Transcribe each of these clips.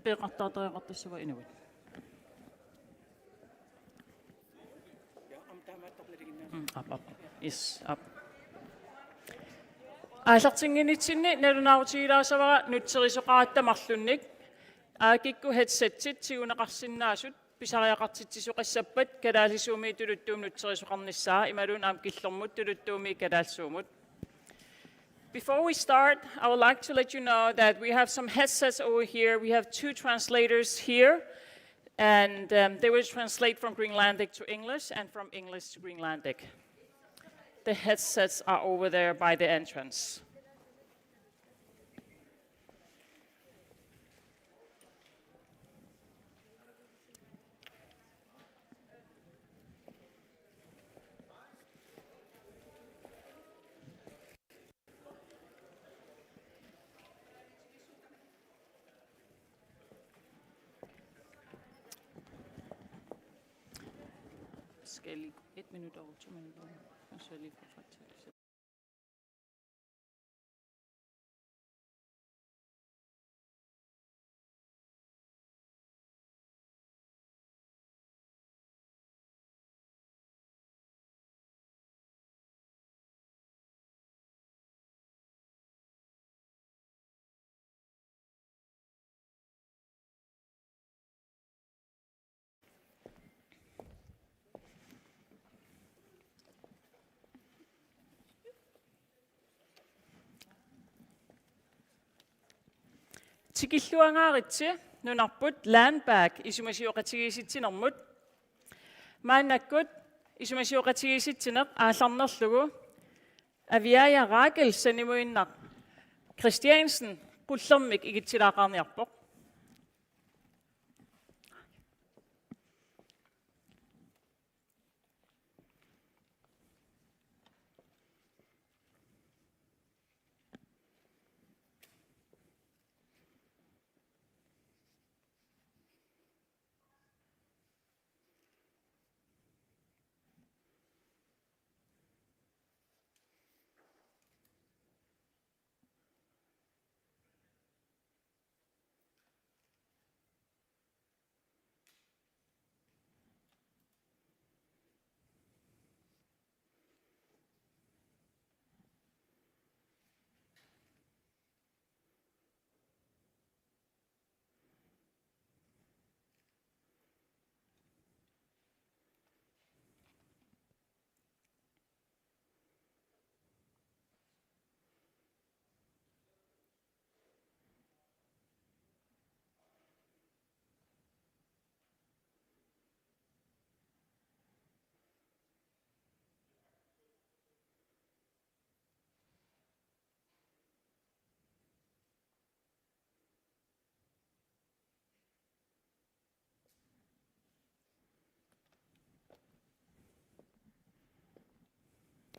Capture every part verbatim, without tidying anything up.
peeqartariaqartassava inuit. Mm, aap, aap. Yes, aap. Aallartinnginnitsinni nalunaarutigilaassavara nutserisoqaratta marlunnik. Aakikkut headsetit tiguneqarsinnaasut pisariaqartitsisoqassappat kalaallisuumi tuluttuumi nutserisoqarnissaa imaluunniit aamma killormut tuluttuumi kalaallisuumut. Before we start, I would like to let you know that we have some headsets over here. We have two translators here, and, um, they will translate from Greenlandic to English and from English to Greenlandic. The headsets are over there by the entrance. Skal jeg lige et minut over, to minutter over? Og så lige fra Tikilluangaaritsi nunarput Landbag isumasioqatigiissitsinermut. Maannakkut isumasioqatigiissitsineq aallarnerlugu Aviaja Rakel sanimuinnaq Christiansen qullermik ikitsilaaqaarniarpoq.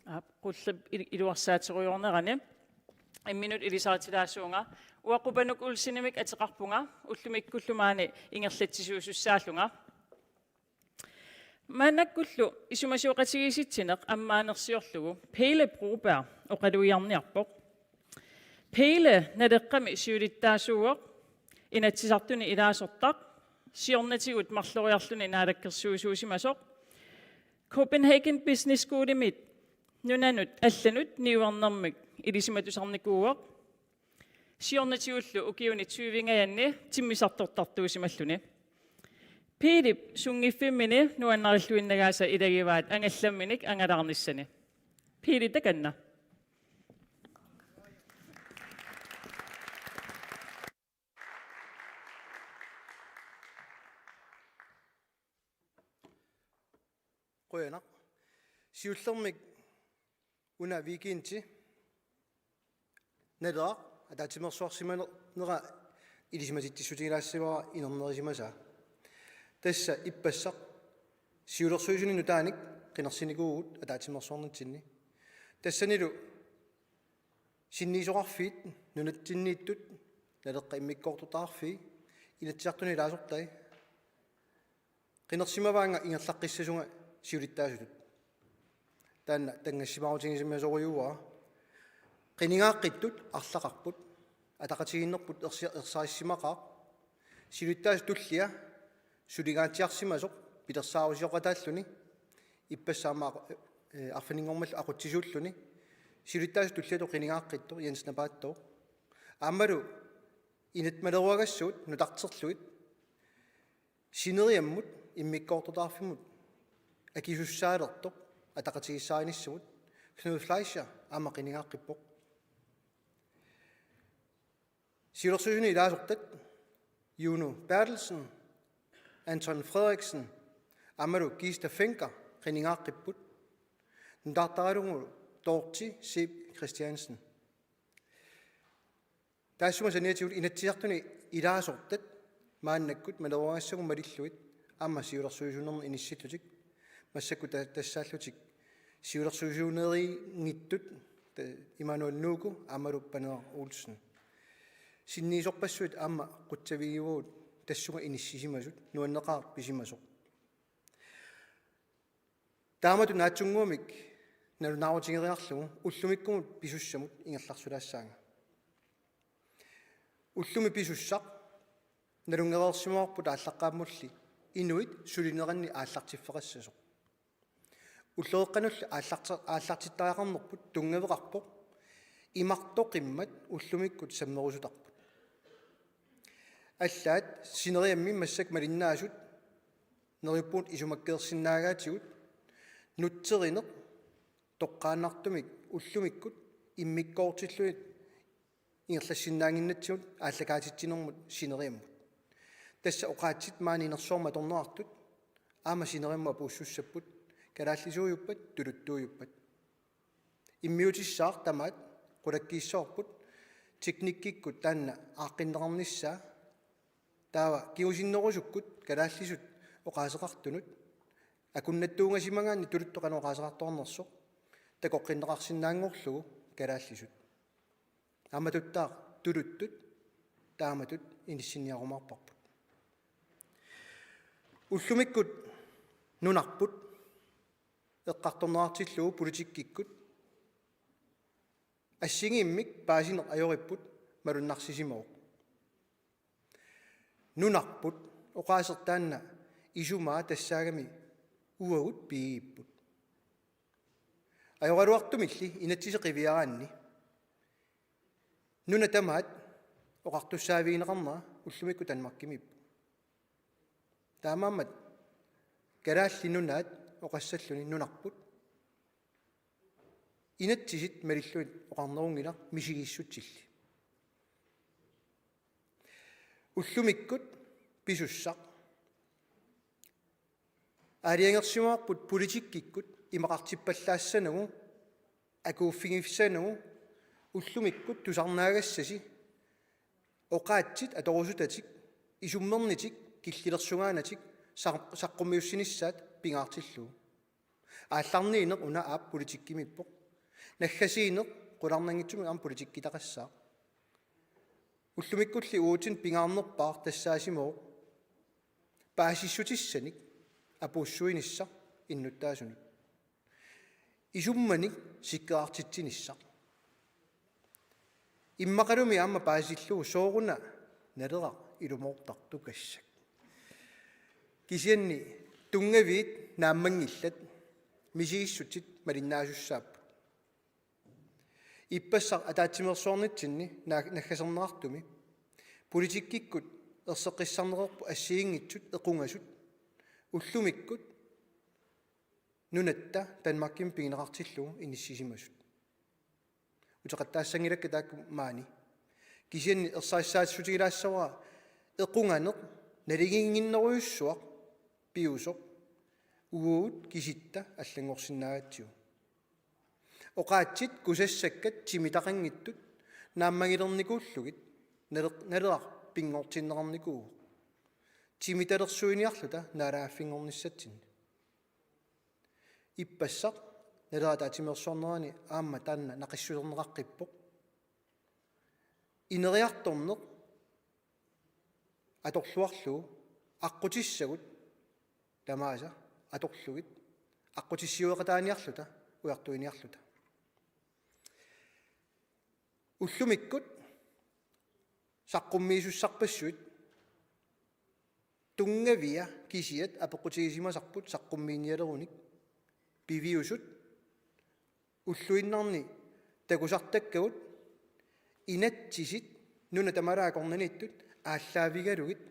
Aap, qullip il-, iluarsaaterujoornerani. Imminut ilisaritilaassuunga. Uanga Qupanuk Olsenimik ateqarpunga, ullumikkullu maani ingerlatsisuusussaallunga. Maannakkullu isumasioqatigiissitsineq ammaanersiorlugu Pele Broberg oqalugiarniarpoq. Pele Naleqqami siulittaasuuvoq, Inatsisartuni ilaasortaq, siornatigut marloriarluni naalakkersuisuusimasoq, Copenhagen Business Schoolimi nunanut allanut niuernermik ilisimatusarnikuuvoq, siornatigullu ukiuni tyvengajanni timmisartortartuusimalluni. Pelep sunngiffimmini nuannarilluinnagaasa ilagivaat angallamminik angalaarnissani. Pele, takanna. Qujanaq. Siullermik una weekendimi Naleraq ataatsimeersuarsimanera ilisimatitsitissutigilaassavara inernerisimasaa. Tassa ippassaq siulersuisuni nutaanik qinersinikuuvugut ataatsimeersuarnitsinni. Tassanilu sinniisoqarfiit nunatsinniittut, Naleqqap immikkoortortaqarfii, Inatsisartuni ilaasortai. Qinersimavaannga ingerlaqqissasunga siulittaasutut. Taanna tanngassimaarutigisimasuuara. Qinigaaqqitut arlaqarput, ataqatigiinnerput ersi-, ersarissimaqaaq. Siulittaasup tullia suligaatsiarsimasoq pilersaarusioqataalluni ippassaq aamma aqu-, eh, arfininngormallu aqutsisuulluni siulittaasup tulliatut qinigaaqqittoq Jens Napaattooq. Aammalu inatsimaleruagassuit nutarterlugit sineriammut immikkoortortaqarfimmut akisussaalertoq ataqatigiissaarinissamut Knud Fleischer aamma qinigaaqqippoq. Siulersuisuni ilaasortat Juno Berthelsen, Anton Frederiksen aammalu Kista Fencker qinigaaqqippoq. Nutaartaralugu Dorthe Zeeb Christiansen. Taassuma saniatigut Inatsisartuni ilaasortat maannakkut maleruagassagut malillugit aamma siulersuisuunermi inissillutik, massakkut ta-, tassaallutik siulersuisuuneeriinngitsut, ta-, Immanuel Nuuku aammalu Paneeraq Olsen. Sinniisorpassuit aamma qutsavigiuagut tassunga inissisimasut, nuanneqaaq pisimasoq. Taamatut naatsunnguamik nalunaarutigeriarlugu ullumikkumut pisussamut ingerlarsulaassaanga. Ullumi pisussaq nalunngereersimavarput aallaqqaammulli inuit sulineranni aallartiffeqassasoq. Ulloqeqqanulli aallarti-, aallartittariaqarnerput tunngaveqarpoq imartoqimmat ullumikkut sammerusutarput. Allaat sineriammi massakkut malinnaasut neriuppugut isumakkeersinnaagaatigut nutserineq toqqaannartumik ullumikkut immikkoortillugit ingerlassinnaannginnatsigu aallakaatitsinermut sineriammut. Tassa oqaatsit maani inersuarmi atorneqartut aamma sineriammut apuussussapput, kalaallisuujuppat, tuluttuujuppat. Immiutissaaq tamaat qulakkiissavarput teknikkikkut taanna aaqqinneqarnissaa. Taava kingusinnerusukkut kalaallisut oqaaseqartunut akunnattuungasimagaanni tuluttut qanoq oqaaseqartoqarnersoq takoqqinneqarsinnaanngorlugu kalaallisut. Aamatuttaaq tuluttut taamatut inissinniarumaarparput. Ullumikkut nunarput eqqartorneqartillugu politikkikkut assigiimmik paasineq ajoripput malunnarsisimavoq. Nunarput oqaaseq taanna isumaa tassaagami uagut pigigipput. Ajoraluartumilli inatsiseq qiviaraanni nuna tamaat oqartussaavigineqarnera ullumikkut Danmarkimiippoq. Taamaammat Kalaallit Nunaat oqassalluni nunarput inatsisit malillugit oqarnerunngilaq misigiissutsilli. Ullumikkut pisussaq aalajangersimavarput politikkikkut imaqartippallaassanerlugu akuuffigissannut ullumikkut tusarnaagassasi oqaatsit atorusutatik isummernitik killilersugaanatik saq-, saqqummiussinissaat pingaartillugu. Aallarniineq una aap politikkimiippoq. Naggasiineq qularnanngitsumik aamma politikkitaqassaaq. Ullumikkulli uatsinnut pingaarnerpaaq tassaasimavoq paasissutissanik apuussuinissaq innuttaasunut. Isummanik sikkeraartitsinissaq. Immaqalumi aamma paasillugu sooruna Naleraq ilumoortartukassak. Kisianni tunngaviit naammanngillat misigissutit malinnaasussaapput. Ippassaq ataatsimeersuarnitsinni naa-, naggaserneqartumi politikkikkut erseqqissaarneqarput assigiinngitsut equngasut ullumikkut nunatta Danmarkimut pigineqartillugu inissisimasut. Uteqattaassanngilakka taakku maani. Kisianni ersarissaassutigilaassuara equnganeq naligiinnginnerujussuaq piusoq uagut kisitta allanngorsinnaagatsigu. Oqaatsit kusassakkat timitaqanngitsut naammagilernikuullugit Nale-, Naleraq pinngortinneqarnikuuvoq. Timitalersuiniarluta naalagaaffinngornissatsinni. Ippassaq Naleraq ataatsimeersuarnerani aamma taanna naqissuserneqaqqippoq. Ineriartorneq atorluarlugu aqqutissagut tamaasa atorlugit aqqutissiueqataaniarluta ujartuiniarluta. Ullumikkut saqqummiisussarpassuit Tunngavia kisiat apeqqutigisimasarput saqqummiinialerunik. Piviusut ulluinnarni takusartakkagut inatsisit nuna tamalaat akornanniittut aallaavigalugit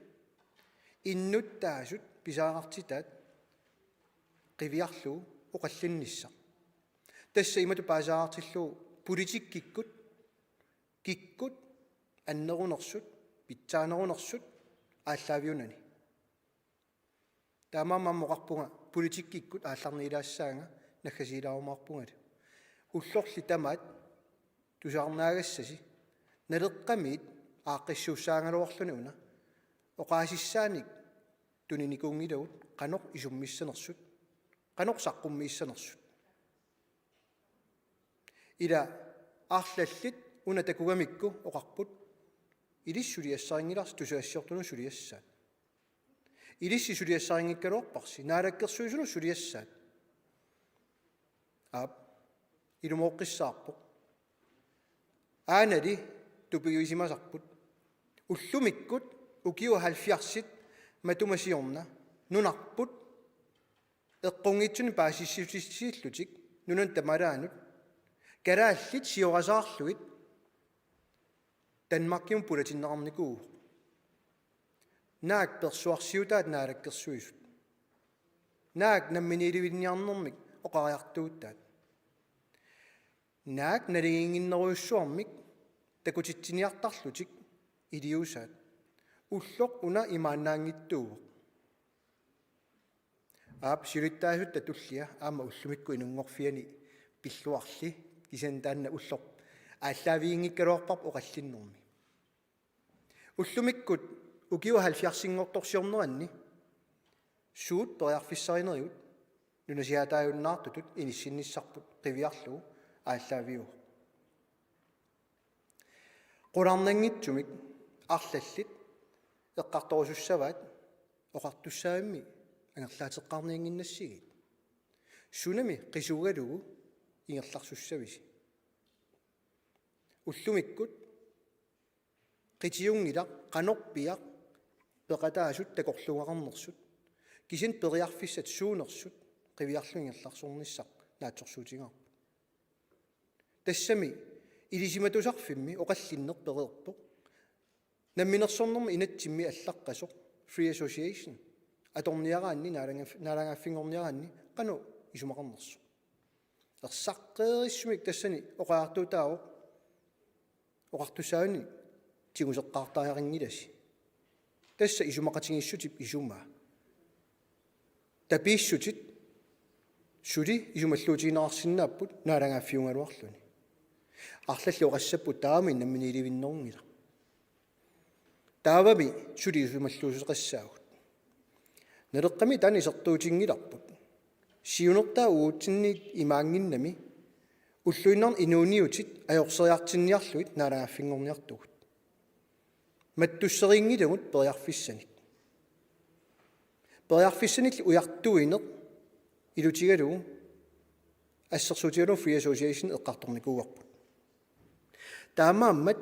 innuttaasut pisariaqartitaat qiviarlugu oqallinnissaq. Tassa imatut paasisaqartillugu politikkikkut, kikkut annerunersut, pitsaanerunersut aallaaviunani. Taamaammat oqarpunga politikkikkut aallarniilaassaanga, naggasilaarumaarpungalu. Ullorli tamaat tusarnaagassasi Naleqqamiit aaqqissuussaagaluarluni una oqaasissaanik tuninikuunngilagut qanoq isummissanersut, qanoq saqqummiissanersut. Ila arlallit una takugamikku oqarput: ilissi suliassarinngilarsi tusagassiortunut suliassaat. Ilissi suliassarinngikkaluarparsi, naalakkersuisunut suliassaat. Aap, ilumooqqissaarpoq. Aanali tupigisimasarput. Ullumikkut ukiut halvfjerdsit matuma siorna nunarput eqqunngitsunik paasissutissiillutik nunanut tamalaanut kalaallit siorasaarlugit Danmarkimut pulatinneqarnikuuvoq. Naak persuarsiutaat naalakkersuisut? Naak namminiilivinniarnermik oqariartuutaat? Naak naligiinnginnerujussuarmik takutitsiniartarlutik iliuusaat? Ulloq una imaannaanngitsuuvoq. Aap, siulittaasutta tullia aamma ullumikkut inunngorfiani pilluarli, kisianni taanna ulloq aallaaviginngikkaluarparput oqallinnermi. Ullumikkut ukiut halvfjerdsinngortorsiorneranni suut periarfissarinerigut nunasiaataajunnaartutut inissinnissarput qiviarlugu aallaaviuvoq. Qularnanngitsumik arlallit eqqartorusussavaat oqartussaavimmi angerlaateqqaarniannginnassigit. Sunami qisugalugu ingerlarsussavisi? Ullumikkut qitiunngilaq qanorpiaq peqataasut takorluugaqarnersut, kisianni periarfissat suunersut qiviarlugu ingerlarsornissaq naatsorsuutigaarput. Tassami ilisimatusarfimmi oqallinneq pereerpoq namminersornermi inatsimmi allaqqasoq free association atorniaraanni, naalagaaf-, naalagaaffinngorniaraanni qanoq isumaqarnersoq. Ersaqqeerissumik tassani oqariartuutaavoq oqartussaavinik tiguseqqaartariaqanngilasi. Tassa isumaqatigiissutip isumaa. Tapiissutit suli isumalluutigineqarsinnaapput naalagaaffiugaluarluni. Arlallit oqassapput taavami namminiilivinnerunngilaq. Taavami suli isumalluuteqassaagut. Naleqqami taanna isertuutinngilarput. Siunertaat uatsinnit imaannginnami ulluinnarni inuuniutit ajorseriartinniarlugit naalagaaffinngorniartugut. Mattusserinngilagut periarfissanik. Periarfissanillu ujartuineq ilutigalugu assersuutigalugu Free Association eqqartornikuuarput. Taamaammat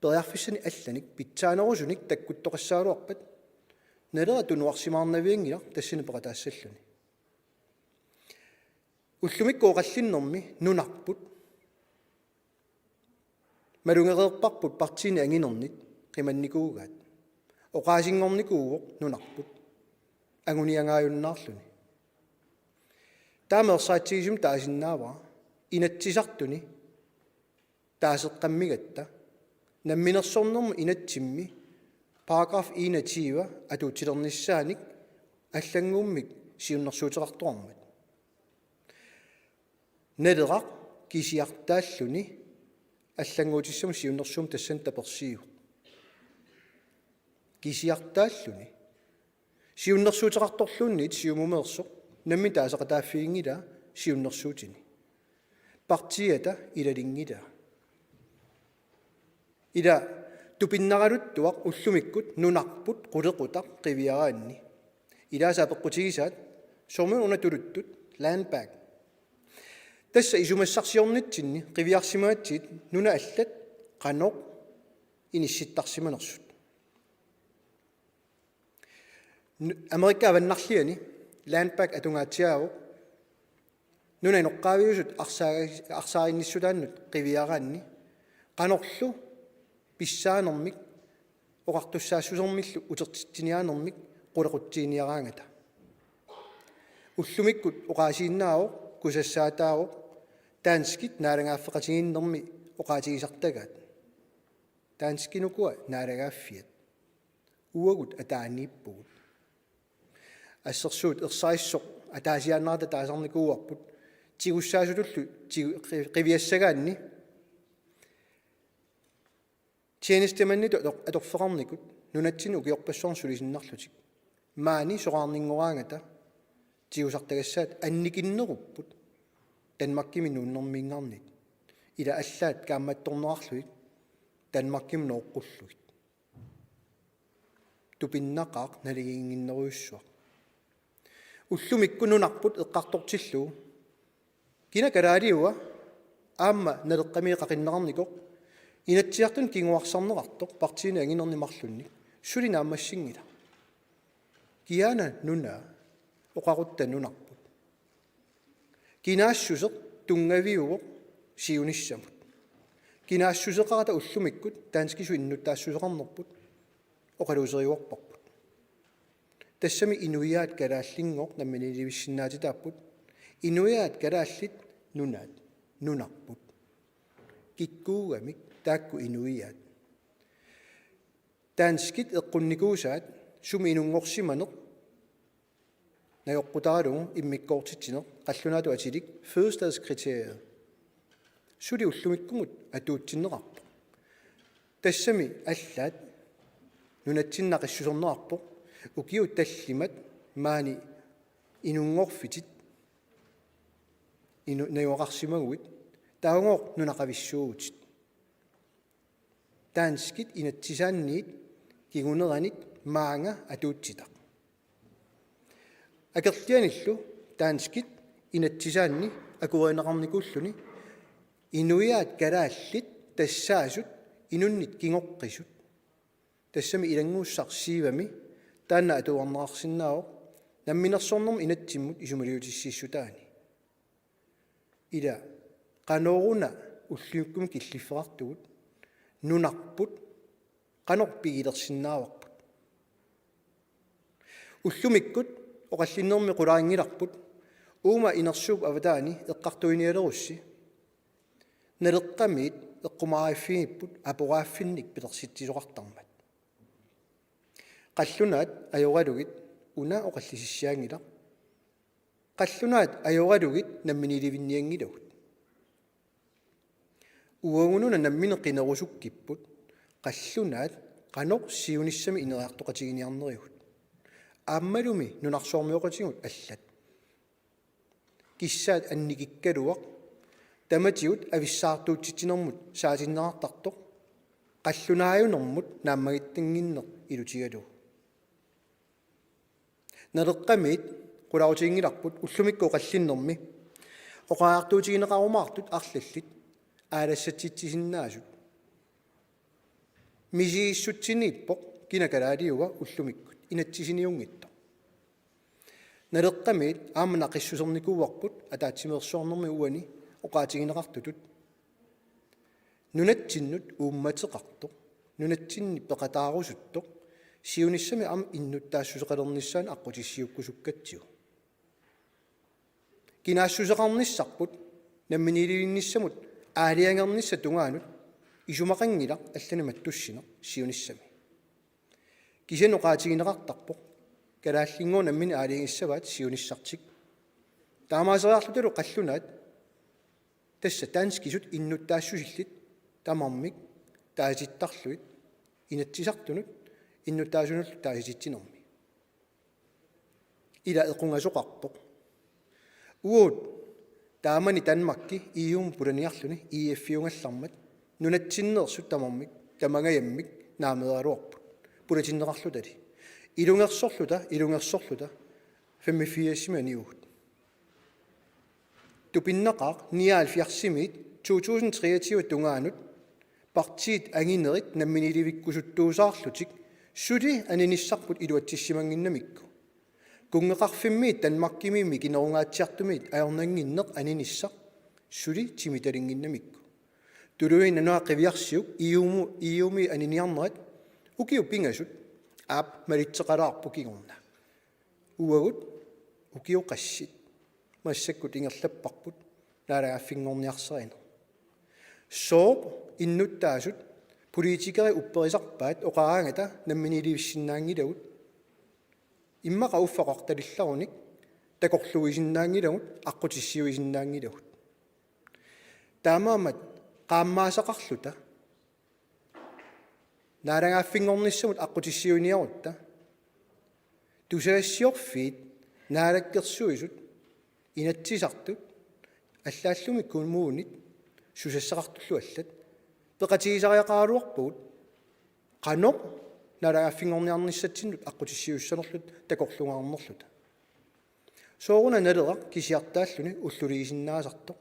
periarfissanik allanik pitsaanerusunik takkuttoqassaagaluarpat Naleraq tunuarsimaarnavianngilaq tassani peqataassalluni. Ullumikkut oqallinnermi nunarput malugereerparput partiini anginernit qimannikuugaat. Oqaasinngornikuuvoq nunarput anguniagaajunnaarluni. Taama ersaritsigisumik taasinnaavara Inatsisartuni taaseqqammigatta namminersornermut inatsimmi paragraf enogtyve atuutsilernissaanik allannguummik siunnersuuteqartoqarmat. Naleraq kisiartaalluni allannguutissamut siunnersuummik tassani tapersiivoq. Kisiartaalluni. Siunnersuuteqartorluunniit Siumumeersoq nammineq taaseqataaffiginngilaa siunnersuutini. Partiiata ilalinngilaa. Ila tupinnaraluttuaq ullumikkut nunarput qulequtaq qiviaraanni. Ilaasa apeqqutigisaat soormi una tuluttut land bank. Tassa isumassarsiornitsinni qiviarsimagatsigit nunat allat qanoq inissittarsimanersut. Amerika Avannarliani Land Back atungaatsiaavoq, nunap inoqqaaviusut arsaa-, arsaarinnissutaannut qiviaraanni qanorlu pissaanermik oqartussaassusermillu utertitsiniaanermik qulequtsiiniaraangata. Ullumikkut oqaasiinnaavoq, kusassaataavoq danskit naalagaaffeqatigiinnermi oqaatigisartagaat. Danskit ukua naalagaaffiat. Uagut ataaniippugut. Assersuut ersarissoq ataasiaannarata taasarnikuuarput, tigussaasutullu tigu-, qi-, qiviassagaanni tjenestemanditut ator-, atorfeqarnikut nunatsinni ukiorpassuarni sulisinnarlutik. Maani soraarninngoraangata tigusartagassaat annikinnerupput Danmarkimi nuunnermiinngaanniit. Ila allaat kaammattorneqarlugit Danmarkimut nooqqullugit. Tupinnaqaaq naligiinnginnerujussuaq. Ullumikkut nunarput eqqartortillugu: Kina kalaaliua aamma Naleqqami qaqinneqarnikoq Inatsisartuni kinguarsarneqartoq partiini anginerni marlunnik suli naammassinngilaq. Kiana nunaa, oqarutta nunarput. Kinaassuseq tunngaviuvoq siunissamut. Kinaassuseqarata ullumikkut danskisut innuttaassuseqarnerput oqaluuseriuarparput. Tassami inuiaat kalaallinngooq namminiilivissinnaatitaapput. Inuiaat kalaallit nunaat, nunarput. Kikkuugamik taakku inuiaat? Danskit eqqunnikuusaat sumi inunngorsimaneq najoqqutaralugu immikkoortitsineq qallunaatut atilik fødestedskriterie suli ullumikkumut atuutsinneqarpoq. Tassami allaat nunatsinni naqissuserneqarpoq ukiut tallimat maani inunngorfitit inu-, najugaqarsimaguit, taavagooq nunaqavissuuvutit. Danskit inatsisaanniit kinguneranit maanga atuutsitaq. Akerlianillu danskit inatsisaanni akuerineqarnikuulluni inuiaat kalaallit tassaasut inunnit kingoqqisut. Tassami ilanngussaq siivami taanna atuarneqarsinnaavoq namminersornermut inatsimmut isumaliutissiissutaani. Ila qanoruna ullumikkut killiffeqartugut, nunarput qanoq pigilersinnaavarput? Ullumikkut oqallinnermi qularinngilarput, uuma inersuup avataani eqqartuinialerussi Naleqqamiit eqqumaariiffigipput aporaaffinnik pilersitsisoqartarmat. Qallunaat ajoralugit una oqallisissiaanngilaq. Qallunaat ajoralugit namminiilivinnianngilagut. Uagununa nammineq qinerusukkipput qallunaat qanoq siunissami ineriartoqatiginiarnerigut. Aammalumi nunarsuarmioqatigut allat. Kissaat annikikkaluaq, tamatigut avissaartuutsitsinermut saatinneqartartoq, qallunaajunermut naammagittanngitsoq ilutigalugu. Naleqqamiit qularutiginngilarput ullumikkut oqallinnermi oqariartuutigineqarumaartut arlallit aalassatsitsisinnaasut. Misigissutsiniippoq kina kalaaliua ullumikkut inatsisiniunngitsoq. Naleqqamiit aamma naqissusernikuuarput ataatsimeersuarnermi uani oqaatigineqartutut. Nunatsinnut uummateqartoq, nunatsinni peqataarusuttoq, siunissami aamma innuttaassuseqalernissaanut aqqutissiuukkusukkatsigu. Kinaassuseqarnissarput namminiilivinnissamut aalajangernissap tungaanut isumaqanngilaq allanik mattussineq siunissami. Kisianni oqaatigineqartarpoq kalaallinngooq nammineq aalajangissavaat siunissartik. Taamaaseriarlutalu qallunaat, tassa danskisut innuttaassusillit tamarmik taasitittarlugit Inatsisartunut innuttaasunullu taasititsinermi. Ila equngasoqarpoq. Uagut taamani Danmarki E U-mut pulaniarluni E F-iugallarmat nunatsinneersut tamarmik tamangajammik naameeraluarput pulatinneqarlutali. Ilungersorluta, ilungersorluta femogfirsimi aniugut. Tupinnaqaaq nioghalvfjerdsimiit to tusind treogtyve tungaanut partiit anginerit namminiilivikkusuttuusaarlutik suli aninissarput iluatsissimannginnamikku. Kunngeqarfimmiit Danmarkimiit mikinerungaatsiartumiit ajornannginneq aninissaq suli timitalinnginnamikku. Tuluit Nanuat Qiviarsiuk E U-mu-, E U-mi aniniarnerat ukiut pingasut aap malitseqalaarpoq kingorna. Uagut ukiut qassit massakkut ingerlapparput naalagaaffinngorniarsarineq. Sooq innuttaasut politikerit upperisarpaat oqaraangata namminiilivissinnaanngilagut? Immaqa uffa oqartalillarunik takorluuisinnaanngilagut, aqqutissiuisinnaanngilagut. Taamaammat qaammaasaqarluta naalagaaffinngornissamut aqqutissiuiniarutta tusagassiorfiit, Naalakkersuisut, Inatsisartut allaallumi kommunit, susassaqartullu allat, peqatigisariaqaraluarpagut qanoq naalagaaffinngorniarnissatsinnut aqqutissiuissanerluta takorluugaarnerluta. Sooruna Naleraq kisiartaalluni ulluliisinnaasartoq,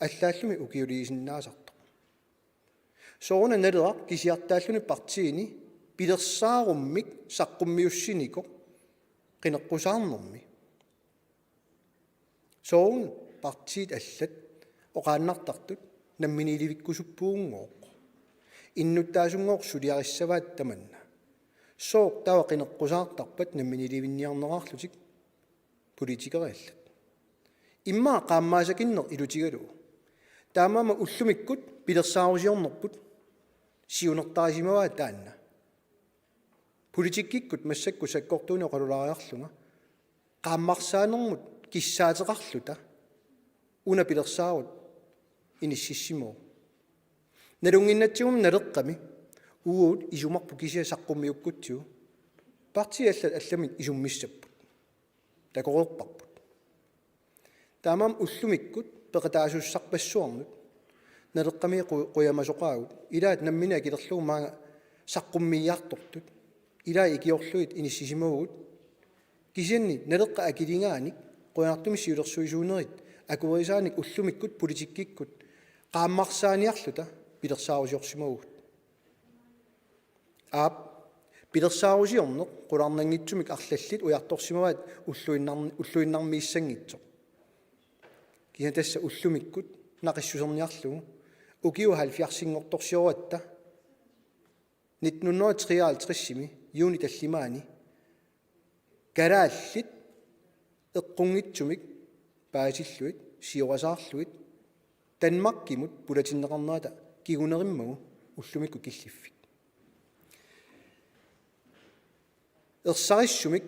allaallumi ukiuliisinnaasartoq? Sooruna Naleraq kisiartaalluni partiini pilersaarummik saqqummiussinikoq qineqqusaarnermi? Sooruna partiit allat oqaannartartut namminiilivikkusuppugunngooq? Innuttaasunngooq suliarissavaat tamanna. Sooq taava qineqqusaartarpat namminiilivinniarnerarlutik politikerit allat? Immaqa qaammaasakinneq ilutigalugu. Taamaammat ullumikkut pilersaarusiornerput siunertarisimavaa taanna. Politikkikkut massakkut sakkortuunik oqalulaariarlunga qaammarsaanermut kissaateqarluta una pilersaarut inississimavoq. Nalunnginnatsigu Naleqqami uagut isumarput kisiat saqqummiukkutsigu. Partiit allat allamik isummissapput. Takoreerparput. Taamaammat ullumikkut peqataasussarpassuarnut Naleqqami qu-, qujamasoqaagut. Ilaat nammineq akilerlugu maanga saqqummiiartortut. Ilaat ikiorlugit inissisimavugut. Kisianni Naleqqap akiligaanik qujanartumik siulersuisuunerit akuerisaanik ullumikkut politikkikkut qaammarsaaniarluta pilersaarusiorsimavugut. Aap, pilersaarusiorneq qularnanngitsumik arlallit ujartorsimavaat ulluinnar-, ulluinnarmiissanngitsoq. Kisianni tassa ullumikkut naqissuserniarlugu ukiut halvfjerdsinngortorsioratta nitten hundrede og treoghalvtredsimi juunip tallimaani kalaallit eqqunngitsumik paasillugit, siorasaarlugit, Danmarkimut pulatinneqarnerata kingunerimmagu ullumikkut killiffik. Ersarissumik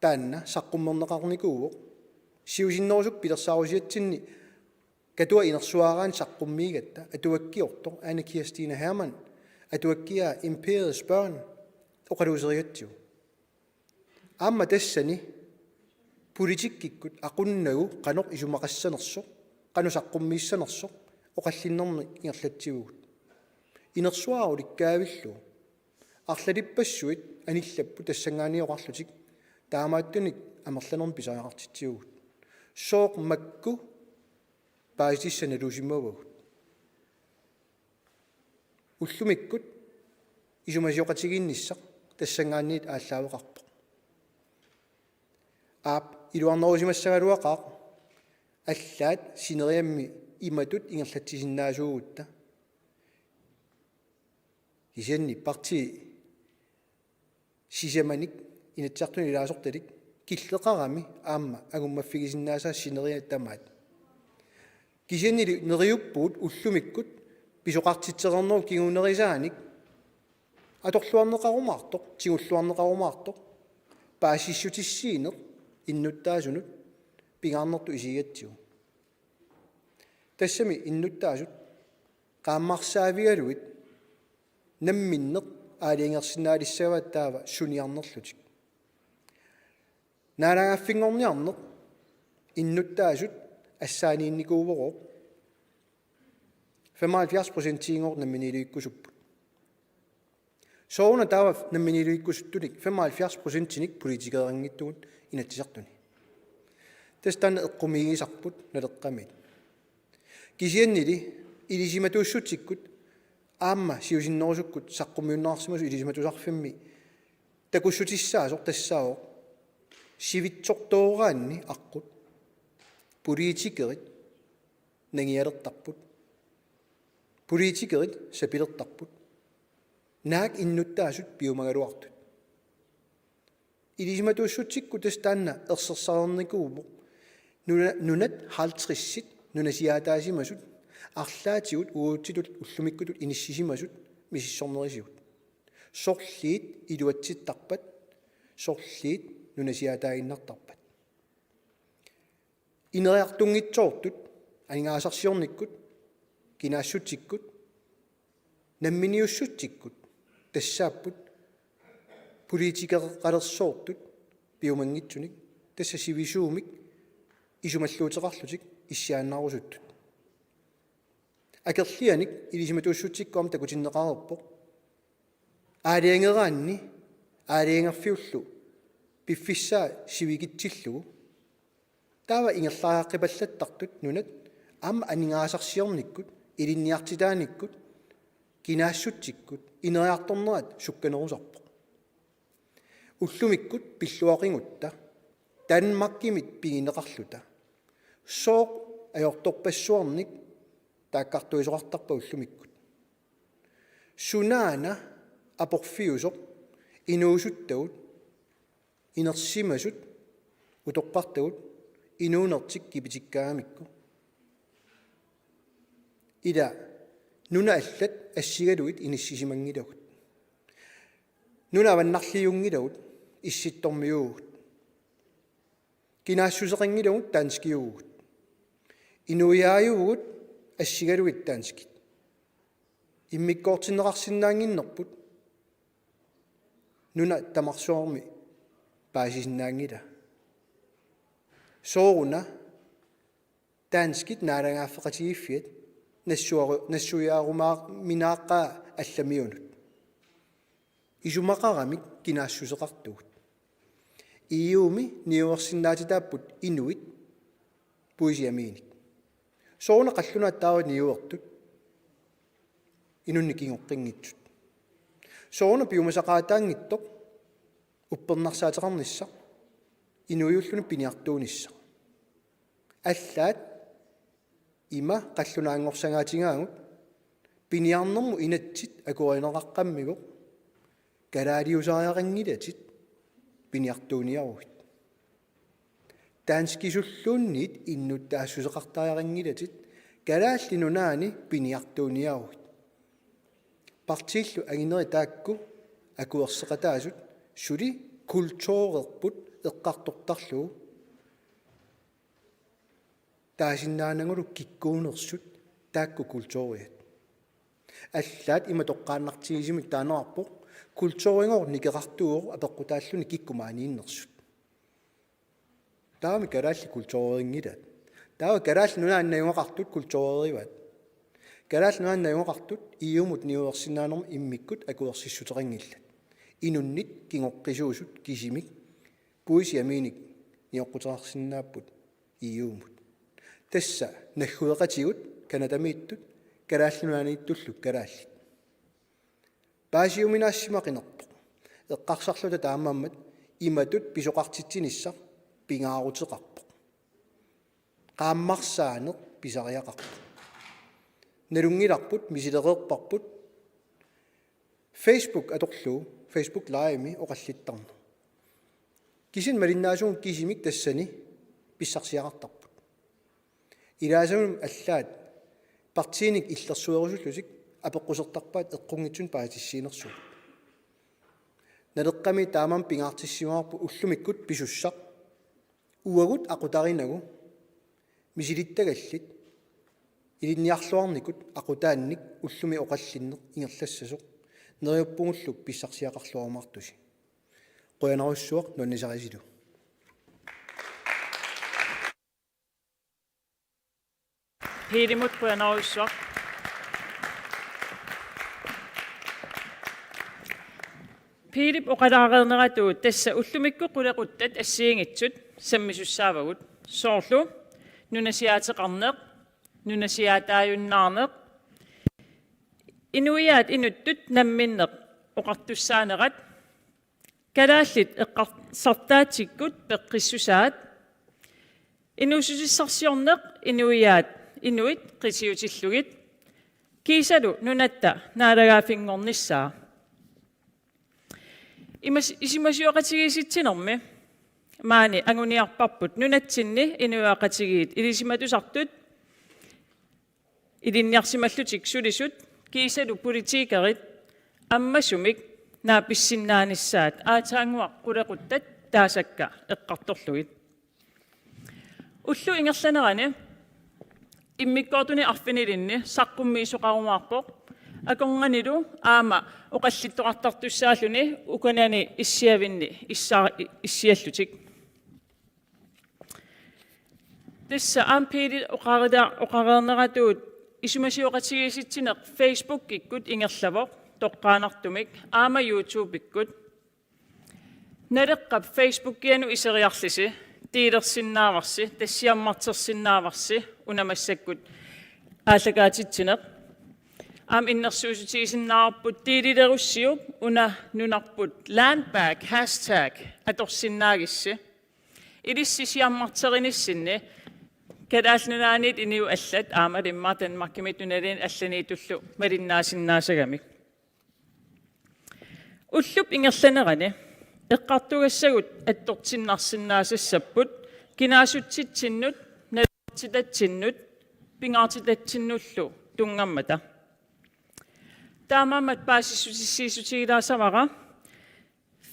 taanna saqqummerneqarnikuuvoq. Siusinnerusukkut pilersaarusiatsinni Katuap inersuaraanni saqqummiigatta atuakkiortoq Anne Kirstine Hermann, atuakkiaa Imperiets Børn, oqaluuserigatsigu. Aamma tassani politikkikkut aqunnagu qanoq isumaqassanersoq, qanoq saqqummiissanersoq oqallinnermik ingerlatsivugut. Inersuaraq ulikkaavillugu. Arlalippassuit anillapput tassanngaanniit oqarlutik, taamaattunik amerlanernik pisariaqartitsivugut. Sooq makku paasissannalusimavagut? Ullumikkut isumasioqatigiinnissaq tassanngaanniit aallaaveqarpoq. Aap, iluarnerusimassagaluaqaaq allaat sineriammi imatut ingerlatsisinnaasuugutta. Kisianni partii sisamanik Inatsisartuni ilaasortalik killeqarami aamma angummaffigisinnaassaaq sineriak tamaat. Kisiannili neriuppugut ullumikkut pisoqartitsereernerup kingunerisaanik atorluarneqarumaartoq, tigulluarneqarumaartoq, paasissutissiineq innuttaasunut pingaarnertut isigigatsigu. Tassami innuttaasut qaammarsaavigalugit namminneq aalajangersinnaalissavaat taava suniarnerlutik. Naalagaaffinngorniarneq innuttaasut assaaniinnikuuvoq. Femoghalvfjerds procentiinngooq namminiilivikkusupput. Sooruna taava namminiilivikkusuttunik femoghalvfjerds procentinik politikeeranngitsugut Inatsisartuni? Tassa taanna eqqumiigisarput Naleqqamiit. Kisiannili ilisimatuussutsikkut aamma siusinnerusukkut saqqummiunneqarsimasut ilisimatusarfimmi takussutissaasoq tassaavoq Sivitsortooraanni aqqut politikerit nangialertarput. Politikerit sapilertarput. Naak innuttaasut piumagaluartut. Ilisimatuussutsikkut tassa taanna ersersarnikuuvoq. Nuna-, nunat halvtredsit nunasiaataasimasut, arlaatigut uagutsitut ullumikkutut inissisimasut misissornerisigut. Sorliit iluatsittarpat, sorliit nunasiaataaginnartarpat. Ineriartunngitsoortut, aningaasarsiornikkut, kinaassutsikkut, namminiussutsikkut tassaapput politikereqalersoortut piumanngitsunik, tassa sivisuumik isumalluuteqarlutik issiaannarusuttut. Akerlianik ilisimatuussutsikkut aamma takutinneqareerpoq. Aalajangeraanni aalajangerfiullu piffissaa sivikitsillugu. Taava ingerlariaqqipallattartut nunat aamma aningaasarsiornikkut, ilinniartitaanikkut, kinaassutsikkut, ineriartornerat sukkanerusarpoq. Ullumikkut pilluaqigutta Danmarkimit pigineqarluta sooq ajortorpassuarnik taakkartuisoqartarpa ullumikkut? Sunaana aporfiusoq inuusuttagut, inersimasut utoqqartagut inuunertik kipitikkaagamikku? Ila nunat allat assigalugit inissisimanngilagut. Nunat avannarliunngilagut, issittormiuugut. Kinaassuseqanngilagut, danskiuugut. Inuiaajuvugut assigalugit danskit. Immikkoortinneqarsinnaannginnerput. Nuna tamarsuarmi paasisinnaanngilaq. Sooruna danskit naalagaaffeqatigiiffiat nassuaru-, nassuiaarumaarminaaqqaa allamiunut? Isumaqaramik kinaassuseqartugut. E U-mi niuersinnaatitaapput inuit puisip amiinik. Sooruna qallunaat taava niuertut inunnik kingoqqinngitsut? Sooruna piumasaqaataanngitsoq uppernarsaateqarnissaq, inuiulluni piniartuunissaq? Allaat ima qallunaanngorsagaatigaagut, piniarnermut inatsit akuerineqaqqammigoq, kalaaliusariaqanngilatit piniartuuniaruit. Danskisulluunniit innuttaassuseqartariaqanngilatit, Kalaallit Nunaanni piniartuuniaruit. Partiillu angineri taakku akuerseqataasut suli kulturerput eqqartortarlugu. Taasinnaanagulu kikkuunersut taakku kulturiat. Allaat ima toqqaannartigisumik taaneqarpoq, kulturigooq nikeqartuuvoq apeqqutaalluni kikkut maaniinnersut. Taavami kalaallit kulturinngilaat. Taava Kalaallit Nunaanni najugaqartut kulturerivaat. Kalaallit Nunaanni najugaqartut E U-mut niuersinnaanermut immikkut akuersissuteqanngillat. Inunnit kingoqqisuusut kisimik puisip amiinik nioqquteqarsinnaapput E U-mut. Tassa naggueqatigut Canadamiittut, Kalaallit Nunaanniittullu kalaallit. Paasiuminaassimaqinerpoq. Eqqarsarluta taamaammat imatut pisoqartitsinissaq pingaaruteqarpoq. Qaammarsaaneq pisariaqarpoq. Nalunngilarput, misilereerparput, Facebook atorlugu, Facebook Live-imi oqallittarneq. Kisianni malinnaasugut kisimik tassani pissarsiaqartarput. Ilaasunut allaat partiinik illersuerusullutik apeqqusertarpaat eqqunngitsunik paasitissiinersugut. Naleqqami taamaammat pingaartissimavarput ullumikkut pisussaq. Uagut aqutarinagu misilittagallit ilinniarluarnikut aqutaannik ullumi oqallinneq ingerlassasoq, neriuppugullu pissarsiaqarluarumaartusi. Qujanarsuaq nuannisarisilu. Piilimut qujanarsuaq. Piilip oqalaareerneratuut tassa ullumikkut qulequttat assigiinngitsut sammisussaavagut. Soorlu nunasiaateqarneq, nunasiaataajunnaarneq, inuiaat inuttut namminneq oqartussaanerat, Kalaallit eqqarsartaatsikkut peqqissusaat, inuussutissarsiorneq inuiaat inuit qitiutillugit, kiisalu nunatta naalagaaffinngornissaa. Imas-, isumasioqatigiissitsinermi maani anguniarparput nunatsinni inuiaqatigiit ilisimatusartut ilinniarsimallutik sulisut kiisalu politikerit ammasumik naapissisinnaanissaat aatsaannguaq qulequttat taasakka eqqartorlugit. Ullup ingerlanerani immikkoortuni arfinilinni saqqummiisoqarumaarpoq, akornannilu aamma oqallittoqartartussaalluni ukunani issiavinni issa-, issiallutik. Tassa aamma Pele oqarita-, oqareerneratuut isumasioqatigiissitsineq Facebookikkut ingerlavoq toqqaannartumik aamma YouTubekkut. Naleqqap Facebookianut iseriarlisi, delersinnaavarsi, tassa siammartersinnaavarsi, una massakkut aallakaatitsineq. Aamma innersuussutigisinnaavarput delilerussiuk, una nunarput landback hashtag atorsinnaagissi. Ilissi siammarterinissinni Kalaallit Nunaanniit inuit allat aammalu immaqa Danmarkimit nunaliniit allaniittullu malinnaasinnaassagamik. Ullup ingerlanerani eqqartugassagut attortinnarsinnaasassapput kinaassutsitsinnut, naleqartitatsinnut, pingaartitatsinnullu tunngammata. Taamaammat paasissutissiissutigilaassavara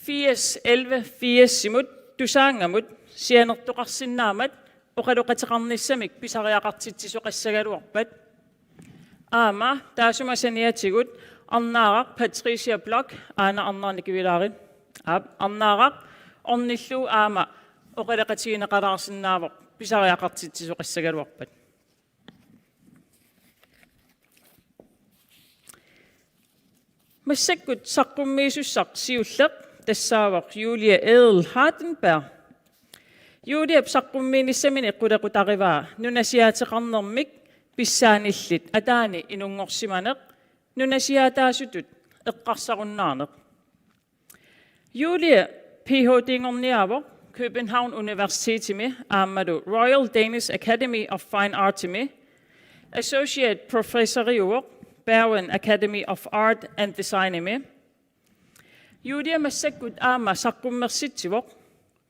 firs elleve firsimut Tusaanngamut sianertoqarsinnaammat oqaloqateqarnissamik pisariaqartitsisoqassagaluarpat. Aamma taassuma saniatigut Arnaaraq Patricia Bloch, aana Arnaaraq nikivilaarit. Aap, Arnaaraq ornillugu aamma oqaloqatigineqalaarsinnaavoq pisariaqartitsisoqassagaluarpat. Massakkut saqqummiisussaq siulleq tassaavoq Julie Edel Hardenberg. Juliep saqqummiinissaminik qulequtarivaa nunasiaateqarnermik pissaanillit ataani inunngorsimaneq, nunasiaataasutut eqqarsarunnaarneq. Julie Ph.D.-nngorniaavoq København Universitetimi aammalu Royal Danish Academy of Fine Artsimi, Associate Professoriuvoq Bergen Academy of Art and Designimi. Julie massakkut aamma saqqummersitsivoq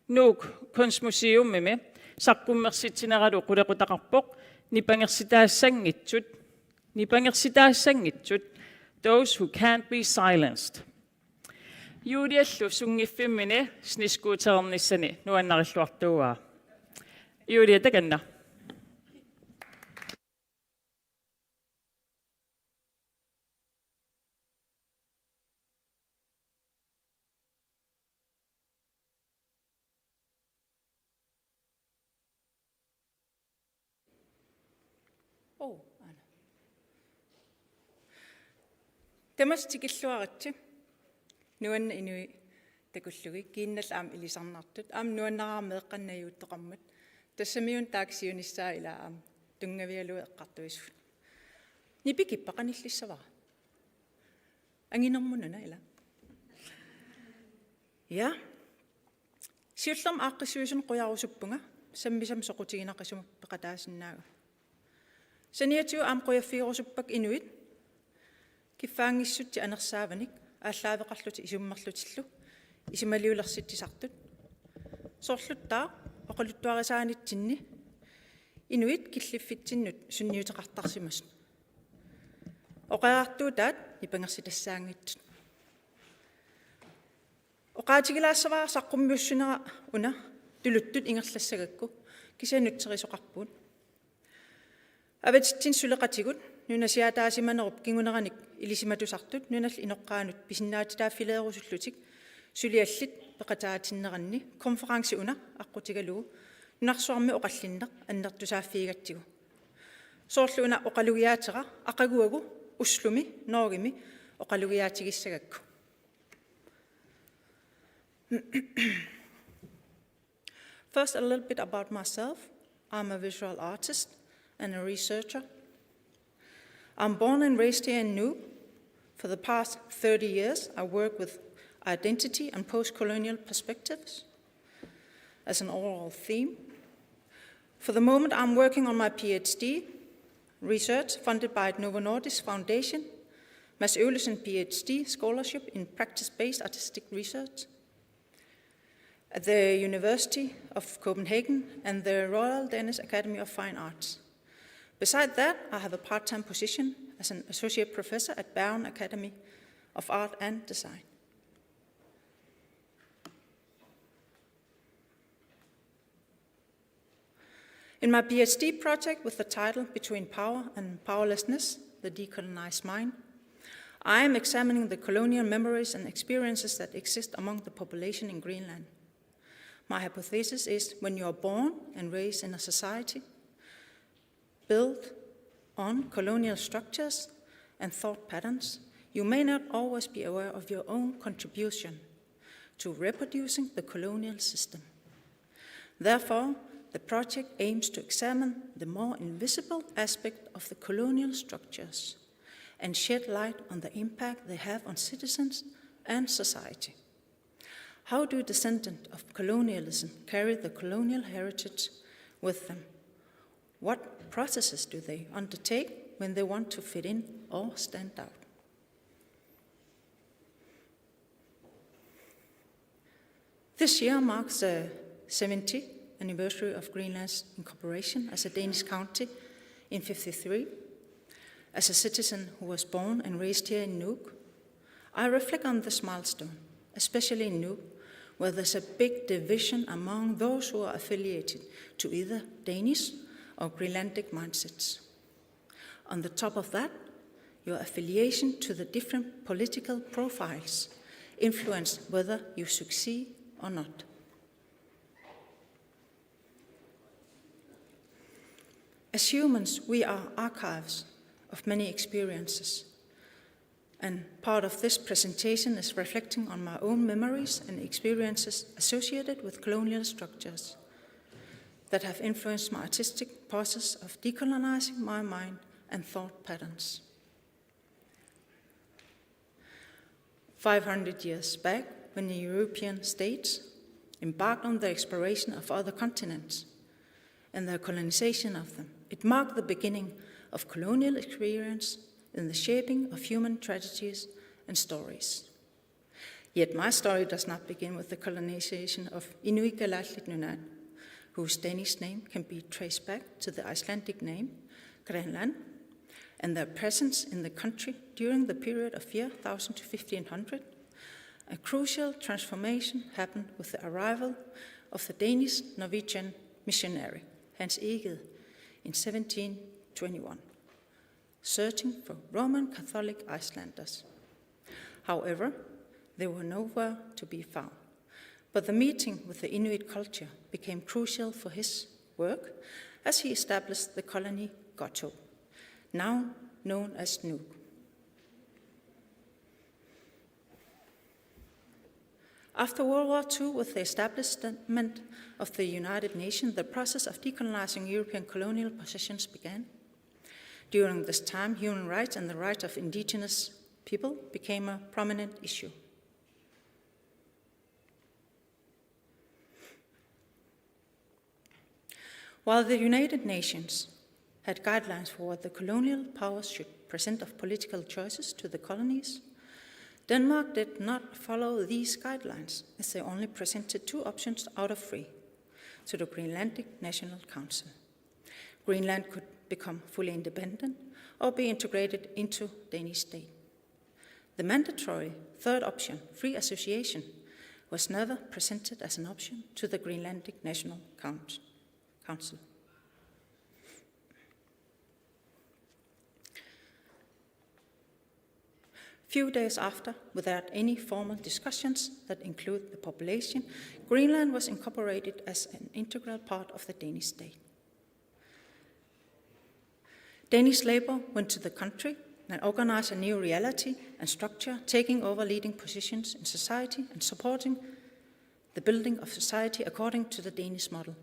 Nuuk Kunstmuseumimi, saqqummersitsineralu qulequtaqarpoq Nipangersitaassanngitsut, Nipangersitaassanngitsut, Those Who Can't Be Silenced. Juliellu sunngiffimmini snescooterernissani nuannarilluartuuaa. Julie, takanna. Oo, aana. Tamassi tikilluaritsi. Nuanneq inuit takullugit, kiinnallu aamma ilisarnartut, aamma nuannaraara meeqqanut najuuttoqarmat. Tassami una taakku siunissaat ilaa aamma tunngavigalugu eqqartuisugut. Nipikippat qanillissavara? Anginermut una ilaa. Ja. Siullermik aaqqissuisunut qujarusuppunga, sammisamik soqutiginiarnissamut peqataasinnaagavit. Saniatigut aamma qujaffigerusuppakka inuit kiffaanngissutsip anersaavanik aallaaveqarlutik isummerlutillu isumaliulersitsisartut. Soorluttaaq oqaluttuarisaanitsinni inuit killiffitsinnut sunniuteqartarsimasut. Oqariartuutaat nipangersitassaanngitsut. Oqaatigilaassavara saqqummiussinera una tuluttut ingerlassagakku, kisianni nutserisoqarpugut. Avatitsinni suleqatigut nunasiaataasimanerup kinguneranik ilisimatusartut nunallu inoqqaanut pisinnaatitaaffileerusullutik suliallit peqataatinneranni konferenci una aqqutigalugu nunarsuarmi oqallinneq annertusaaffigigatsigu. Soorlu una oqalugiaatera aqaguagu Oslomi, Norgemi oqalugiaatigissagakku. First, a little bit about myself. I'm a visual artist and a researcher. I'm born and raised here in Nuuk. For the past thirty years, I work with identity and post-colonial perspectives as an overall theme. For the moment, I'm working on my PhD research funded by Novo Nordisk Foundation, Mads Olesen PhD scholarship in practice-based artistic research at the University of Copenhagen and the Royal Danish Academy of Fine Arts. Beside that, I have a part-time position as an associate professor at Bergen Academy of Art and Design. In my PhD project with the title Between Power and Powerlessness, the Decolonized Mind, I am examining the colonial memories and experiences that exist among the population in Greenland. My hypothesis is when you are born and raised in a society built on colonial structures and thought patterns, you may not always be aware of your own contribution to reproducing the colonial system. Therefore, the project aims to examine the more invisible aspect of the colonial structures and shed light on the impact they have on citizens and society. How do descendants of colonialism carry the colonial heritage with them? What processes do they undertake when they want to fit in or stand out? This year marks the seventieth anniversary of Greenland's incorporation as a Danish county in fifty-three. As a citizen who was born and raised here in Nuuk, I reflect on this milestone, especially in Nuuk, where there's a big division among those who are affiliated to either Danish or Greenlandic mindsets. On the top of that, your affiliation to the different political profiles influence whether you succeed or not. As humans, we are archives of many experiences, and part of this presentation is reflecting on my own memories and experiences associated with colonial structures that have influenced my artistic process of decolonizing my mind and thought patterns. Five hundred years back, when the European states embarked on the exploration of other continents and the colonization of them, it marked the beginning of colonial experience in the shaping of human tragedies and stories. Yet my story does not begin with the colonization of Inuit Kalaallit Nunaat, whose Danish name can be traced back to the Icelandic name, Greenland, and their presence in the country during the period of year thousand to fifteen hundred. A crucial transformation happened with the arrival of the Danish Norwegian missionary, Hans Egede, in seventeen twenty-one, searching for Roman Catholic Icelanders. However, they were nowhere to be found. But the meeting with the Inuit culture became crucial for his work as he established the colony Godthåb, now known as Nuuk. After World War Two, with the establishment of the United Nations, the process of decolonizing European colonial possessions began. During this time, human rights and the rights of indigenous people became a prominent issue. While the United Nations had guidelines for what the colonial powers should present of political choices to the colonies, Denmark did not follow these guidelines, as they only presented two options out of three to the Greenlandic National Council. Greenland could become fully independent or be integrated into Danish state. The mandatory third option, free association, was never presented as an option to the Greenlandic National Count-, Council. Few days after, without any formal discussions that include the population, Greenland was incorporated as an integral part of the Danish state. Danish labor went to the country and organized a new reality and structure, taking over leading positions in society and supporting the building of society according to the Danish model.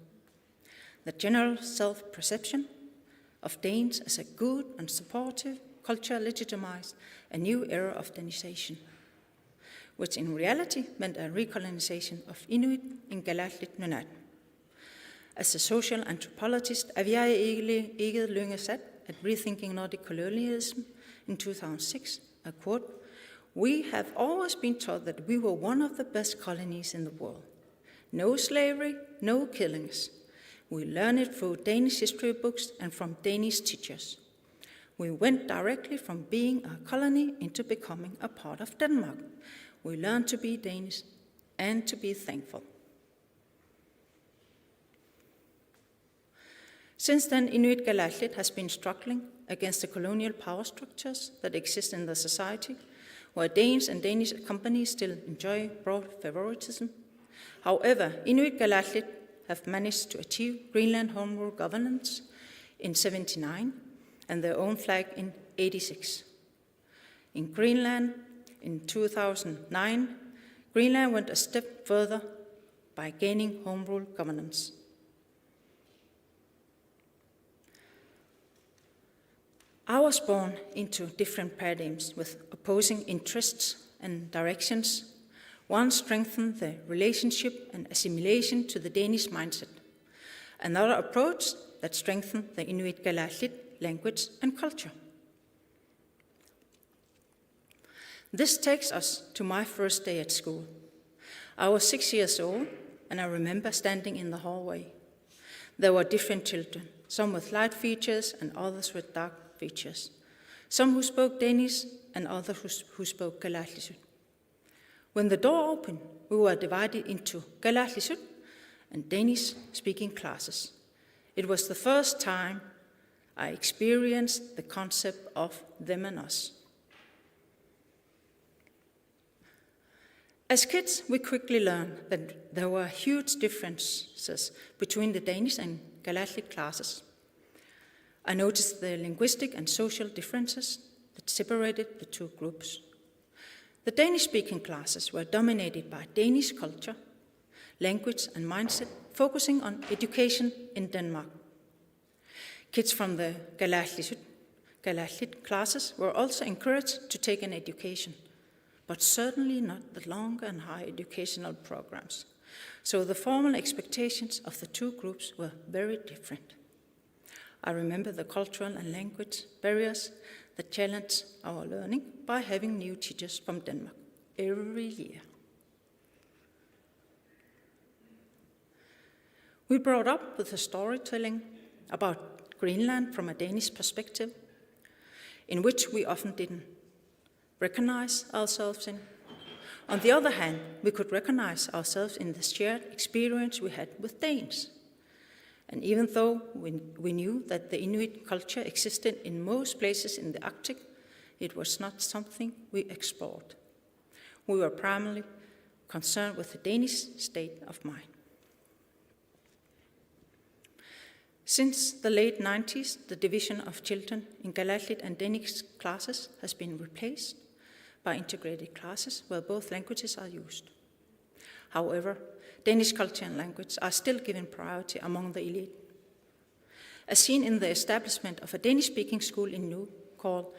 The general self-perception of Danes as a good and supportive culture legitimized a new era of Danization. which in reality meant a recolonization of Inuit in Kalaallit Nunaat. As the social anthropologist Aviaja Egede Lynge said at Rethinking Nordic Colonialism in two thousand six, I quote, "We have always been taught that we were one of the best colonies in the world. No slavery, no killings. We learn it through Danish history books and from Danish teachers. We went directly from being a colony into becoming a part of Denmark. We learned to be Danish and to be thankful." Since then, Inuit Kalaallit has been struggling against the colonial power structures that exist in the society, where Danes and Danish companies still enjoy broad favoritism. However, Inuit Kalaallit have managed to achieve Greenland Home Rule governance in seventy-nine and their own flag in eighty-six. In Greenland, in two thousand nine, Greenland went a step further by gaining Home Rule governance. I was born into different paradigms with opposing interests and directions. One strengthened the relationship and assimilation to the Danish mindset. Another approach that strengthened the Inuit Kalaallit language and culture. This takes us to my first day at school. I was six years old, and I remember standing in the hallway. There were different children, some with light features and others with dark features. Some who spoke Danish and others who, s- who spoke Kalaallisut. When the door opened, we were divided into Kalaallisut and Danish-speaking classes. It was the first time I experienced the concept of them and us. As kids, we quickly learned that there were huge differences between the Danish and Kalaallit classes. I noticed the linguistic and social differences that separated the two groups. The Danish-speaking classes were dominated by Danish culture, language, and mindset, focusing on education in Denmark. Kids from the Kalaallisut, Kalaallit classes were also encouraged to take an education, but certainly not the longer and higher educational programs. So the formal expectations of the two groups were very different. I remember the cultural and language barriers that challenged our learning by having new teachers from Denmark every year. We brought up with the storytelling about Greenland from a Danish perspective, in which we often didn't recognize ourselves in. On the other hand, we could recognize ourselves in the shared experience we had with Danes. And even though we, we knew that the Inuit culture existed in most places in the Arctic, it was not something we explored. We were primarily concerned with the Danish state of mind. Since the late nineties, the division of children in Kalaallit and Danish classes has been replaced by integrated classes where both languages are used. However, Danish culture and language are still given priority among the elite, as seen in the establishment of a Danish-speaking school in Nuuk called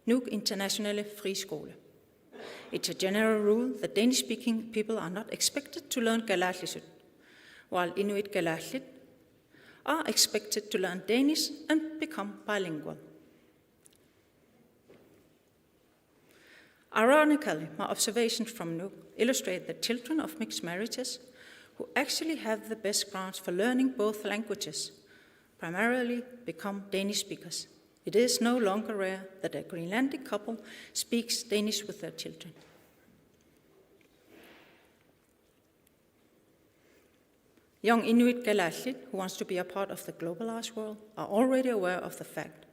Nuuk Internationale Friskole. It's a general rule that Danish-speaking people are not expected to learn Kalaallisut, while Inuit Kalaallit are expected to learn Danish and become bilingual. Ironically, my observations from Nuuk illustrate that children of mixed marriages who actually have the best grounds for learning both languages primarily become Danish speakers. It is no longer rare that a Greenlandic couple speaks Danish with their children. Young Inuit Kalaallit who wants to be a part of the globalized world are already aware of the fact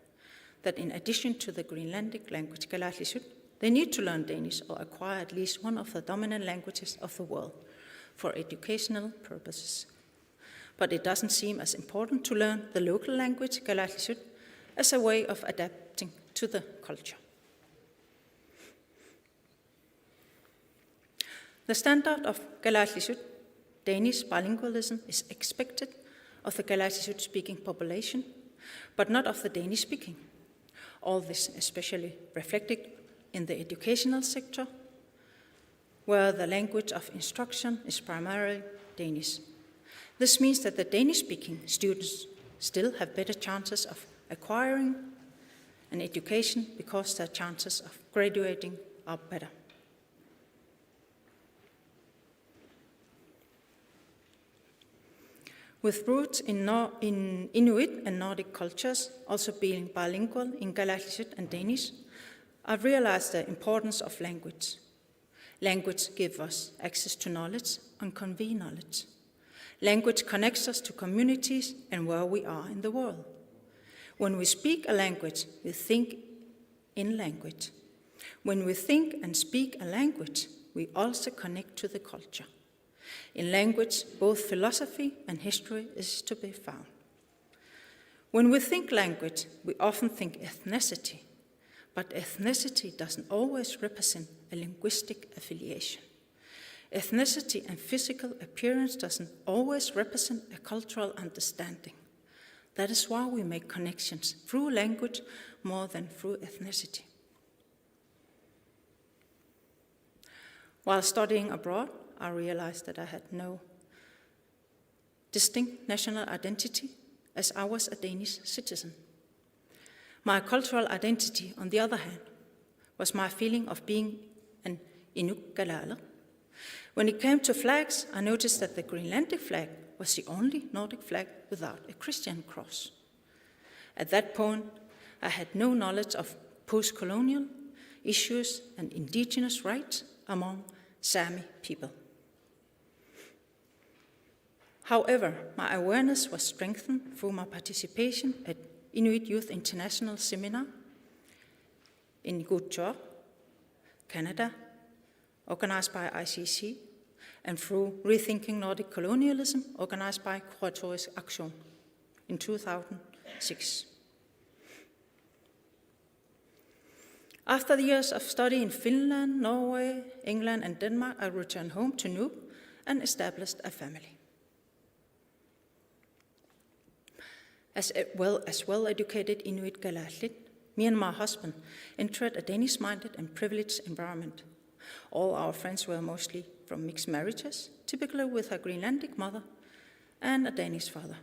that in addition to the Greenlandic language Kalaallisut, they need to learn Danish or acquire at least one of the dominant languages of the world for educational purposes. But it doesn't seem as important to learn the local language Kalaallisut as a way of adapting to the culture. The standard of Kalaallisut Danish bilingualism is expected of the Kalaallisut-speaking population, but not of the Danish-speaking. All this especially reflected in the educational sector, where the language of instruction is primarily Danish. This means that the Danish-speaking students still have better chances of acquiring an education because their chances of graduating are better. With roots in, Nor- in Inuit and Nordic cultures, also being bilingual in Kalaallit and Danish, I realized the importance of language. Language gives us access to knowledge and convey knowledge. Language connects us to communities and where we are in the world. When we speak a language, we think in language. When we think and speak a language, we also connect to the culture. In language, both philosophy and history is to be found. When we think language, we often think ethnicity, but ethnicity doesn't always represent a linguistic affiliation. Ethnicity and physical appearance doesn't always represent a cultural understanding. That is why we make connections through language more than through ethnicity. While studying abroad, I realized that I had no distinct national identity, as I was a Danish citizen. My cultural identity, on the other hand, was my feeling of being an Inuk Kalaallit. When it came to flags, I noticed that the Greenlandic flag was the only Nordic flag without a Christian cross. At that point, I had no knowledge of post-colonial issues and indigenous rights among Sami people. However, my awareness was strengthened through my participation at Inuit Youth International Seminar in Kuujjuaq, Canada, organized by I C C, and through Rethinking Nordic Colonialism, organized by Kuratorisk Aktion in two thousand six. After the years of study in Finland, Norway, England, and Denmark, I returned home to Nuuk and established a family. As e- well as well-educated Inuit Kalaallit, me and my husband entered a Danish-minded and privileged environment. All our friends were mostly from mixed marriages, typically with a Greenlandic mother and a Danish father.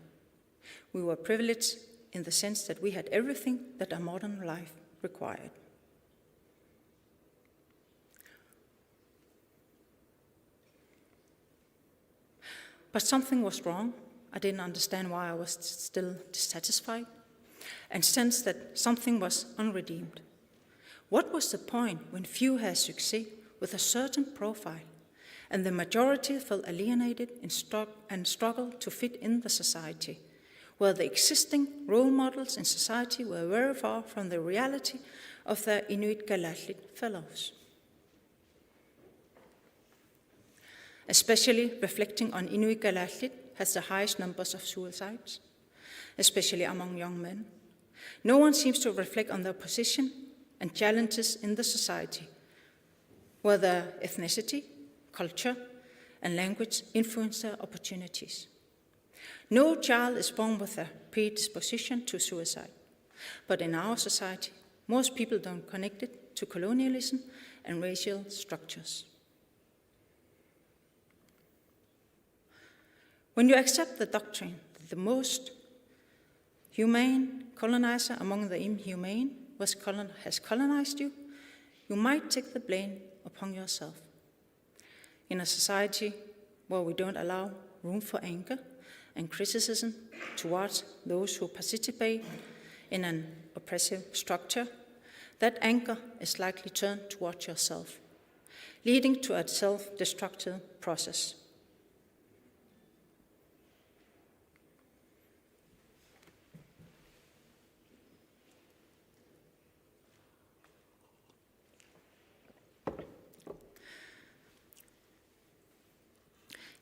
We were privileged in the sense that we had everything that a modern life required. But something was wrong. I didn't understand why I was still dissatisfied and sensed that something was unredeemed. What was the point when few had success with a certain profile and the majority felt alienated and, struck- and struggled to fit in the society, where the existing role models in society were very far from the reality of their Inuit Kalaallit fellows? Especially reflecting on Inuit Kalaallit has the highest numbers of suicides, especially among young men. No one seems to reflect on their position and challenges in the society, where their ethnicity, culture, and language influence their opportunities. No child is born with a predisposition to suicide, but in our society, most people don't connect it to colonialism and racial structures. When you accept the doctrine that the most humane colonizer among the inhumane was colon- has colonized you, you might take the blame upon yourself. In a society where we don't allow room for anger and criticism towards those who participate in an oppressive structure, that anger is likely turned towards yourself, leading to a self-destructive process.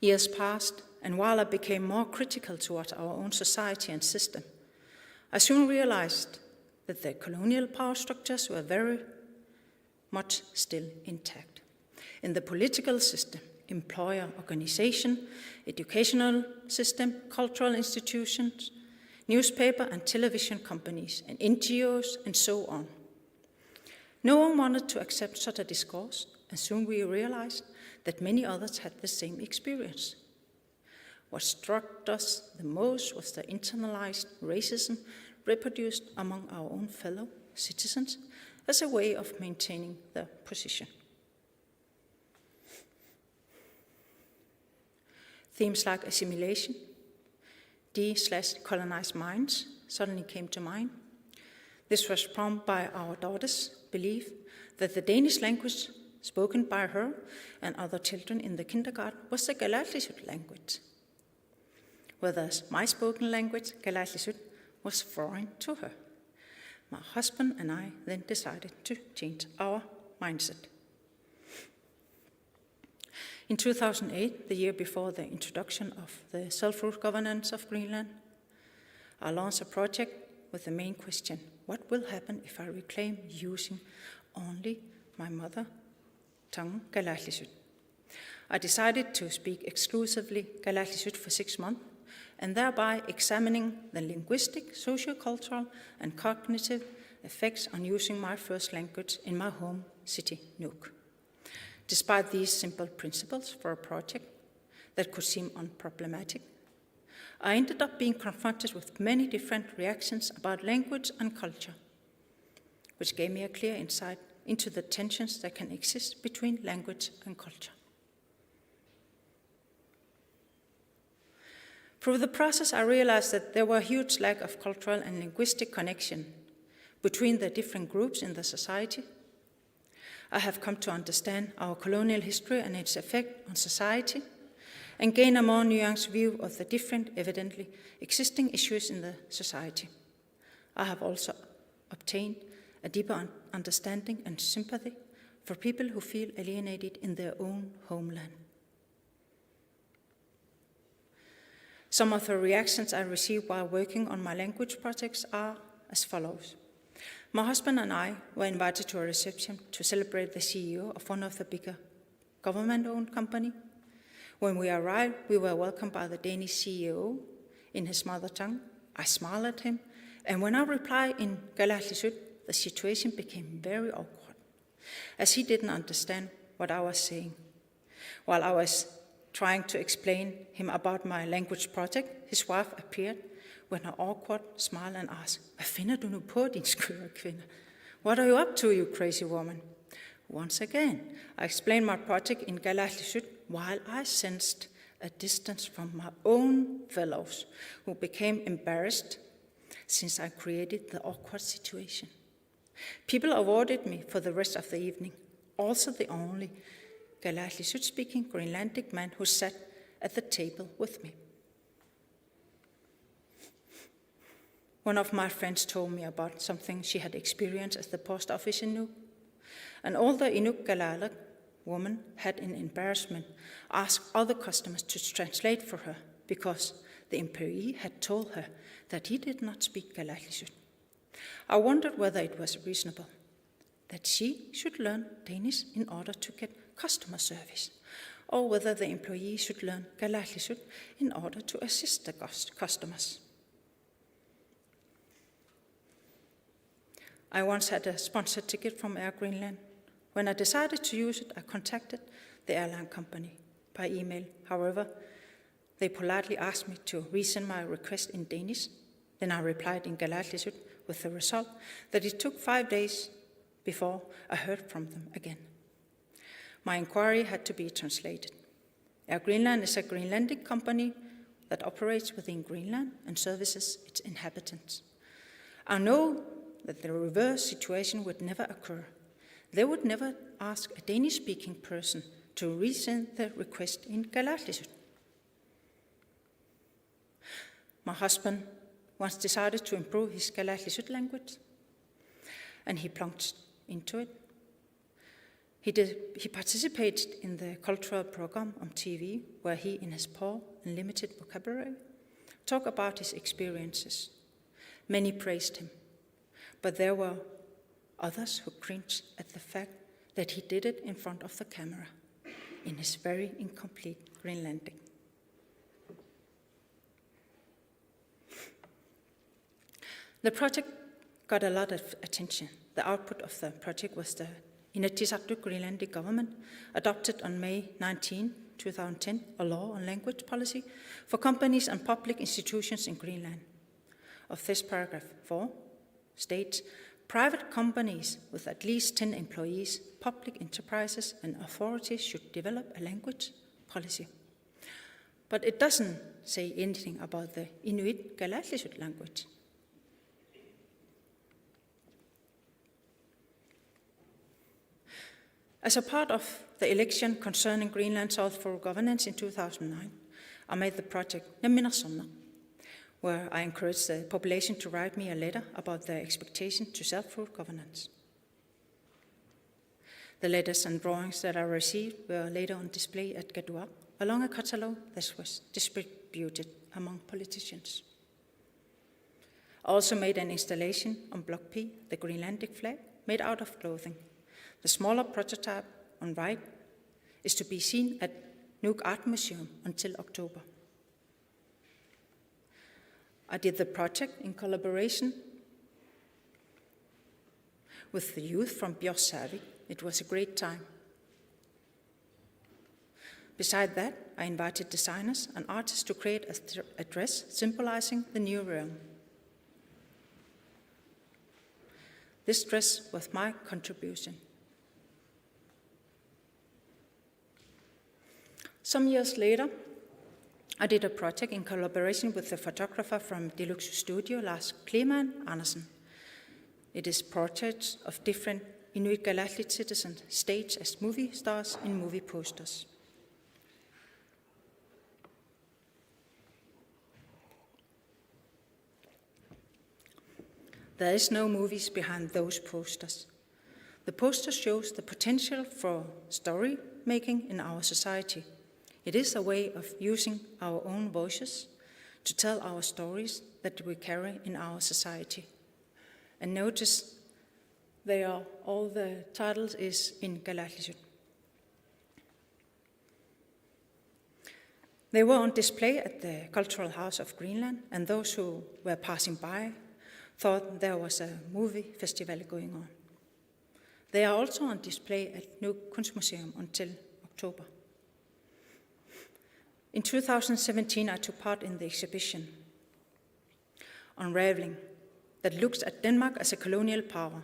Years passed, and while I became more critical towards our own society and system, I soon realized that the colonial power structures were very much still intact. In the political system, employer organization, educational system, cultural institutions, newspaper and television companies, and N G Os, and so on. No one wanted to accept such a discourse, And soon we realized that many others had the same experience. What struck us the most was the internalized racism reproduced among our own fellow citizens as a way of maintaining their position. Themes like assimilation, de- slash colonized minds suddenly came to mind. This was prompted by our daughter's belief that the Danish language spoken by her and other children in the kindergarten was the Kalaallisut language, whereas my spoken language, Kalaallisut, was foreign to her. My husband and I then decided to change our mindset. In two thousand eight, the year before the introduction of the self-rule governance of Greenland, I launched a project with the main question: what will happen if I reclaim using only my mother tongue, Kalaallisut? I decided to speak exclusively Kalaallisut for six months, and thereby examining the linguistic, sociocultural, and cognitive effects on using my first language in my home city, Nuuk. Despite these simple principles for a project that could seem unproblematic, I ended up being confronted with many different reactions about language and culture, which gave me a clear insight into the tensions that can exist between language and culture. Through the process, I realized that there were a huge lack of cultural and linguistic connection between the different groups in the society. I have come to understand our colonial history and its effect on society, and gain a more nuanced view of the different, evidently existing issues in the society. I have also obtained a deeper un- understanding and sympathy for people who feel alienated in their own homeland. Some of the reactions I received while working on my language projects are as follows. My husband and I were invited to a reception to celebrate the C E O of one of the bigger government-owned company. When we arrived, we were welcomed by the Danish C E O in his mother tongue. I smiled at him, and when I replied in Kalaallisut, the situation became very awkward, as he didn't understand what I was saying. While I was trying to explain him about my language project, his wife appeared with an awkward smile and asked, "Hvad finder du nu på, din skøre kvinde? What are you up to, you crazy woman?" Once again, I explained my project in Kalaallisut while I sensed a distance from my own fellows who became embarrassed since I created the awkward situation. People avoided me for the rest of the evening, also the only Kalaallisut-speaking Greenlandic man who sat at the table with me. One of my friends told me about something she had experienced at the post office in Nuuk. An older Inuk Kalaaleq woman had, in embarrassment, asked other customers to translate for her because the employee had told her that he did not speak Kalaallisut. I wondered whether it was reasonable that she should learn Danish in order to get customer service, or whether the employee should learn Kalaallisut in order to assist the cus- customers. I once had a sponsored ticket from Air Greenland. When I decided to use it, I contacted the airline company by email. However, they politely asked me to resend my request in Danish. Then I replied in Kalaallisut with the result that it took five days before I heard from them again. My inquiry had to be translated. Air Greenland is a Greenlandic company that operates within Greenland and services its inhabitants. I know that the reverse situation would never occur. They would never ask a Danish-speaking person to resend the request in Kalaallisut. My husband once decided to improve his Kalaallisut language, and he plunged into it. He, did, he participated in the cultural program on T V, where he, in his poor and limited vocabulary, talked about his experiences. Many praised him, but there were others who cringed at the fact that he did it in front of the camera in his very incomplete Greenlandic. The project got a lot of attention. The output of the project was the Inatsisartut, Greenlandic government, adopted on May nineteen, two thousand ten, a law on language policy for companies and public institutions in Greenland. Of this, paragraph four states, "Private companies with at least ten employees, public enterprises and authorities should develop a language policy." But it doesn't say anything about the Inuit Kalaallisut language. As a part of the election concerning Greenland's South Fur governance in two thousand nine, I made the project Namminersorneq, where I encouraged the population to write me a letter about their expectation to South Fur governance. The letters and drawings that I received were later on display at Katuaq, along a catalogue that was distributed among politicians. I also made an installation on Block P, the Greenlandic flag, made out of clothing. The smaller prototype on right is to be seen at Nuuk Art Museum until October. I did the project in collaboration with the youth from Björsavi. It was a great time. Beside that, I invited designers and artists to create a, th- a dress symbolizing the new realm. This dress was my contribution. Some years later, I did a project in collaboration with the photographer from Deluxe Studio, Lars Kleemann Andersen. It is portraits of different Inuit Kalaallit citizens staged as movie stars in movie posters. There is no movies behind those posters. The poster shows the potential for story making in our society. It is a way of using our own voices to tell our stories that we carry in our society. And notice, they are, all the titles is in Kalaallisut. They were on display at the Cultural House of Greenland, and those who were passing by thought there was a movie festival going on. They are also on display at Nuuk Kunstmuseum until October. In two thousand seventeen, I took part in the exhibition Unraveling, that looks at Denmark as a colonial power.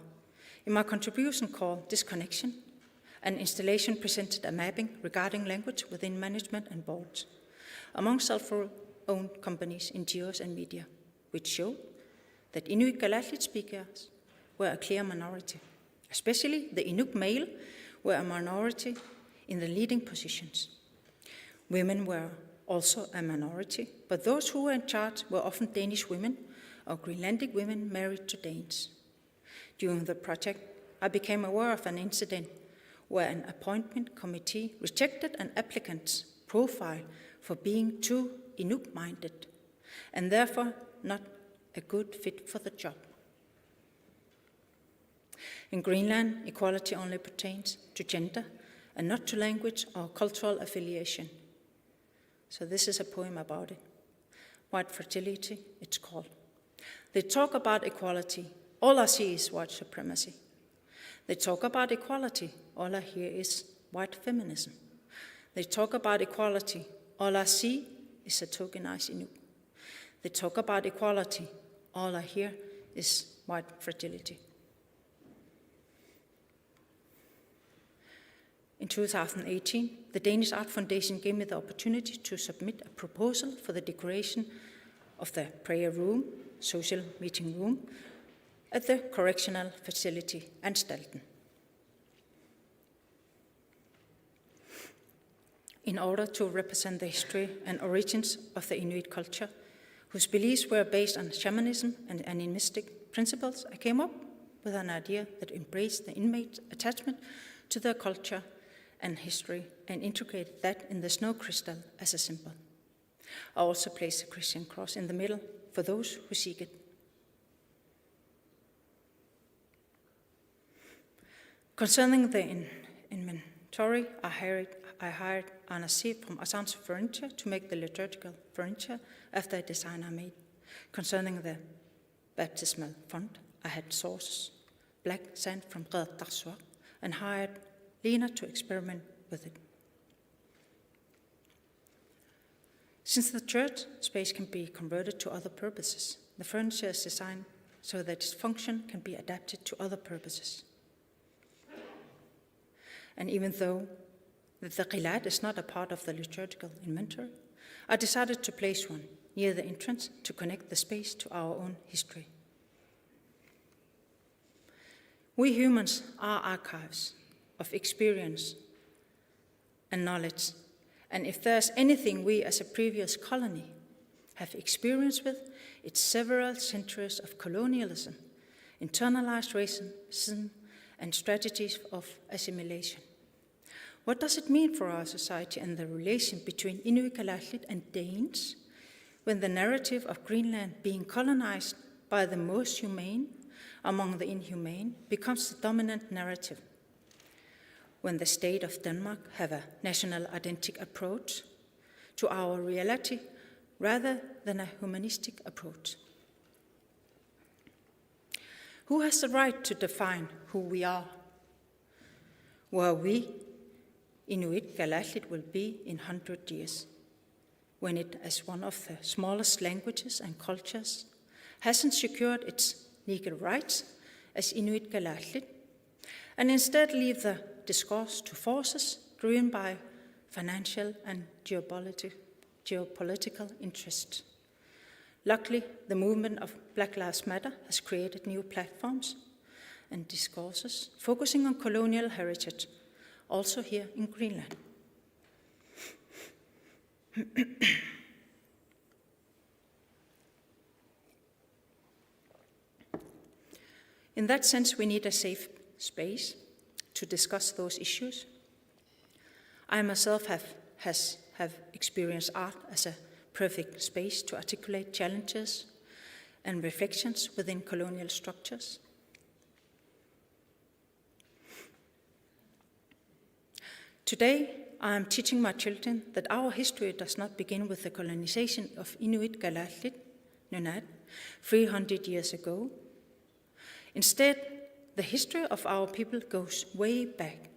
In my contribution called Disconnection, an installation presented a mapping regarding language within management and boards, among self-owned companies, N G Os and media, which showed that Inuit Kalaallit speakers were a clear minority. Especially the Inuk male were a minority in the leading positions. Women were also a minority, but those who were in charge were often Danish women or Greenlandic women married to Danes. During the project, I became aware of an incident where an appointment committee rejected an applicant's profile for being too Inuk-minded and therefore not a good fit for the job. In Greenland, equality only pertains to gender and not to language or cultural affiliation. So this is a poem about it. White Fragility, it's called. They talk about equality. All I see is white supremacy. They talk about equality. All I hear is white feminism. They talk about equality. All I see is a tokenized Inuk. They talk about equality. All I hear is white fragility. In two thousand eighteen, the Danish Art Foundation gave me the opportunity to submit a proposal for the decoration of the prayer room, social meeting room, at the correctional facility, Anstalten. In order to represent the history and origins of the Inuit culture, whose beliefs were based on shamanism and animistic principles, I came up with an idea that embraced the inmate's attachment to their culture and history and integrated that in the snow crystal as a symbol. I also placed a Christian cross in the middle for those who seek it. Concerning the in-, inventory, I hired, I hired Anna Siv from Asanso Furniture to make the liturgical furniture after a design I made. Concerning the baptismal font, I had sources, black sand from Qeqertarsuaq, and hired Lena to experiment with it. Since the church space can be converted to other purposes, the furniture is designed so that its function can be adapted to other purposes. And even though that the qilaat is not a part of the liturgical inventory, I decided to place one near the entrance to connect the space to our own history. We humans are archives of experience and knowledge, and if there's anything we as a previous colony have experience with, it's several centuries of colonialism, internalized racism, and strategies of assimilation. What does it mean for our society and the relation between Inuit Kalaallit and Danes when the narrative of Greenland being colonized by the most humane among the inhumane becomes the dominant narrative? When the state of Denmark have a national identity approach to our reality rather than a humanistic approach? Who has the right to define who we are? Where we, Inuit Kalaallit, will be in hundred years, when it, as one of the smallest languages and cultures, hasn't secured its legal rights as Inuit Kalaallit, and instead leave the discourse to forces driven by financial and geopoliti-, geopolitical interest. Luckily, the movement of Black Lives Matter has created new platforms and discourses focusing on colonial heritage, also here in Greenland. In that sense, we need a safe space to discuss those issues. I myself have, has, have experienced art as a perfect space to articulate challenges and reflections within colonial structures. Today, I am teaching my children that our history does not begin with the colonization of Inuit Kalaallit Nunaat three hundred years ago. Instead, the history of our people goes way back,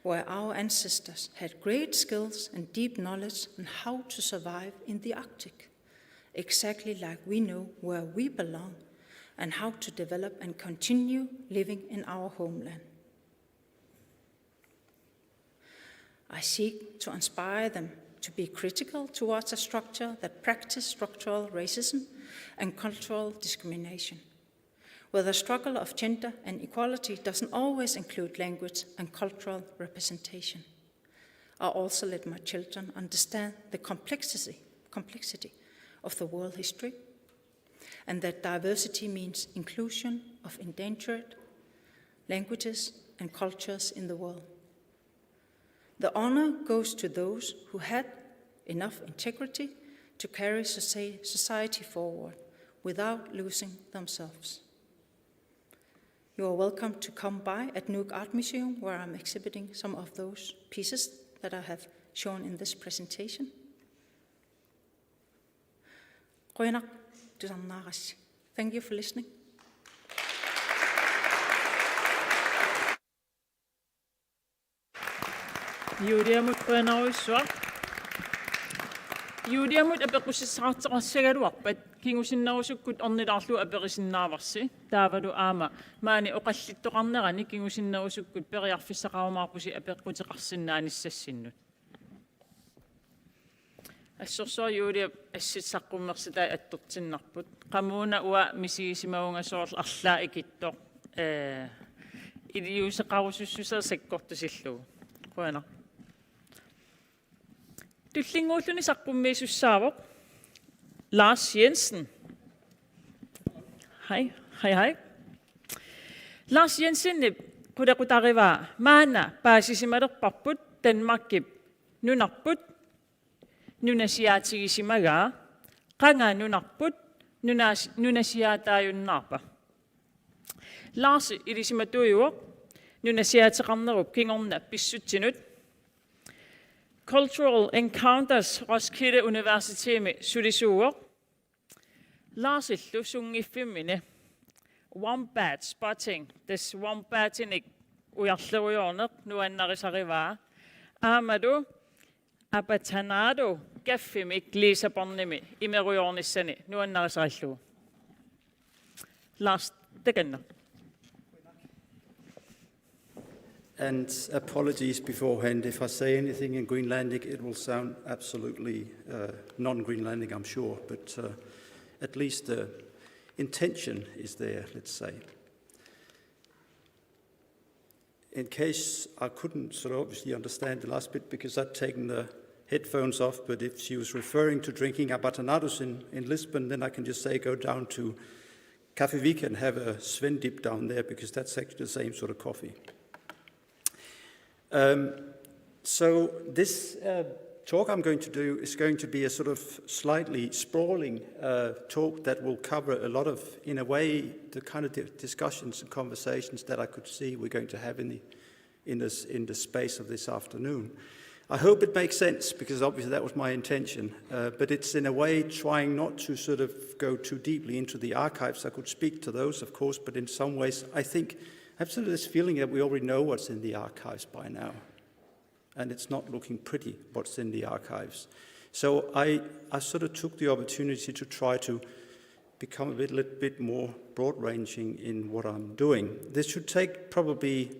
where our ancestors had great skills and deep knowledge on how to survive in the Arctic, exactly like we know where we belong and how to develop and continue living in our homeland. I seek to inspire them to be critical towards a structure that practices structural racism and cultural discrimination, where the struggle of gender and equality doesn't always include language and cultural representation. I also let my children understand the complexity, complexity of the world history, and that diversity means inclusion of endangered languages and cultures in the world. The honor goes to those who had enough integrity to carry soci-, society forward without losing themselves. You are welcome to come by at Nuuk Art Museum, where I'm exhibiting some of those pieces that I have shown in this presentation. Qujanaq tusarnaarassi. Thank you for listening. Juliamut qujanarsuaq. Juliamut apeqqussissaartoqassagaluarpat kingusinnerusukkut ornilaarlugu aperisinnaavarsi. Taavalu aamma maani oqallittoqarnerani kingusinnerusukkut periarfissaqarumaarpusi apeqquteqarsinnaanissassinnut. Assorsuaq Juliap assit saqqummersitai attortinnarput. Qamuuna uanga misigisimavunga soorlu arlaat ikittoq, ee, iliuuseqarusussusaa sakkortusillugu. Qujanaq. Tullinnguulluni saqqummiisussaavoq Lars Jensen. Hej, hej, hej. Lars Jensenip qulequtarivaa maanna paasisimalerparput Danmarkip nunarput nunasiaatigisimagaa, qanga nunarput nunas-, nunasiaataajunnaarpa. Lars ilisimatuujuvoq nunasiaateqarnerup kingorna pissutsinut. Cultural Encounters Roskilde Universitymi sulisuuvoq. Larsillu sunngiffimmini wombat spotting, tassa wombatinik ujarlerujoorneq nuannarisarivaa. Aammalu Apatanado kaffimik Lissabonimi imerujoornissani nuannarisarillugu. Lars, takanna. And apologies beforehand. If I say anything in Greenlandic, it will sound absolutely uh, non-Greenlandic, I'm sure, but uh, at least the intention is there, let's say. In case I couldn't sort of obviously understand the last bit because I'd taken the headphones off, but if she was referring to drinking abatanados in, in Lisbon, then I can just say go down to Kafevik and have a Svendip down there because that's actually the same sort of coffee. Um, so this uh, talk I'm going to do is going to be a sort of slightly sprawling uh, talk that will cover a lot of, in a way, the kind of di- discussions and conversations that I could see we're going to have in the, in this, in the space of this afternoon. I hope it makes sense, because obviously that was my intention, uh, but it's in a way trying not to sort of go too deeply into the archives. I could speak to those, of course, but in some ways I think I have sort of this feeling that we already know what's in the archives by now, and it's not looking pretty what's in the archives. So I, I sort of took the opportunity to try to become a bit, little bit more broad-ranging in what I'm doing. This should take probably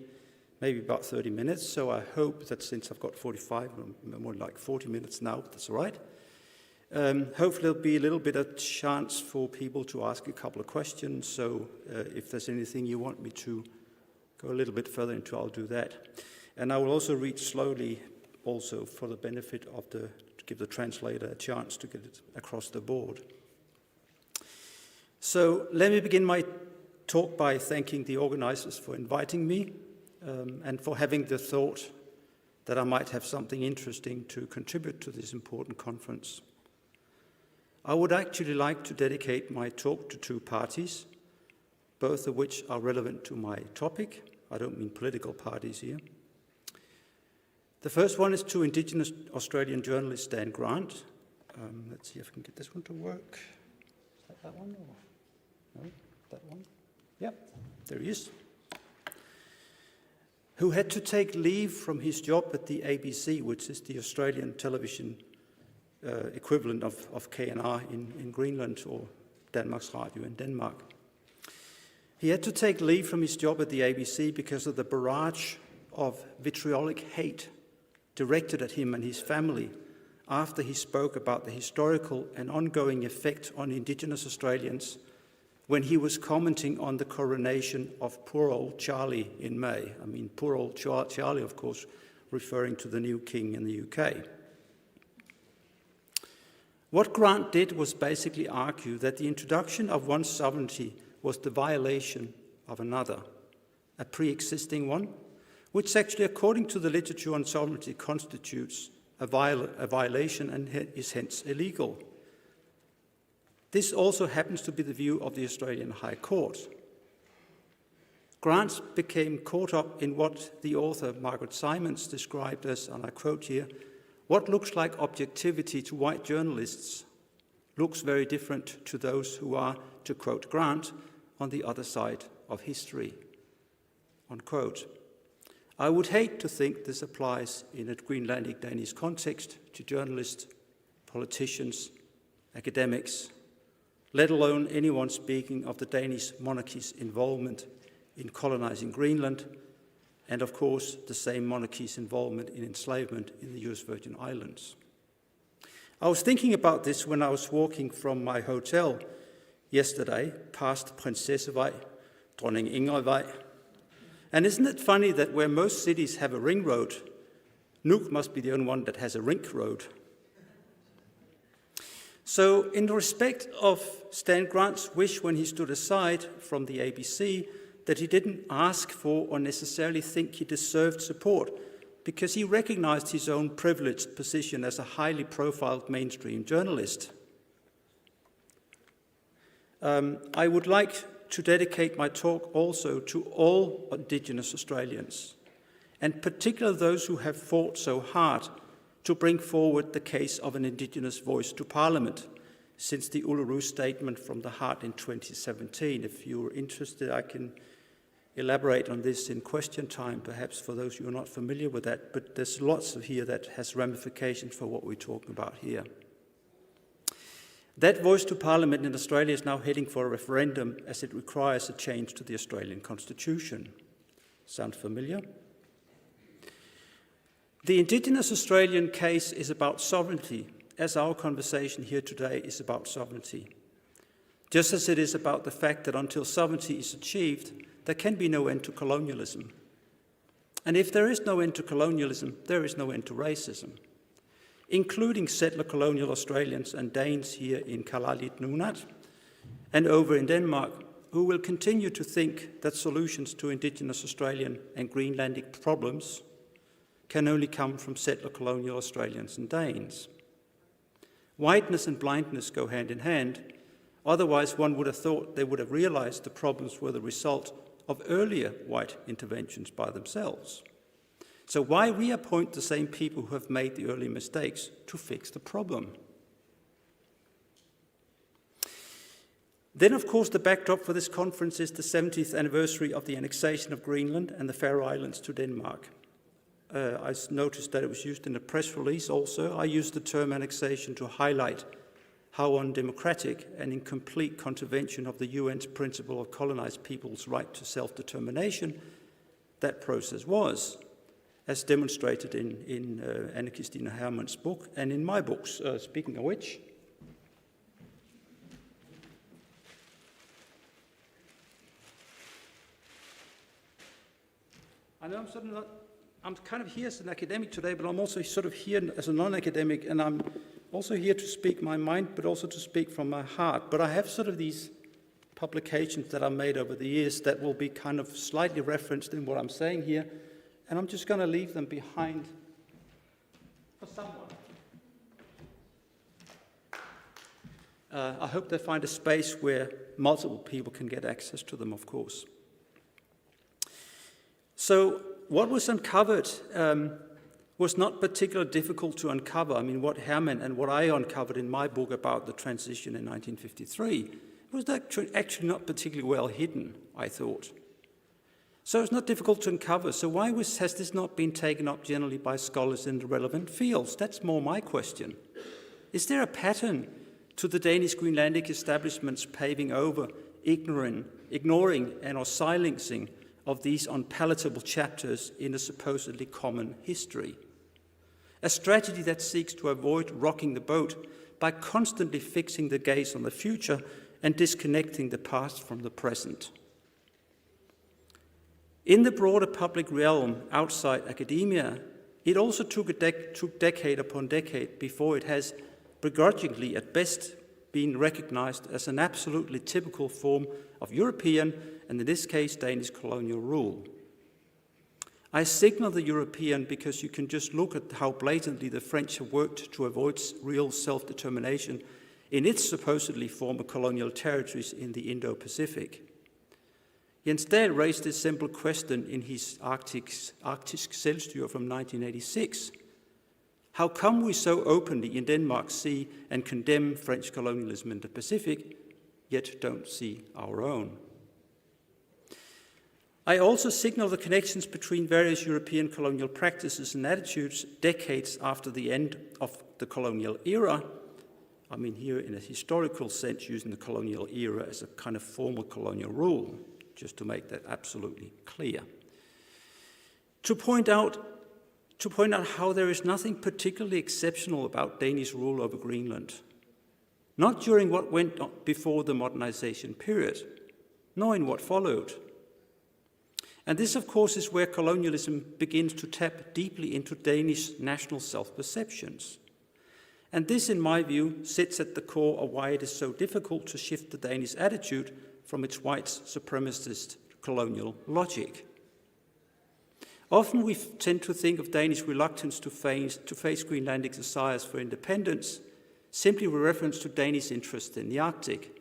maybe about thirty minutes, so I hope that since I've got forty-five, m- more like forty minutes now, that's all right. Um, hopefully there'll be a little bit of chance for people to ask a couple of questions, so uh, if there's anything you want me to go a little bit further into, I'll do that. And I will also read slowly also for the benefit of the, to give the translator a chance to get it across the board. So let me begin my talk by thanking the organizers for inviting me um, and for having the thought that I might have something interesting to contribute to this important conference. I would actually like to dedicate my talk to two parties, both of which are relevant to my topic. I don't mean political parties here. The first one is to Indigenous Australian journalist Stan Grant. Um, let's see if I can get this one to work. Is that that one? Or? No, that one? Yep, there he is. Who had to take leave from his job at the A B C, which is the Australian television uh, equivalent of, of K N R in, in Greenland, or Danmarks Radio in Denmark. He had to take leave from his job at the A B C because of the barrage of vitriolic hate directed at him and his family after he spoke about the historical and ongoing effect on Indigenous Australians when he was commenting on the coronation of poor old Charlie in May. I mean, poor old Char- Charlie, of course, referring to the new king in the U K. What Grant did was basically argue that the introduction of one sovereignty was the violation of another, a pre-existing one, which actually, according to the literature on sovereignty, constitutes a, viol- a violation and he- is hence illegal. This also happens to be the view of the Australian High Court. Grant became caught up in what the author Margaret Simons described as, and I quote here, "What looks like objectivity to white journalists looks very different to those who are, to quote Grant, on the other side of history." Unquote. I would hate to think this applies in a Greenlandic Danish context to journalists, politicians, academics, let alone anyone speaking of the Danish monarchy's involvement in colonizing Greenland, and of course the same monarchy's involvement in enslavement in the U S Virgin Islands. I was thinking about this when I was walking from my hotel yesterday, past Prinsessevej, Dronning Ingridvej. And isn't it funny that where most cities have a ring road, Nuuk must be the only one that has a rink road. So, in respect of Stan Grant's wish when he stood aside from the A B C that he didn't ask for or necessarily think he deserved support, because he recognized his own privileged position as a highly profiled mainstream journalist. Um, I would like to dedicate my talk also to all Indigenous Australians, and particularly those who have fought so hard to bring forward the case of an Indigenous voice to Parliament since the Uluru Statement from the Heart in twenty seventeen. If you're interested, I can elaborate on this in question time, perhaps, for those who are not familiar with that, but there's lots of here that has ramifications for what we're talking about here. That voice to Parliament in Australia is now heading for a referendum as it requires a change to the Australian Constitution. Sound familiar? The Indigenous Australian case is about sovereignty, as our conversation here today is about sovereignty. Just as it is about the fact that until sovereignty is achieved, there can be no end to colonialism. And if there is no end to colonialism, there is no end to racism, including settler colonial Australians and Danes here in Kalaallit Nunaat and over in Denmark, who will continue to think that solutions to Indigenous Australian and Greenlandic problems can only come from settler colonial Australians and Danes. Whiteness and blindness go hand in hand. Otherwise, one would have thought they would have realized the problems were the result of earlier white interventions by themselves. So why reappoint the same people who have made the early mistakes to fix the problem? Then, of course, the backdrop for this conference is the seventieth anniversary of the annexation of Greenland and the Faroe Islands to Denmark. Uh, I s- noticed that it was used in a press release also. I used the term annexation to highlight how undemocratic and in complete contravention of the U N's principle of colonized people's right to self-determination that process was, as demonstrated in, in uh, Anne Christine Hermann's book and in my books, uh, speaking of which. I know I'm sort of not, I'm kind of here as an academic today, but I'm also sort of here as a non-academic, and I'm also here to speak my mind, but also to speak from my heart. But I have sort of these publications that I made over the years that will be kind of slightly referenced in what I'm saying here, and I'm just going to leave them behind for someone. Uh, I hope they find a space where multiple people can get access to them, of course. So what was uncovered um, was not particularly difficult to uncover. I mean, what Hermann and what I uncovered in my book about the transition in nineteen fifty-three was actu- actually not particularly well hidden, I thought. So it's not difficult to uncover. So why was, has this not been taken up generally by scholars in the relevant fields? That's more my question. Is there a pattern to the Danish Greenlandic establishment's paving over, ignoring, ignoring and or silencing of these unpalatable chapters in a supposedly common history? A strategy that seeks to avoid rocking the boat by constantly fixing the gaze on the future and disconnecting the past from the present. In the broader public realm outside academia, it also took, a dec- took decade upon decade before it has, begrudgingly at best, been recognized as an absolutely typical form of European, and in this case, Danish colonial rule. I signal the European because you can just look at how blatantly the French have worked to avoid s- real self-determination in its supposedly former colonial territories in the Indo-Pacific. Jens Dahl raised this simple question in his Arktisk, Arktisk Selvstyre from nineteen eighty-six. How come we so openly in Denmark see and condemn French colonialism in the Pacific, yet don't see our own? I also signal the connections between various European colonial practices and attitudes decades after the end of the colonial era. I mean, here in a historical sense, using the colonial era as a kind of formal colonial rule, just to make that absolutely clear. To point out, to point out how there is nothing particularly exceptional about Danish rule over Greenland, not during what went on before the modernization period, nor in what followed. And this, of course, is where colonialism begins to tap deeply into Danish national self-perceptions. And this, in my view, sits at the core of why it is so difficult to shift the Danish attitude from its white supremacist colonial logic. Often we f- tend to think of Danish reluctance to face, to face Greenlandic desires for independence simply with reference to Danish interest in the Arctic.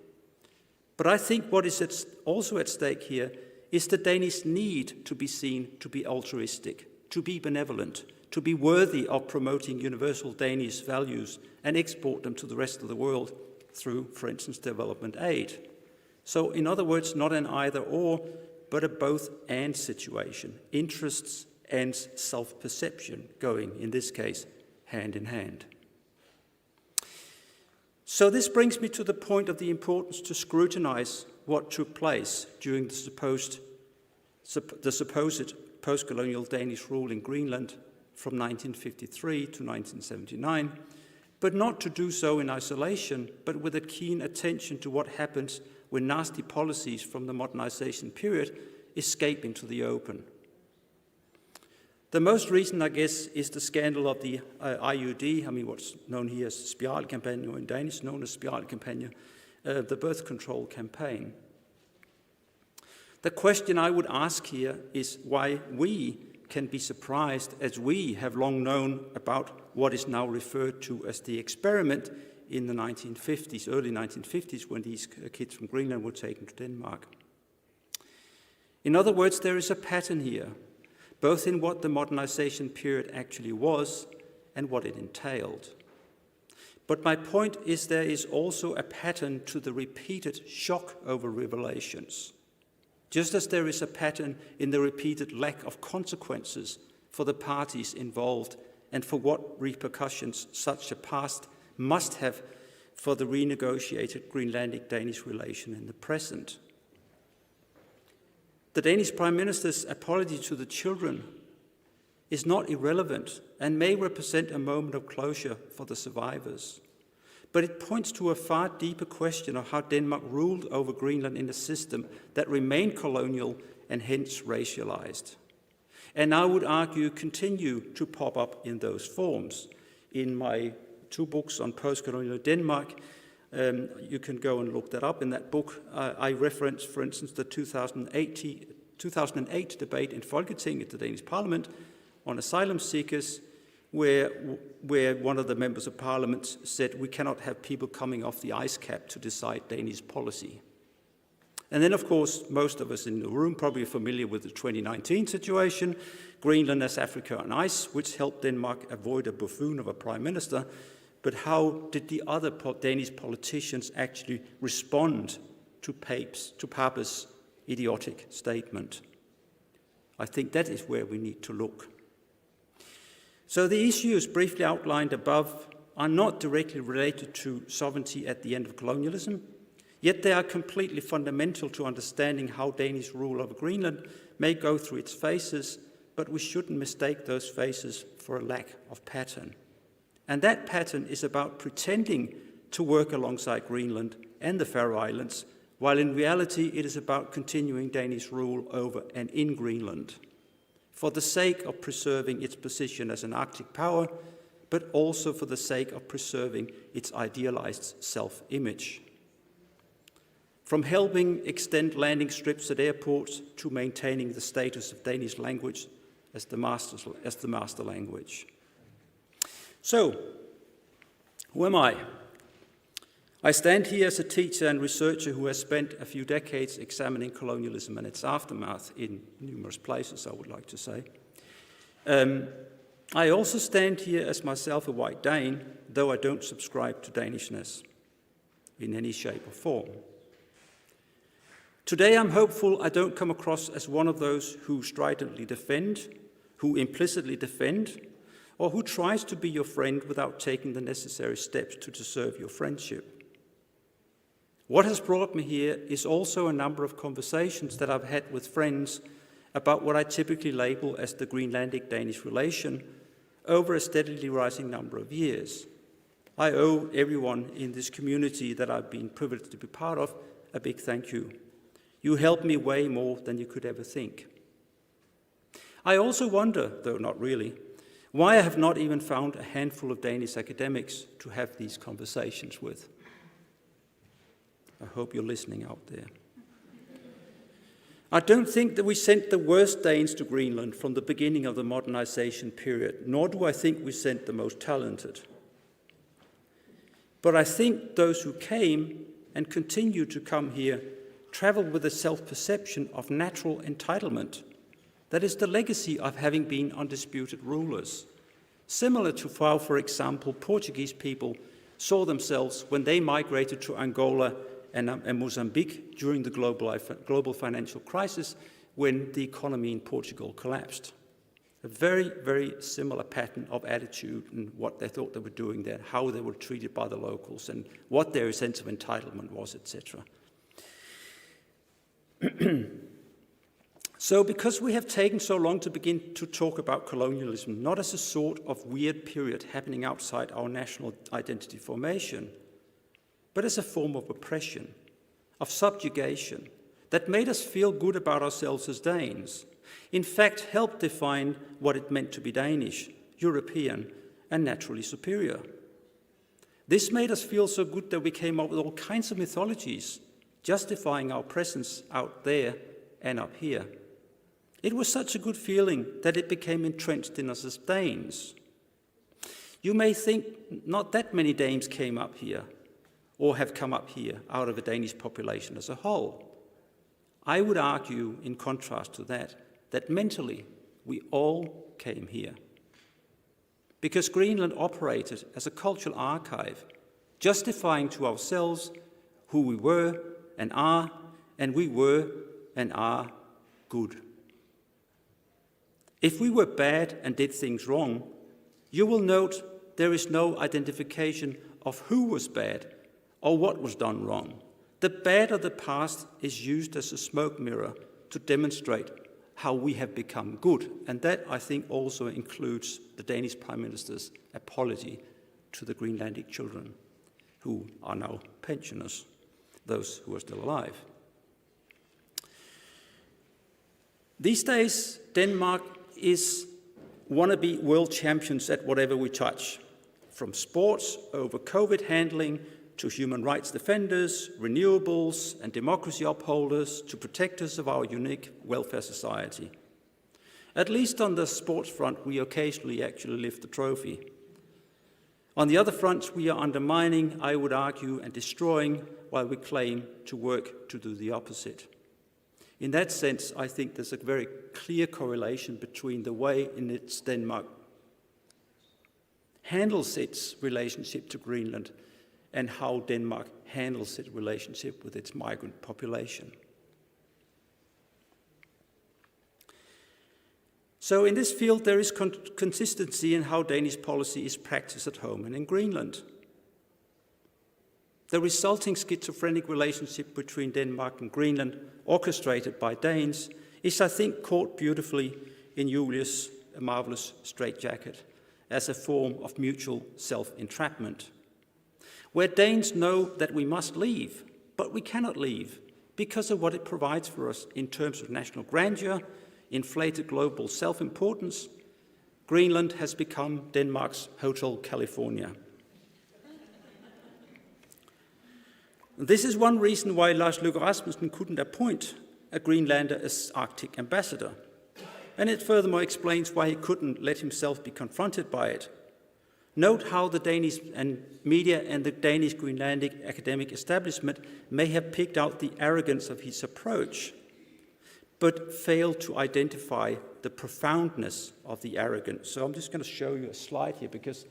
But I think what is at, also at stake here is the Danish need to be seen to be altruistic, to be benevolent, to be worthy of promoting universal Danish values and export them to the rest of the world through, for instance, development aid. So, in other words, not an either or, but a both and situation, interests and self perception going, in this case, hand in hand. So this brings me to the point of the importance to scrutinize what took place during the supposed, sup- the supposed post colonial Danish rule in Greenland from nineteen fifty-three to nineteen seventy-nine, but not to do so in isolation, but with a keen attention to what happens when nasty policies from the modernization period escape into the open. The most recent, I guess, is the scandal of the uh, I U D, I mean, what's known here as Spiralkampagnen, or in Danish known as Spiralkampagnen, uh, the birth control campaign. The question I would ask here is why we can be surprised, as we have long known about what is now referred to as the experiment in the nineteen fifties, early nineteen fifties, when these k- kids from Greenland were taken to Denmark. In other words, there is a pattern here, both in what the modernization period actually was and what it entailed. But my point is there is also a pattern to the repeated shock over revelations, just as there is a pattern in the repeated lack of consequences for the parties involved and for what repercussions such a past must have for the renegotiated Greenlandic-Danish relation in the present. The Danish Prime Minister's apology to the children is not irrelevant and may represent a moment of closure for the survivors. But it points to a far deeper question of how Denmark ruled over Greenland in a system that remained colonial and hence racialized. And I would argue continue to pop up in those forms. In my two books on post-colonial Denmark, um, you can go and look that up. In that book, uh, I reference, for instance, the two thousand eight, two thousand eight debate in Folketinget, the Danish parliament, on asylum seekers, where, where one of the members of parliament said, "We cannot have people coming off the ice cap to decide Danish policy." And then, of course, most of us in the room probably are familiar with the twenty nineteen situation, Greenland as Africa on ice, which helped Denmark avoid a buffoon of a prime minister. But how did the other po- Danish politicians actually respond to Pape's, to Pape's idiotic statement? I think that is where we need to look. So the issues briefly outlined above are not directly related to sovereignty at the end of colonialism, yet they are completely fundamental to understanding how Danish rule over Greenland may go through its phases, but we shouldn't mistake those phases for a lack of pattern. And that pattern is about pretending to work alongside Greenland and the Faroe Islands, while in reality it is about continuing Danish rule over and in Greenland, for the sake of preserving its position as an Arctic power, but also for the sake of preserving its idealized self-image. From helping extend landing strips at airports to maintaining the status of Danish language as the master, as the master language. So, who am I? I stand here as a teacher and researcher who has spent a few decades examining colonialism and its aftermath in numerous places, I would like to say. Um, I also stand here as myself a white Dane, though I don't subscribe to Danishness in any shape or form. Today I'm hopeful I don't come across as one of those who stridently defend, who implicitly defend, or who tries to be your friend without taking the necessary steps to deserve your friendship. What has brought me here is also a number of conversations that I've had with friends about what I typically label as the Greenlandic-Danish relation over a steadily rising number of years. I owe everyone in this community that I've been privileged to be part of a big thank you. You helped me way more than you could ever think. I also wonder, though not really, why I have not even found a handful of Danish academics to have these conversations with. I hope you're listening out there. I don't think that we sent the worst Danes to Greenland from the beginning of the modernization period, nor do I think we sent the most talented. But I think those who came and continue to come here travel with a self-perception of natural entitlement. That is the legacy of having been undisputed rulers. Similar to how, for example, Portuguese people saw themselves when they migrated to Angola and, um, and Mozambique during the global, global financial crisis, when the economy in Portugal collapsed. A very, very similar pattern of attitude and what they thought they were doing there, how they were treated by the locals, and what their sense of entitlement was, et cetera. So, because we have taken so long to begin to talk about colonialism, not as a sort of weird period happening outside our national identity formation, but as a form of oppression, of subjugation, that made us feel good about ourselves as Danes, in fact, helped define what it meant to be Danish, European, and naturally superior. This made us feel so good that we came up with all kinds of mythologies, justifying our presence out there and up here. It was such a good feeling that it became entrenched in us as Danes. You may think not that many Danes came up here or have come up here out of a Danish population as a whole. I would argue, in contrast to that, that mentally we all came here. Because Greenland operated as a cultural archive, justifying to ourselves who we were and are, and we were and are good. If we were bad and did things wrong, you will note there is no identification of who was bad or what was done wrong. The bad of the past is used as a smoke mirror to demonstrate how we have become good. And that, I think, also includes the Danish Prime Minister's apology to the Greenlandic children, who are now pensioners, those who are still alive. These days, Denmark is wannabe world champions at whatever we touch, from sports over COVID handling to human rights defenders, renewables, and democracy upholders to protectors of our unique welfare society. At least on the sports front, we occasionally actually lift the trophy. On the other fronts, we are undermining, I would argue, and destroying while we claim to work to do the opposite. In that sense, I think there's a very clear correlation between the way in which Denmark handles its relationship to Greenland and how Denmark handles its relationship with its migrant population. So in this field, there is con- consistency in how Danish policy is practiced at home and in Greenland. The resulting schizophrenic relationship between Denmark and Greenland, orchestrated by Danes, is, I think, caught beautifully in Julius' marvelous straitjacket as a form of mutual self-entrapment, where Danes know that we must leave, but we cannot leave because of what it provides for us in terms of national grandeur, inflated global self-importance. Greenland has become Denmark's Hotel California. This is one reason why Lars Løkke Rasmussen couldn't appoint a Greenlander as Arctic ambassador. And it furthermore explains why he couldn't let himself be confronted by it. Note how the Danish and media and the Danish Greenlandic academic establishment may have picked out the arrogance of his approach, but failed to identify the profoundness of the arrogance. So I'm just gonna show you a slide here because,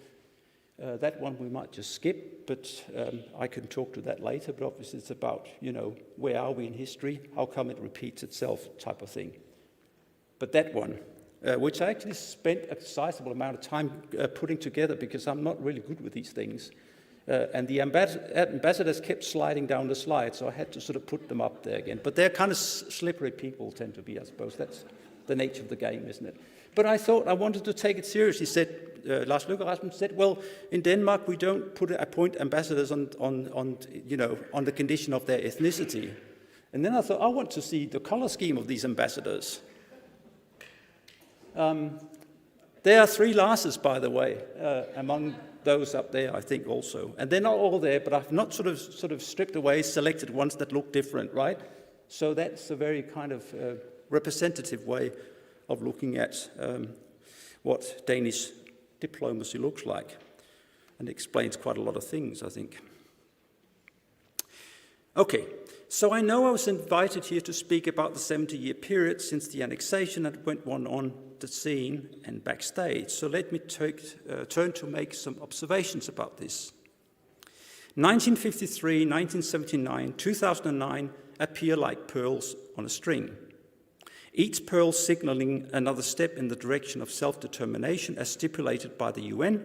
uh, that one we might just skip, but, um, I can talk to that later, but obviously it's about, you know, where are we in history, how come it repeats itself type of thing. But that one, uh, which I actually spent a sizable amount of time, uh, putting together because I'm not really good with these things. Uh, and the ambas-, ambassadors kept sliding down the slide, so I had to sort of put them up there again. But they're kind of s-, slippery people tend to be, I suppose. That's the nature of the game, isn't it? But I thought I wanted to take it seriously. Said, uh, Lars Løkke Rasmussen said, "Well, in Denmark we don't put, appoint ambassadors on, on, on, you know, on the condition of their ethnicity." And then I thought, "I want to see the color scheme of these ambassadors." Um, there are three Larses, by the way, uh, among those up there, I think also. And they're not all there, but I've not sort of, sort of stripped away, selected ones that look different, right? So that's a very kind of, uh, representative way of looking at, um, what Danish diplomacy looks like, and explains quite a lot of things, I think. Okay, so I know I was invited here to speak about the seventy-year period since the annexation and what went on on the scene and backstage. So let me take, uh, turn to make some observations about this. Nineteen fifty-three, nineteen seventy-nine, two thousand nine appear like pearls on a string. Each pearl signaling another step in the direction of self-determination as stipulated by the U N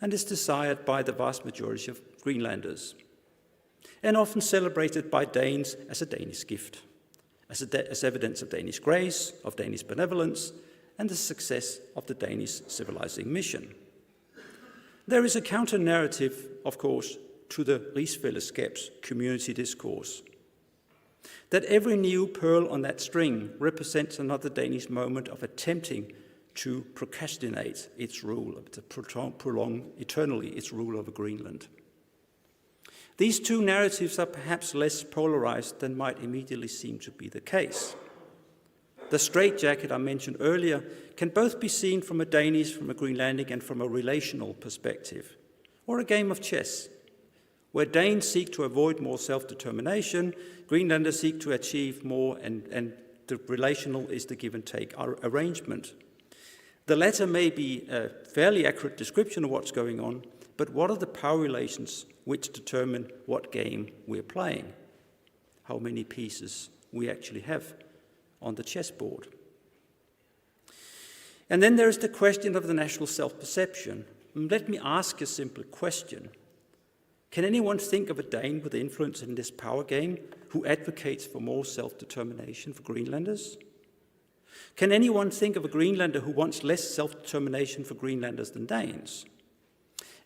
and is desired by the vast majority of Greenlanders, and often celebrated by Danes as a Danish gift, as, a, as evidence of Danish grace, of Danish benevolence, and the success of the Danish civilizing mission. There is a counter-narrative, of course, to the rigsfællesskabs community discourse. That every new pearl on that string represents another Danish moment of attempting to procrastinate its rule, to prolong, prolong eternally its rule over Greenland. These two narratives are perhaps less polarized than might immediately seem to be the case. The straitjacket I mentioned earlier can both be seen from a Danish, from a Greenlandic, and from a relational perspective, or a game of chess, where Danes seek to avoid more self-determination, Greenlanders seek to achieve more, and, and the relational is the give and take ar-, arrangement. The latter may be a fairly accurate description of what's going on, but what are the power relations which determine what game we're playing? How many pieces we actually have on the chessboard? And then there is the question of the national self-perception. Let me ask a simple question. Can anyone think of a Dane with influence in this power game who advocates for more self-determination for Greenlanders? Can anyone think of a Greenlander who wants less self-determination for Greenlanders than Danes?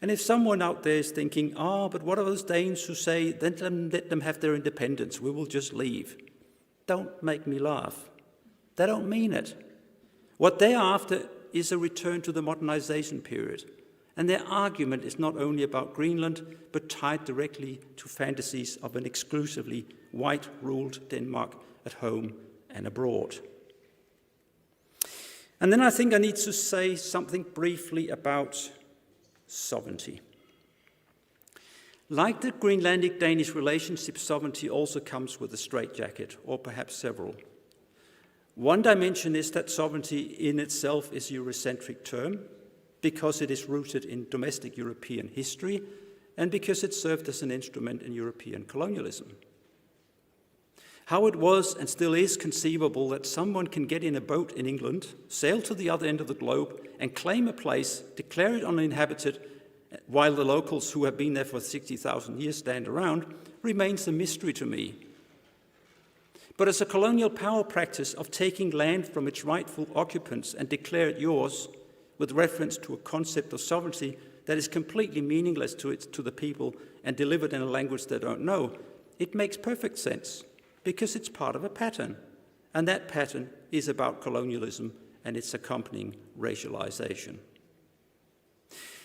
And if someone out there is thinking, "Ah, but what are those Danes who say, 'Then let them, let them have their independence, we will just leave'?" Don't make me laugh. They don't mean it. What they're after is a return to the modernization period. And their argument is not only about Greenland, but tied directly to fantasies of an exclusively white-ruled Denmark at home and abroad. And then I think I need to say something briefly about sovereignty. Like the Greenlandic-Danish relationship, sovereignty also comes with a straitjacket, or perhaps several. One dimension is that sovereignty in itself is a Eurocentric term because it is rooted in domestic European history and because it served as an instrument in European colonialism. How it was and still is conceivable that someone can get in a boat in England, sail to the other end of the globe, and claim a place, declare it uninhabited, while the locals who have been there for sixty thousand years stand around, remains a mystery to me. But as a colonial power practice of taking land from its rightful occupants and declare it yours, with reference to a concept of sovereignty that is completely meaningless to, it, to the people and delivered in a language they don't know, it makes perfect sense, because it's part of a pattern, and that pattern is about colonialism and its accompanying racialization.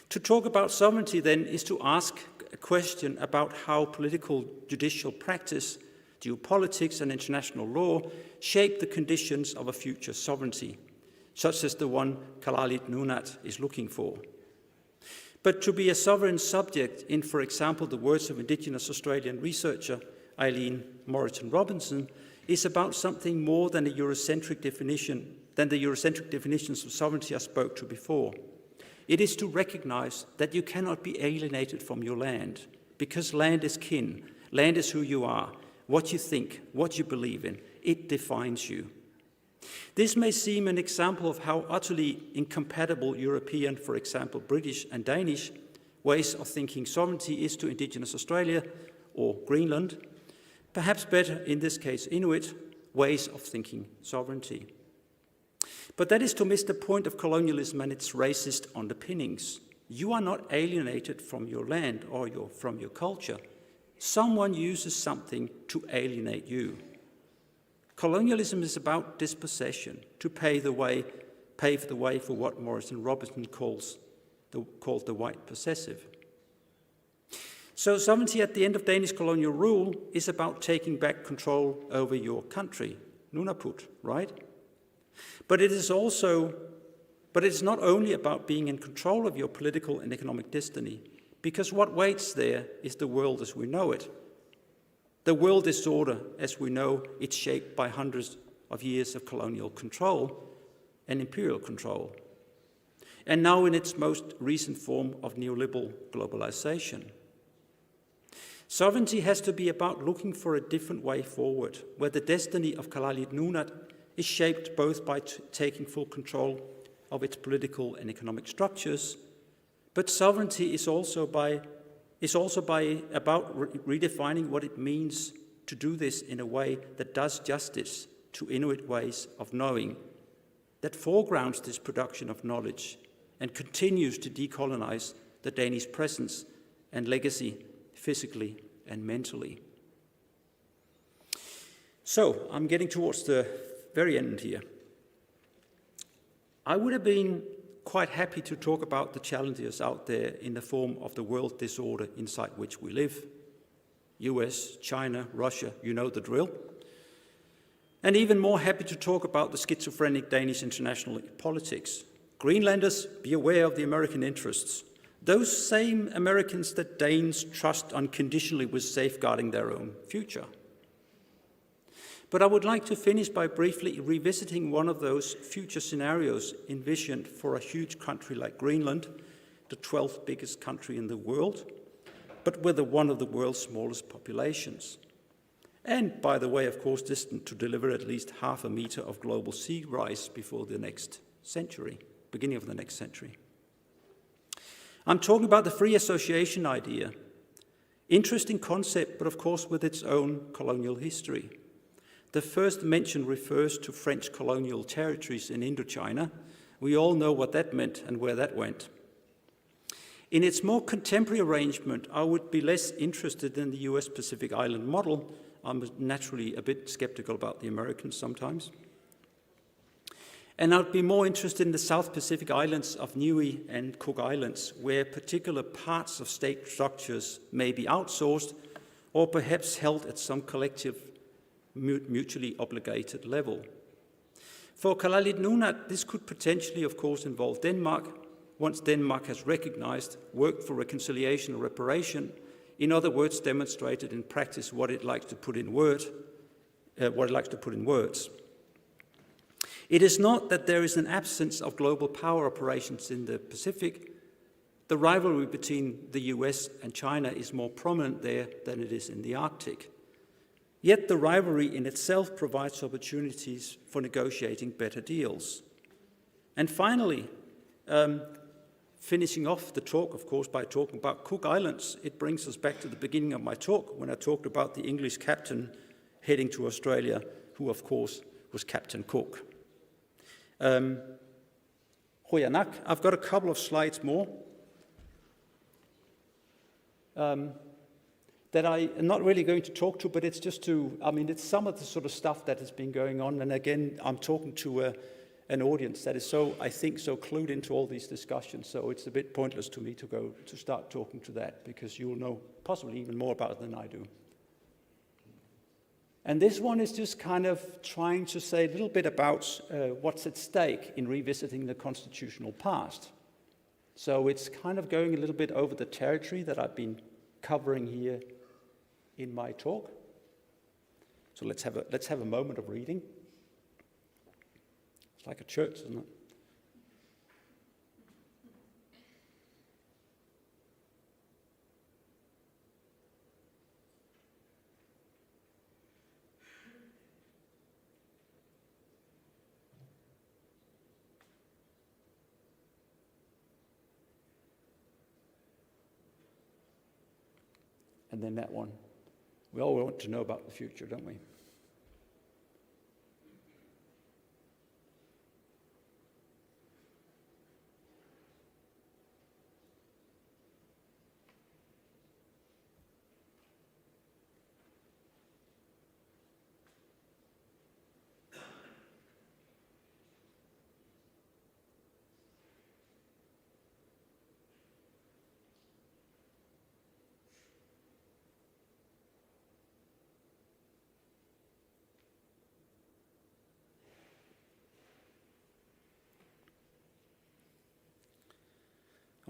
To talk about sovereignty, then, is to ask a question about how political, judicial practice, geopolitics, and international law shape the conditions of a future sovereignty, such as the one Kalaallit Nunaat is looking for. But to be a sovereign subject, in, for example, the words of Indigenous Australian researcher Eileen Moreton-Robinson, is about something more than a Eurocentric definition, than the Eurocentric definitions of sovereignty I spoke to before. It is to recognize that you cannot be alienated from your land, because land is kin, land is who you are, what you think, what you believe in. It defines you. This may seem an example of how utterly incompatible European, for example, British and Danish, ways of thinking sovereignty is to Indigenous Australia or Greenland, perhaps better in this case Inuit, ways of thinking sovereignty. But that is to miss the point of colonialism and its racist underpinnings. You are not alienated from your land or your, from your culture. Someone uses something to alienate you. Colonialism is about dispossession, to pave the way, pave the way for what Moreton-Robinson calls the, called the white possessive. So sovereignty at the end of Danish colonial rule is about taking back control over your country, Nunaput, right? But it is also, but it is not only about being in control of your political and economic destiny, because what waits there is the world as we know it. The world disorder, as we know, it's shaped by hundreds of years of colonial control and imperial control, and now in its most recent form of neoliberal globalization. Sovereignty has to be about looking for a different way forward, where the destiny of Kalaallit Nunaat is shaped both by t- taking full control of its political and economic structures, but sovereignty is also by is also by about re- redefining what it means to do this in a way that does justice to Inuit ways of knowing, that foregrounds this production of knowledge and continues to decolonize the Danish presence and legacy physically and mentally. So, I'm getting towards the very end here. I would have been quite happy to talk about the challenges out there in the form of the world disorder inside which we live. U S, China, Russia, you know the drill. And even more happy to talk about the schizophrenic Danish international politics. Greenlanders, be aware of the American interests. Those same Americans that Danes trust unconditionally with safeguarding their own future. But I would like to finish by briefly revisiting one of those future scenarios envisioned for a huge country like Greenland, the twelfth biggest country in the world, but with a, one of the world's smallest populations. And by the way, of course, destined to deliver at least half a meter of global sea rise before the next century, beginning of the next century. I'm talking about the free association idea. Interesting concept, but of course with its own colonial history. The first mention refers to French colonial territories in Indochina. We all know what that meant and where that went. In its more contemporary arrangement, I would be less interested in the U S Pacific Island model. I'm naturally a bit skeptical about the Americans sometimes. And I'd be more interested in the South Pacific islands of Niue and Cook Islands, where particular parts of state structures may be outsourced or perhaps held at some collective, mu- mutually obligated level. For Kalaallit Nunaat, this could potentially, of course, involve Denmark, once Denmark has recognized, worked for reconciliation or reparation, in other words, demonstrated in practice what it likes to put in word, uh, what it likes to put in words. It is not that there is an absence of global power operations in the Pacific. The rivalry between the U S and China is more prominent there than it is in the Arctic. Yet the rivalry in itself provides opportunities for negotiating better deals. And finally, um, finishing off the talk, of course, by talking about Cook Islands, it brings us back to the beginning of my talk when I talked about the English captain heading to Australia, who, of course, was Captain Cook. Um, Qujanaq, I've got a couple of slides more. Um, that I am not really going to talk to, but it's just to, I mean, it's some of the sort of stuff that has been going on. And again, I'm talking to uh, an audience that is so, I think, so clued into all these discussions. So it's a bit pointless to me to go to start talking to that because you'll know possibly even more about it than I do. And this one is just kind of trying to say a little bit about uh, what's at stake in revisiting the constitutional past. So it's kind of going a little bit over the territory that I've been covering here in my talk. So let's have a, let's have a moment of reading. It's like a church, isn't it? And then that one. We all want to know about the future, don't we?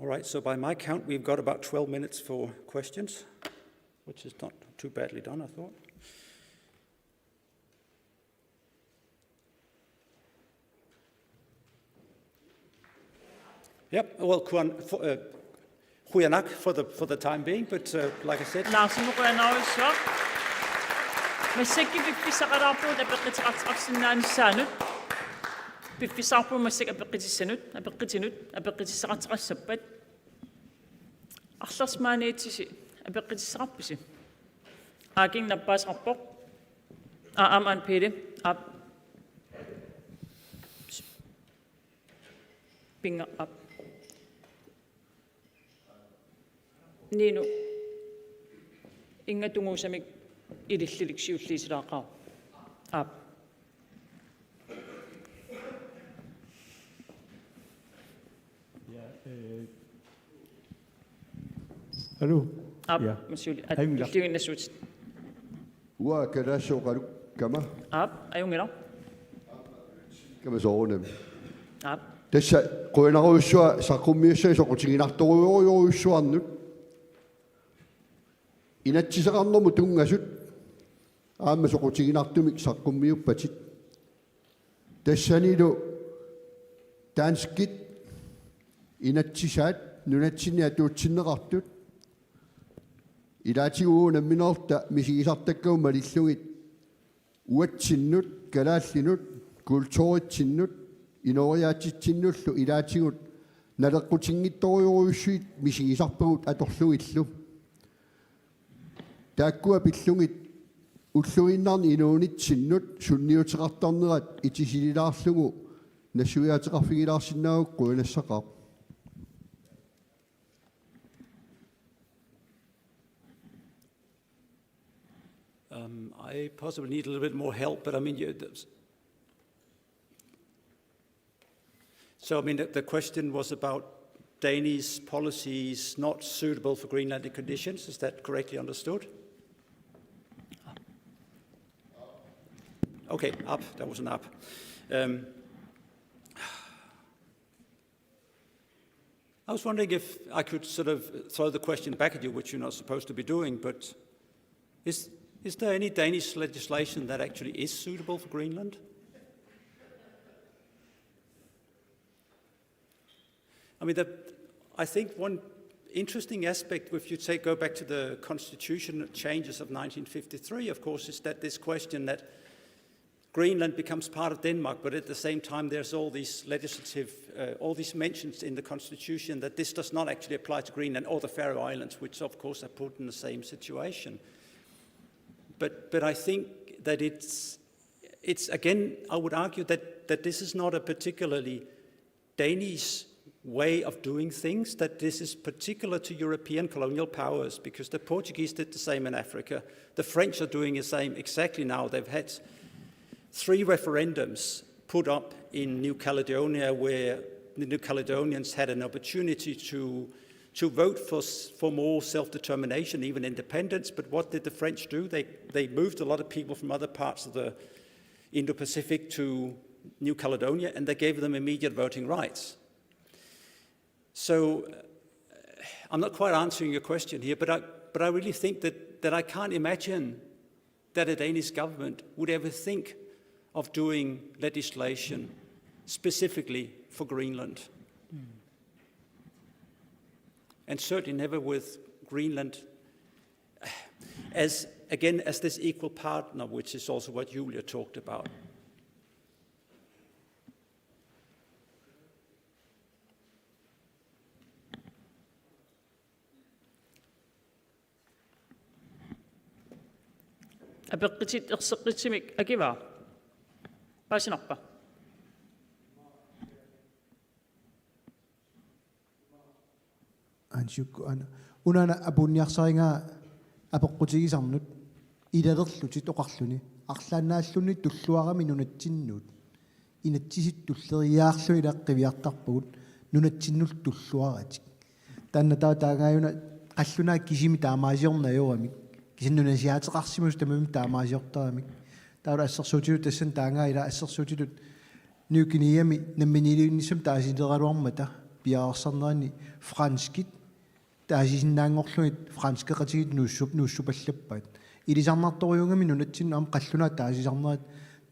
All right, so by my count, we've got about twelve minutes for questions, which is not too badly done, I thought. Yep, well, Kuan, for, uh, Qujanaq for the, for the time being, but uh, like I said, Lars, qujanarsuaq. Massakkut piffissaqalaarpugut apeqquteqartoqarsinnaanissaanut. Piffissaqarpugut massakkut apeqqutissanut, apeqqutinut, apeqqutissaqartoqassappat. Arlersi maaniittusi apeqqutissaqarpusi? Aaking nappaasoqarpoq. Aa, aamma Anne Pele. Aap. Pinga, aap. Ninu. Inga tunguusamik ilillulik siulliusilaaqaaq. Aap. Ja, øh, Hallo? Aap, ja. Masuli. At-, Ajunngilaq. Illuinnassuutit. Uanga kalaallisut oqalukkama. Aap, ajunngilaq. Kama soorunami. Aap. Tassa qujanarujussuaq saqqummiussasoq soqutiginartorujorujussuarnut. Inatsisaqarnermut tunngasut aamma soqutiginartumik saqqummiuppatit. Tassanilu danskit inatsisaat nunatsinni atuutsinneqartut. Ilaatigut nammineerluta misigisartakkagut malillugit uatsinnut, kalaallinut, kulturitsinnut, inooriaatsitsinnullu ilaatigut naleqqutinngitsorujussuit misigisarpagut atorlugillu. Taakkua pillugit ulluinnarni inuunitsinnut sunniuteqartarnerat itisililaarlugu nassuiaateqarfigilaarsinnaagukku qujanassaaq. Um, I possibly need a little bit more help, but I mean, you, the, so, I mean, the, the question was about Danish policies not suitable for Greenlandic conditions. Is that correctly understood? Okay, up. That was an up. Um, I was wondering if I could sort of throw the question back at you, which you're not supposed to be doing, but is, is there any Danish legislation that actually is suitable for Greenland? I mean, the, I think one interesting aspect, if you take, go back to the constitution changes of nineteen fifty-three, of course, is that this question that Greenland becomes part of Denmark, but at the same time, there's all these legislative, uh, all these mentions in the constitution that this does not actually apply to Greenland or the Faroe Islands, which of course are put in the same situation. But, but I think that it's, it's again, I would argue that, that this is not a particularly Danish way of doing things, that this is particular to European colonial powers, because the Portuguese did the same in Africa. The French are doing the same exactly now. They've had three referendums put up in New Caledonia where the New Caledonians had an opportunity to, to vote for, s-, for more self-determination, even independence. But what did the French do? They, they moved a lot of people from other parts of the Indo-Pacific to New Caledonia, and they gave them immediate voting rights. So, uh, I'm not quite answering your question here, but I, but I really think that, that I can't imagine that a Danish government would ever think of doing legislation specifically for Greenland. And certainly never with Greenland as, again, as this equal partner, which is also what Julia talked about. Apeqqutit erseqqissumik akivaa? Paasinarpa? Ansiukku ana. Unaana apuunniarsarigaa apeqqutigisannut ilalerlutit oqarluni. Arlaannaalluni tulluarami nunatsinnut. Inatsisit tulleriiaarlugit ila qiviartarpagut nunatsinnut tulluaratik. Taanna taava taangaajuna qallunaat kisimi taamaasiorneq ajoramik. Kisianni nunasiaateqarsimasut tamarmik taamaasiortaramik. Taava assersuutitut tassani taangaa ila assersuutitut Ny Guineami namminiilivinnissamut taasilereeraluarmata piareersarnerani franskit taasisinnaanngorlugit franskeqatigiit nuussup-, nuussupallappaat. Ilisarnartorujuugami nunatsinnut aamma qallunaat taasisarnerat,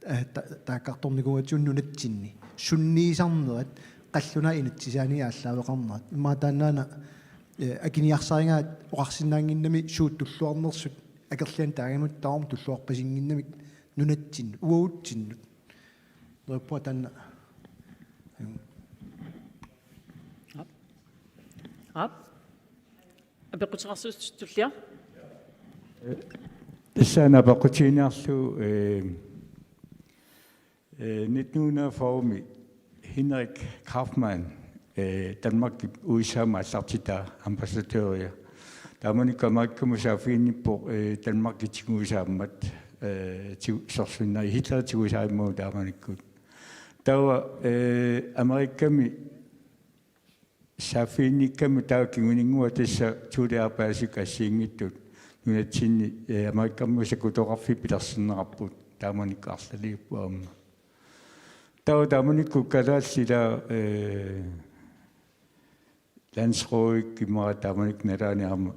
eh, ta-, taakkartornikuugatsigu nunatsinni. Sunniisarnerat qallunaat inatsisaannik aallaaveqarnerat. Immaqa taannaana, eh, akiniarsarigaat oqarsinnaannginnami suut tulluarnersut akerlianik taagami taama tulluarpasinnginnamik nunatsinnut, uatsinnut. Neriuppunga taanna. Aap. Apeqquteqarsimasoq tullia. Tassa una apeqqutiginiarlugu, eh, eh, nitten hundrede og fyrre-mi Henrik Kaufmann, eh, Danmarkip U S A-mut aallartitaa ambassadøria. Taamanikkut Amerikamut saaffiginnippoq, eh, Danmarki tigusaammat, eh, tigu-, sorsunnerit Hitleri tigusaammat taamanikkut. Taava, eh, Amerikami saaffiginnikkami taava kinguninnguaq tassa Thulip Aappaasikkut assigiinngitsut nunatsinni, eh, Amerikamut sakkutoqarfiit pilersinneqarput, taamanikkut arlaliupput aamma. Taava taamanikkut kalaallit ila, eh, landsrådip immaqa taamanikkut nalaani aamma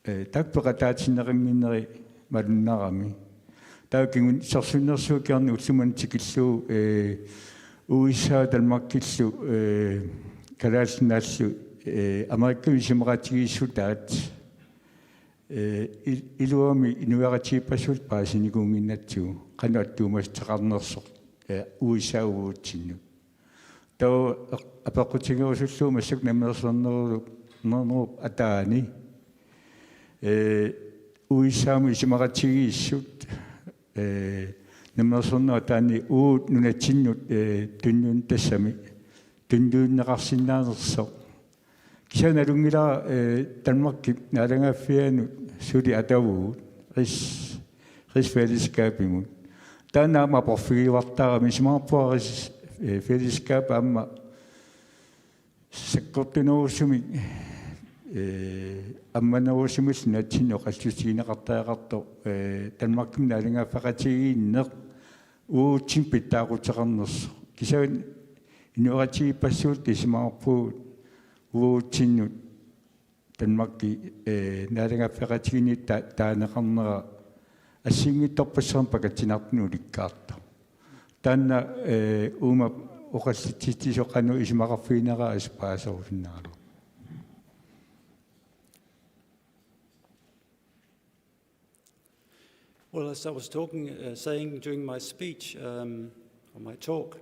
eh, taakku peqataatinneqannginneri malunnarami. Taava kingun-, sorsunnersuup kiarni ullumimut tikillugu, eh, U S A Danmarkillu, eh, kalaallit naallu, eh, Amerikami isumaqatigiissutaat, eh, il-, iluamik inuiaqatigiippassuit paasinikuunnginnatsigu qanoq attuumassuteqarnersoq, eh, U S A uatsinnut. Taava eq-, apeqqutigerusullugu massakkut namminersornerup, -nernerup ataani, eh, U S A-mut isumaqatigiissut, eh, namminersornerup ataani uagut nunatsinnut, eh, tunniun-, tassami tunniunneqarsinnaanersoq. Kisianni nalunngilara, eh, Danmarkip naalagaaffianut suli atavugut, rigs-, rigsfællesskabimut. Taanna aamma aporfigiuartarami, isumaqarpunga rigs-, eh, fællesskab aamma sakkortunerusumik, eh, ammanerusumillu nunatsinni oqalliutigineqartariaqartoq, eh, Danmarkimut naalagaaffeqatigiinneq uatsinnut pitsaaquteqarnersoq. Kisianni inuiaqatigiippassuit isumaqarpugut uatsinnut Danmarki, eh, naalagaaffeqatigiinni ta-, taaneqarnera assigiinngitsorpassuarnik pakatsinartunik ulikkaartoq. Taanna, eh, uuma oqallitsitsisoq qanoq isumaqarfigineraat assut paaserusunnaralugu. Well, as I was talking, uh, saying during my speech, um, or my talk,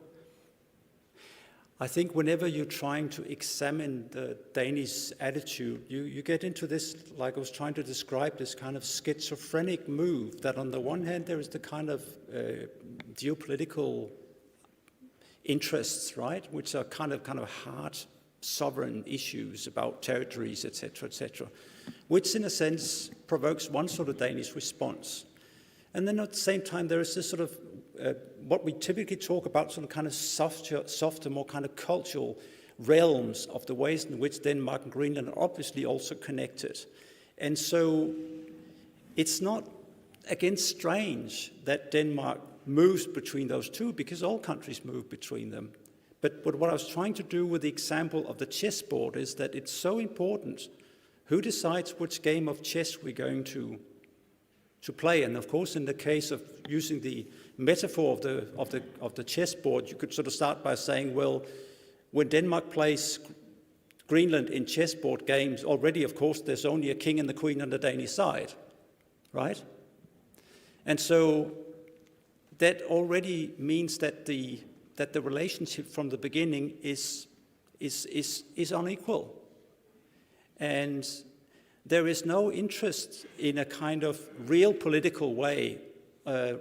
I think whenever you're trying to examine the Danish attitude, you, you get into this, like I was trying to describe, this kind of schizophrenic move that on the one hand there is the kind of, uh, geopolitical interests, right, which are kind of, kind of hard sovereign issues about territories, et cetera, et cetera, which in a sense provokes one sort of Danish response. And then at the same time, there is this sort of, uh, what we typically talk about, sort of kind of softer, softer, more kind of cultural realms of the ways in which Denmark and Greenland are obviously also connected. And so it's not, again, strange that Denmark moves between those two, because all countries move between them. But, but what I was trying to do with the example of the chessboard is that it's so important who decides which game of chess we're going to, to play. And of course, in the case of using the metaphor of the, of the, of the chessboard, you could sort of start by saying, well, when Denmark plays Greenland in chessboard games, already, of course, there's only a king and the queen on the Danish side, right? And so that already means that the, that the relationship from the beginning is, is, is, is unequal. And there is no interest in a kind of real political way, uh,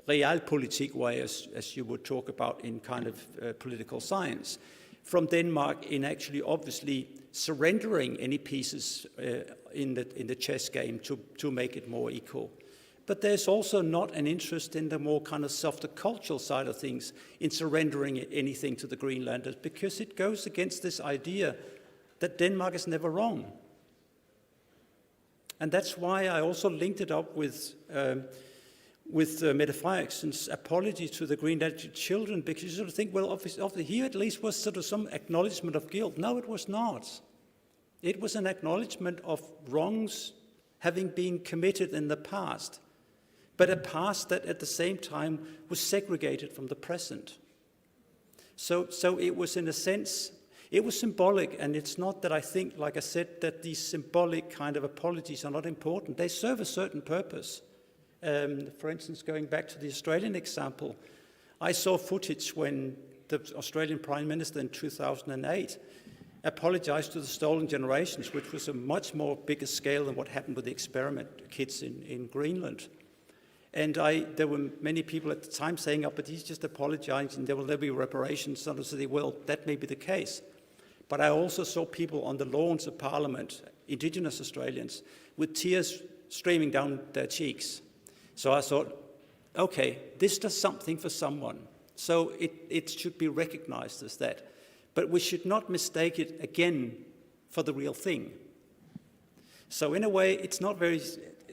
realpolitik way, as, as you would talk about in kind of, uh, political science, from Denmark in actually obviously surrendering any pieces, uh, in the, in the chess game to, to make it more equal. But there's also not an interest in the more kind of softer cultural side of things in surrendering anything to the Greenlanders, because it goes against this idea that Denmark is never wrong. And that's why I also linked it up with, um, with, uh, Mette Frederiksen's apology to the Greenlandic children, because you sort of think, well, obviously, obviously, here at least was sort of some acknowledgement of guilt. No, it was not. It was an acknowledgement of wrongs having been committed in the past, but a past that at the same time was segregated from the present. So, so it was, in a sense, It was symbolic, and it's not that I think, like I said, that these symbolic kind of apologies are not important. They serve a certain purpose. Um, for instance, going back to the Australian example, I saw footage when the Australian Prime Minister in two thousand eight apologized to the Stolen Generations, which was a much more bigger scale than what happened with the experiment kids in, in Greenland. And I, there were many people at the time saying, "Oh, but he's just apologizing, there will never be reparations." And I said, "Well, that may be the case." But I also saw people on the lawns of Parliament, Indigenous Australians, with tears streaming down their cheeks. So I thought, "Okay, this does something for someone." So it, it should be recognized as that. But we should not mistake it again for the real thing. So in a way, it's not very,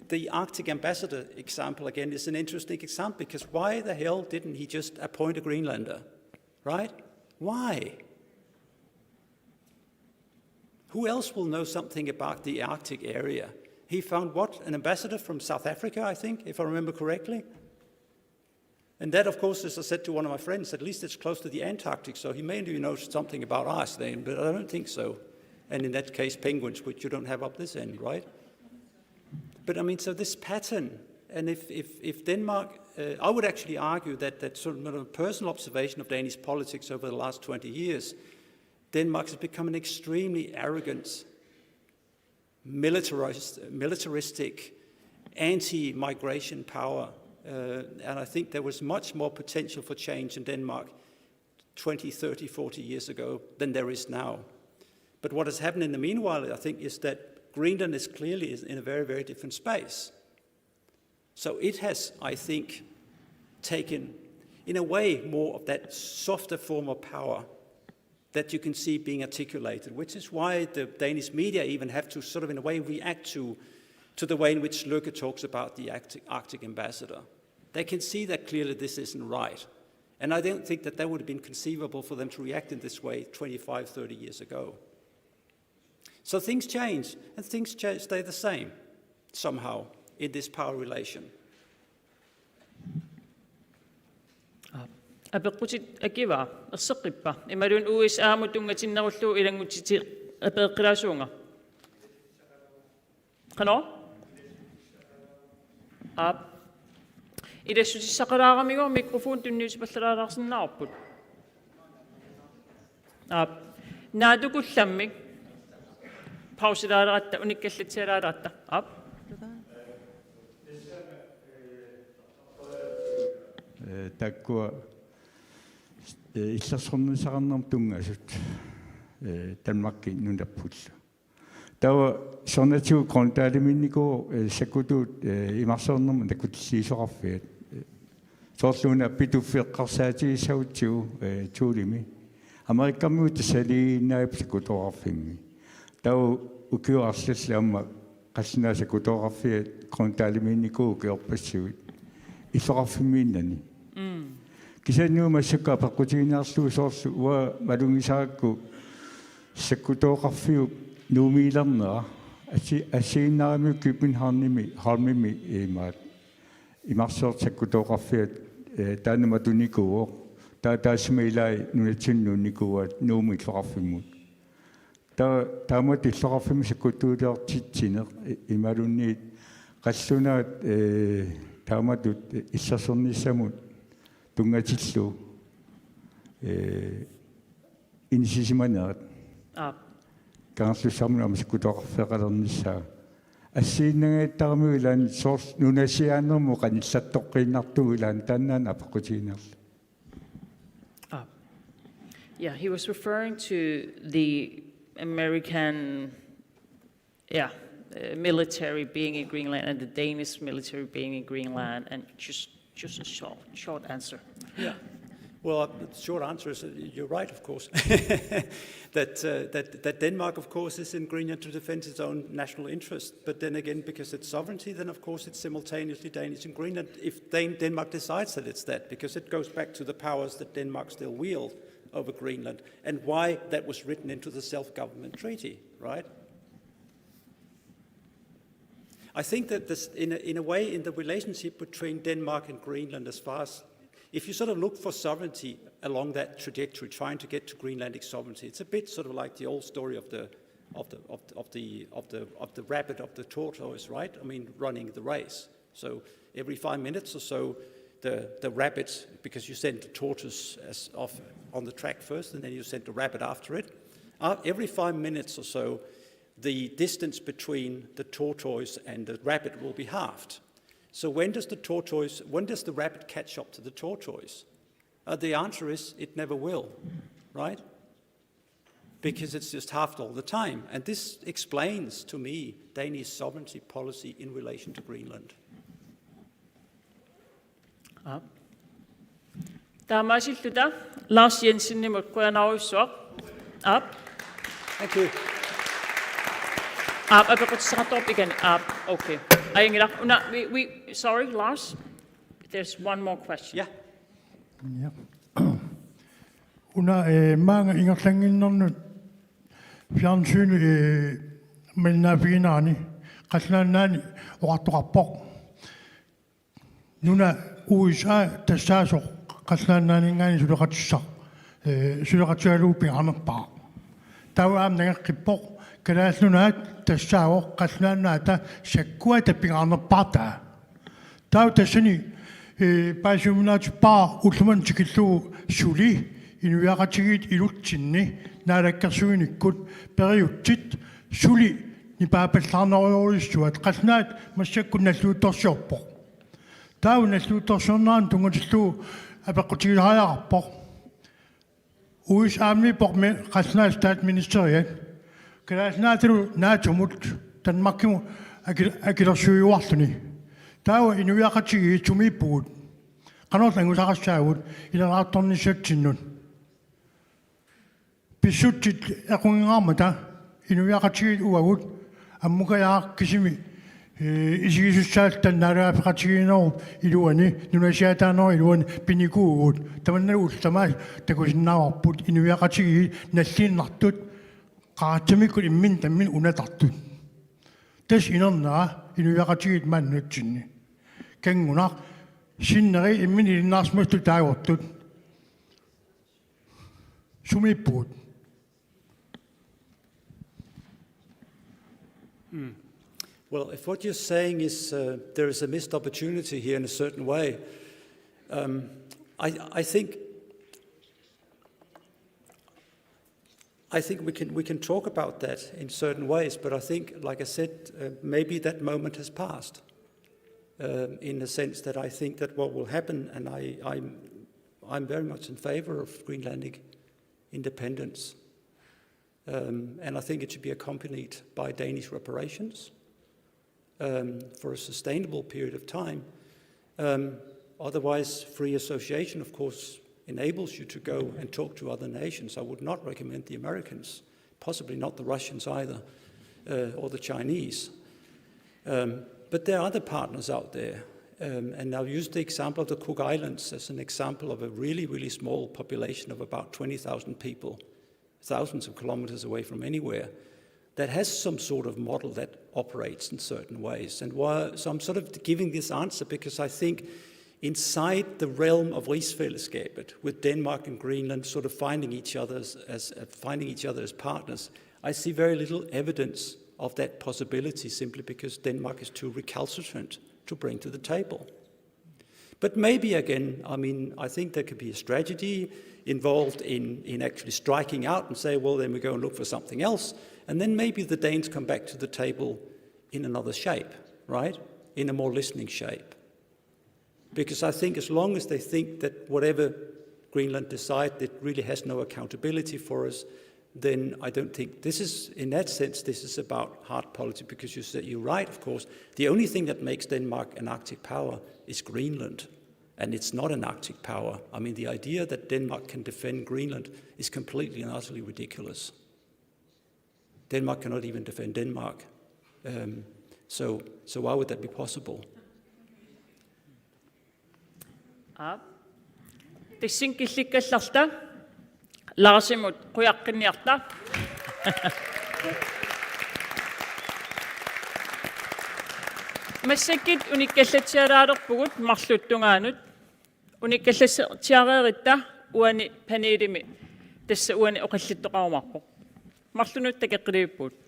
the Arctic ambassador example again is an interesting example, because why the hell didn't he just appoint a Greenlander, right? Why? Who else will know something about the Arctic area? He found, what, an ambassador from South Africa, I think, if I remember correctly? And that, of course, as I said to one of my friends, at least it's close to the Antarctic, so he may know something about us then, but I don't think so. And in that case, penguins, which you don't have up this end, right? But I mean, so this pattern, and if, if, if Denmark, uh, I would actually argue that, that sort of, on a personal observation of Danish politics over the last twenty years, Denmark has become an extremely arrogant, militarist, militaristic, anti-migration power. Uh, and I think there was much more potential for change in Denmark twenty, thirty, forty years ago than there is now. But what has happened in the meanwhile, I think, is that Greenland is clearly in a very, very different space. So it has, I think, taken, in a way, more of that softer form of power that you can see being articulated, which is why the Danish media even have to sort of, in a way, react to, to the way in which Løkke talks about the Arctic, Arctic ambassador. They can see that clearly this isn't right. And I don't think that that would have been conceivable for them to react in this way twenty-five, thirty years ago. So things change, and things cha-, stay the same somehow in this power relation. Apeqqutit Akiva, erseqqippa? Imaluunniit U S A-mut tunngatinnerullugu ilanngullugit apeqqilaassuunga. Qanoq? Aap. Ilassutissaqalaaramiuk mikrofon tunniussipallalaarsinnaavarput. Aap. Naatsukullammik. Pausilaaleratta, unikkallatsialaaleratta. Aap. Eh, taakkua, eh, illersornissaqarnermut tunngasut, eh, Danmarki nunarpullu. Taava soorunatigut Grøndalimiinnikuuvoq, eh, sakkutuut, eh, imarsuarnermut nakutilliisoqarfiat. Eh, soorlu una Pituffik eqqarsaatigissagutsigu, eh, Thuleqarfimmi. Amerikkarmiut tassaliiginnaapput sakkutooqarfimmi. Taava ukiut arlallit aamma qallunaat sakkutooqarfiat Grøndalimiinnikuuvoq ukiorpassuit illoqarfimmiinnani. Mm. Kisianni uanga massakkut apeqqutiginiarlugu soorlu uanga malugisakka sakkutooqarfiup Nuummiilernera assi-, assigiinnaramiuk Københavnimi, Holmimi imaat. Imarsuartut sakkutooqarfiat, eh, taanna matunikuuvoq. Taava taassuma ilai nunatsinni nuunnikuuaat Nuummut illoqarfimmut. Taava taamatut illoqarfimmi sakkuttuuliortitsineq i-, imaluunniit qallunaat, eh, taamatut illersornissamut tunngatillugu, eh, inissisimanerat. Aap. Kangerlussuarmut aamma sakkutooqarfeqalernissaa. Assigiinnangajattaramiuk ilaanni soorlu nunasiaanermut qanillattoqqiinnartuuvoq ilaanni taannaana apeqqutiginiarlugu. Ah. Yeah, he was referring to the American, yeah, uh, military being in Greenland and the Danish military being in Greenland, and just, just a short, short answer. Yeah. Well, uh, the short answer is, uh, you're right, of course, that, uh, that, that Denmark, of course, is in Greenland to defend its own national interest. But then again, because it's sovereignty, then of course it's simultaneously Danish and Greenland. If Dan-, Denmark decides that it's that, because it goes back to the powers that Denmark still wield over Greenland and why that was written into the self-government treaty, right? I think that this, in a, in a way, in the relationship between Denmark and Greenland, as far as If you sort of look for sovereignty along that trajectory, trying to get to Greenlandic sovereignty, it's a bit sort of like the old story of the of the of, of the of the of the rabbit, of the tortoise, right? I mean, running the race. So every five minutes or so, the the rabbit, because you send the tortoise as off on the track first, and then you send the rabbit after it. Uh, every five minutes or so, the distance between the tortoise and the rabbit will be halved. So when does the tortoise, when does the rabbit catch up to the tortoise? Uh, the answer is it never will, right? Because it's just halved all the time. And this explains to me Danish sovereignty policy in relation to Greenland. Aap. Taamaasilluta Lars Jensenimut qujanarsuaq. Aap. Thank you. Aap, apeqqutissaqartoq ikani. Aap, okay. Ajunngilaq. Una, we, we, sorry, Lars. There's one more question. Yeah. Ja. Una, eh, maanga ingerlannginnernut fjernsyni, eh, malinnaaffiginerani Qallunaat Nunaanni oqartoqarpoq: Nuna U S A tassaasoq Qallunaat Nunaanninngaanniit suleqatissaq, eh, suleqatigalugu pingaarnerpaaq. Taava aamma nangeqqippoq: Kalaallit Nunaat tassaavoq Qallunaat Nunaata sakkuata pingaarnerpaartaa. Taava tassani, eh, paasiuminaatsippara ullumimut tikillugu suli inuiaqatigiit ilutsinni naalakkersuinikkut periutsit suli nipaappallaarnerujussuat, qallunaat massakkut nalliuttorsiorpoq. Taava nalliuttorsiornerannut tunngatillugu apeqqutigisariaqarpoq: U S A-miippoq me qallunaat statsministeriat. Kalaallit Nunaatalu NATO-mut Danmarkimut aki-, akilersuiuarluni. Taava inuiaqatigiit sumiippugut? Qanorlu angusaqassaagut ileraartornissatsinnut? Pissutsit equnngikkaluarmata inuiaqatigiit uagut ammukajaaqqisimi, eh, isigisussaallutalu naalagaaffeqatigiinnerup iluani, nunasiaataanerup iluani pinikuuvugut. Tamannalu ullut tamaasa takusinnaavarput inuiaqatigiit nalliinnartut, qaratsaminnikkut imminnut tamminnut unatartut. Tassa inernera inuiaqatigiit maani nunatsinni. Kanngunaq sinneri imminnut ilinniarsimasutut taagortut. Sumiippugut? Well, if what you're saying is uh, there is a missed opportunity here in a certain way, um, I, I think I think we can we can talk about that in certain ways, but I think, like I said, uh, maybe that moment has passed. Um, in the sense that I think that what will happen, and I, I'm, I'm very much in favor of Greenlandic independence. Um, and I think it should be accompanied by Danish reparations um, for a sustainable period of time. Um, otherwise, free association, of course, enables you to go and talk to other nations. I would not recommend the Americans, possibly not the Russians either, uh, or the Chinese. Um, but there are other partners out there. Um, and I'll use the example of the Cook Islands as an example of a really, really small population of about twenty thousand people, thousands of kilometers away from anywhere, that has some sort of model that operates in certain ways. And why, so I'm sort of giving this answer because I think inside the realm of rigsfællesskabet, with Denmark and Greenland sort of finding each other as, as uh, finding each other as partners, I see very little evidence of that possibility simply because Denmark is too recalcitrant to bring to the table. But maybe again, I mean, I think there could be a strategy involved in, in actually striking out and say, well, then we go and look for something else. And then maybe the Danes come back to the table in another shape, right? In a more listening shape. Because I think as long as they think that whatever Greenland decides, it really has no accountability for us, then I don't think this is, in that sense, this is about hard policy, because you said, you're right, of course, the only thing that makes Denmark an Arctic power is Greenland, and it's not an Arctic power. I mean, the idea that Denmark can defend Greenland is completely and utterly ridiculous. Denmark cannot even defend Denmark. Um, so, so why would that be possible? Aap. Tassani killikkallarta Larsimut qujaqqinniarta. Massakkut unikkallatsialaalerpugut marluk tungaanut. Unikkallatsiareeritta uani panelimi tassa uani oqallittoqarumaarpoq. Marlunut takoqqilivippugut.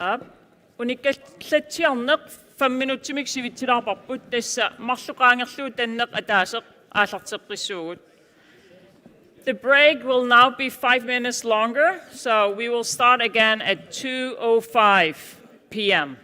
Aap, unikkallatsiarneq fem minutsimik sivitsilaarparput, tassa marluk qaangerlugu tanneq ataaseq aallarteqqissuugut. The break will now be five minutes longer, so we will start again at two oh five p m.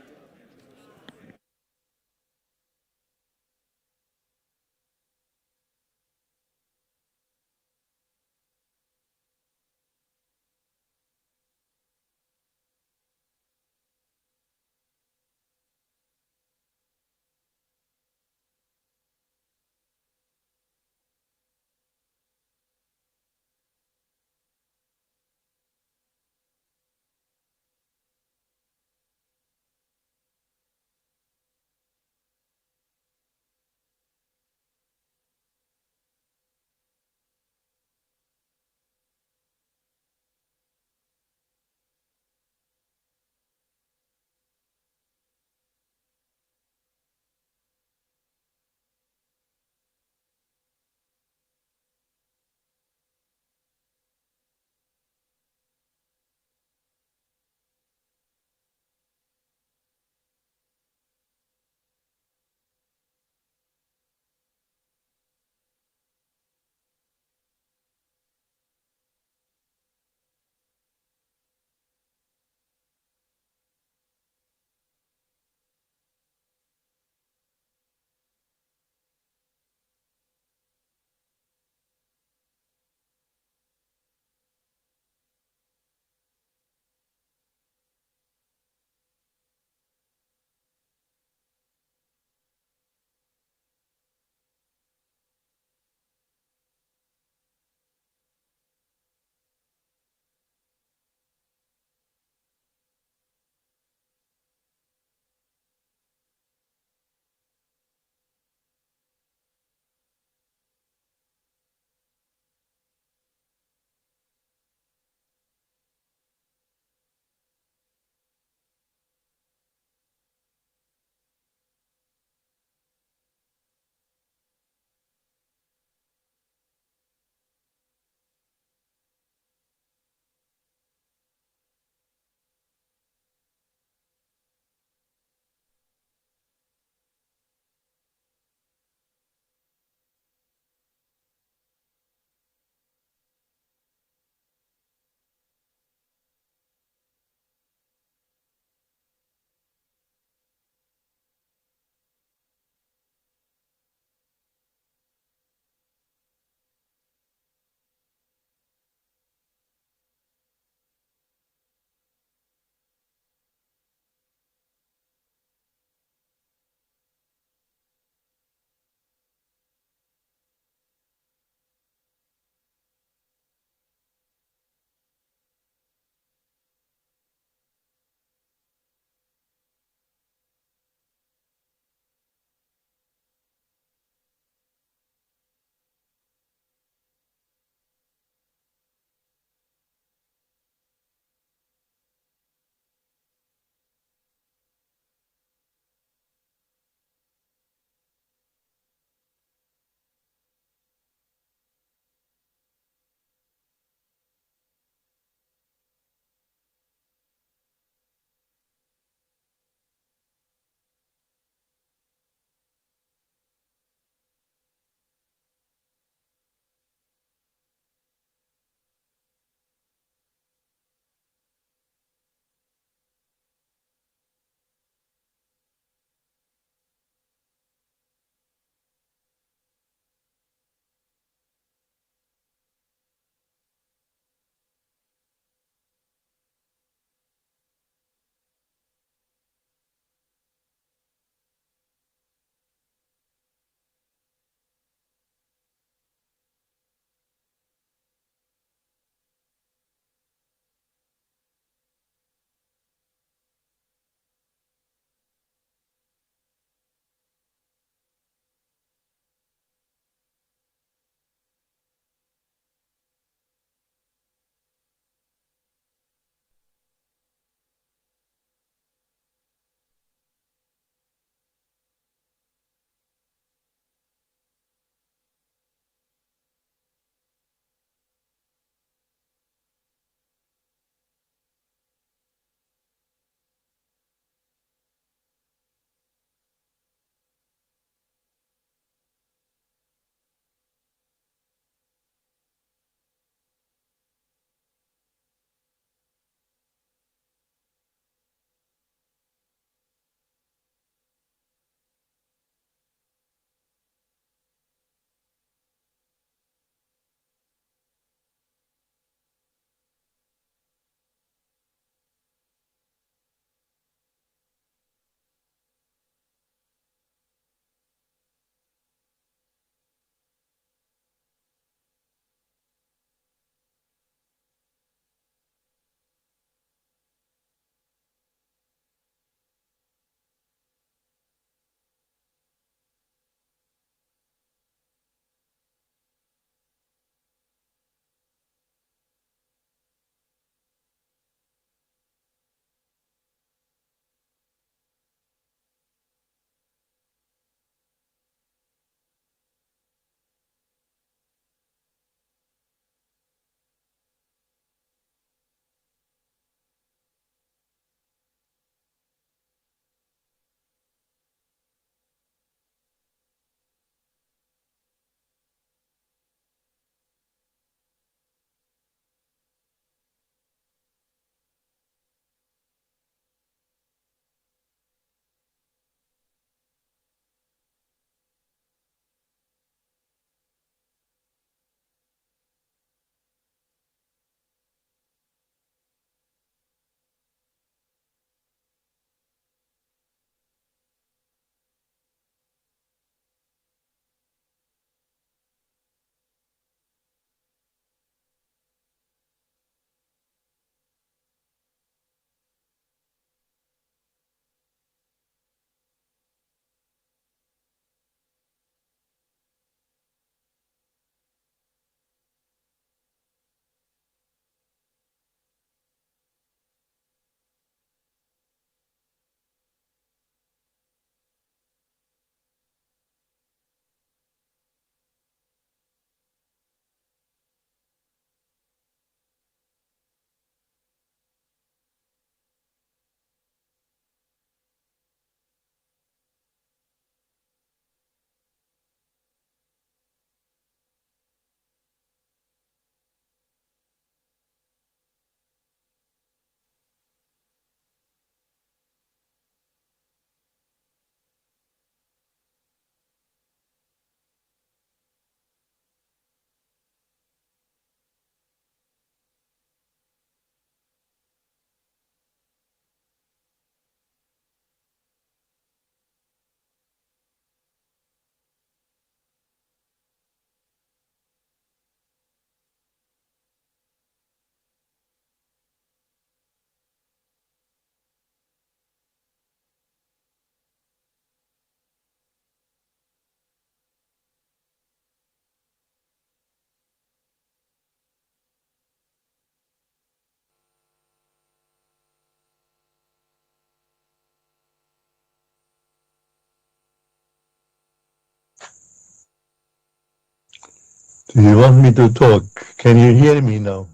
Do you want me to talk? Can you hear me now?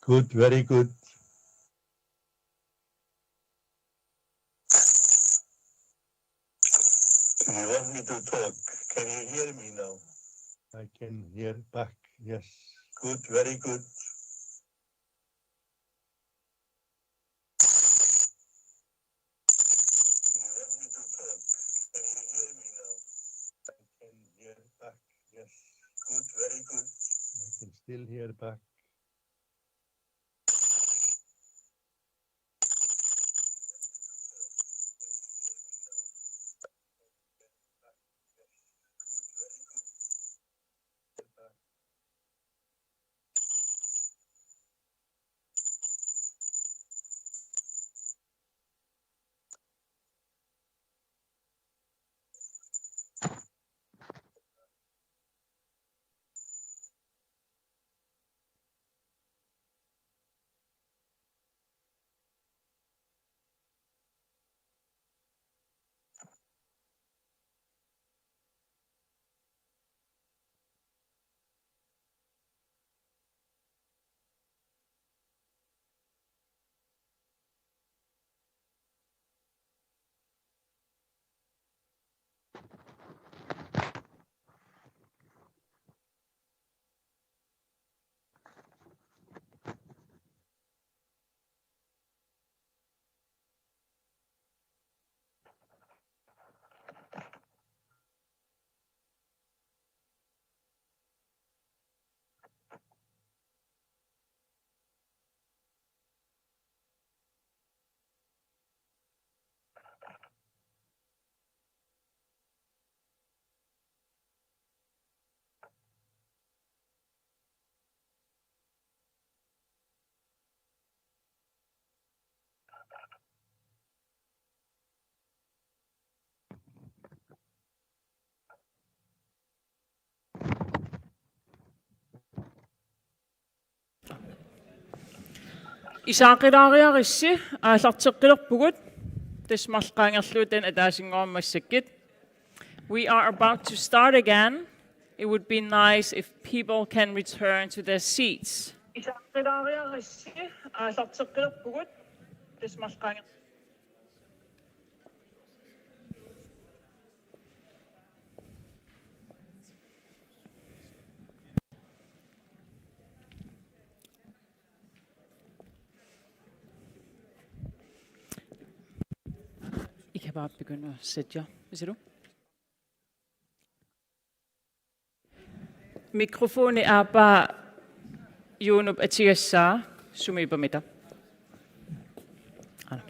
Good, very good. Do you want me to talk? Can you hear me now? I can hear back, yes. Good, very good. Do you want me to talk? Can you hear me now? I can hear back, yes. Good, very good. I can still hear back. Isaaqilaariarissi aallarteqqilerpugut, tassa marluk qaangerlugu taanna ataasinngormat massakkut. We are about to start again. It would be nice if people can return to their seats. Isaaqilaariarissi aallarteqqilerpugut, tassa marluk qaangerlugu. I kan bare begynde at sætte jer. Hvad siger du? Mikrofoni aappaa Junup atugassaa, sumiippamita. Aana.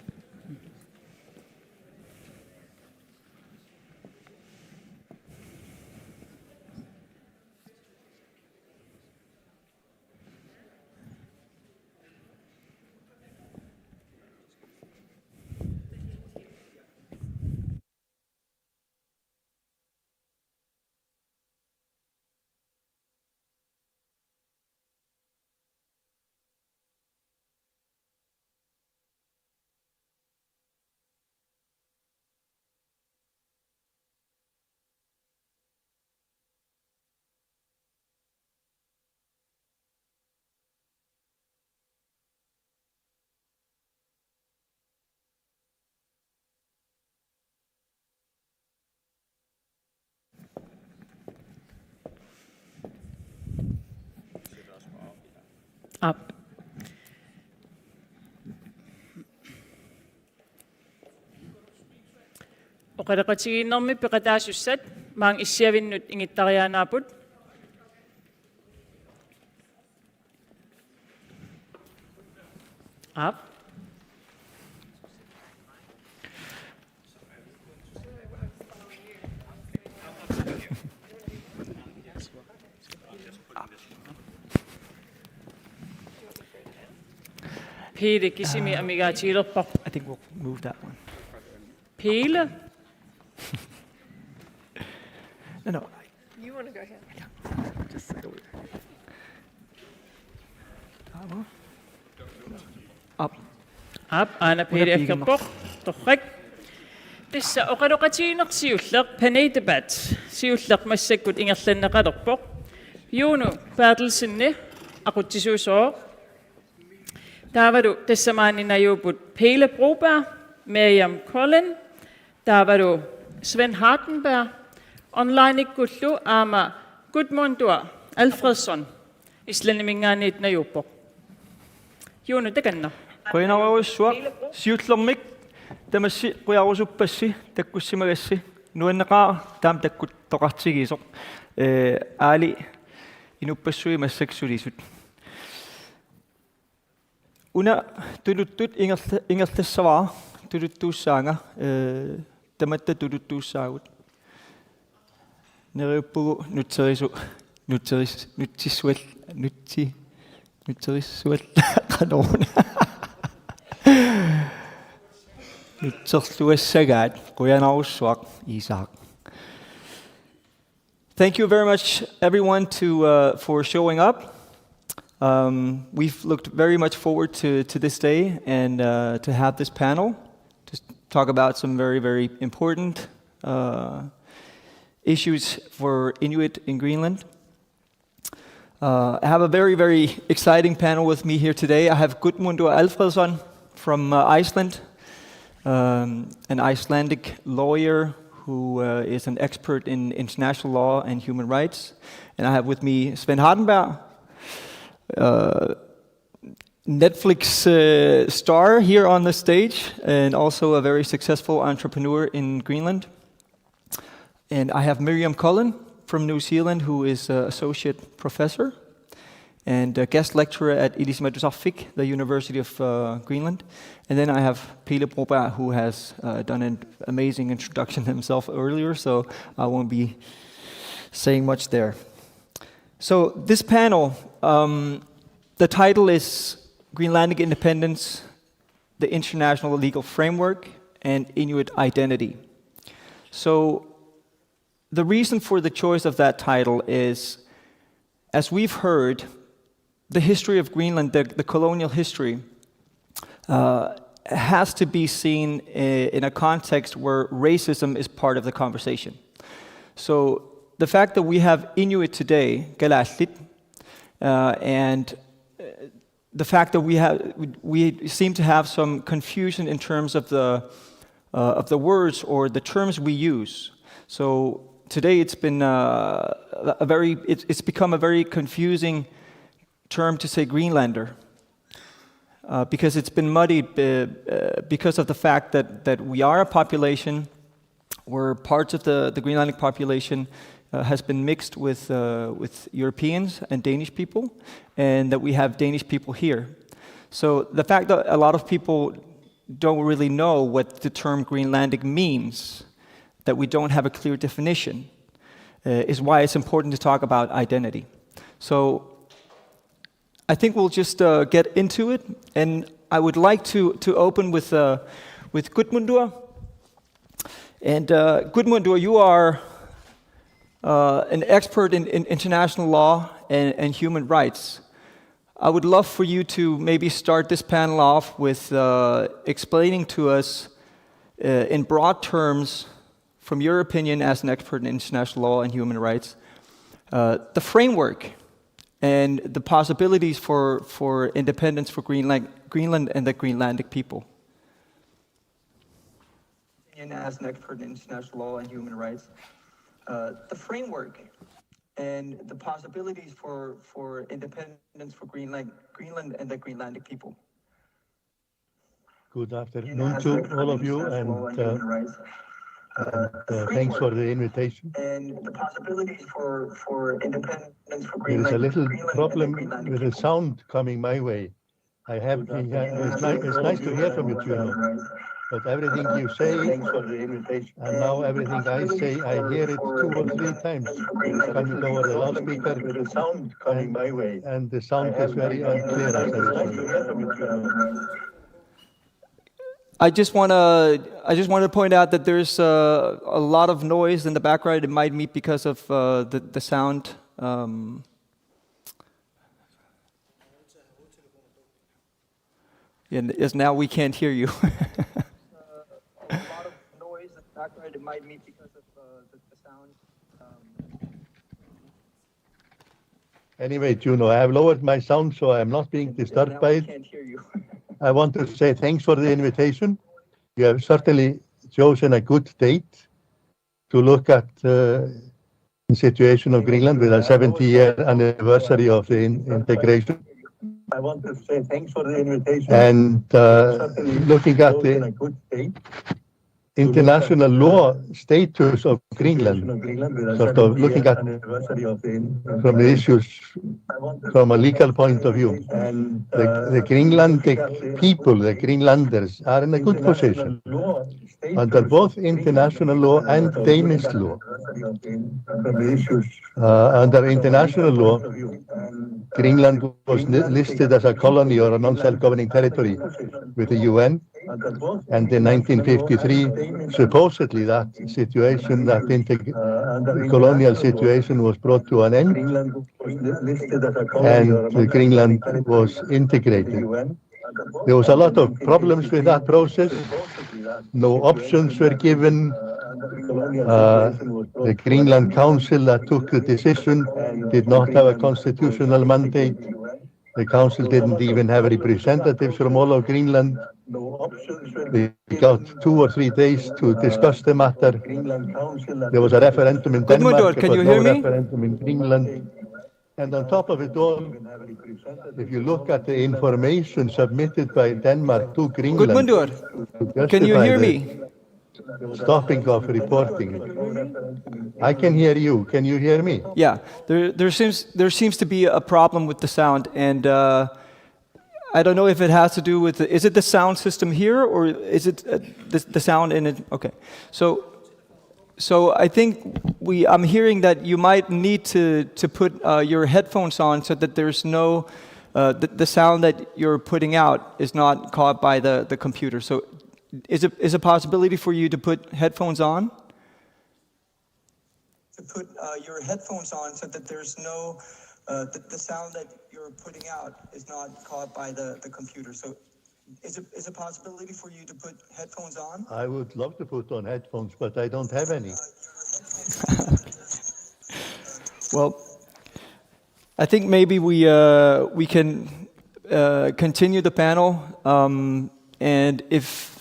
Aap. Oqaloqatigiinnermi peqataasussat maanga issiavinnut ingittariaannaapput. Aap. Piili kisimi amigaatigilerparput. I think we'll move that one. Piili. No, no. You wanna go here? Yeah. Just like over there. Up. Aap, aana Piili aggerpoq. Torrak. Tassa oqaloqatigiinneq siulleq paneldebat. Siulleq massakkut ingerlanneqalerpoq. Juno Berthelsen aqutsisuusoq. Taavalu tassa maani najuupput Pele Broberg, Miriam Cullen, taavalu Svend Hardenberg, onlineikkullu aamma Gudmundur Alfredsson, Islandiminngaanniit najuuppoq. Juno, takanna. Qujanarsuaq, siullermik tamassi qujarusuppassi takkussimagassi, nuanneqaaq taama takkuttoqartigisoq, ee, aali inuppassuit massakkut sulisut. Una tuluttut ingerla-, ingerlassavara, tuluttuussaanga, ee, tamatta tuluttuussaagut. Neriuppugut nutserisu-, nutseris-, nutsissual-, nutsi-, nutserissual-, qanoruna. Nutserluassagaat, qujanarsuaq, Isak. Thank you very much, everyone, to, uh, for showing up. Um, we've looked very much forward to, to this day and, uh, to have this panel to talk about some very, very important, uh, issues for Inuit in Greenland. Uh, I have a very, very exciting panel with me here today. I have Gudmundur Alfredsson from, uh, Iceland, um, an Icelandic lawyer who, uh, is an expert in international law and human rights. And I have with me Svend Hardenberg, uh, Netflix, uh, star here on the stage, and also a very successful entrepreneur in Greenland. And I have Miriam Cullen from New Zealand, who is an associate professor and a guest lecturer at Ilisimatusarfik, the University of, uh, Greenland. And then I have Pele Broberg, who has, uh, done an amazing introduction himself earlier, so I won't be saying much there. So this panel, um, the title is Greenlandic Independence, the International Legal Framework, and Inuit Identity. So the reason for the choice of that title is, as we've heard, the history of Greenland, the, the colonial history, uh, has to be seen i-, in a context where racism is part of the conversation. So the fact that we have Inuit today, kalaallit, uh, and, uh, the fact that we have, we seem to have some confusion in terms of the, uh, of the words or the terms we use. So today it's been, uh, a very, it's, it's become a very confusing term to say Greenlander, uh, because it's been muddied, uh, uh, because of the fact that, that we are a population where parts of the, the Greenlandic population, uh, has been mixed with, uh, with Europeans and Danish people, and that we have Danish people here. So the fact that a lot of people don't really know what the term Greenlandic means, that we don't have a clear definition, uh, is why it's important to talk about identity. So I think we'll just, uh, get into it, and I would like to, to open with, uh, with Gudmundur. And, uh, Gudmundur, you are, uh, an expert in, in international law and, and human rights. I would love for you to maybe start this panel off with, uh, explaining to us, uh, in broad terms, from your opinion as an expert in international law and human rights, uh, the framework and the possibilities for, for independence for Greenland, Greenland and the Greenlandic people. And as an expert in international law and human rights, uh, the framework and the possibilities for, for independence for Greenland, Greenland and the Greenlandic people. Good afternoon to all of you, and, uh, and, uh, thanks for the invitation. And the possibilities for, for independence for Greenland. There is a little problem with the sound coming my way. I have, it's ni-, it's nice to hear from you, Juno. But everything you say, and now everything I say, I hear it two or three times. It's coming over the loudspeaker, and, and the sound is very unclear as I listen. I just wanna, I just wanna point out that there's, uh, a lot of noise in the background. It might be because of, uh, the, the sound. Um, and yes, now we can't hear you. A lot of noise in the background. It might be because of, uh, the, the sound. Anyway, Juno, I have lowered my sound, so I am not being disturbed by it. I want to say thanks for the invitation. You have certainly chosen a good date to look at uh, the situation of Greenland with a seventy-year anniversary of the in- integration. I want to say thanks for the invitation. And uh, looking at the international law status of Greenland, sort of looking at from the issues from a legal point of view. The, the Greenlandic people, the Greenlanders, are in a good position under both international law and Danish law. Uh, under international law, Greenland was li- listed as a colony or a non-self-governing territory with the U N. And in nineteen fifty-three, supposedly that situation, that integ- colonial situation was brought to an end, and Greenland was integrated. There was a lot of problems with that process. No options were given. Uh, the Greenland Council that took the decision did not have a constitutional mandate. The council didn't even have representatives from all of Greenland. They got two or three days to discuss the matter. There was a referendum in Denmark, but no referendum in Greenland. And on top of it all, if you look at the information submitted by Denmark to Greenland, Gudmundur, can you hear me? Stopping of reporting. I can hear you. Can you hear me? Yeah, there, there seems there seems to be a problem with the sound, and uh, I don't know if it has to do with the, is it the sound system here or is it uh, the, the sound in it? Okay, so so I think we I'm hearing that you might need to to put uh, your headphones on so that there's no uh, the, the sound that you're putting out is not caught by the the computer. So is it is a possibility for you to put headphones on? To put uh, your headphones on so that there's no uh, the, the sound that you're putting out is not caught by the, the computer. So is it is a possibility for you to put headphones on? I would love to put on headphones, but I don't have any. Well, I think maybe we uh, we can uh, continue the panel, um, and if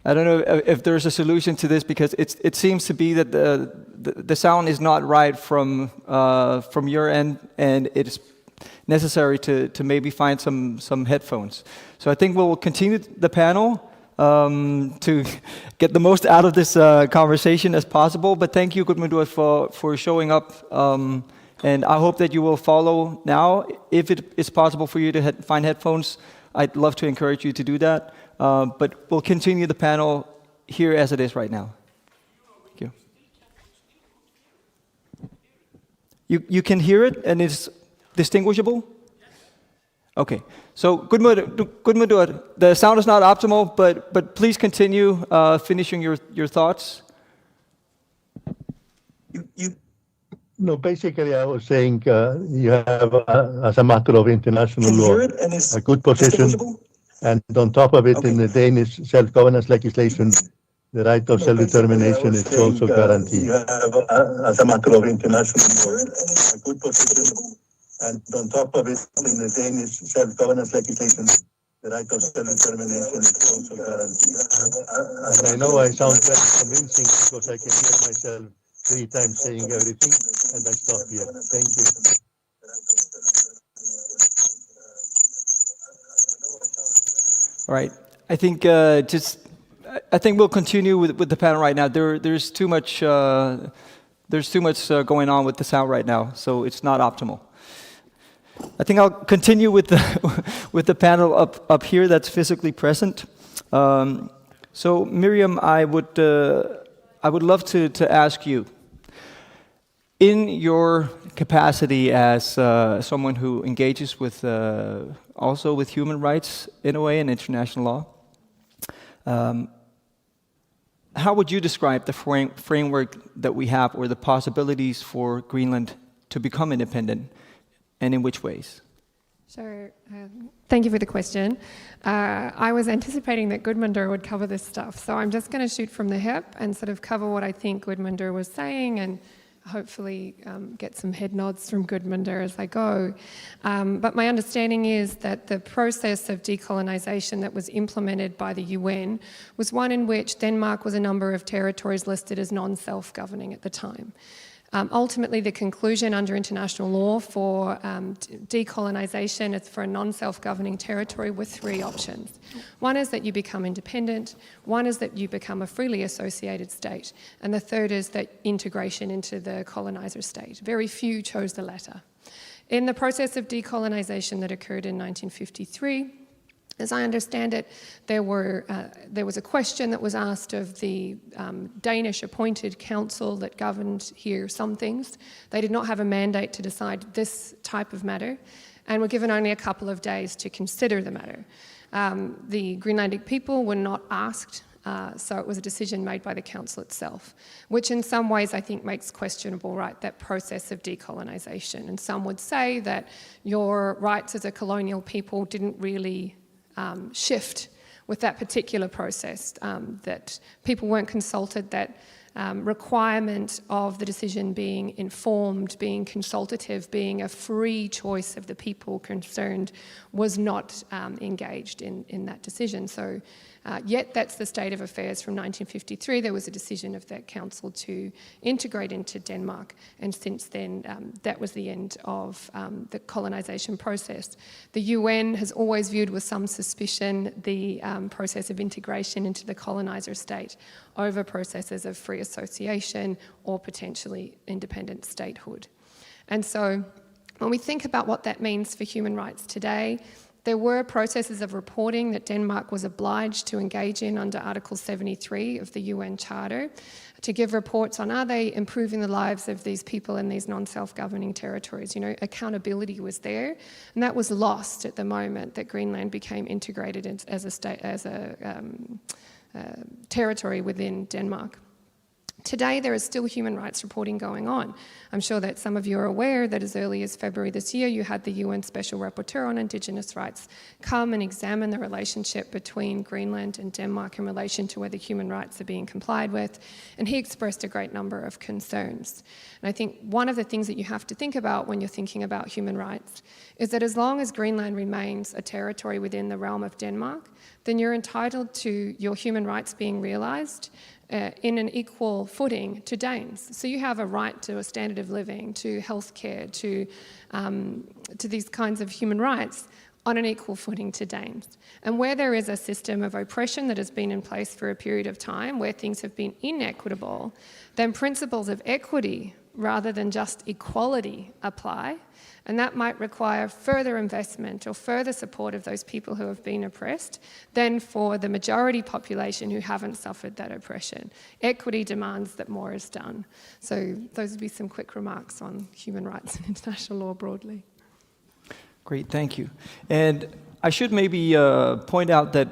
I don't know if there's a solution to this, because it it seems to be that the the, the sound is not right from uh, from your end, and it's necessary to to maybe find some some headphones. So I think we'll continue the panel um, to get the most out of this uh, conversation as possible. But thank you, Gudmundur, for, for showing up. Um, and I hope that you will follow now. If it is possible for you to head, find headphones, I'd love to encourage you to do that. Uh, but we'll continue the panel here as it is right now. Thank you. You, you can hear it and it's distinguishable? Okay. So, Gudmundur, Gudmundur, the sound is not optimal, but, but please continue uh, finishing your, your thoughts. You, you, no, basically, I was saying uh, you have, uh, as a matter of international law, a good position. And on top of it, in the Danish self-governance legislation, the right of self-determination is also guaranteed. You have, uh, as a matter of international law, a good position. And on top of it, in the Danish self-governance legislation, the right of self-determination is also guaranteed. And I know I sound less convincing because I can hear myself three times saying everything, and I stop here. Thank you. All right. I think uh, just I think we'll continue with, with the panel right now. There there's too much uh, there's too much uh, going on with the sound right now, so it's not optimal. I think I'll continue with the with the panel up up here that's physically present. Um, so Miriam, I would uh, I would love to to ask you. In your capacity as uh, someone who engages with uh, also with human rights in a way and international law, um, how would you describe the frame- framework that we have or the possibilities for Greenland to become independent, and in which ways? So, um, thank you for the question. Uh, I was anticipating that Gudmundur would cover this stuff, so I'm just going to shoot from the hip and sort of cover what I think Gudmundur was saying and hopefully um, get some head nods from Gudmundur as I go. Um, but my understanding is that the process of decolonisation that was implemented by the U N was one in which Denmark was a number of territories listed as non-self-governing at the time. Um, ultimately, the conclusion under international law for um, decolonisation is for a non-self-governing territory with three options. One is that you become independent, one is that you become a freely associated state, and the third is that integration into the coloniser state. Very few chose the latter. In the process of decolonisation that occurred in nineteen fifty-three, as I understand it, there were uh, there was a question that was asked of the um, Danish appointed council that governed here some things. They did not have a mandate to decide this type of matter, and were given only a couple of days to consider the matter. Um, the Greenlandic people were not asked. Uh, so it was a decision made by the council itself, which in some ways I think makes questionable, right, that process of decolonisation. And some would say that your rights as a colonial people didn't really um, shift with that particular process, um, that people weren't consulted, that um, requirement of the decision being informed, being consultative, being a free choice of the people concerned was not um, engaged in, in that decision. So uh, yet that's the state of affairs from nineteen fifty-three. There was a decision of that council to integrate into Denmark, and since then um, that was the end of um, the colonisation process. The U N has always viewed with some suspicion the um, process of integration into the coloniser state over processes of free association or potentially independent statehood. And so when we think about what that means for human rights today, there were processes of reporting that Denmark was obliged to engage in under Article seventy-three of the U N Charter to give reports on, are they improving the lives of these people in these non-self-governing territories. You know, accountability was there, and that was lost at the moment that Greenland became integrated as a state, as a um, uh, territory within Denmark. Today, there is still human rights reporting going on. I'm sure that some of you are aware that as early as February this year, you had the U N Special Rapporteur on Indigenous Rights come and examine the relationship between Greenland and Denmark in relation to whether human rights are being complied with, and he expressed a great number of concerns. And I think one of the things that you have to think about when you're thinking about human rights is that as long as Greenland remains a territory within the realm of Denmark, then you're entitled to your human rights being realised uh, in an equal footing to Danes. So you have a right to a standard of living, to healthcare, to um, to these kinds of human rights on an equal footing to Danes. And where there is a system of oppression that has been in place for a period of time, where things have been inequitable, then principles of equity rather than just equality apply. And that might require further investment or further support of those people who have been oppressed than for the majority population who haven't suffered that oppression. Equity demands that more is done. So those would be some quick remarks on human rights and international law broadly. Great, thank you. And I should maybe uh, point out that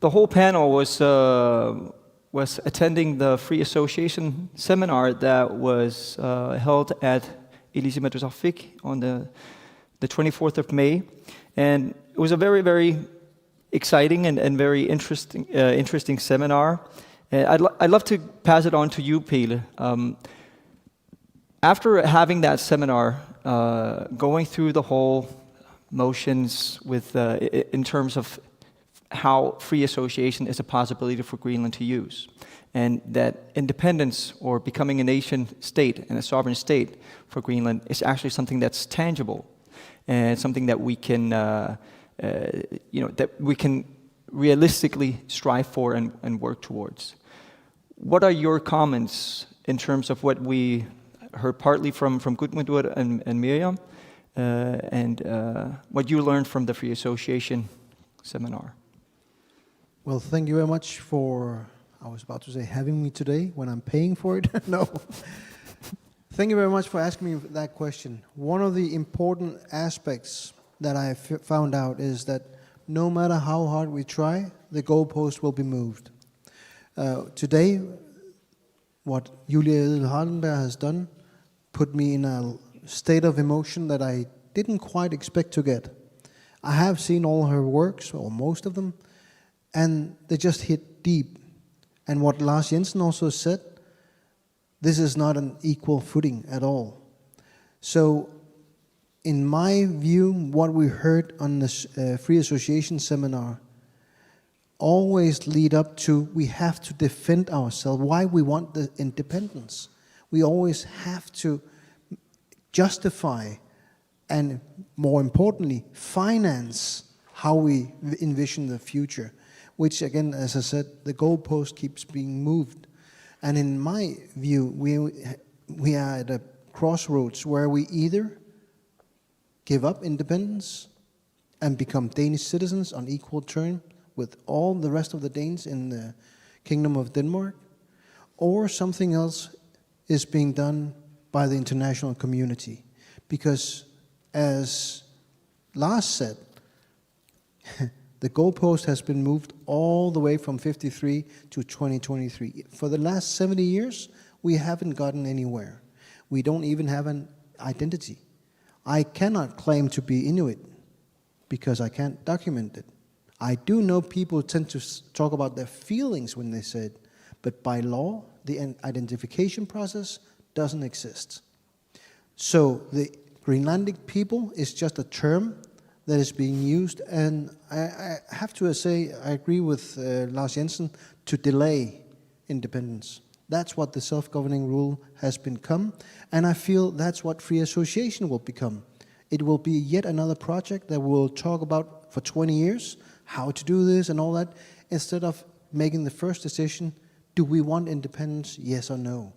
the whole panel was uh, was attending the Free Association seminar that was uh, held at Ilisimatusarfik on the the twenty-fourth of May, and it was a very, very exciting and, and very interesting uh, interesting seminar. And I'd, lo- I'd love to pass it on to you, Pele. Um, after having that seminar, uh, going through the whole motions with uh, i- in terms of how free association is a possibility for Greenland to use, and that independence or becoming a nation state and a sovereign state for Greenland is actually something that's tangible and something that we can, uh, uh, you know, that we can realistically strive for and, and work towards. What are your comments in terms of what we heard partly from, from Gudmundur and, and Miriam, uh, and uh, what you learned from the Free Association seminar? Well, thank you very much for, I was about to say having me today when I'm paying for it. No. Thank you very much for asking me that question. One of the important aspects that I f- found out is that no matter how hard we try, the goalpost will be moved. Uh, today, what Julia Hardenberg has done put me in a state of emotion that I didn't quite expect to get. I have seen all her works, or most of them, and they just hit deep. And what Lars Jensen also said, This is not an equal footing at all. So, in my view, what we heard on the uh, free association seminar always lead up to, we have to defend ourselves, why we want the independence. We always have to justify and, more importantly, finance how we envision the future, which again, as I said, the goalpost keeps being moved. And in my view, we, we are at a crossroads where we either give up independence and become Danish citizens on equal term with all the rest of the Danes in the Kingdom of Denmark, or something else is being done by the international community. Because, as Lars said, the goalpost has been moved all the way from fifty-three to twenty twenty-three. For the last seventy years, we haven't gotten anywhere. We don't even have an identity. I cannot claim to be Inuit because I can't document it. I do know people tend to talk about their feelings when they say it, but by law, the identification process doesn't exist. So the Greenlandic people is just a term that is being used, and I, I have to say I agree with uh, Lars Jensen to delay independence. That's what the self-governing rule has become, and I feel that's what free association will become. It will be yet another project that we'll talk about for twenty years, how to do this and all that, instead of making the first decision, do we want independence, yes or no?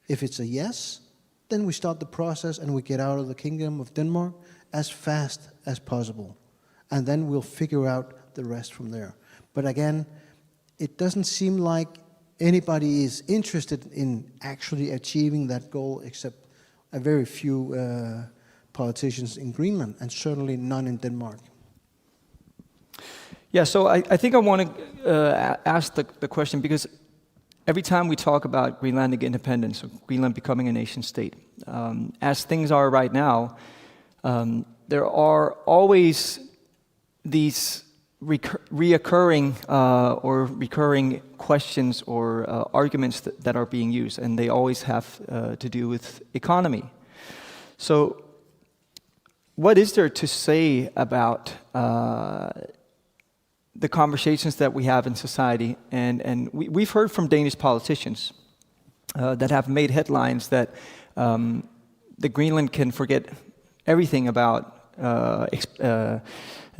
If it's a yes, then we start the process and we get out of the Kingdom of Denmark as fast as possible. And then we'll figure out the rest from there. But again, it doesn't seem like anybody is interested in actually achieving that goal except a very few uh, politicians in Greenland, and certainly none in Denmark. Yeah, so I, I think I want to uh, ask the, the question, because every time we talk about Greenlandic independence or Greenland becoming a nation state, um, as things are right now, um, there are always these recur- reoccurring uh, or recurring questions or uh, arguments that, that are being used, and they always have uh, to do with economy. So, what is there to say about uh, the conversations that we have in society? And, and we, we've heard from Danish politicians uh, that have made headlines that um, the Greenland can forget everything about uh, ex- uh,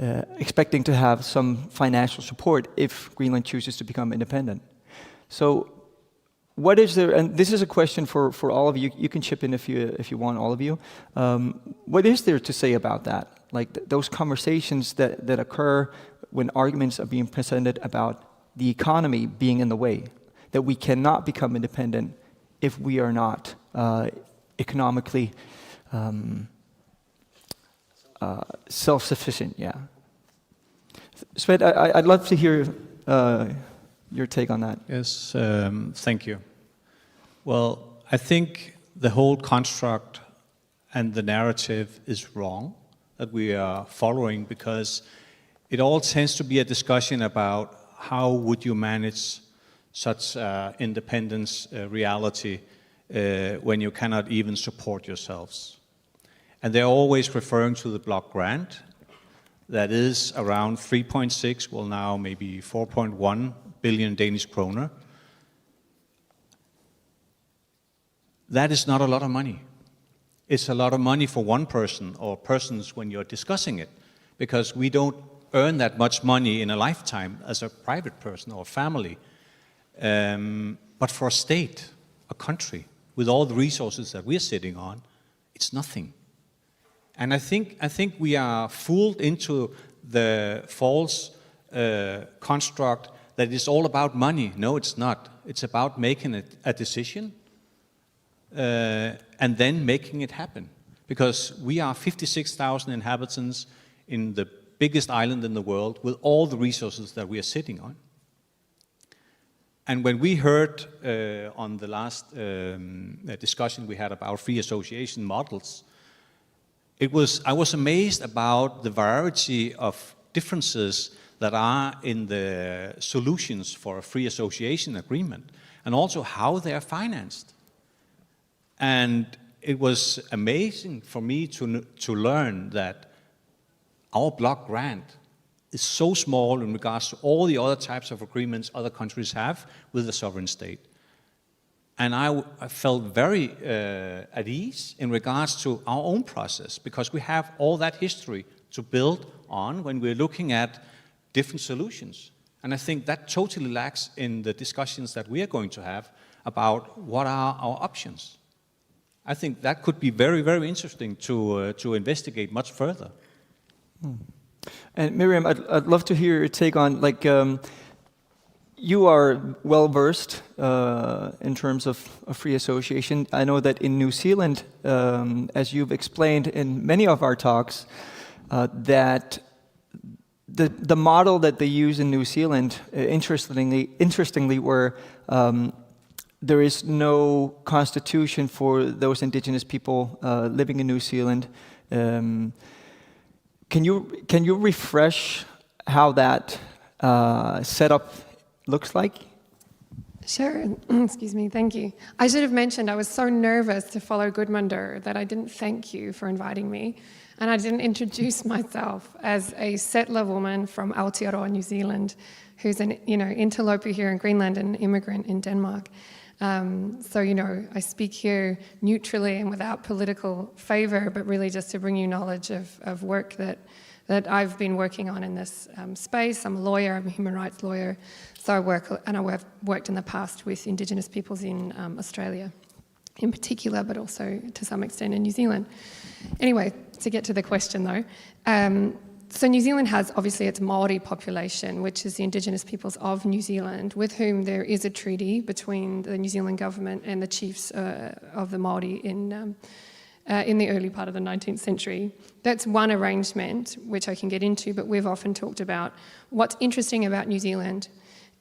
uh, expecting to have some financial support if Greenland chooses to become independent. So, what is there, and this is a question for, for all of you, you can chip in if you, if you want, all of you. Um, what is there to say about that? Like th- those conversations that, that occur when arguments are being presented about the economy being in the way, that we cannot become independent if we are not uh, economically um, uh, self-sufficient, yeah. Svend, I, I- I'd love to hear uh, your take on that. Yes, um, thank you. Well, I think the whole construct and the narrative is wrong that we are following, because it all tends to be a discussion about how would you manage such uh, independence uh, reality uh, when you cannot even support yourselves. And they're always referring to the block grant that is around three point six, well, now maybe four point one billion Danish kroner. That is not a lot of money. It's a lot of money for one person or persons when you're discussing it, because we don't earn that much money in a lifetime as a private person or family. Um, but for a state, a country, with all the resources that we're sitting on, it's nothing. And I think, I think we are fooled into the false uh, construct that it's all about money. No, it's not. It's about making a, a decision uh, and then making it happen. Because we are fifty-six thousand inhabitants in the biggest island in the world with all the resources that we are sitting on. And when we heard uh, on the last um, uh, discussion we had about free association models, it was, I was amazed about the variety of differences that are in the solutions for a free association agreement, and also how they are financed. And it was amazing for me to, to learn that our block grant is so small in regards to all the other types of agreements other countries have with the sovereign state. And I, I felt very uh, at ease in regards to our own process, because we have all that history to build on when we're looking at different solutions. And I think that totally lacks in the discussions that we are going to have about what are our options. I think that could be very, very interesting to, uh, to investigate much further. And Miriam, I'd, I'd love to hear your take on, like, um, you are well versed uh, in terms of a free association. I know that in New Zealand, um, as you've explained in many of our talks, uh, that the, the model that they use in New Zealand, uh, interestingly, interestingly, where um, there is no constitution for those indigenous people uh, living in New Zealand. Um, can you can you refresh how that uh, setup looks like? Sure. Excuse me. Thank you. I should have mentioned I was so nervous to follow Gudmundur that I didn't thank you for inviting me. And I didn't introduce myself as a settler woman from Aotearoa, New Zealand, who's an, you know, interloper here in Greenland and an immigrant in Denmark. Um, so, you know, I speak here neutrally and without political favour, but really just to bring you knowledge of, of work that, that I've been working on in this um, space. I'm a lawyer, I'm a human rights lawyer, so I work, and I work, worked in the past with Indigenous peoples in um, Australia in particular, but also to some extent in New Zealand. Anyway, to get to the question though, um, so New Zealand has obviously its Māori population, which is the indigenous peoples of New Zealand, with whom there is a treaty between the New Zealand government and the chiefs uh, of the Māori in, um, uh, in the early part of the nineteenth century. That's one arrangement which I can get into, but we've often talked about what's interesting about New Zealand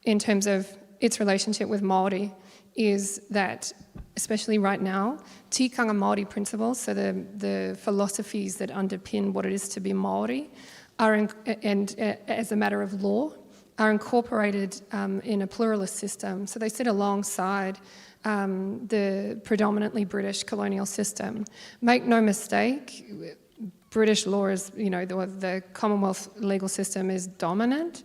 in terms of its relationship with Māori is that, especially right now, tikanga Māori principles, so the, the philosophies that underpin what it is to be Māori, are in, and uh, as a matter of law, are incorporated um, in a pluralist system. So they sit alongside um, the predominantly British colonial system. Make no mistake, British law is, you know, the, the Commonwealth legal system is dominant.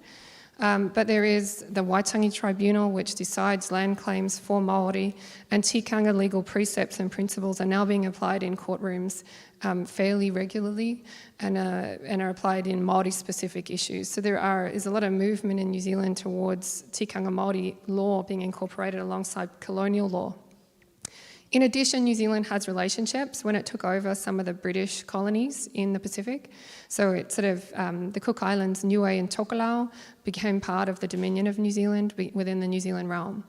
Um, but there is the Waitangi Tribunal, which decides land claims for Māori, and tikanga legal precepts and principles are now being applied in courtrooms um, fairly regularly and, uh, and are applied in Māori-specific issues. So there are, is a lot of movement in New Zealand towards tikanga Māori law being incorporated alongside colonial law. In addition, New Zealand has relationships when it took over some of the British colonies in the Pacific. So it sort of, um, the Cook Islands, Niue and Tokelau became part of the Dominion of New Zealand within the New Zealand realm.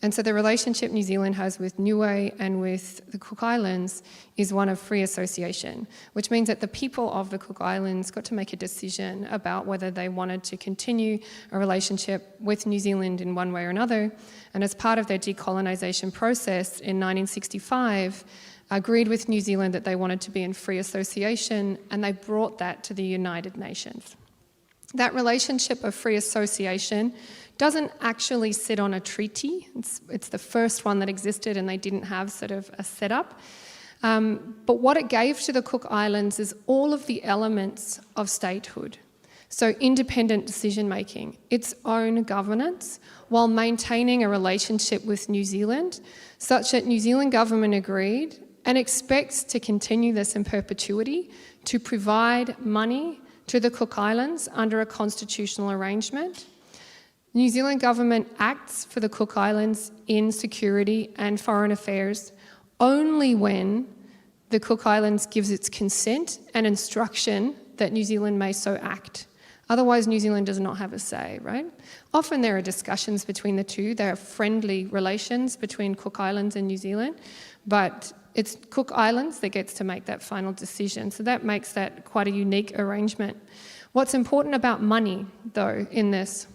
And so the relationship New Zealand has with Niue and with the Cook Islands is one of free association, which means that the people of the Cook Islands got to make a decision about whether they wanted to continue a relationship with New Zealand in one way or another. And as part of their decolonisation process in nineteen sixty-five, agreed with New Zealand that they wanted to be in free association, and they brought that to the United Nations. That relationship of free association doesn't actually sit on a treaty. It's, it's the first one that existed, and they didn't have sort of a setup. Um, but what it gave to the Cook Islands is all of the elements of statehood. So independent decision making, its own governance, while maintaining a relationship with New Zealand, such that New Zealand government agreed and expects to continue this in perpetuity to provide money to the Cook Islands under a constitutional arrangement. New Zealand government acts for the Cook Islands in security and foreign affairs only when the Cook Islands gives its consent and instruction that New Zealand may so act. Otherwise, New Zealand does not have a say, right? Often there are discussions between the two. There are friendly relations between Cook Islands and New Zealand, but it's Cook Islands that gets to make that final decision. So that makes that quite a unique arrangement. What's important about money, though, in this,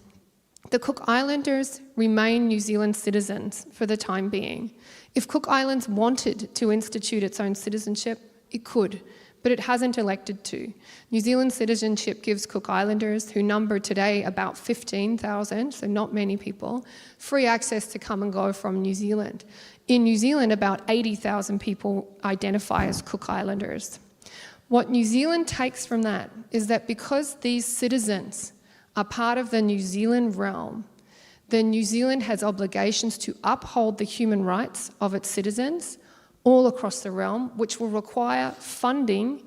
the Cook Islanders remain New Zealand citizens for the time being. If Cook Islands wanted to institute its own citizenship, it could, but it hasn't elected to. New Zealand citizenship gives Cook Islanders, who number today about fifteen thousand, so not many people, free access to come and go from New Zealand. In New Zealand, about eighty thousand people identify as Cook Islanders. What New Zealand takes from that is that because these citizens are part of the New Zealand realm, then New Zealand has obligations to uphold the human rights of its citizens all across the realm, which will require funding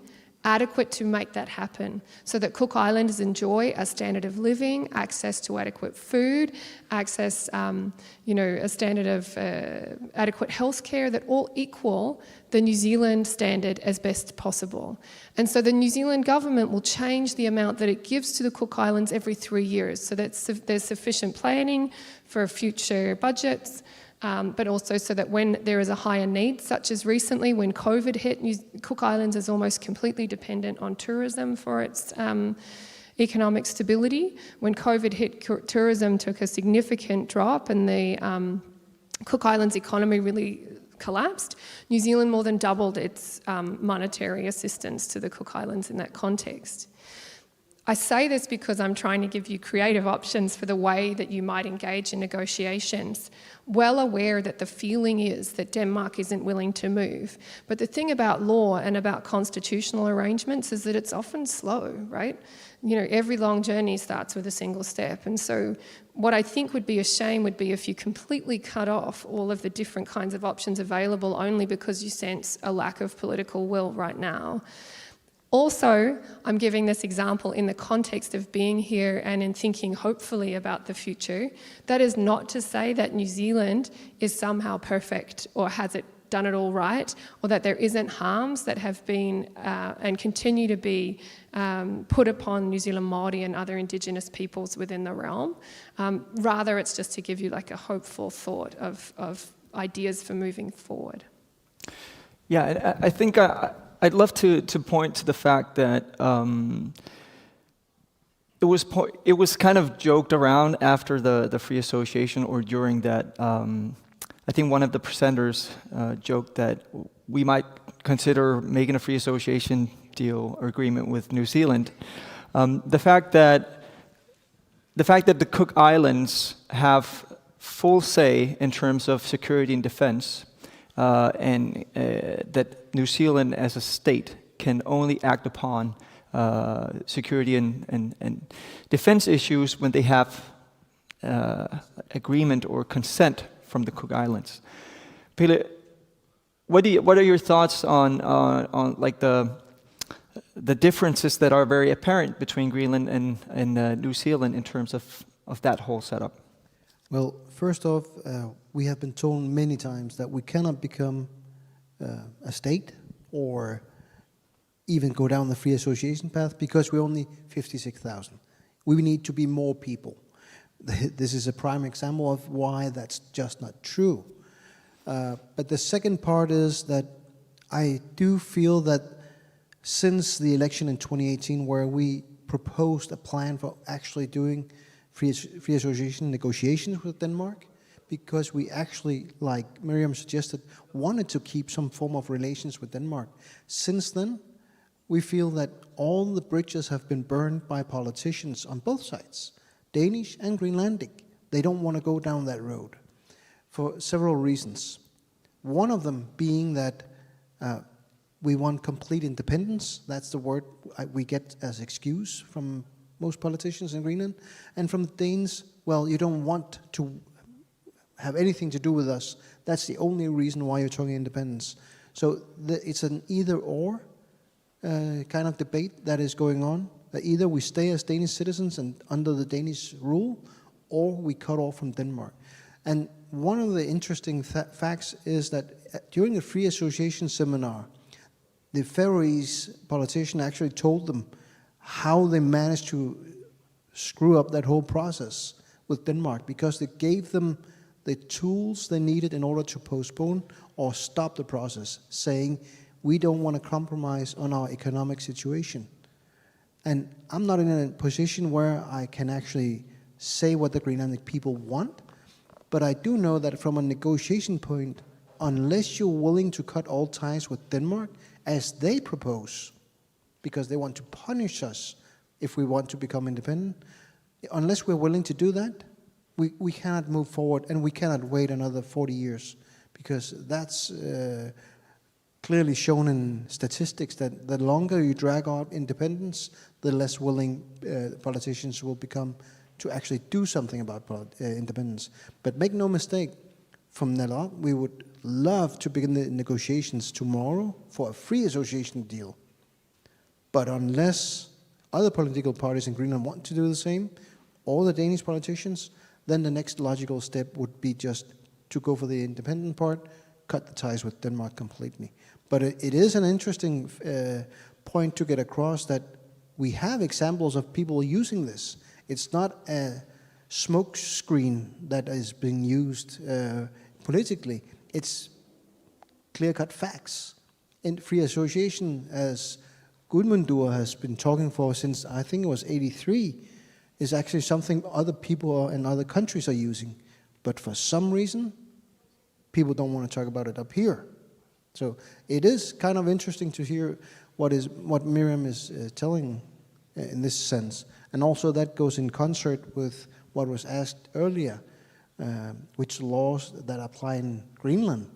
adequate to make that happen, so that Cook Islanders enjoy a standard of living, access to adequate food, access, um, you know, a standard of uh, adequate health care that all equal the New Zealand standard as best possible. And so the New Zealand government will change the amount that it gives to the Cook Islands every three years, so that su- there's sufficient planning for future budgets, um, but also so that when there is a higher need, such as recently when COVID hit, New- Cook Islands is almost completely dependent on tourism for its um, economic stability. When COVID hit, cu- tourism took a significant drop, and the um, Cook Islands economy really collapsed. New Zealand more than doubled its um, monetary assistance to the Cook Islands in that context. I say this because I'm trying to give you creative options for the way that you might engage in negotiations, well aware that the feeling is that Denmark isn't willing to move. But the thing about law and about constitutional arrangements is that it's often slow, right? You know, every long journey starts with a single step. And so what I think would be a shame would be if you completely cut off all of the different kinds of options available only because you sense a lack of political will right now. Also, I'm giving this example in the context of being here and in thinking hopefully about the future. That is not to say that New Zealand is somehow perfect or has it done it all right, or that there isn't harms that have been uh, and continue to be um, put upon New Zealand Māori and other Indigenous peoples within the realm. Um, rather, it's just to give you like a hopeful thought of, of ideas for moving forward. Yeah, I, I think I, I'd love to, to point to the fact that um, it was po- it was kind of joked around after the, the free association or during that. Um, I think one of the presenters uh, joked that we might consider making a free association deal or agreement with New Zealand. Um, the fact that the fact that the Cook Islands have full say in terms of security and defense, uh, and uh, that New Zealand as a state can only act upon uh, security and, and, and defense issues when they have uh, agreement or consent from the Cook Islands. Pele, what do you, what are your thoughts on uh, on like the the differences that are very apparent between Greenland and and uh, New Zealand in terms of of that whole setup? Well, first off, uh, we have been told many times that we cannot become uh, a state or even go down the free association path because we're only fifty-six thousand. We need to be more people. This is a prime example of why that's just not true. Uh, but the second part is that I do feel that since the election in twenty eighteen, where we proposed a plan for actually doing free, free association negotiations with Denmark, because we actually, like Miriam suggested, wanted to keep some form of relations with Denmark. Since then, we feel that all the bridges have been burned by politicians on both sides, Danish and Greenlandic. They don't want to go down that road for several reasons. One of them being that uh, we want complete independence. That's the word I- we get as excuse from most politicians in Greenland. And from the Danes, well, you don't want to have anything to do with us. That's the only reason why you're talking independence. So the, it's an either or uh, kind of debate that is going on. That either we stay as Danish citizens and under the Danish rule, or we cut off from Denmark. And one of the interesting fa- facts is that uh, during the free association seminar, the Faroese politician actually told them how they managed to screw up that whole process with Denmark, because they gave them the tools they needed in order to postpone or stop the process, saying, "We don't want to compromise on our economic situation." And I'm not in a position where I can actually say what the Greenlandic people want, but I do know that from a negotiation point, unless you're willing to cut all ties with Denmark, as they propose, because they want to punish us if we want to become independent, unless we're willing to do that, we, we cannot move forward, and we cannot wait another forty years, Because that's uh, clearly shown in statistics that the longer you drag out independence, the less willing uh, politicians will become to actually do something about polit- uh, independence. But make no mistake, from Naleraq, we would love to begin the negotiations tomorrow for a free association deal. But unless other political parties in Greenland want to do the same, or the Danish politicians, then the next logical step would be just to go for the independent part, cut the ties with Denmark completely. But it, it is an interesting uh, point to get across that we have examples of people using this. It's not a smoke screen that is being used uh, politically. It's clear-cut facts. And free association, as Guðmundur has been talking for since, I think it was eighty-three, is actually something other people and other countries are using. But for some reason, people don't want to talk about it up here. So it is kind of interesting to hear what is, what Miriam is uh, telling uh, in this sense. And also that goes in concert with what was asked earlier, uh, which laws that apply in Greenland.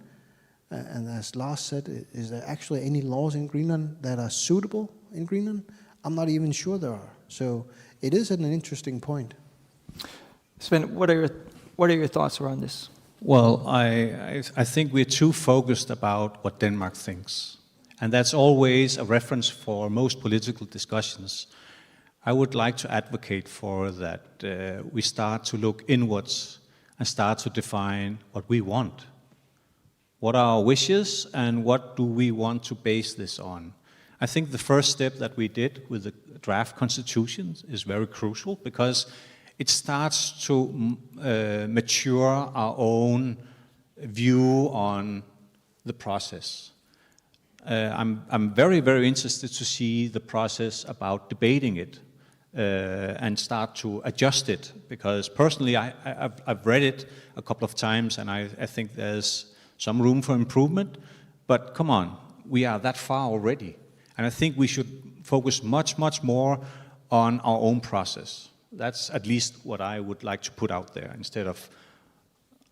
Uh, and as Lars said, i- is there actually any laws in Greenland that are suitable in Greenland? I'm not even sure there are. So it is an interesting point. Svend, what are your, what are your thoughts around this? Well, I, I, I think we're too focused about what Denmark thinks. And that's always a reference for most political discussions. I would like to advocate for that uh, we start to look inwards and start to define what we want. What are our wishes and what do we want to base this on? I think the first step that we did with the draft constitution is very crucial because it starts to mm, uh, mature our own view on the process. Uh, I'm, I'm very, very interested to see the process about debating it uh, and start to adjust it. Because personally, I, I, I've, I've read it a couple of times and I, I think there's some room for improvement. But come on, we are that far already. And I think we should focus much, much more on our own process. That's at least what I would like to put out there instead of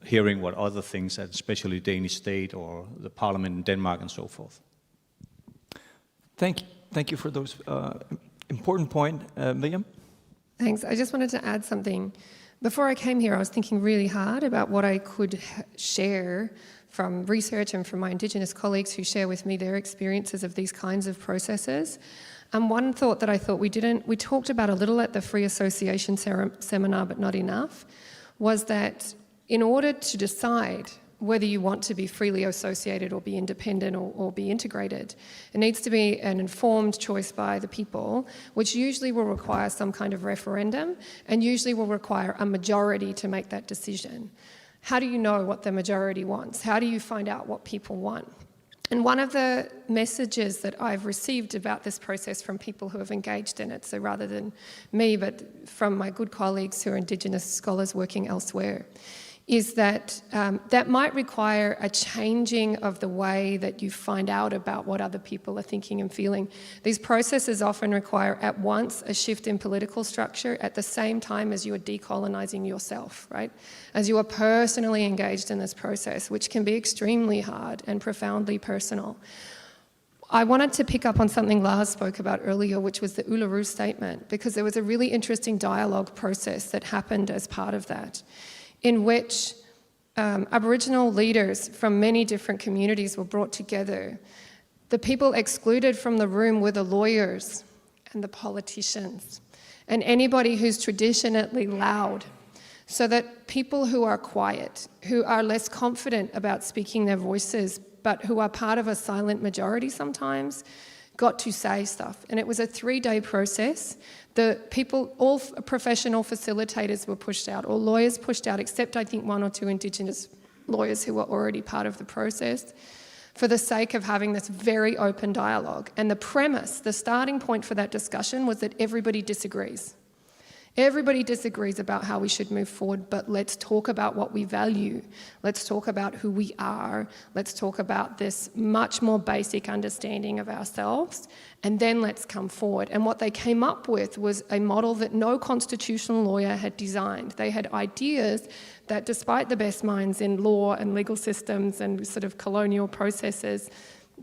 hearing what other things, especially Danish state or the parliament in Denmark and so forth. Thank you. Thank you for those uh, important point, uh, Miriam. Thanks. I just wanted to add something. Before I came here, I was thinking really hard about what I could h- share from research and from my Indigenous colleagues who share with me their experiences of these kinds of processes. And one thought that I thought we didn't, we talked about a little at the Free Association ser- seminar, but not enough, was that in order to decide whether you want to be freely associated or be independent or, or be integrated, it needs to be an informed choice by the people, which usually will require some kind of referendum and usually will require a majority to make that decision. How do you know what the majority wants? How do you find out what people want? And one of the messages that I've received about this process from people who have engaged in it, so rather than me, but from my good colleagues who are Indigenous scholars working elsewhere, is that um, that might require a changing of the way that you find out about what other people are thinking and feeling. These processes often require at once a shift in political structure at the same time as you are decolonizing yourself, right? As you are personally engaged in this process, which can be extremely hard and profoundly personal. I wanted to pick up on something Lars spoke about earlier, which was the Uluru Statement, because there was a really interesting dialogue process that happened as part of that, in which um, Aboriginal leaders from many different communities were brought together. The people excluded from the room were the lawyers and the politicians and anybody who's traditionally loud, so that people who are quiet, who are less confident about speaking their voices, but who are part of a silent majority sometimes, got to say stuff. And it was a three day process. The people, all f- professional facilitators were pushed out, all lawyers pushed out, except I think one or two Indigenous lawyers who were already part of the process, for the sake of having this very open dialogue. And the premise, the starting point for that discussion was that everybody disagrees. Everybody disagrees about how we should move forward, but let's talk about what we value. Let's talk about who we are. Let's talk about this much more basic understanding of ourselves, and then let's come forward. And what they came up with was a model that no constitutional lawyer had designed. They had ideas that, despite the best minds in law and legal systems and sort of colonial processes,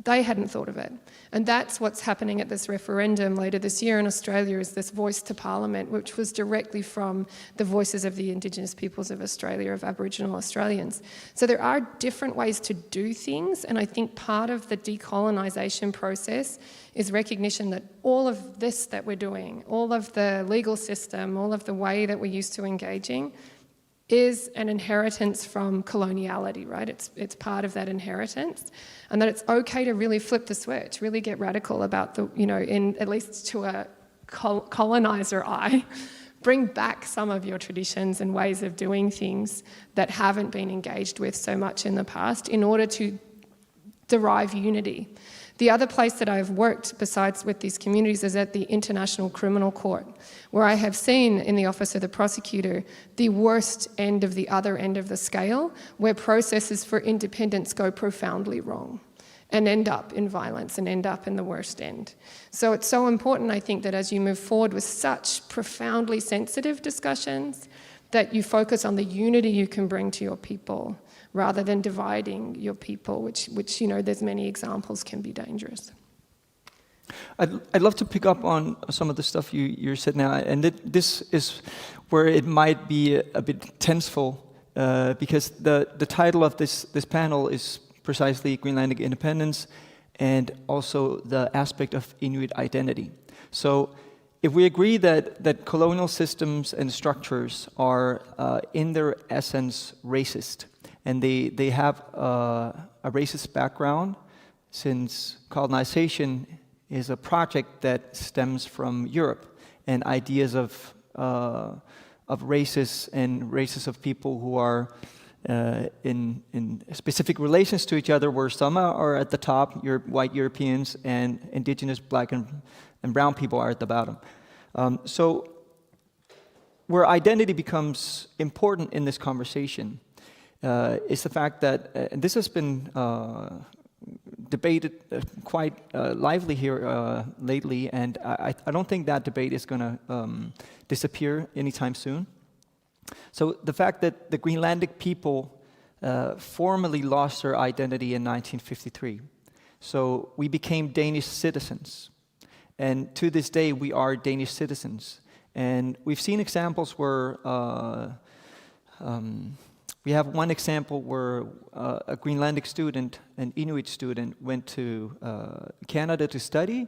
they hadn't thought of it. And that's what's happening at this referendum later this year in Australia, is this voice to parliament, which was directly from the voices of the Indigenous peoples of Australia, of Aboriginal Australians. So there are different ways to do things, and I think part of the decolonisation process is recognition that all of this that we're doing, all of the legal system, all of the way that we're used to engaging, is an inheritance from coloniality, right? It's, it's part of that inheritance. And that it's okay to really flip the switch, really get radical about the, you know, in at least to a col- colonizer eye, bring back some of your traditions and ways of doing things that haven't been engaged with so much in the past in order to derive unity. The other place that I've worked besides with these communities is at the International Criminal Court, where I have seen in the Office of the Prosecutor the worst end of the other end of the scale, where processes for independence go profoundly wrong and end up in violence and end up in the worst end. So it's so important, I think, that as you move forward with such profoundly sensitive discussions, that you focus on the unity you can bring to your people rather than dividing your people, which, which, you know, there's many examples, can be dangerous. I'd, I'd love to pick up on some of the stuff you, you said now, and th- this is where it might be a bit tenseful, uh, because the, the title of this, this panel is precisely Greenlandic independence and also the aspect of Inuit identity. So if we agree that, that colonial systems and structures are, uh, in their essence, racist, and they, they have, uh, a racist background, since colonization is a project that stems from Europe, and ideas of, uh, of races and races of people who are, uh, in, in specific relations to each other, where some are, are at the top, Euro- white Europeans, and indigenous black and, and brown people are at the bottom. Um, so where identity becomes important in this conversation, uh, is the fact that, uh, and this has been, uh, debated, uh, quite, uh, lively here, uh, lately, and I, I don't think that debate is going to, um, disappear anytime soon. So the fact that the Greenlandic people, uh, formally lost their identity in nineteen fifty-three. So we became Danish citizens. And to this day, we are Danish citizens. And we've seen examples where, uh, um, we have one example where, uh, a Greenlandic student, an Inuit student, went to, uh, Canada to study,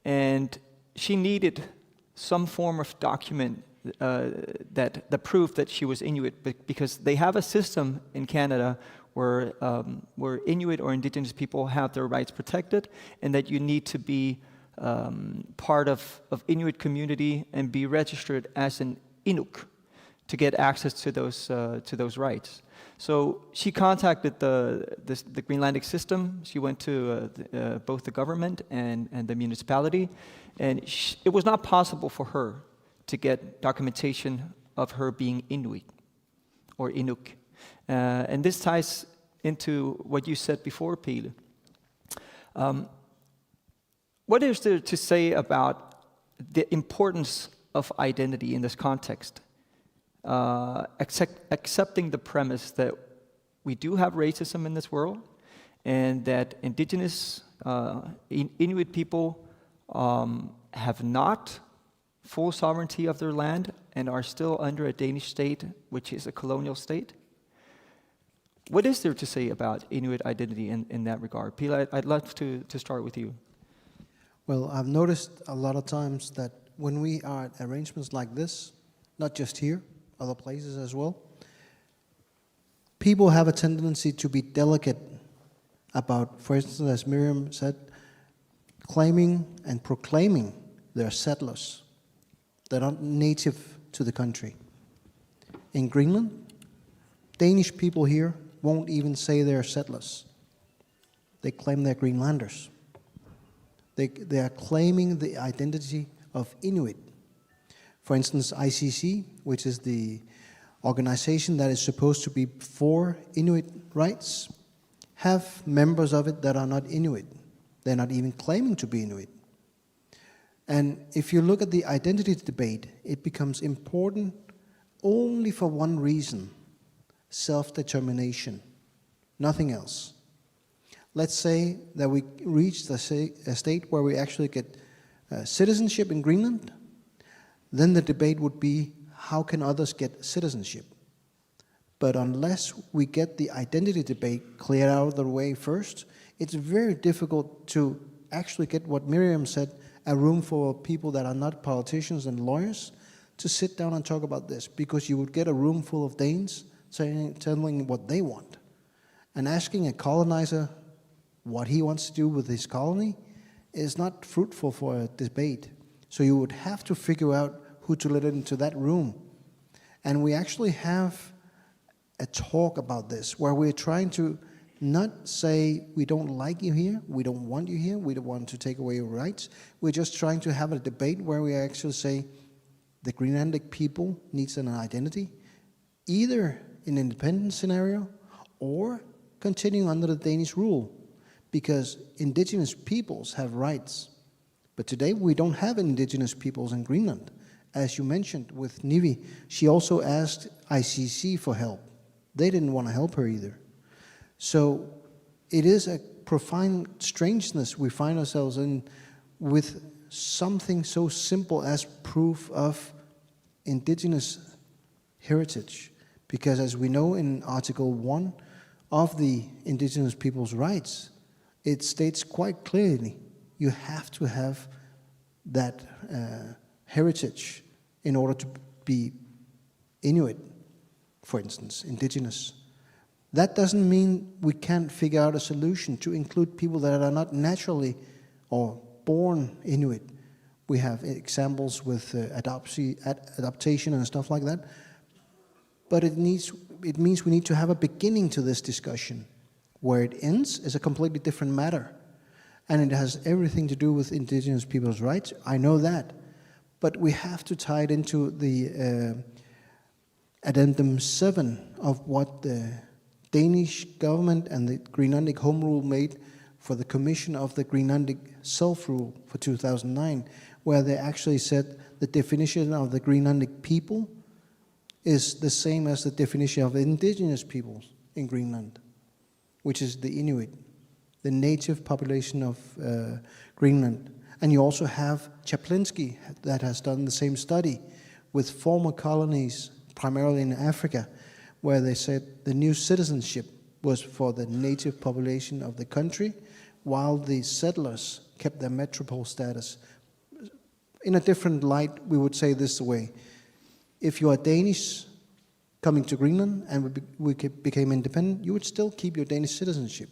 and she needed some form of document, uh, that the proof that she was Inuit, be- because they have a system in Canada where, um, where Inuit or Indigenous people have their rights protected, and that you need to be, um, part of, of Inuit community and be registered as an Inuk to get access to those, uh, to those rights. So she contacted the, the, the Greenlandic system. She went to, uh, the, uh, both the government and, and the municipality, and sh- it was not possible for her to get documentation of her being Inuit or Inuk. Uh, and this ties into what you said before, Pele. Um, what is there to say about the importance of identity in this context? Uh, accept, accepting the premise that we do have racism in this world, and that indigenous, uh, in, Inuit people, um, have not full sovereignty of their land and are still under a Danish state, which is a colonial state. What is there to say about Inuit identity in, in that regard? Pele, I'd, I'd love to, to start with you. Well, I've noticed a lot of times that when we are at arrangements like this, not just here, other places as well, people have a tendency to be delicate about, for instance, as Miriam said, claiming and proclaiming they're settlers. They're not native to the country. In Greenland, Danish people here won't even say they're settlers. They claim they're Greenlanders. They, they are claiming the identity of Inuit. For instance, I C C, which is the organization that is supposed to be for Inuit rights, have members of it that are not Inuit. They're not even claiming to be Inuit. And if you look at the identity debate, it becomes important only for one reason: self determination, nothing else. Let's say that we reach the sa- a state where we actually get uh, citizenship in Greenland, then the debate would be, how can others get citizenship? But unless we get the identity debate cleared out of the way first, it's very difficult to actually get what Miriam said, a room full of people that are not politicians and lawyers, to sit down and talk about this, because you would get a room full of Danes saying, telling what they want. And asking a colonizer what he wants to do with his colony is not fruitful for a debate. So you would have to figure out who to let into that room. And we actually have a talk about this where we're trying to not say, "We don't like you here, we don't want you here, we don't want to take away your rights." We're just trying to have a debate where we actually say, "The Greenlandic people needs an identity, either an independent scenario or continuing under the Danish rule, because indigenous peoples have rights." But today we don't have indigenous peoples in Greenland. As you mentioned with Nivi, she also asked I C C for help. They didn't want to help her either. So it is a profound strangeness we find ourselves in with something so simple as proof of indigenous heritage. Because as we know in Article one of the Indigenous Peoples' Rights, it states quite clearly you have to have that uh, heritage in order to be Inuit, for instance, indigenous. That doesn't mean we can't figure out a solution to include people that are not naturally or born Inuit. We have examples with uh, adoption, ad- adaptation and stuff like that. But it needs it means we need to have a beginning to this discussion. Where it ends is a completely different matter. And it has everything to do with indigenous people's rights. I know that. But we have to tie it into the uh, addendum seven of what the Danish government and the Greenlandic Home Rule made for the Commission of the Greenlandic Self-Rule for two thousand nine, where they actually said the definition of the Greenlandic people is the same as the definition of indigenous peoples in Greenland, which is the Inuit, the native population of uh, Greenland. And you also have Chaplinsky that has done the same study with former colonies, primarily in Africa, where they said the new citizenship was for the native population of the country, while the settlers kept their metropole status. In a different light, we would say this way. If you are Danish coming to Greenland and we, be- we ca- became independent, you would still keep your Danish citizenship.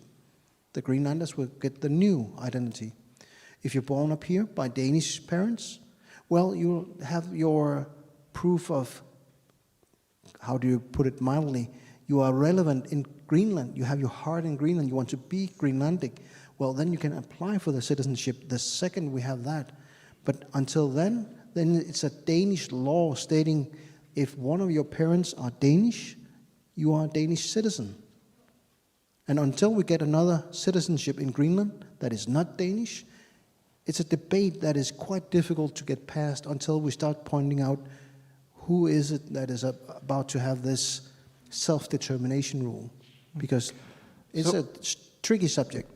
The Greenlanders will get the new identity. If you're born up here by Danish parents, well, you'll have your proof of, how do you put it mildly? You are relevant in Greenland. You have your heart in Greenland. You want to be Greenlandic. Well, then you can apply for the citizenship the second we have that. But until then, then it's a Danish law stating if one of your parents are Danish, you are a Danish citizen. And until we get another citizenship in Greenland that is not Danish, it's a debate that is quite difficult to get past until we start pointing out who is it that is ab- about to have this self-determination rule, because it's So- a s- tricky subject.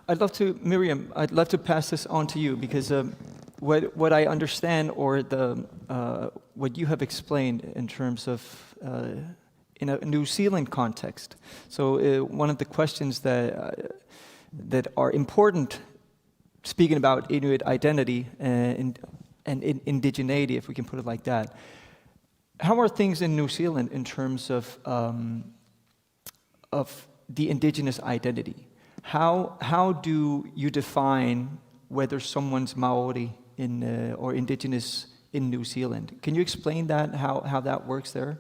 I'd love to, Miriam, I'd love to pass this on to you because um, what, what I understand or the, uh, what you have explained in terms of uh, in a New Zealand context. So uh, one of the questions that, uh, that are important, speaking about Inuit identity and, and in- indigeneity, if we can put it like that, how are things in New Zealand in terms of um, of the indigenous identity? How how do you define whether someone's Maori in uh, or indigenous in New Zealand? Can you explain that? How how that works there?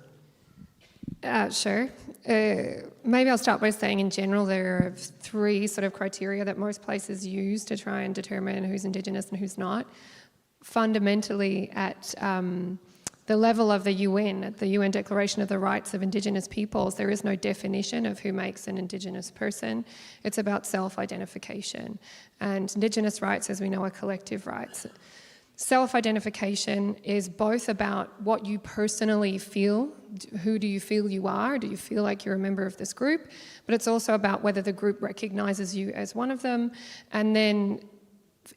Uh, sure. Uh, maybe I'll start by saying, in general, there are three sort of criteria that most places use to try and determine who's Indigenous and who's not. Fundamentally, at um, the level of the U N, the U N Declaration of the Rights of Indigenous Peoples, there is no definition of who makes an Indigenous person. It's about self-identification. And Indigenous rights, as we know, are collective rights. Self-identification is both about what you personally feel. Who do you feel you are? Do you feel like you're a member of this group? But it's also about whether the group recognizes you as one of them. And then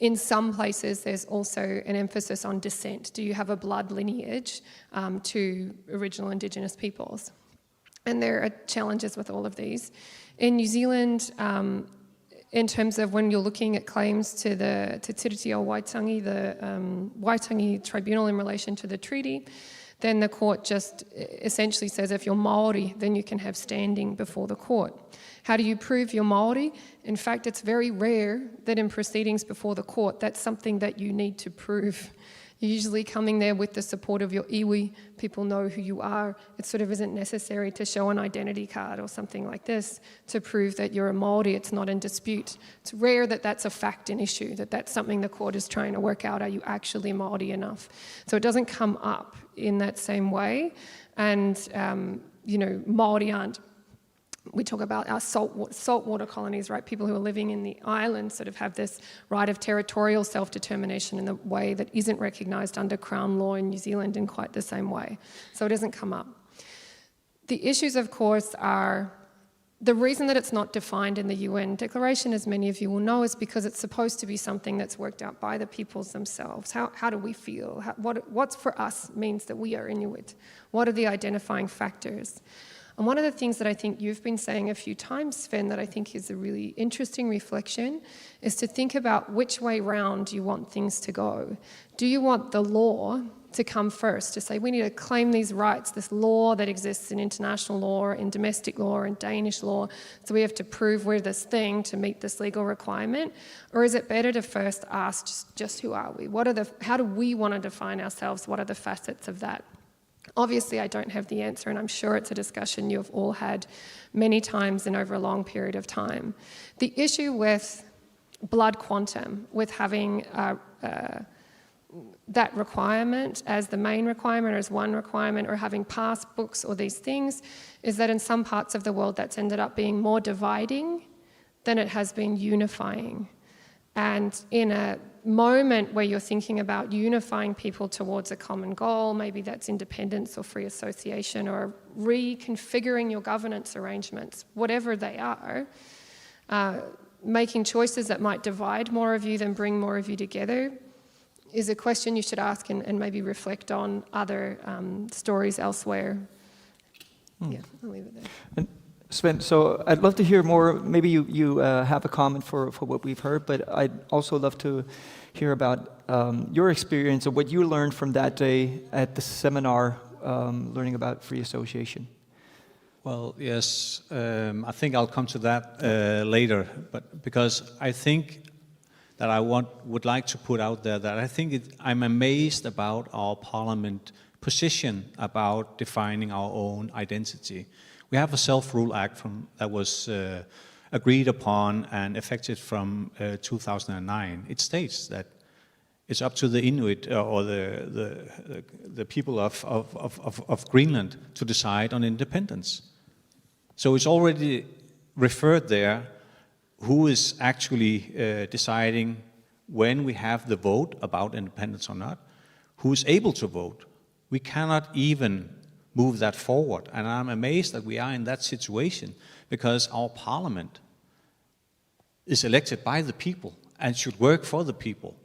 in some places, there's also an emphasis on descent. Do you have a blood lineage, um, to Original Indigenous peoples? And there are challenges with all of these. In New Zealand, um, in terms of when you're looking at claims to the to Te Tiriti o Waitangi, the, um, Waitangi Tribunal in relation to the treaty, then the court just essentially says, if you're Māori, then you can have standing before the court. How do you prove you're Māori? In fact, it's very rare that in proceedings before the court, that's something that you need to prove. You're usually coming there with the support of your iwi. People know who you are. It sort of isn't necessary to show an identity card or something like this to prove that you're a Māori. It's not in dispute. It's rare that that's a fact and issue, that that's something the court is trying to work out. Are you actually Māori enough? So it doesn't come up in that same way. And, um, you know, Māori aren't, we talk about our salt, wa- saltwater colonies, right? People who are living in the islands sort of have this right of territorial self-determination in a way that isn't recognised under Crown law in New Zealand in quite the same way. So it doesn't come up. The issues, of course, are the reason that it's not defined in the U N declaration, as many of you will know, is because it's supposed to be something that's worked out by the peoples themselves. How, how do we feel? How, what, what's for us means that we are Inuit. What are the identifying factors? And one of the things that I think you've been saying a few times, Sven, that I think is a really interesting reflection, is to think about which way round you want things to go. Do you want the law to come first, to say we need to claim these rights, this law that exists in international law, in domestic law, in Danish law, so we have to prove we're this thing to meet this legal requirement? Or is it better to first ask, just, just who are we? What are the, how do we want to define ourselves? What are the facets of that? Obviously, I don't have the answer, and I'm sure it's a discussion you've all had many times and over a long period of time. The issue with blood quantum, with having, uh, uh, that requirement as the main requirement or as one requirement, or having passbooks or these things, is that in some parts of the world that's ended up being more dividing than it has been unifying. And in a moment where you're thinking about unifying people towards a common goal, maybe that's independence or free association or reconfiguring your governance arrangements, whatever they are, uh, making choices that might divide more of you than bring more of you together is a question you should ask and, and maybe reflect on other, um, stories elsewhere. Yeah, I'll leave it there. And Sven, so I'd love to hear more. Maybe you, you uh, have a comment for, for what we've heard, but I'd also love to hear about um, your experience or what you learned from that day at the seminar, um, learning about free association. Well, yes, um, I think I'll come to that uh, later, but because I think that I want, would like to put out there that I think it, I'm amazed about our parliament position about defining our own identity. We have a Self-Rule Act from, that was uh, agreed upon and effective from uh, two thousand nine. It states that it's up to the Inuit uh, or the, the, the, the people of, of, of, of Greenland to decide on independence. So it's already referred there who is actually uh, deciding when we have the vote about independence or not, who is able to vote. We cannot even move that forward. And I'm amazed that we are in that situation because our parliament is elected by the people and should work for the people.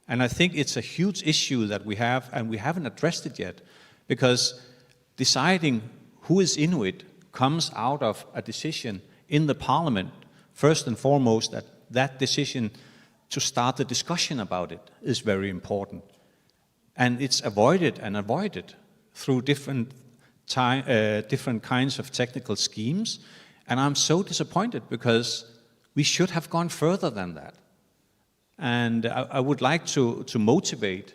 And I think it's a huge issue that we have, and we haven't addressed it yet, because deciding who is Inuit comes out of a decision in the parliament, first and foremost, that that decision to start the discussion about it is very important. And it's avoided and avoided through different, ti- uh, different kinds of technical schemes. And I'm so disappointed because we should have gone further than that. And I, I would like to, to motivate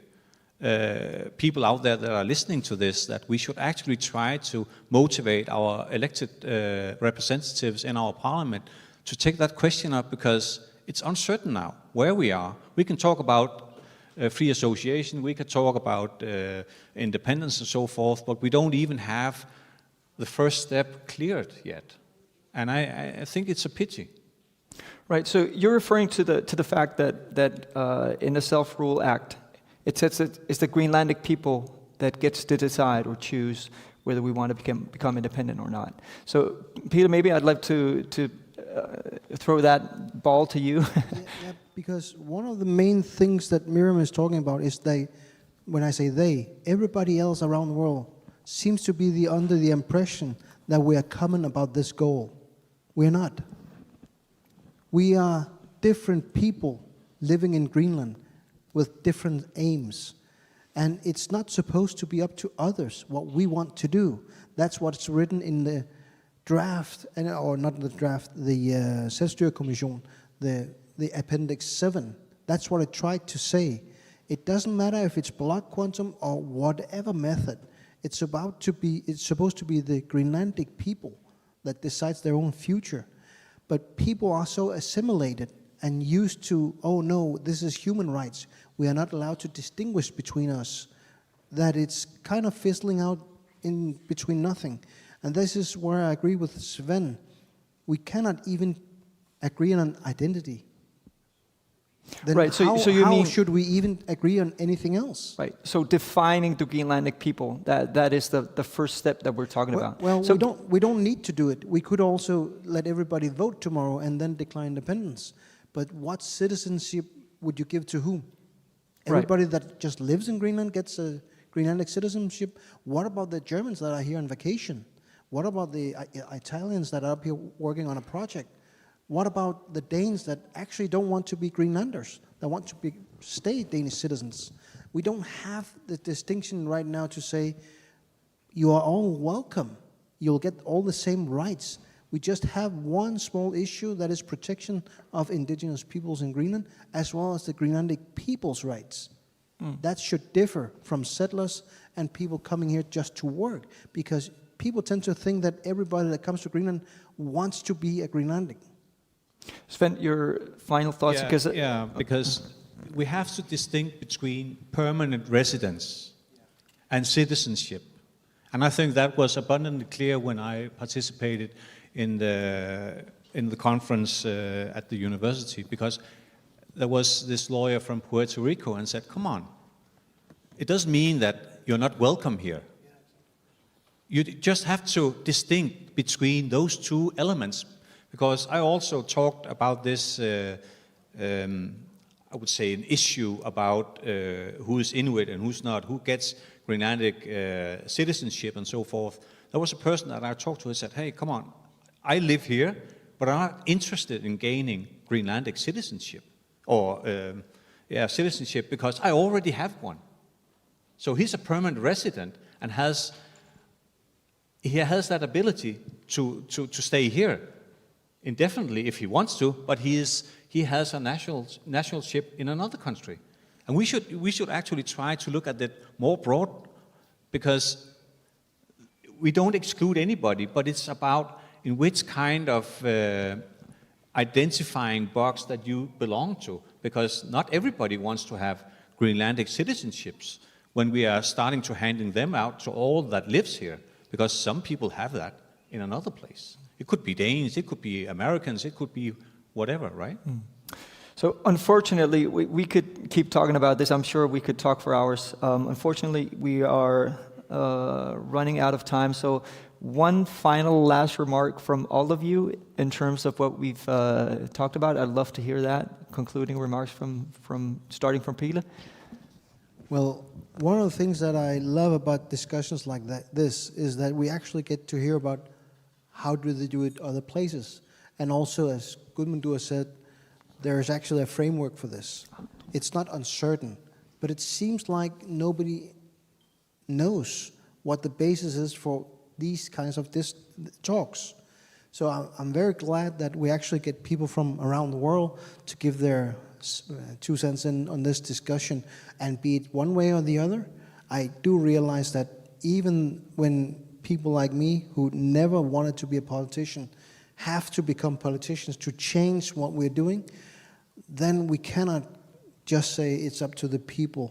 uh, people out there that are listening to this that we should actually try to motivate our elected uh, representatives in our parliament to take that question up, because it's uncertain now where we are. We can talk about uh, free association, we can talk about uh, independence and so forth, but we don't even have the first step cleared yet. And I, I think it's a pity. Right. So you're referring to the to the fact that that uh, in the Self Rule Act, it says that it's the Greenlandic people that gets to decide or choose whether we want to become become independent or not. So Peter, maybe I'd like to to uh, throw that ball to you. Yeah, yeah, because one of the main things that Miriam is talking about is they, when I say they, everybody else around the world seems to be the, under the impression that we are common about this goal. We are not. We are different people living in Greenland with different aims. And it's not supposed to be up to others what we want to do. That's what's written in the draft, and, or not the draft, the uh, Selvstyrekommission, the, the Appendix seven. That's what I tried to say. It doesn't matter if it's block quantum or whatever method. It's about to be. It's supposed to be the Greenlandic people that decides their own future. But people are so assimilated and used to, oh no, this is human rights. We are not allowed to distinguish between us, that it's kind of fizzling out in between nothing. And this is where I agree with Sven. We cannot even agree on an identity. Then Right, so- how, so you how mean- should we even agree on anything else? Right. So defining the Greenlandic people, that that is the the first step that we're talking Well, about. well, So we don't we don't need to do it. We could also let everybody vote tomorrow and then declare independence. But what citizenship would you give to whom? Right. Everybody that just lives in Greenland gets a Greenlandic citizenship. What about the Germans that are here on vacation? What about the uh, Italians that are up here working on a project? What about the Danes that actually don't want to be Greenlanders, that want to be, stay Danish citizens? We don't have the distinction right now to say you are all welcome. You'll get all the same rights. We just have one small issue, that is protection of indigenous peoples in Greenland, as well as the Greenlandic people's rights. That should differ from settlers and people coming here just to work, because people tend to think that everybody that comes to Greenland wants to be a Greenlandic. Sven, your final thoughts, Yeah, because yeah, because we have to distinct between permanent residence and citizenship. And I think that was abundantly clear when I participated in the, in the conference uh, at the university, because there was this lawyer from Puerto Rico and said, "Come on, it doesn't mean that you're not welcome here." You just have to distinct between those two elements, because I also talked about this, uh, um, I would say, an issue about uh, who is Inuit and who's not, who gets Greenlandic uh, citizenship and so forth. There was a person that I talked to and said, "Hey, come on, I live here, but I'm not interested in gaining Greenlandic citizenship or um, yeah, citizenship, because I already have one." So he's a permanent resident and has he has that ability to, to, to stay here indefinitely if he wants to, but he is he has a national nationalship in another country. And we should we should actually try to look at that more broad, because we don't exclude anybody, but it's about in which kind of uh, identifying box that you belong to, because not everybody wants to have Greenlandic citizenships when we are starting to handing them out to all that lives here, because some people have that in another place. It could be Danes, it could be Americans, it could be whatever, right? So unfortunately, we, we could keep talking about this. I'm sure we could talk for hours. Um, unfortunately, we are uh, running out of time. So one final last remark from all of you in terms of what we've uh, talked about. I'd love to hear that, concluding remarks from, from starting from Peter. Well, one of the things that I love about discussions like that, this, is that we actually get to hear about how do they do it other places. And also, as Guðmundur said, there is actually a framework for this. It's not uncertain, but it seems like nobody knows what the basis is for these kinds of dis- talks. So I'm, I'm very glad that we actually get people from around the world to give their s- uh, two cents in on this discussion, and be it one way or the other, I do realize that even when people like me, who never wanted to be a politician, have to become politicians to change what we're doing, then we cannot just say it's up to the people.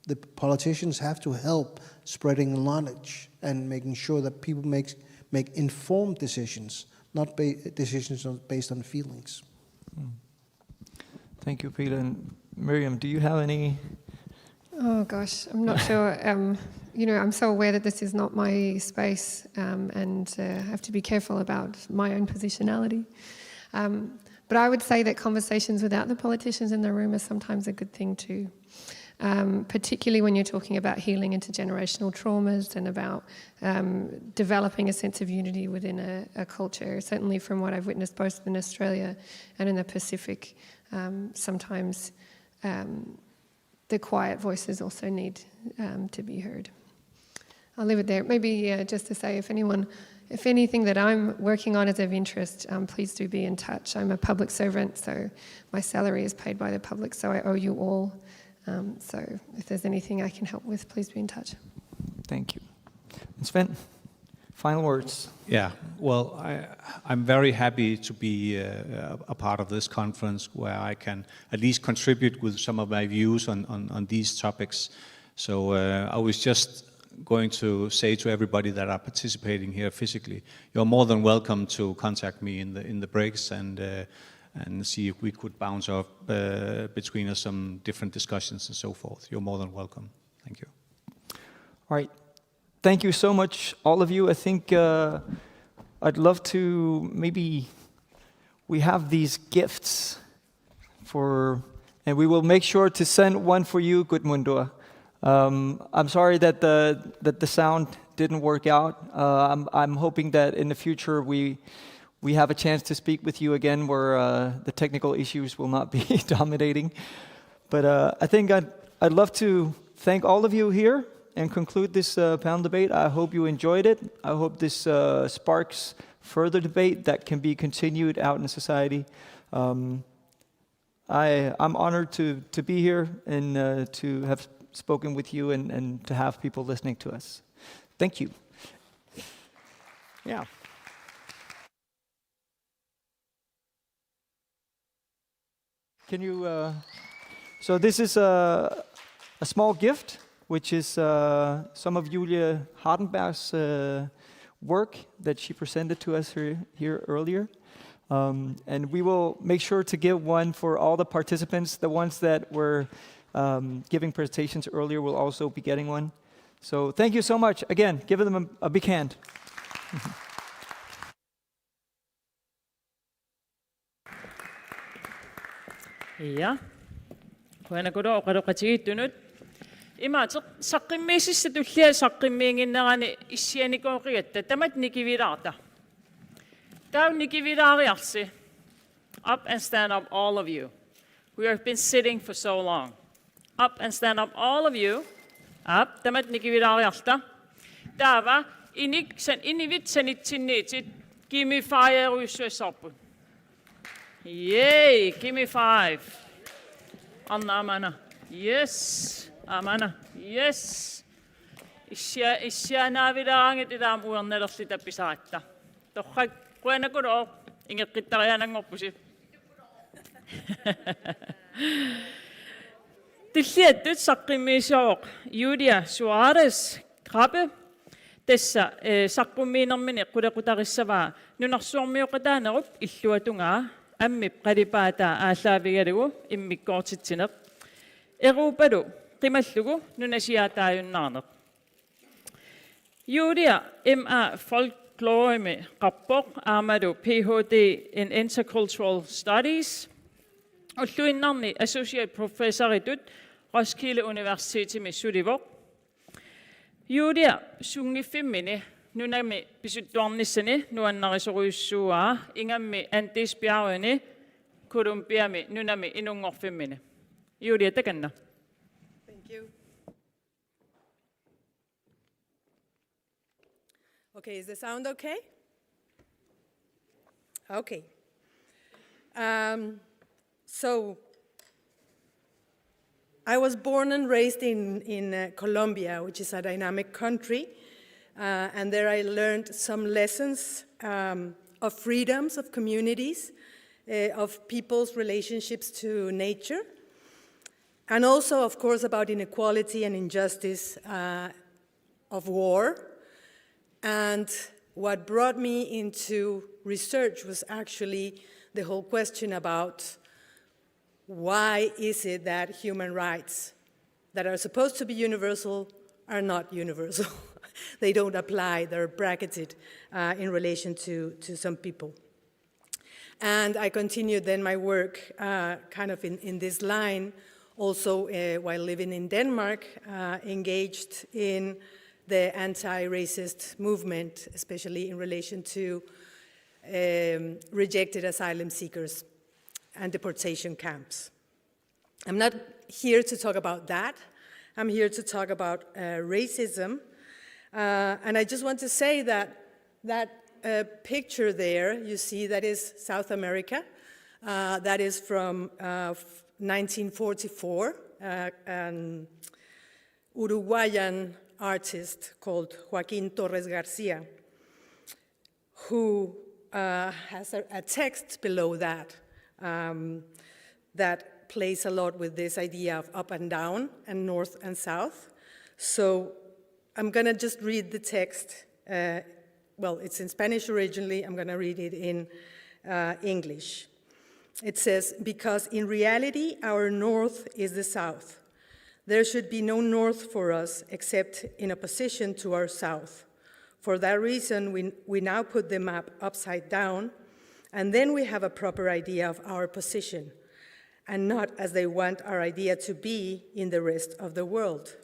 The politicians have to help spreading knowledge and making sure that people make, make informed decisions, not ba-, decisions on, based on feelings. Thank you, Peter. And Miriam, do you have any? Oh gosh, I'm not sure. Um, you know, I'm so aware that this is not my space, um, and uh, I have to be careful about my own positionality. Um, but I would say that conversations without the politicians in the room are sometimes a good thing too. Um, particularly when you're talking about healing intergenerational traumas and about um, developing a sense of unity within a, a culture. Certainly, from what I've witnessed both in Australia and in the Pacific, um, sometimes um, the quiet voices also need um, to be heard. I'll leave it there. Maybe uh, just to say, if anyone, if anything that I'm working on is of interest, um, please do be in touch. I'm a public servant, so my salary is paid by the public, so I owe you all. Um, so if there's anything I can help with, please be in touch. Thank you. And Sven, final words. Yeah, well, I, I'm very happy to be uh, a part of this conference where I can at least contribute with some of my views on, on, on these topics. So uh, I was just going to say to everybody that are participating here physically, you're more than welcome to contact me in the, in the breaks and, uh, and see if we could bounce up uh, between us some different discussions and so forth. You're more than welcome. Thank you. All right. Thank you so much, all of you. I think uh, I'd love to maybe, we have these gifts for, and we will make sure to send one for you, Gudmundur. Um, I'm sorry that the, that the sound didn't work out. Uh, I'm, I'm hoping that in the future we, we have a chance to speak with you again where uh, the technical issues will not be dominating. But uh, I think I'd, I'd love to thank all of you here and conclude this uh, panel debate. I hope you enjoyed it. I hope this uh, sparks further debate that can be continued out in society. Um, I, I'm honored to, to be here and uh, to have spoken with you and, and to have people listening to us. Thank you. Yeah. Can you? Uh, so this is a, a small gift, which is uh, some of Julia Hardenberg's uh, work that she presented to us here, here earlier. Um, and we will make sure to give one for all the participants. The ones that were um, giving presentations earlier will also be getting one. So thank you so much. Again, give them a, a big hand. Ja. Qujanaqulooq oqaloqatigiittunut. Imaattoq saqqummiussissaq tullia saqqummiinnginnerani issianikooqigatta tamatta nikivilaarta. Taava nikivilaariarsi. Up and stand up, all of you. We have been sitting for so long. Up and stand up, all of you. Up, tamatta nikivilaariarta. Taava inik san, inivit sanitsinniitit, give me five-erujussuassavarput. Yay, give me five. Arnaq aamma una. Yes. Aamma una. Yes. Issia-, issianaavilaaraangat ilaa aamma uernalerluta pisaratta. Torrak, qujanaqulooq, ingeqqittariaannanngorpusi. Tulliattut saqqummiussissaaq Julia Suárez Krabbe. Tassa, eh, saqqummiinermini qulequtarissavaa nunarsuarmioqataanerup illuatungaa, ammip qalipaataa aallaavigalugu immikkoortitsineq. Europalu qimallugu nunasiaataajunnaarneq. Julia M A Folkloremi qappoq aammalu P H D in Intercultural Studies. Ulluinnarni associate professoritut Roskilde Universitetimi sulivoq. Julia sunngiffimmini nunami pisuttuarnissani nuannarisorujussuuaa, ingammik Andesbjergeni Colombiami nunami inunngorfimmini. Julia, takanna. Thank you. Okay, is the sound okay? Okay. Um, so, I was born and raised in, in uh, Colombia, which is a dynamic country, uh, and there I learned some lessons um, of freedoms of communities, uh, of people's relationships to nature. And also, of course, about inequality and injustice, uh, of war. And what brought me into research was actually the whole question about why is it that human rights that are supposed to be universal are not universal. They don't apply, they're bracketed, uh, in relation to, to some people. And I continued then my work, uh, kind of in, in this line, also, uh, while living in Denmark, uh, engaged in the anti-racist movement, especially in relation to, um, rejected asylum seekers and deportation camps. I'm not here to talk about that. I'm here to talk about, uh, racism. Uh, and I just want to say that that, uh, picture there, you see, that is South America. Uh, that is from, uh, f-, nineteen forty-four, uh, an Uruguayan artist called Joaquin Torres Garcia, who, uh, has a, a text below that, um, that plays a lot with this idea of up and down and north and south. So I'm gonna just read the text. Uh, well, it's in Spanish originally. I'm gonna read it in, uh, English. It says, "Because in reality, our north is the south. There should be no north for us except in opposition to our south. For that reason, we, we now put the map upside down, and then we have a proper idea of our position, and not as they want our idea to be in the rest of the world.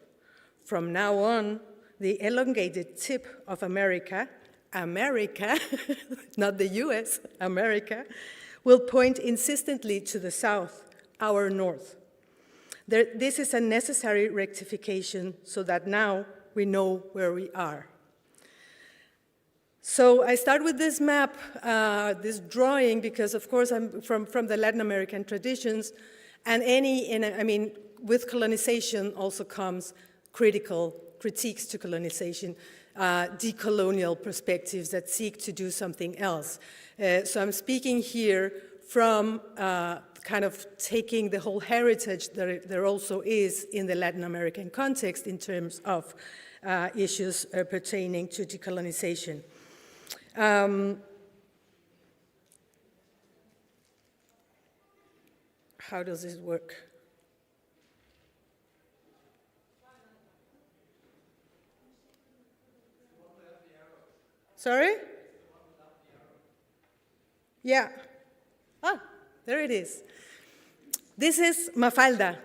From now on, the elongated tip of America, America, not the U S, America, will point insistently to the south, our north. There, this is a necessary rectification so that now we know where we are." So I start with this map, uh, this drawing, because of course I'm from, from the Latin American traditions, and any, in, I mean, with colonization also comes critical critiques to colonization, uh, decolonial perspectives that seek to do something else. Uh, so I'm speaking here from, uh, kind of taking the whole heritage that it, there also is in the Latin American context in terms of, uh, issues, uh, pertaining to decolonization. Um, how does this work? Sorry? Yeah. Ah, there it is. This is Mafalda.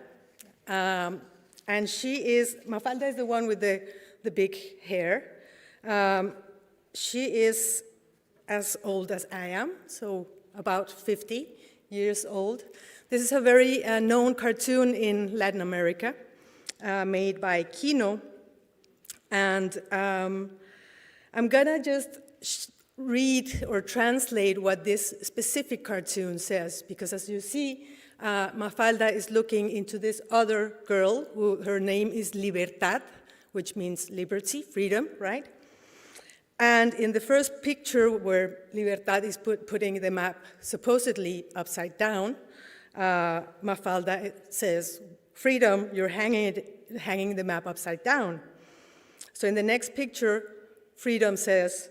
Um, and she is, Mafalda is the one with the, the big hair. Um, she is as old as I am, so about fifty years old. This is a very, uh, known cartoon in Latin America, uh, made by Kino. And, um, I'm gonna just sh-, read or translate what this specific cartoon says, because as you see, uh, Mafalda is looking into this other girl who, her name is Libertad, which means liberty, freedom, right? And in the first picture where Libertad is put, putting the map supposedly upside down, uh, Mafalda says, "Freedom, you're hanging it, hanging the map upside down." So in the next picture, Freedom says,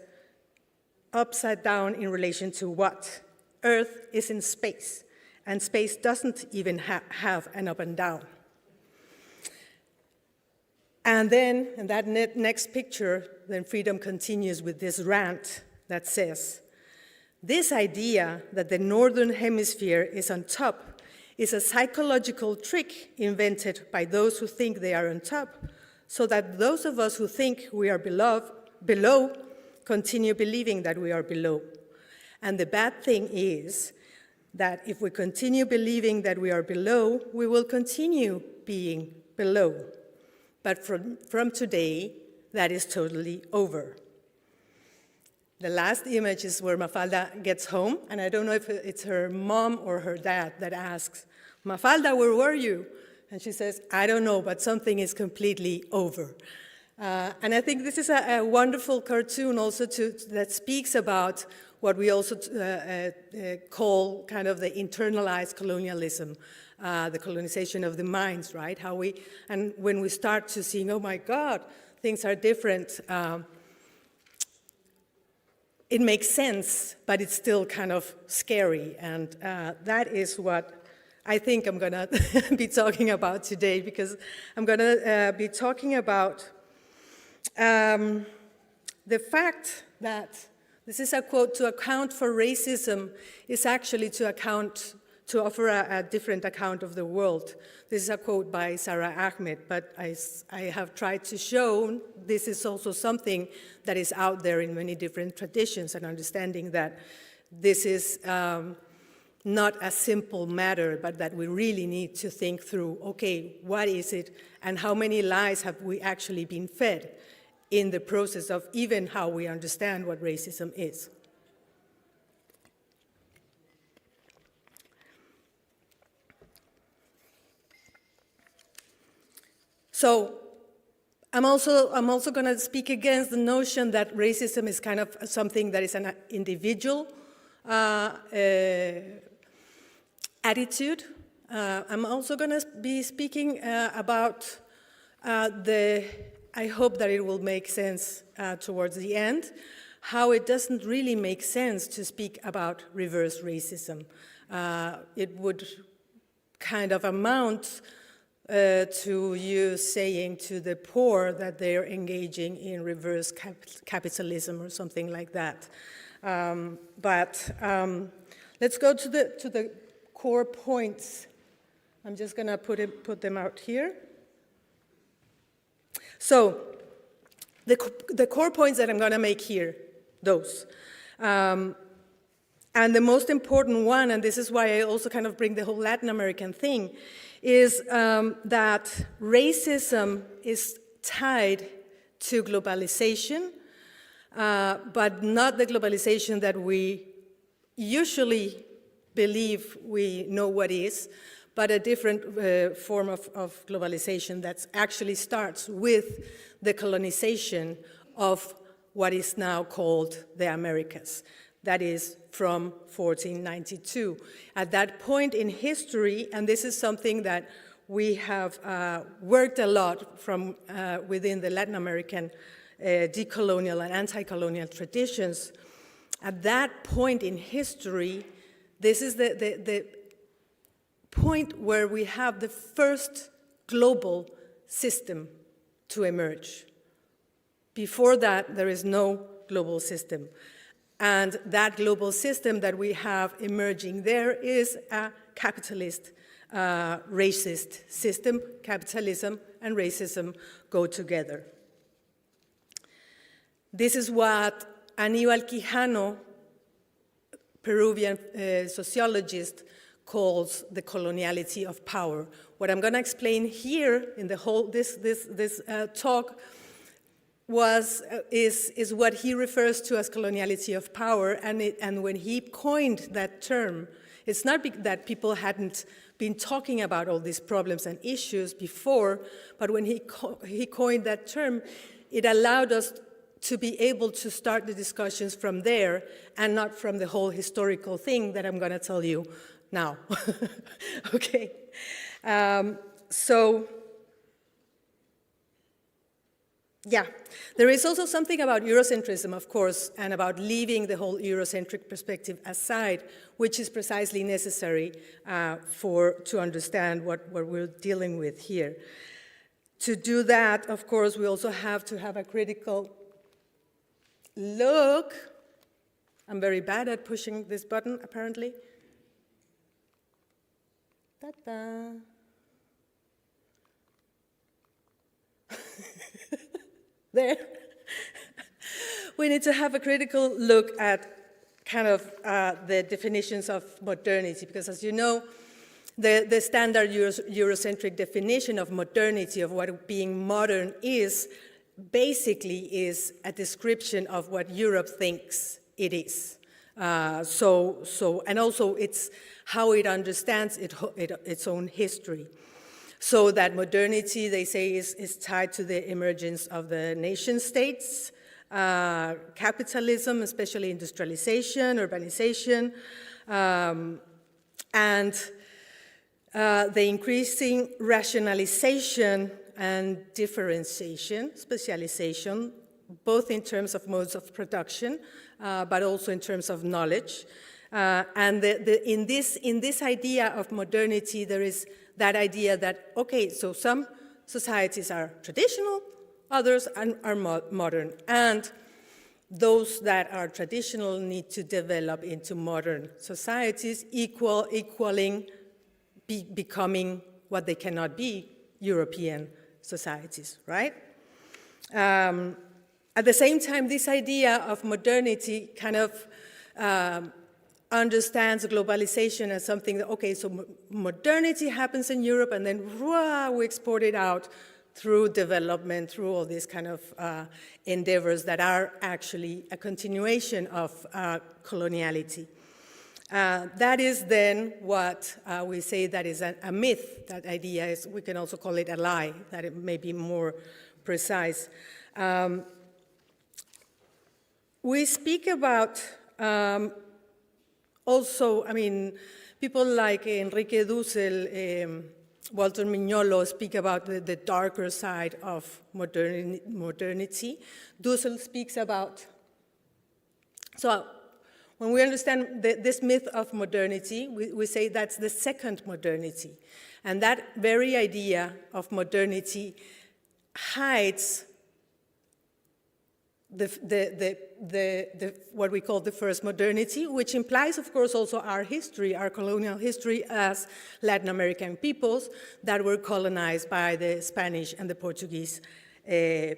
"Upside down in relation to what? Earth is in space, and space doesn't even ha-, have an up and down." And then, in that ne-, next picture, then Freedom continues with this rant that says, "This idea that the northern hemisphere is on top is a psychological trick invented by those who think they are on top, so that those of us who think we are below, below continue believing that we are below. And the bad thing is that if we continue believing that we are below, we will continue being below. But from, from today, that is totally over." The last image is where Mafalda gets home, and I don't know if it's her mom or her dad that asks, "Mafalda, where were you?" And she says, "I don't know, but something is completely over." Uh, and I think this is a, a wonderful cartoon also to, that speaks about what we also, uh, uh, uh, call kind of the internalized colonialism, uh, the colonization of the minds, right? How we, and when we start to seeing, oh my God, things are different, um, it makes sense, but it's still kind of scary. And uh, that is what I think I'm going to be talking about today, because I'm going to uh, be talking about um, the fact that this is a quote, "To account for racism is actually to account, to offer a, a different account of the world." This is a quote by Sara Ahmed, but I, s- I have tried to show this is also something that is out there in many different traditions, and understanding that this is um, not a simple matter, but that we really need to think through, okay, what is it, and how many lives have we actually been fed in the process of even how we understand what racism is? So I'm also, I'm also going to speak against the notion that racism is kind of something that is an individual uh, uh, attitude. Uh, I'm also going to be speaking uh, about uh, the, I hope that it will make sense uh, towards the end, how it doesn't really make sense to speak about reverse racism. Uh, it would kind of amount uh, to you saying to the poor that they're engaging in reverse cap- capitalism or something like that. Um, but um, let's go to the, to the core points. I'm just going to put, it, put them out here. So the, co- the core points that I'm going to make here, those. Um, and the most important one, and this is why I also kind of bring the whole Latin American thing, is um, that racism is tied to globalization, uh, but not the globalization that we usually believe we know what is, but a different uh, form of, of globalization that actually starts with the colonization of what is now called the Americas. That is from fourteen ninety-two. At that point in history, and this is something that we have uh, worked a lot from uh, within the Latin American uh, decolonial and anti-colonial traditions. At that point in history, this is the, the, the point where we have the first global system to emerge. Before that, there is no global system. And that global system that we have emerging there is a capitalist, uh, racist system. Capitalism and racism go together. This is what Aníbal Quijano, Peruvian uh, sociologist, calls the coloniality of power. What I'm going to explain here in the whole this this this uh, talk was uh, is is what he refers to as coloniality of power, and it, and when he coined that term, it's not be- that people hadn't been talking about all these problems and issues before, but when he co- he coined that term, it allowed us to be able to start the discussions from there and not from the whole historical thing that I'm going to tell you now. Okay. Um, so, yeah, there is also something about Eurocentrism, of course, and about leaving the whole Eurocentric perspective aside, which is precisely necessary uh, for to understand what, what we're dealing with here. To do that, of course, we also have to have a critical look. I'm very bad at pushing this button, apparently. Ta-da. There. We need to have a critical look at kind of uh, the definitions of modernity, because as you know, the, the standard Euro- Eurocentric definition of modernity, of what being modern is, basically is a description of what Europe thinks it is. Uh, so, so, and also it's how it understands it, it, its own history. So that modernity, they say, is, is tied to the emergence of the nation states, uh, capitalism, especially industrialization, urbanization, um, and Uh, the increasing rationalization and differentiation, specialization, both in terms of modes of production, uh, but also in terms of knowledge. Uh, and the, the, in, this, in this idea of modernity, there is that idea that, okay, so some societies are traditional, others are, are mo- modern. And those that are traditional need to develop into modern societies, equal, equaling, be, becoming what they cannot be, European societies, right? Um, at the same time, this idea of modernity kind of um, understands globalization as something that, okay, so mo- modernity happens in Europe, and then, rah, we export it out through development, through all these kind of uh, endeavors that are actually a continuation of uh, coloniality. Uh, that is then what uh, we say that is a, a myth. That idea is, we can also call it a lie, that it may be more precise. Um, we speak about um, also, I mean, people like Enrique Dussel, um, Walter Mignolo speak about the, the darker side of modern, modernity. Dussel speaks about, so when we understand the, this myth of modernity, we, we say that's the second modernity. And that very idea of modernity hides the, the, the, the, the, what we call the first modernity, which implies, of course, also our history, our colonial history as Latin American peoples that were colonized by the Spanish and the Portuguese uh,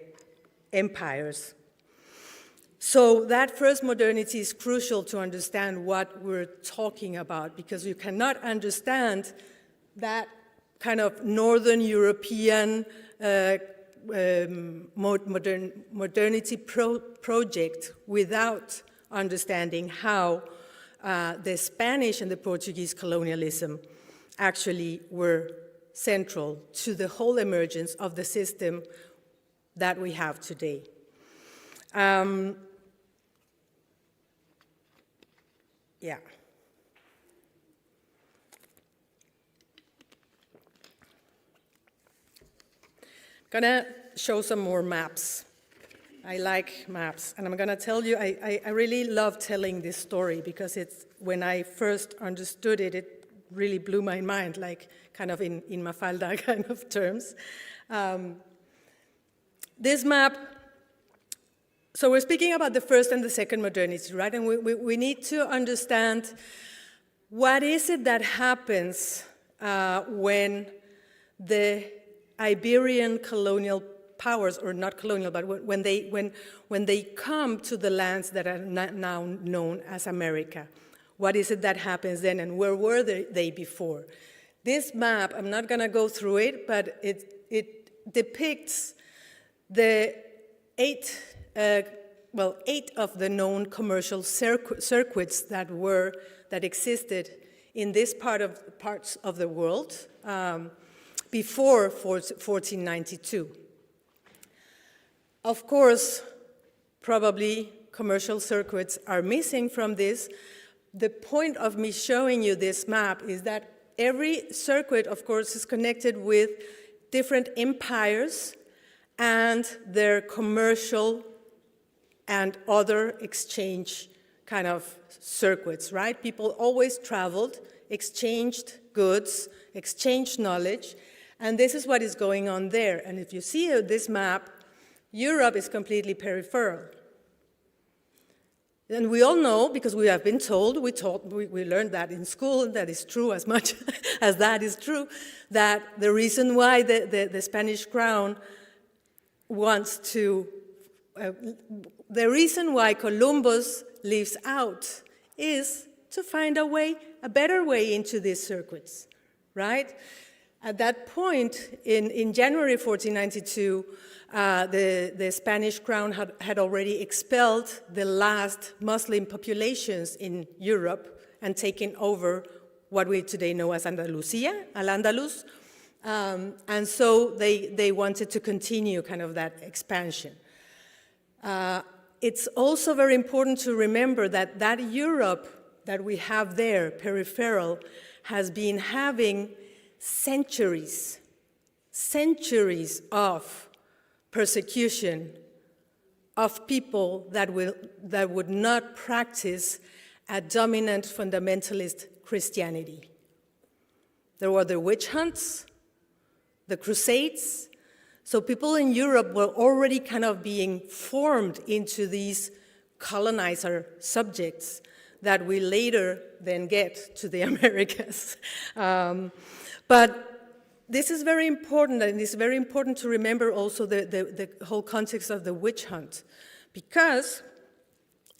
empires. So that first modernity is crucial to understand what we're talking about, because you cannot understand that kind of Northern European uh, um, modern, modernity pro project without understanding how uh, the Spanish and the Portuguese colonialism actually were central to the whole emergence of the system that we have today. Um, yeah. Gonna show some more maps. I like maps, and I'm gonna tell you, I, I, I really love telling this story because it's, when I first understood it, it really blew my mind, like kind of in, in Mafalda kind of terms. Um, this map, so we're speaking about the first and the second modernity, right? And we, we, we need to understand what is it that happens uh, when the Iberian colonial powers, or not colonial, but when, when they, when, when they come to the lands that are no- now known as America. What is it that happens then, and where were they, they before? This map, I'm not gonna go through it, but it, it depicts the eight, uh, well, eight of the known commercial circu- circuits that were, that existed in this part of, parts of the world um, before fourteen ninety-two. Of course, probably commercial circuits are missing from this. The point of me showing you this map is that every circuit, of course, is connected with different empires and their commercial and other exchange kind of circuits, right? People always traveled, exchanged goods, exchanged knowledge, and this is what is going on there. And if you see uh, this map, Europe is completely peripheral. And we all know, because we have been told, we, taught, we, we learned that in school, and that is true as much as that is true, that the reason why the, the, the Spanish crown wants to, uh, the reason why Columbus leaves out is to find a way, a better way into these circuits, right? At that point, in, in January fourteen ninety-two, uh, the, the Spanish crown had, had already expelled the last Muslim populations in Europe and taken over what we today know as Andalusia, Al-Andalus. Um, and so they, they wanted to continue kind of that expansion. Uh, it's also very important to remember that that Europe that we have there, peripheral, has been having centuries, centuries of persecution of people that, will, that would not practice a dominant fundamentalist Christianity. There were the witch hunts, the Crusades. So people in Europe were already kind of being formed into these colonizer subjects that we later then get to the Americas. Um, but this is very important, and it's very important to remember also the, the, the whole context of the witch hunt, because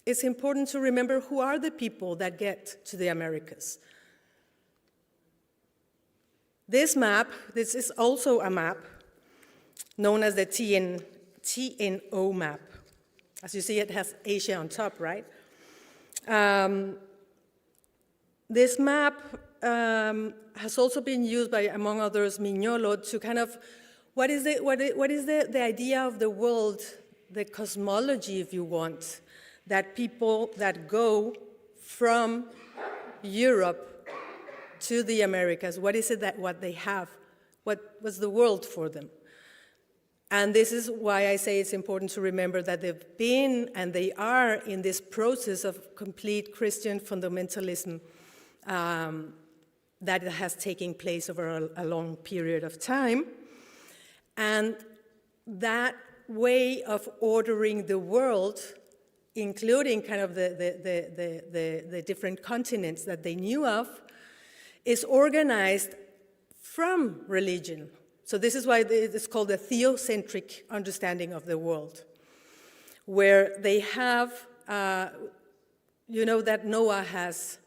it's important to remember who are the people that get to the Americas. This map, this is also a map known as the T N, T N O map. As you see, it has Asia on top, right? Um, this map um, has also been used by, among others, Mignolo to kind of, what is the, what i-, what is the, the idea of the world, the cosmology, if you want, that people that go from Europe to the Americas, what is it that, what they have? What was the world for them? And this is why I say it's important to remember that they've been and they are in this process of complete Christian fundamentalism, um, that has taken place over a, a long period of time. And that way of ordering the world, including kind of the, the, the, the, the, the different continents that they knew of, is organized from religion. So this is why the, it's called the theocentric understanding of the world, where they have, uh, you know that Noah has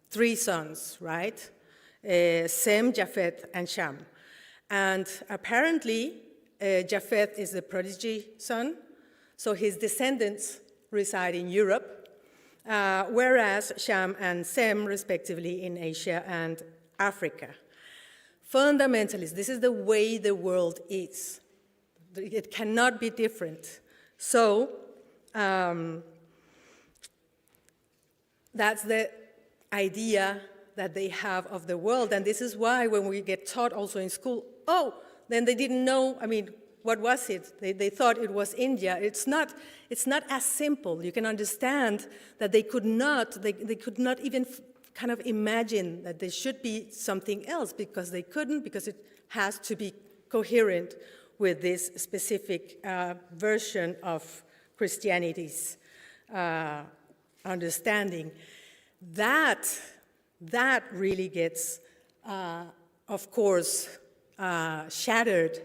three sons, right? Uh, Shem, Japheth, and Shem. And apparently, uh, Japheth is the prodigy son, so his descendants reside in Europe, uh, whereas Shem and Shem, respectively, in Asia and Africa. Fundamentalists, this is the way the world is. It cannot be different. So, um, that's the idea that they have of the world. And this is why when we get taught also in school, "Oh, then they didn't know, I mean, what was it? They, they thought it was India." It's not, it's not as simple. You can understand that they could not, they, they could not even f-, kind of imagine that there should be something else, because they couldn't, because it has to be coherent with this specific, uh, version of Christianity's, uh, understanding. That, that really gets, uh, of course, uh, shattered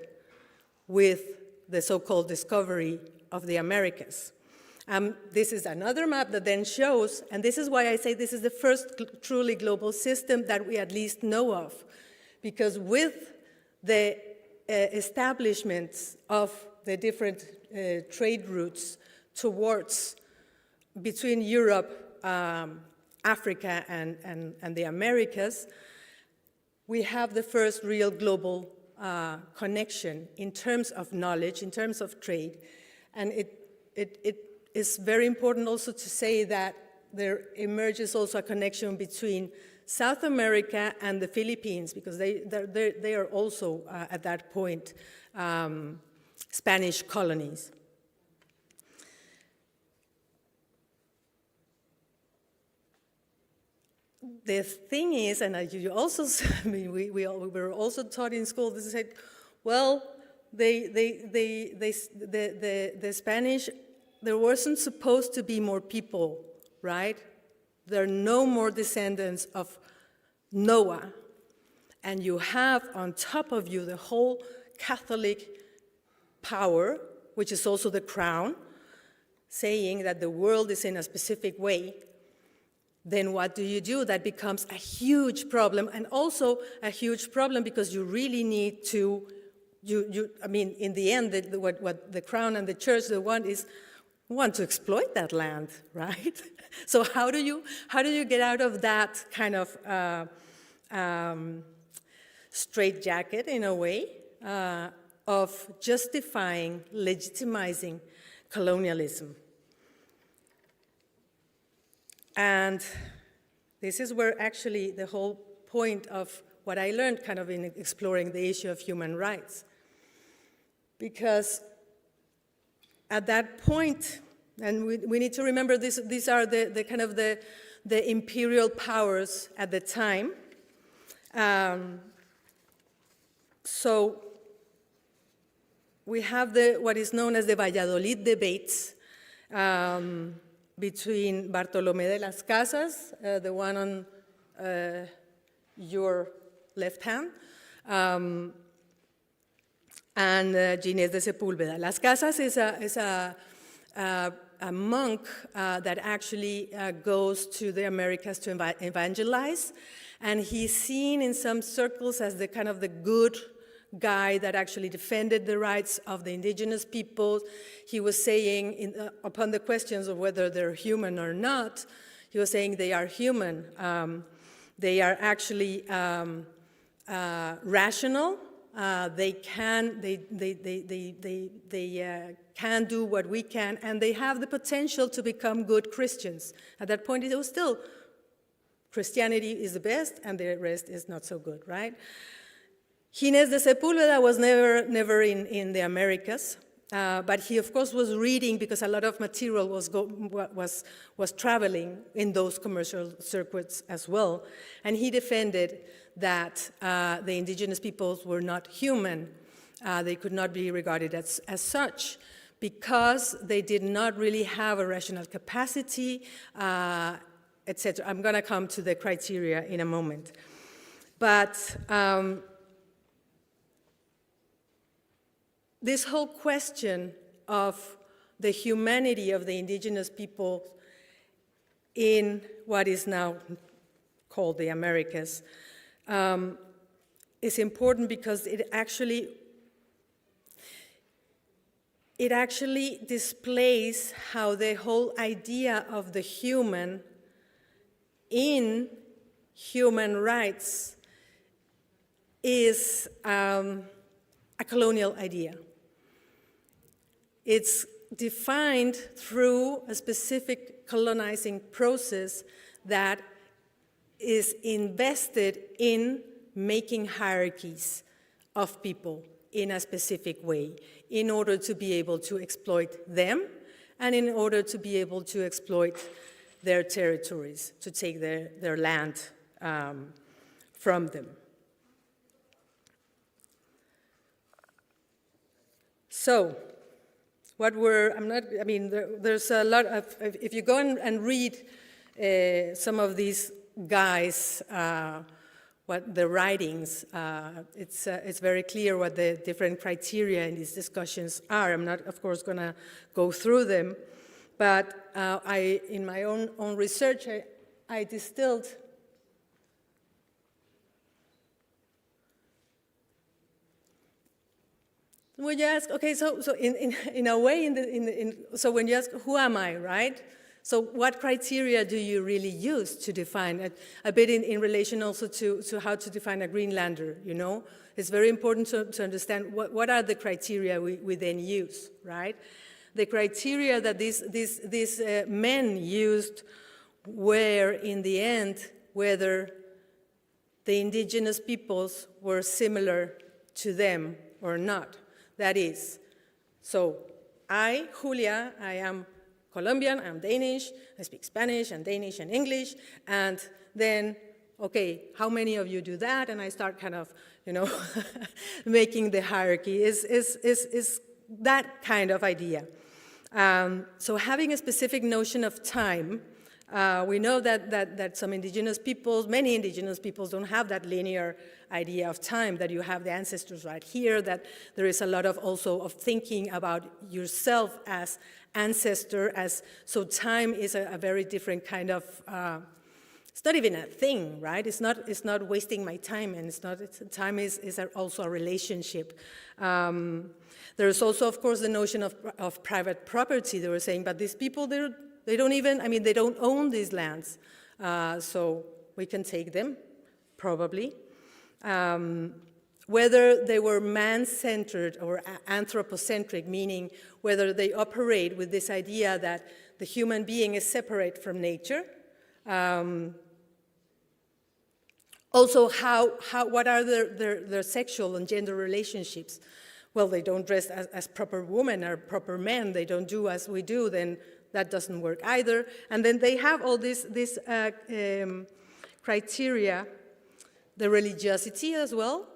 with the so-called discovery of the Americas. Um, this is another map that then shows, and this is why I say this is the first gl-, truly global system that we at least know of, because with the, uh, establishments of the different, uh, trade routes towards, between Europe, um, Africa, and, and, and the Americas, we have the first real global, uh, connection in terms of knowledge, in terms of trade. And it, it, it is very important also to say that there emerges also a connection between South America and the Philippines, because they, they're, they're, they are also, uh, at that point, um, Spanish colonies. The thing is, and, uh, you also, I mean, we, we, all, we were also taught in school, this is like, well, they, they, they, they, s-, the, the, the Spanish, there wasn't supposed to be more people, right? There are no more descendants of Noah. And you have on top of you the whole Catholic power, which is also the crown, saying that the world is in a specific way. Then what do you do? That becomes a huge problem, and also a huge problem because you really need to, you, you, I mean, in the end, the, the, what, what the crown and the church, they want is, want to exploit that land, right? So how do you, how do you get out of that kind of, uh, um, straitjacket, in a way, uh, of justifying, legitimizing colonialism? And this is where actually the whole point of what I learned kind of in exploring the issue of human rights. Because at that point, and we, we need to remember this, these are the, the kind of the, the imperial powers at the time. Um, so we have the, what is known as the Valladolid debates, um, between Bartolomé de las Casas, uh, the one on, uh, your left hand, um, and, uh, Ginés de Sepúlveda. Las Casas is a, is a, uh, a monk, uh, that actually, uh, goes to the Americas to eva-, evangelize, and he's seen in some circles as the kind of the good guy that actually defended the rights of the indigenous peoples. He was saying, in, uh, upon the questions of whether they're human or not, he was saying they are human. Um, they are actually, um, uh, rational. Uh, they can, they, they, they, they, they, they, uh, can do what we can, and they have the potential to become good Christians. At that point, it was still Christianity is the best, and the rest is not so good, right? Ginés de Sepúlveda was never, never in, in the Americas, uh, but he, of course, was reading because a lot of material was, go, wa- was, was traveling in those commercial circuits as well. And he defended that, uh, the indigenous peoples were not human. Uh, they could not be regarded as, as such because they did not really have a rational capacity, uh, et cetera. I'm gonna come to the criteria in a moment. But, um, this whole question of the humanity of the indigenous people in what is now called the Americas, um, is important because it actually, it actually displays how the whole idea of the human in human rights is, um, a colonial idea. It's defined through a specific colonizing process that is invested in making hierarchies of people in a specific way in order to be able to exploit them and in order to be able to exploit their territories, to take their, their land, um, from them. So, what were, I'm not, I mean, there, there's a lot of, if, if you go and, and read, uh, some of these guys, uh, what the writings, uh, it's, uh, it's very clear what the different criteria in these discussions are. I'm not, of course, gonna go through them, but, uh, I, in my own, own research, I, I distilled When you ask, okay, so, so in, in, in a way, in the, in, the, in, so when you ask, "Who am I?" right? So what criteria do you really use to define it? A bit in, in relation also to, to how to define a Greenlander, you know? It's very important to, to understand what, what are the criteria we, we then use, right? The criteria that these, these, these, uh, men used were, in the end, whether the indigenous peoples were similar to them or not. That is, so I, Julia, I am Colombian, I'm Danish, I speak Spanish and Danish and English, and then, okay, how many of you do that? And I start kind of, you know, making the hierarchy. Is, is, is, is that kind of idea. Um, so having a specific notion of time, uh, we know that, that, that some indigenous peoples, many indigenous peoples don't have that linear idea of time, that you have the ancestors right here, that there is a lot of also of thinking about yourself as ancestor, as, so time is a, a very different kind of, uh, it's not even a thing, right? It's not, it's not wasting my time, and it's not, it's, time is, is a, also a relationship. Um, there is also, of course, the notion of, of private property. They were saying, "But these people, they, they don't even, I mean, they don't own these lands, uh, so we can take them, probably." Um, whether they were man-centered or a-, anthropocentric, meaning whether they operate with this idea that the human being is separate from nature, um, Also, how, how, what are their, their, their sexual and gender relationships? Well, they don't dress as, as proper women or proper men. They don't do as we do. Then that doesn't work either. And then they have all these, these uh, um, criteria, the religiosity as well.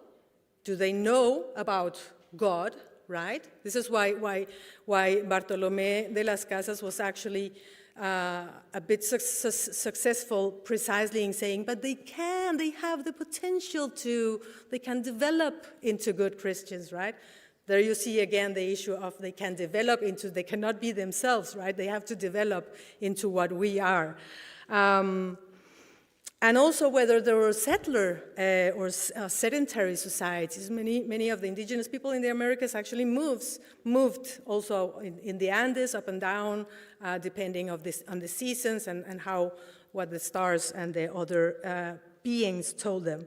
Do they know about God, right? This is why, why, why Bartolomé de las Casas was actually uh, a bit success, successful precisely in saying, but they can, they have the potential to, they can develop into good Christians, right? There you see again the issue of they can develop into, they cannot be themselves, right? They have to develop into what we are. Um, and also whether there were settler uh, or uh, sedentary societies. Many, many of the indigenous people in the Americas actually moves, moved also in, in the Andes, up and down, uh, depending of this, on the seasons and, and how, what the stars and the other uh, beings told them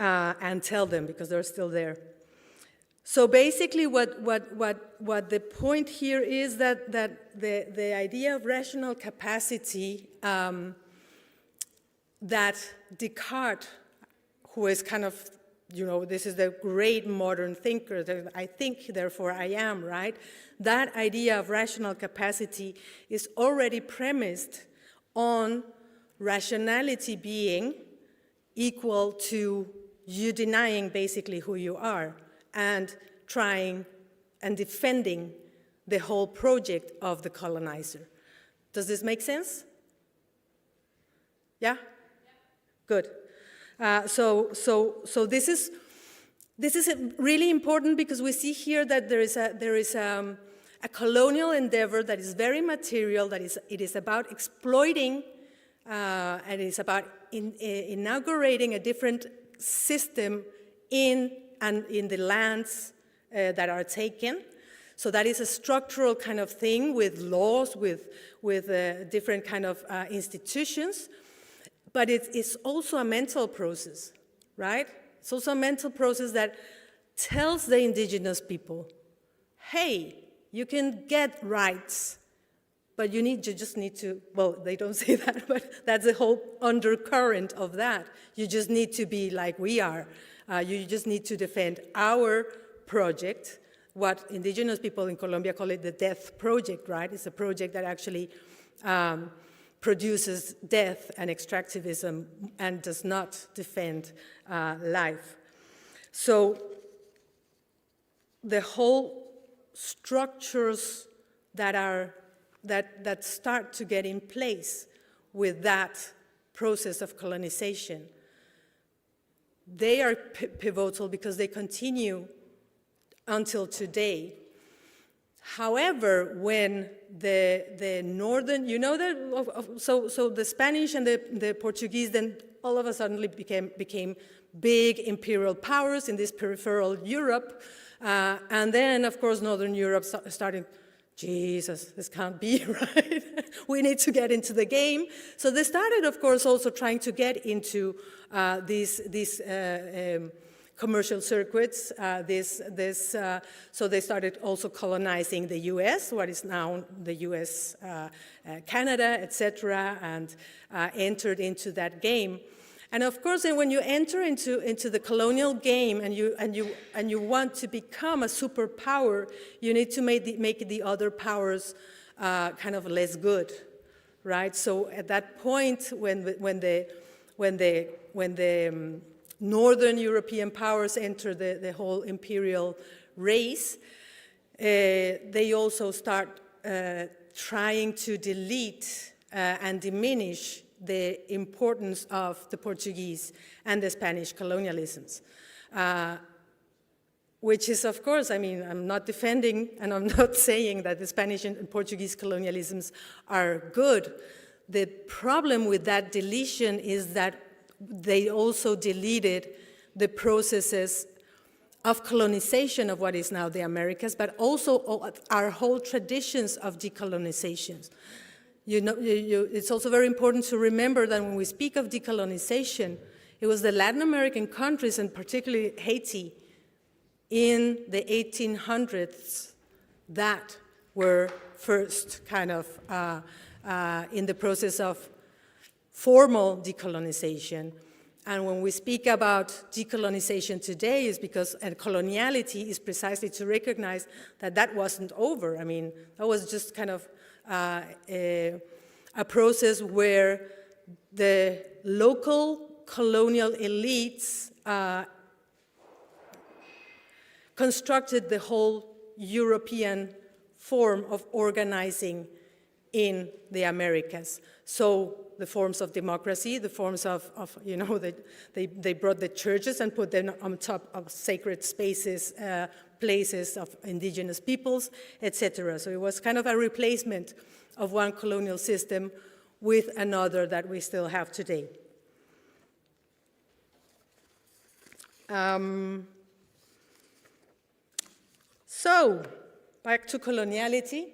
uh, and tell them, because they're still there. So basically what, what, what, what the point here is that, that the, the idea of rational capacity um, that Descartes, who is kind of, you know, this is the great modern thinker, that I think, therefore I am, right? That idea of rational capacity is already premised on rationality being equal to you denying basically who you are and trying and defending the whole project of the colonizer. Does this make sense? Yeah? Good. Uh, so, so, so this is, this is really important because we see here that there is a, there is um, a colonial endeavor that is very material, that is, it is about exploiting uh, and it's about in, uh, inaugurating a different system in, and in the lands uh, that are taken. So that is a structural kind of thing with laws, with, with uh, different kind of uh, institutions. But it, it's also a mental process, right? It's also a mental process that tells the indigenous people, hey, you can get rights, but you need, you just need to, well, they don't say that, but that's the whole undercurrent of that. You just need to be like we are. Uh, you just need to defend our project, what indigenous people in Colombia call it the death project, right? It's a project that actually um, produces death and extractivism and does not defend uh, life. So the whole structures that are, that, that start to get in place with that process of colonization, they are p- pivotal because they continue until today. However, when the, the northern, you know that, of- of- so, so the Spanish and the, the Portuguese then all of a sudden became, became big imperial powers in this peripheral Europe. Uh, and then, of course, Northern Europe sta- started, Jesus, this can't be, right? We need to get into the game. So they started, of course, also trying to get into uh, these, these uh, um, commercial circuits. Uh, this, this, uh, so they started also colonizing the U S, what is now the U S, uh, uh, Canada, et cetera, and uh, entered into that game. And of course, then when you enter into, into the colonial game and you, and, you, and you want to become a superpower, you need to make the, make the other powers uh, kind of less good, right? So at that point, when, when the, when the, when the um, Northern European powers enter the, the whole imperial race, uh, they also start uh, trying to delete uh, and diminish the importance of the Portuguese and the Spanish colonialisms. Uh, which is, of course, I mean, I'm not defending and I'm not saying that the Spanish and Portuguese colonialisms are good. The problem with that deletion is that they also deleted the processes of colonization of what is now the Americas, but also our whole traditions of decolonization. You know, you, you, it's also very important to remember that when we speak of decolonization, it was the Latin American countries, and particularly Haiti, in the eighteen hundreds that were first kind of uh, uh, in the process of formal decolonization. And when we speak about decolonization today, is because, and coloniality is precisely to recognize that that wasn't over. I mean, that was just kind of uh, a, a process where the local colonial elites uh, constructed the whole European form of organizing in the Americas. So the forms of democracy, the forms of, of you know, the, they, they brought the churches and put them on top of sacred spaces, uh, places of indigenous peoples, et cetera. So it was kind of a replacement of one colonial system with another that we still have today. Um, so, back to coloniality.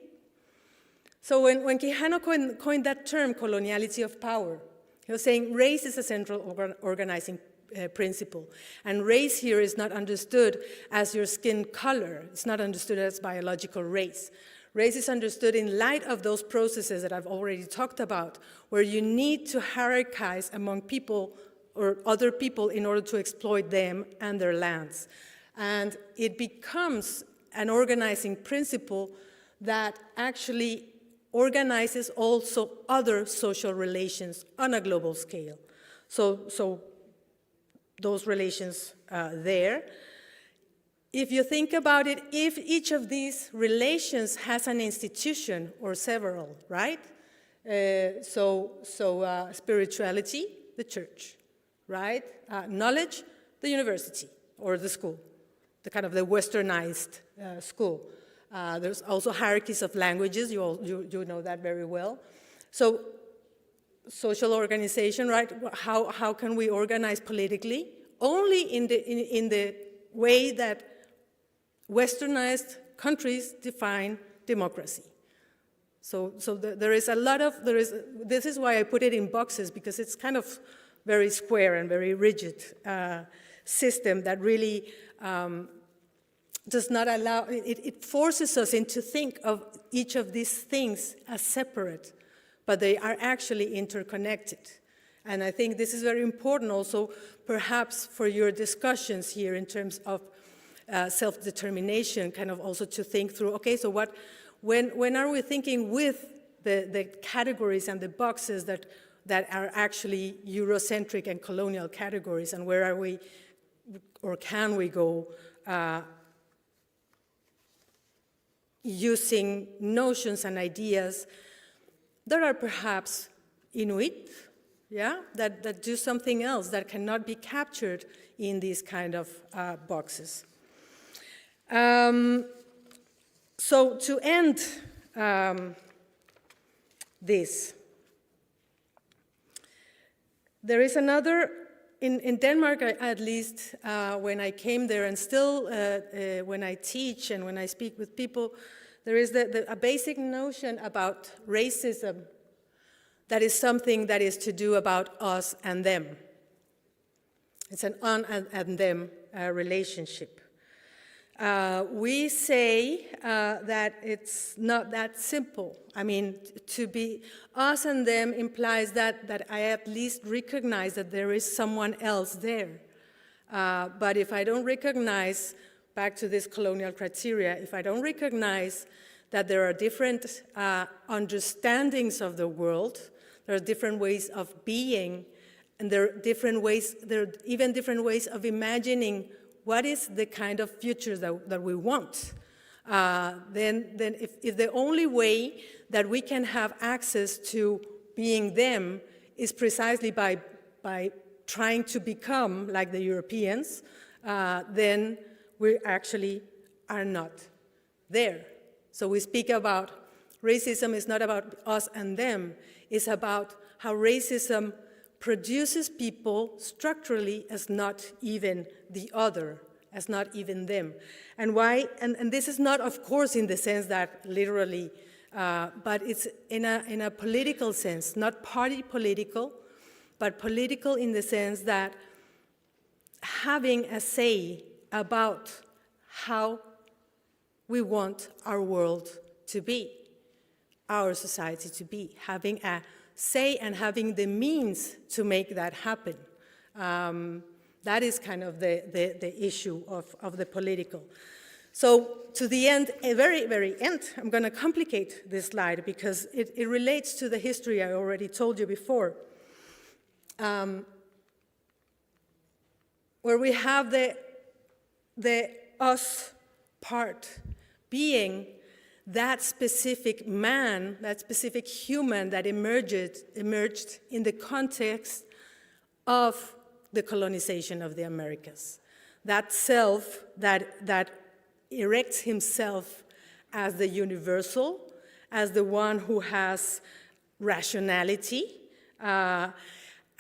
So when, when Quijano coined, coined that term, coloniality of power, he was saying race is a central organ-, organizing uh, principle. And race here is not understood as your skin color. It's not understood as biological race. Race is understood in light of those processes that I've already talked about, where you need to hierarchize among people or other people in order to exploit them and their lands. And it becomes an organizing principle that actually organizes also other social relations on a global scale. So, so those relations uh, there. If you think about it, if each of these relations has an institution or several, right? Uh, so, so uh, spirituality, the church, right? Uh, knowledge, the university or the school, the kind of the westernized uh, school. Uh, there's also hierarchies of languages, you, all, you, you know that very well. So social organization, right? How, how can we organize politically? Only in the, in, in the way that westernized countries define democracy. So, so the, there is a lot of, there is, this is why I put it in boxes, because it's kind of very square and very rigid uh, system that really um, does not allow, it, it forces us into think of each of these things as separate, but they are actually interconnected. And I think this is very important also, perhaps, for your discussions here in terms of uh, self-determination, kind of also to think through, okay, so what, when, when are we thinking with the, the categories and the boxes that, that are actually Eurocentric and colonial categories, and where are we, or can we go uh, using notions and ideas that are perhaps Inuit, yeah, that, that do something else that cannot be captured in these kind of uh, boxes. Um, so to end um, this, there is another, in, in Denmark, I, at least, uh, when I came there, and still uh, uh, when I teach and when I speak with people, there is the, the, a basic notion about racism that is something that is to do about us and them. It's an on and, and them uh, relationship. Uh, we say uh, that it's not that simple. I mean, t- to be us and them implies that, that I at least recognize that there is someone else there. Uh, but if I don't recognize, back to this colonial criteria, if I don't recognize that there are different uh, understandings of the world, there are different ways of being, and there are different ways, there are even different ways of imagining what is the kind of future that, that we want. Uh, then, then if, if the only way that we can have access to being them is precisely by, by trying to become like the Europeans, uh, then we actually are not there. So we speak about racism is not about us and them, it's about how racism produces people structurally as not even the other, as not even them. And why? And, and this is not, of course, in the sense that literally, uh, but it's in a, in a political sense, not party political, but political in the sense that having a say about how we want our world to be, our society to be, having a say and having the means to make that happen. Um, that is kind of the, the, the issue of, of the political. So to the end, a very, very end, I'm gonna complicate this slide because it, it relates to the history I already told you before, um, where we have the, the us part being that specific man, that specific human that emerged, emerged in the context of the colonization of the Americas. That self that, that erects himself as the universal, as the one who has rationality. Uh,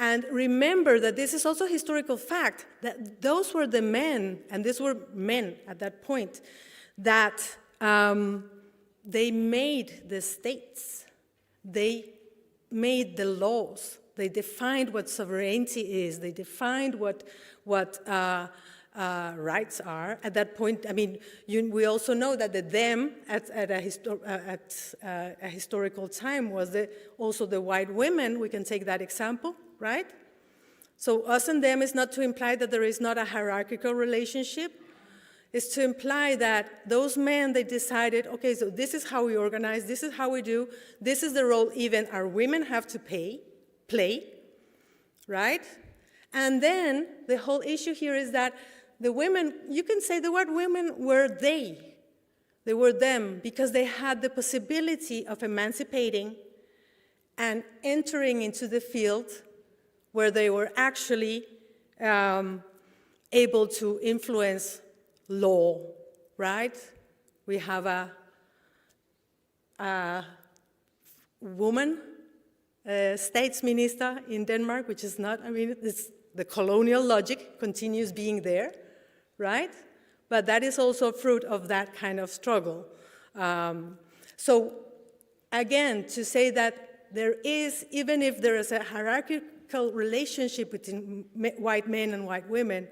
and remember that this is also a historical fact, that those were the men, and these were men at that point, that, um, they made the states. They made the laws. They defined what sovereignty is. They defined what, what, uh, uh, rights are. At that point, I mean, you, we also know that the them at, at a histo-, uh, at, uh, a historical time was the, also the white women. We can take that example, right? So us and them is not to imply that there is not a hierarchical relationship. It's to imply that those men, they decided, okay, so this is how we organize, this is how we do, this is the role even our women have to pay, play, right? And then the whole issue here is that the women, you can say the word women were they. They were them because they had the possibility of emancipating and entering into the field where they were actually, um, able to influence law, right? We have a, a woman, uh, states minister in Denmark, which is not, I mean, it's, the colonial logic continues being there, right? But that is also a fruit of that kind of struggle. Um, so again, to say that there is, even if there is a hierarchical relationship between m-, white men and white women,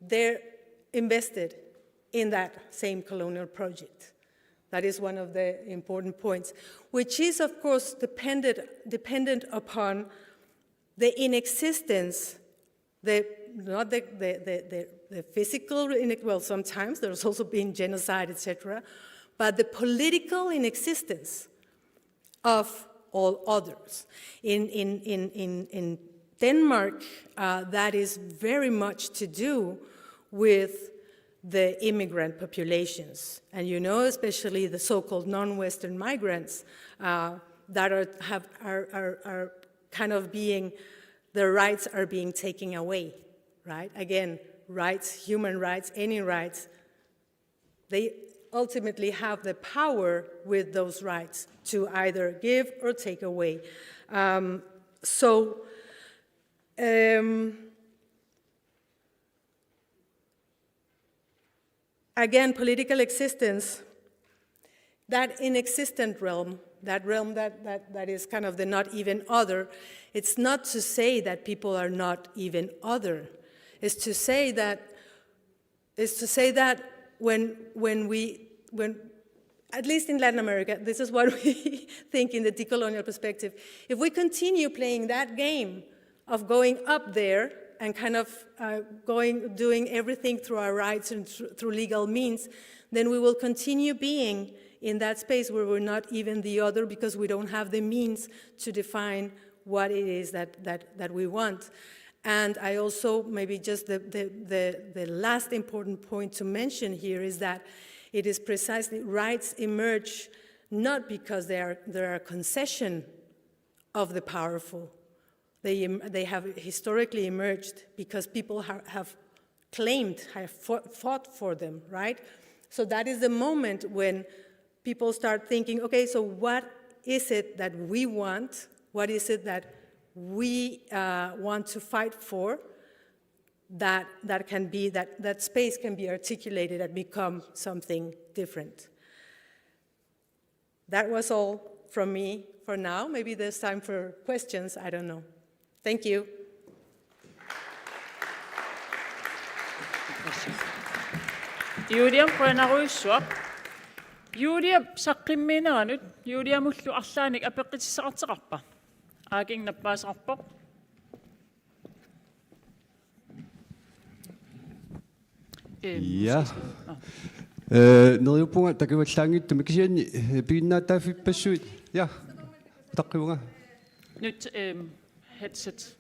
they're invested in that same colonial project. That is one of the important points, which is, of course, dependent, dependent upon the inexistence, the, not the, the, the, the, the physical, inex-, well, sometimes there's also been genocide, et cetera, but the political inexistence of all others. In, in, in, in, in Denmark, uh, that is very much to do with the immigrant populations. And you know, especially the so-called non-Western migrants, uh, that are, have, are, are, are kind of being, their rights are being taken away, right? Again, rights, human rights, any rights, they ultimately have the power with those rights to either give or take away. Um, so, um, again, political existence, that inexistent realm, that realm that, that, that is kind of the not even other, it's not to say that people are not even other. It's to say that, it's to say that when, when we, when, at least in Latin America, this is what we think in the decolonial perspective. If we continue playing that game of going up there and kind of, uh, going, doing everything through our rights and thr-, through legal means, then we will continue being in that space where we're not even the other because we don't have the means to define what it is that, that, that we want. And I also, maybe just the, the, the, the last important point to mention here is that it is precisely rights emerge not because they are, they are a concession of the powerful. They em-, they have historically emerged because people ha-, have claimed, have fought, fought for them, right? So that is the moment when people start thinking, okay, so what is it that we want? What is it that we, uh, want to fight for? That, that can be, that, that space can be articulated and become something different. That was all from me for now. Maybe there's time for questions, I don't know. Thank you. Julia qujanarujussuaq. Julia saqqummiineranut, Juliamullu arlaannik apeqqutissaqartoqarpa? Aaking nappaasaqarpoq. Øhm, Ja. Måske skal, nå. Øh, neriuppunga takuallaanngitsumik kisianni, øh, piginnaatitaaffippassuit. Ja, takkuvunga. Nyt øhm, headset.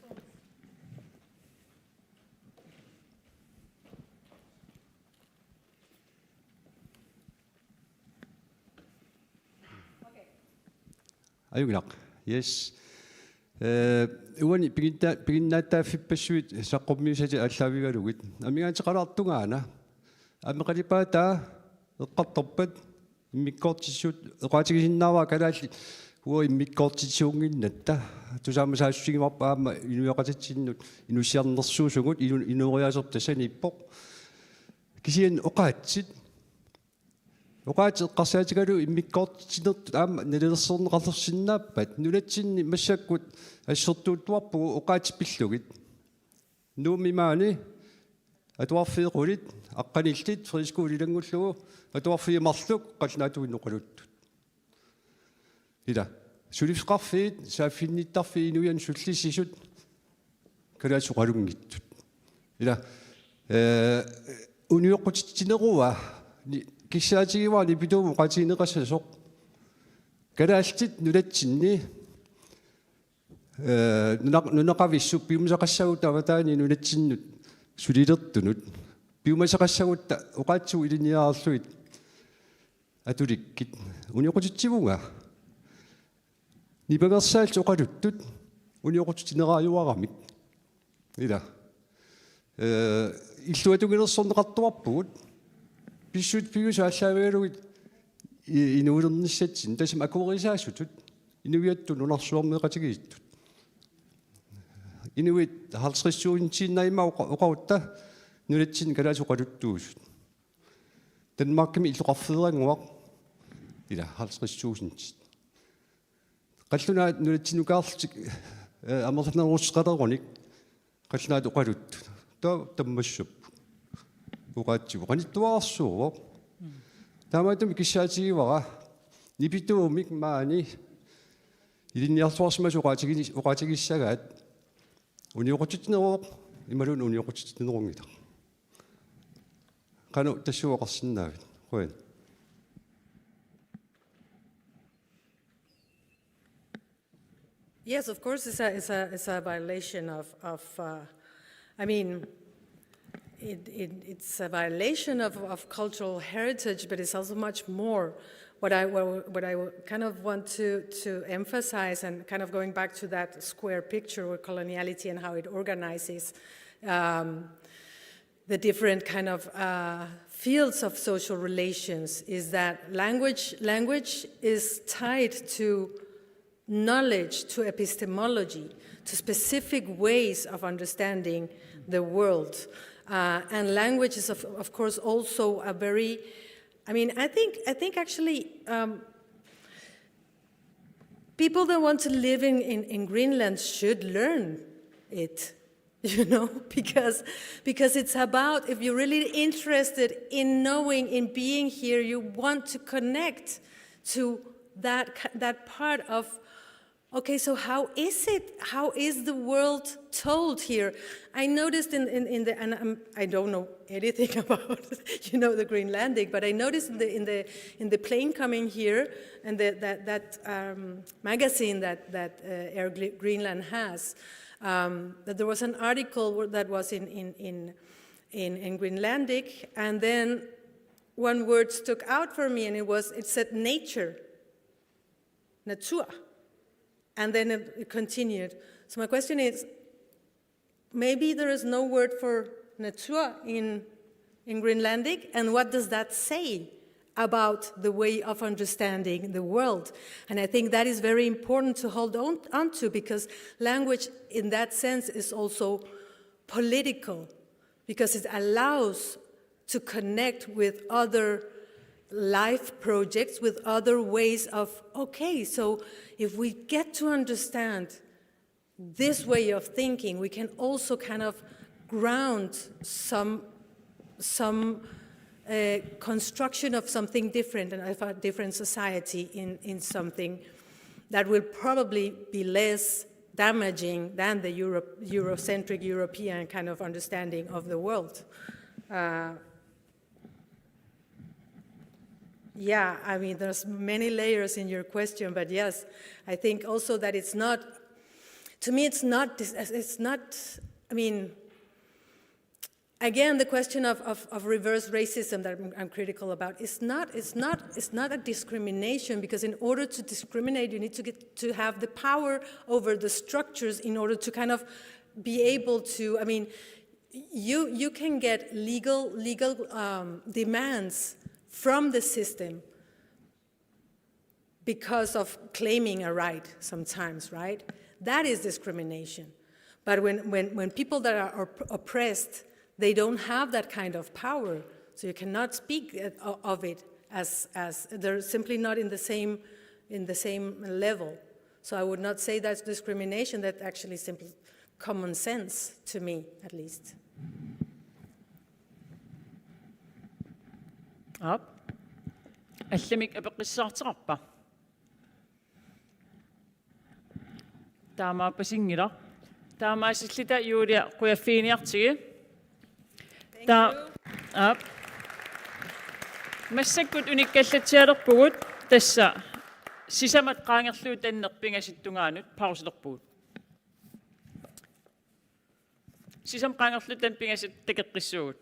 Ajunngilaq. Yes. Øh, uani pigitta-, piginnaatitaaffippassuit saqqummiussatit aallaavigalugit. Amigaatiqalaartungaana. Aamma qalipaataa eqqartorpat immikkoortitsisut oqaatigisinnaavara kalaallit uagut immikkoortitsisuunnginnatta. Tusaamasaassutigivarput aamma inuiaqatitsinnut inussiarnersuusugut inu-, inooriaasertut tassaniippoq. Kisianni oqaatsit. Oqaatsit eqqarsaatigalugu immikkoortitsinertut aamma nalilersorneqarsinnaappat nunatsinni massakkut assersuuttuarpugut oqaatsit pillugit. Nuummi maani atuarfiit qulit, aqqanillit, friskole ilanngullugu, atuarfiit marluk, qallunaatuinnaq oqaluttut. Ila, suliffeqarfiit, saaffiginnittarfiit inuiannut sullissisut, kalaallisut oqalunngitsut. Ila, øh, unioqqutitsinerua, ni-, kissaatigivara nipituumik oqaatigineqassasoq. Kalaallit nunatsinni, øh, nunaq-, nunaqavissut piumasaqassagutta avataani nunatsinnut sulilertunut. Piumasaqassagutta oqaatsigut ilinniarlugit atulikkit. Unioqqutitsivunga. Nipangersaallit oqaluttut unioqqutitsineraajuaramik. Ila. Øh, illuatungiliorsorneqartuarpugut. Pissutsit piviusut aallaavigalugit i-, inuulernissatsinnik tassami akuerisaasutut. Inuiattut nunarsuarmioqatigiittut. Inuit halvtreds tusindiinnaat immaqa oqa-, oqarutta nunatsinni kalaallisut oqaluttuusut. Danmarkimi illoqarfeerannguaq ila halvtreds tusindit. Qallunaat nunatsinnukaarlutik, øh, amerlanerussuteqalerunik qallunaatut oqaluttut. Taava tammassapput. Oqaatsigut qanittuararsuuvoq. Taamaattumik kissaatigivara nipituumik maani ilinniarluarsimasut oqaatigis-, oqaatigissagaat unioqqutsitsineruvoq imaluunniit unioqqutsitsinerunngilaq. Qanoq tassunga oqarsinnaavit? Qujan. Yes, of course, it's a, it's a, it's a violation of, of uh, I mean, it, it, it's a violation of, of cultural heritage, but it's also much more. What I, what, what I kind of want to, to emphasize, and kind of going back to that square picture with coloniality and how it organizes um, the different kind of uh, fields of social relations, is that language, language is tied to knowledge, to epistemology, to specific ways of understanding the world. Uh, and language is, of, of course, also a very, I mean, I think, I think actually um, people that want to live in, in, in Greenland should learn it, you know, because, because it's about, if you're really interested in knowing, in being here, you want to connect to that, that part of, okay, so how is it? How is the world told here? I noticed in, in, in the, and I'm, I don't know anything about, you know, the Greenlandic, but I noticed in the, in the, in the plane coming here and the, that, that um, magazine that, that uh, Air Gre- Greenland has, um, that there was an article that was in, in, in, in, in Greenlandic, and then one word stuck out for me, and it was, it said nature. Natur. And then it continued. So my question is, maybe there is no word for natur in, in Greenlandic, and what does that say about the way of understanding the world? And I think that is very important to hold on, on to, because language in that sense is also political, because it allows to connect with other life projects, with other ways of, okay, so if we get to understand this way of thinking, we can also kind of ground some, some uh, construction of something different and of a different society in, in something that will probably be less damaging than the Euro- Eurocentric European kind of understanding of the world. Uh, Yeah, I mean, there's many layers in your question, but yes, I think also that it's not, to me, it's not, dis- it's not, I mean, again, the question of, of, of reverse racism that I'm, I'm critical about is not, it's not, it's not a discrimination, because in order to discriminate, you need to get to have the power over the structures in order to kind of be able to, I mean, you, you can get legal, legal um, demands from the system because of claiming a right sometimes, right? That is discrimination. But when, when, when people that are op- oppressed, they don't have that kind of power, so you cannot speak uh, of it as, as they're simply not in the same, in the same level. So I would not say that's discrimination, that's actually simply common sense to me, at least. Aap. Allamik apeqqissaarteqarpa? Taamaappasinngilaq. Taamaasillunga Julia, qujaffiginiartigi. Thank you. Aap. Massakkut unikkallatsialerpugut, tassa sisamat qaangerlugu tanneq pingasut tungaanut pausilerpugut. Sisamat qaangerlugu tanneq pingasut takoqqissuugut.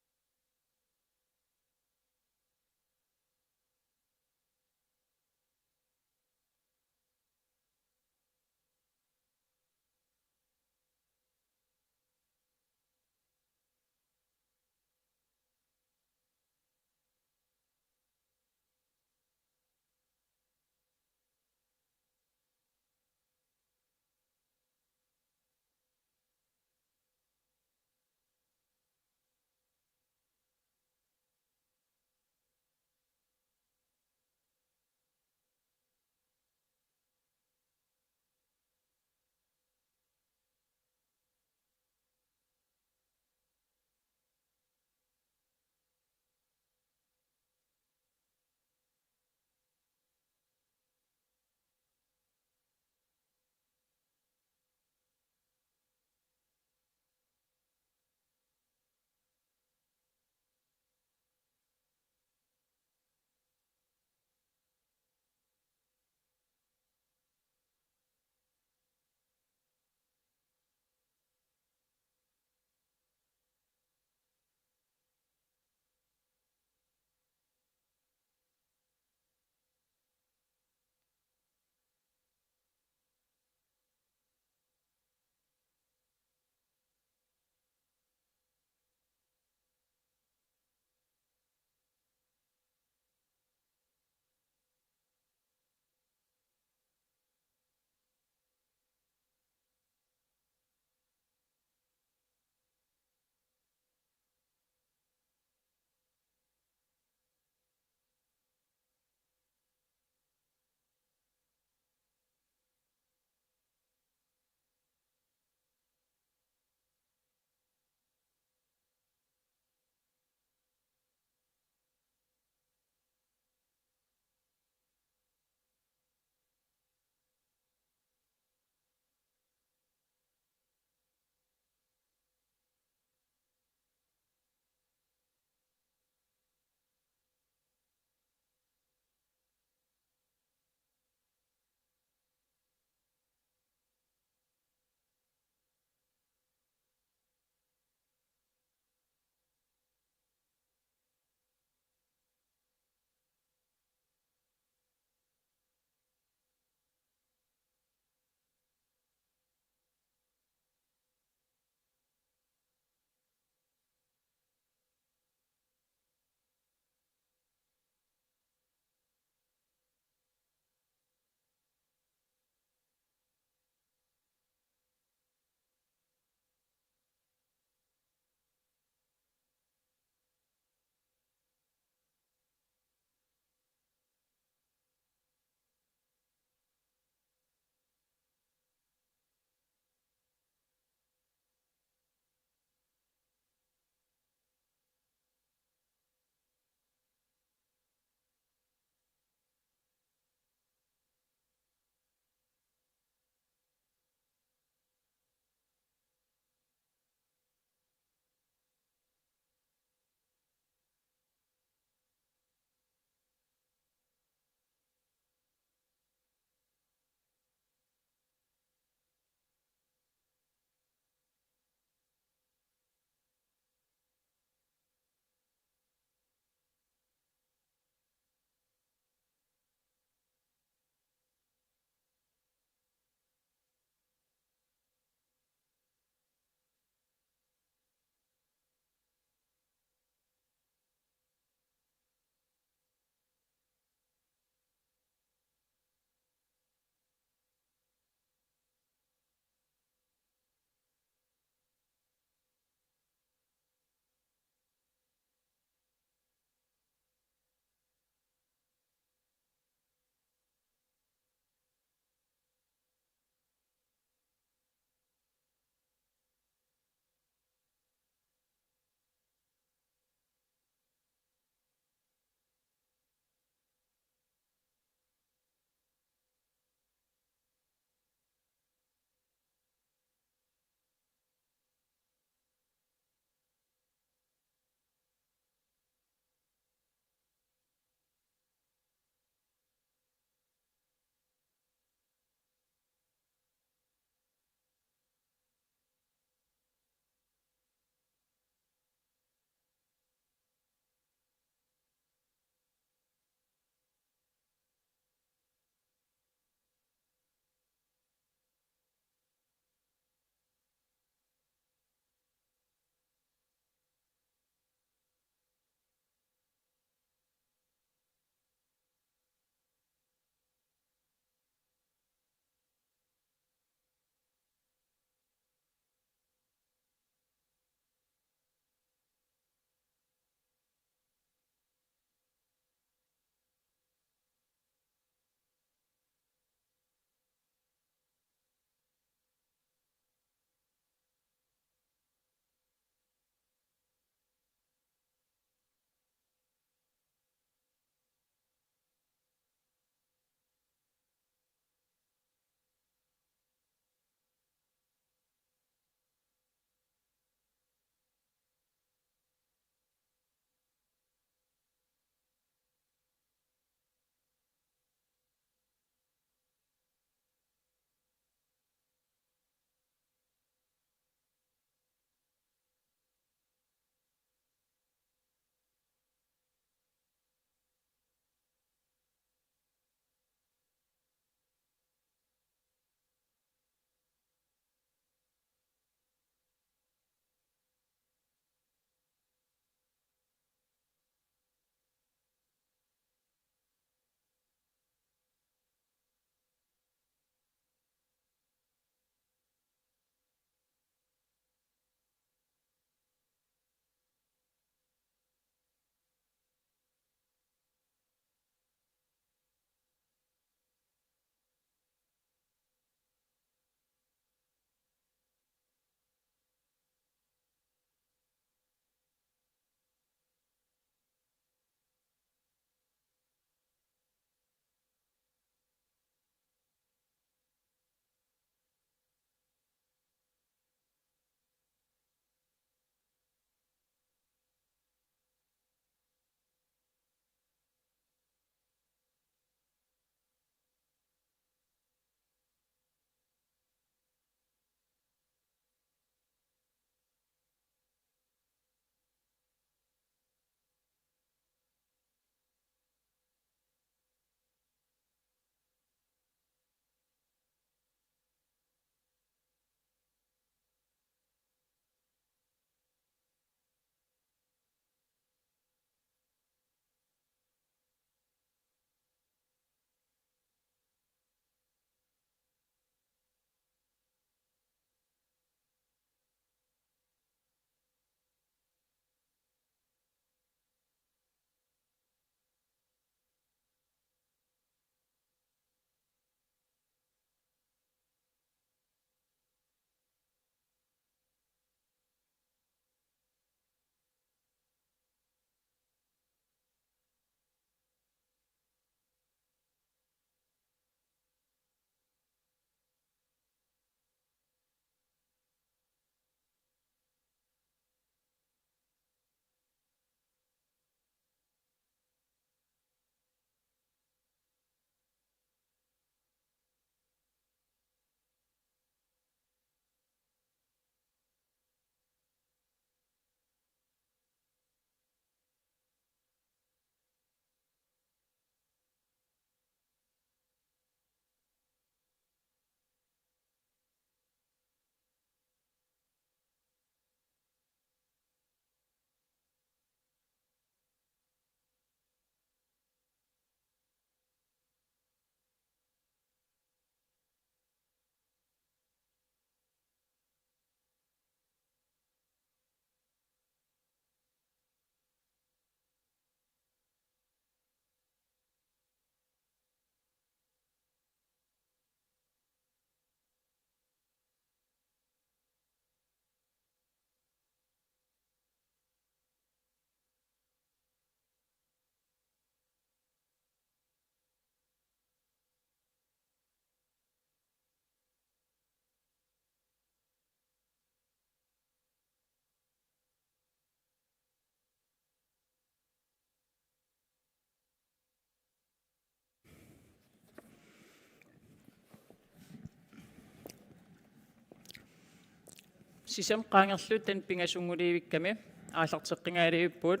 Sisamat qaangerlugu taanna pingasunngulivikkami aallarteqqinngalivipput.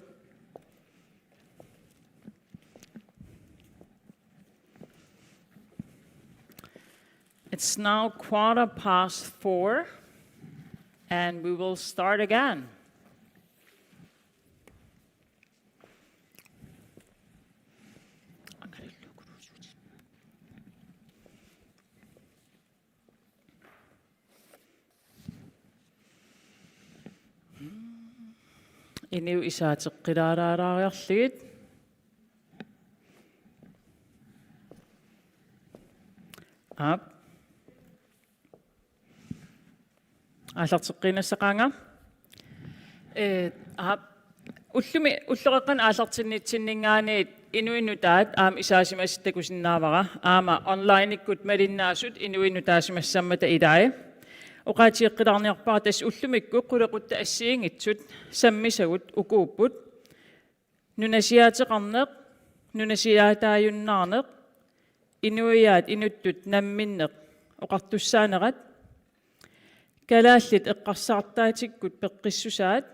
It's now quarter past four, and we will start again. Inuit isaateqqilaalaariarlugit. Aap. Aallarteqqiinnassaqaanga. Ee, aap. Ullumi, ulloqeqqanut aallartinnitsinninngaanniit inuit nutaat aamma isaasimasut takusinnaavara. Aamma onlinekkut malinnaasut inuit nutaasimassammata ilai. Oqaatigeqqilaarniarpara tassa ullumikkut qulequttat assigiinngitsut sammisagut ukuupput: nunasiaateqarneq, nunasiaataajunnaarneq, inuiaat inuttut namminneq oqartussaanerat, kalaallit eqqarsaartaatikkut peqqissusaat,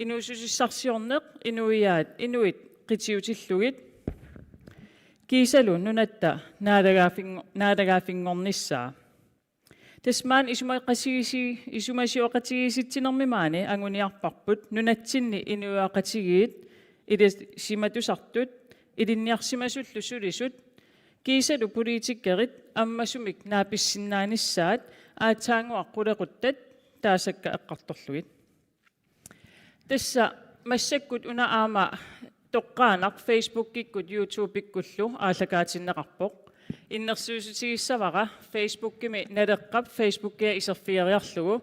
inuussutissaarsiorneq, inuiaat inuit qitiutillugit, kiisalu nunatta naalagaaffinngo-, naalagaaffinngornissaa. Tassa maani isumaqatigisi-, isumasioqatigiissitsinermi maani anguniarparput nunatsinni inuiaqatigiit ilisimatusartut, ilinniarsimasullu sulisut, kiisalu politikerit ammasumik naapissinnaanissaat aatsaannguaq qulequttat taasakka eqqartorlugit. Tassa massakkut una aamma toqqaannaq Facebookikkut YouTubekkullu aallakaatinneqarpoq. Innersuussutigissavara Facebookimi Naleqqap Facebookia iserfigeriarlugu.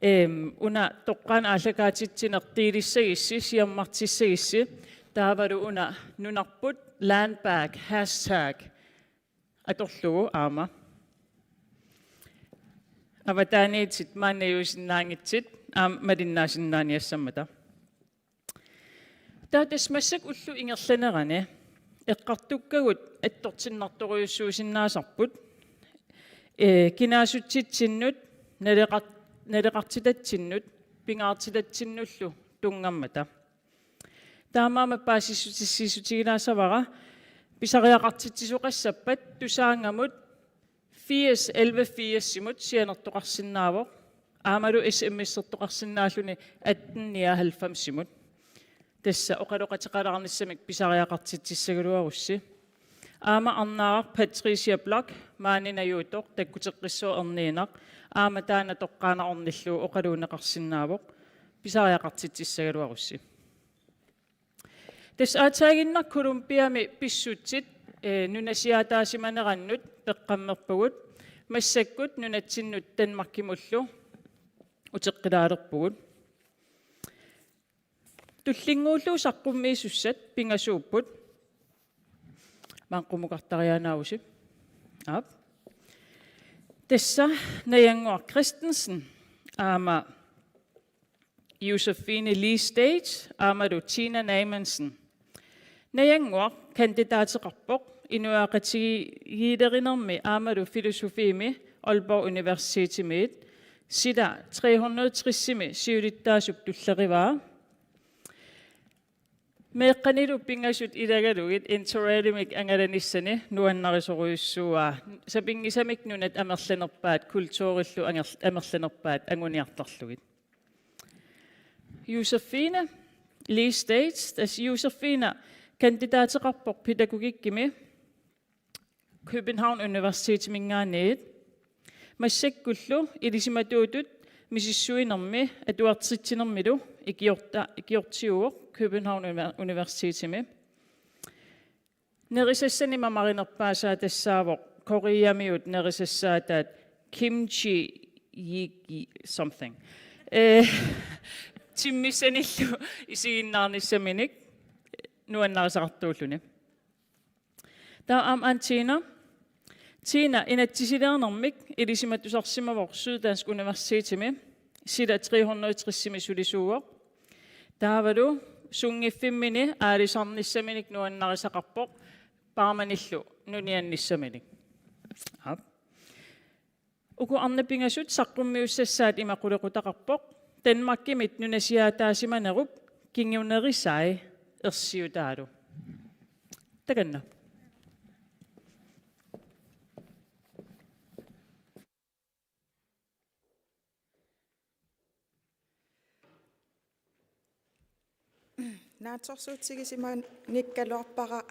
Eem, una toqqaannaq aallakaatitsineq delissagissi, siammartissagissi, taavalu una nunarput landbag hashtag atorlugu aamma. Avataaniittut maannajuusinnaanngitsut aamma malinnaasinnaaniassammata. Taava tassa massakkut ullup ingerlanerani eqqartukkagut attortinnartorujussuusinnaasarput, ee, kinaassutsitsinnut, naleqar-, naleqartitatsinnut, pingaartitatsinnullu tunngammata. Taamaammat paasissutissiissutigilaasavara pisariaqartitsisoqassappat Tusaanngamut firs elleve firsimut sianertoqarsinnaavoq, aammalu S M S-ertoqarsinnaalluni atten nioghalvfemsimut. Tassa oqaloqateqalaarnissamik pisariaqartitsissagaluarussi. Aamma Arnaaraq Patricia Bloch, maani najuuttoq, takkuteqqissaaq erniinnaq, aamma taanna toqqaannaq ornillugu oqaluunneqarsinnaavoq, pisariaqartitsissagaluarussi. Tassa aatsaaginnaq Colombiami pissutsit, ee, nunasiaataasimanerannut peqqammerpugut, massakkut nunatsinnut Danmarkimullu uteqqilaalerpugut. Tullinnguullugu saqqummiisussat pingasuupput. Maani qummukartariaannaavussi. Aap. Tassa Najannguaq Christensen aamma Josephine Lee Stage aammalu Tina Naamansen. Najannguaq kandidaateqarpoq inuiaqatigiilerinermi aammalu filosofiimi Aalborg Universitetimiit, sila tre hundrede tresimi siulittaasup tullerivaa. Meeqqanilu pingasut ilagalugit interrailimik angalanissani nuannarisorujussuuaa. Sapinngisamik nunat amerlanerpaat, kulturillu anger-, amerlanerpaat anguniartarlugit. Josephine Lee Stage, tassa Josephine kandidaateqarpoq pædagogikkimi København Universitetiminngaanniit. Massakkullu ilisimatuutut misissuinermi atuartitsinermilu ikiorta-, ikiortiuvoq København Univer-, Universitetimi. Nerisassanik mamarinerpaasaa tassaavoq Koreamiut nerisassaataat kimchi jjigae something. Eh, timmissanillu isiginnaarnissaminik nuannarisaqartuulluni. Taava aamma Tina. Tina inatsisilernermik ilisimatusarsimavoq Syddansk Universitetimi, sila tre hundrede tresimi sulisuuvoq. Taavalu sunngiffimmini aalisarnissaminik nuannarisaqarpoq, Barmanillu nuniannissaminik. Aap. Uku arnat pingasut saqqummiussassaat ima qulequtaqarpoq: Danmarkimit nunasiaataasimanerup kingunerisai ersiutaalu. Takanna. Naatsorsuutigisimanngikkaluarpara,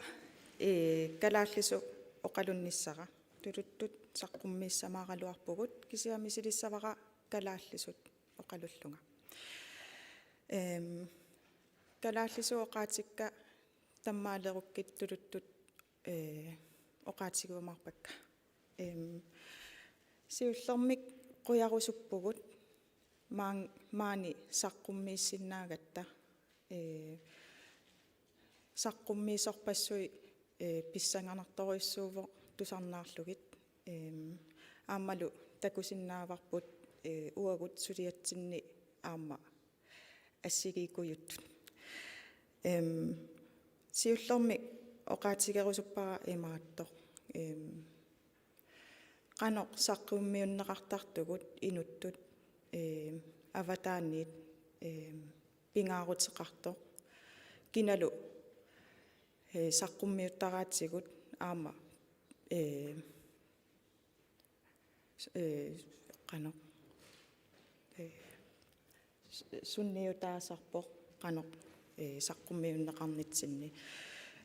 ee, kalaallisut oqalunnissara. Tuluttut saqqummiissamaaqqaluarpugut, kisianni misilissavara kalaallisut oqalullunga. Ehm, kalaallisut oqaatsikka tammaalerukkit tuluttut, ee, oqaatigiumaarpakka. Ehm, siullermik qujarusuppugut maan-, maani saqqummiissinnaagatta, ee, saqqummiisorpassuit, ee, pissanganartorujussuuvoq tusarnaarlugit, eem, aammalu takusinnaavarput, ee, uagut suliatsinni aamma assigiikkujuttut. Eem, siullermik oqaatigerusuppara imaattoq. Eem, qanoq saqqummiunneqartartugut inuttut, ee, avataaniit, ee, pingaaruteqartoq, kinalu, ee, saqqummiuttaraatigut aamma, ee, s-, ee, qanoq, ee, s-, sunniutaasarpoq qanoq, ee, saqqummiunneqarnitsinni.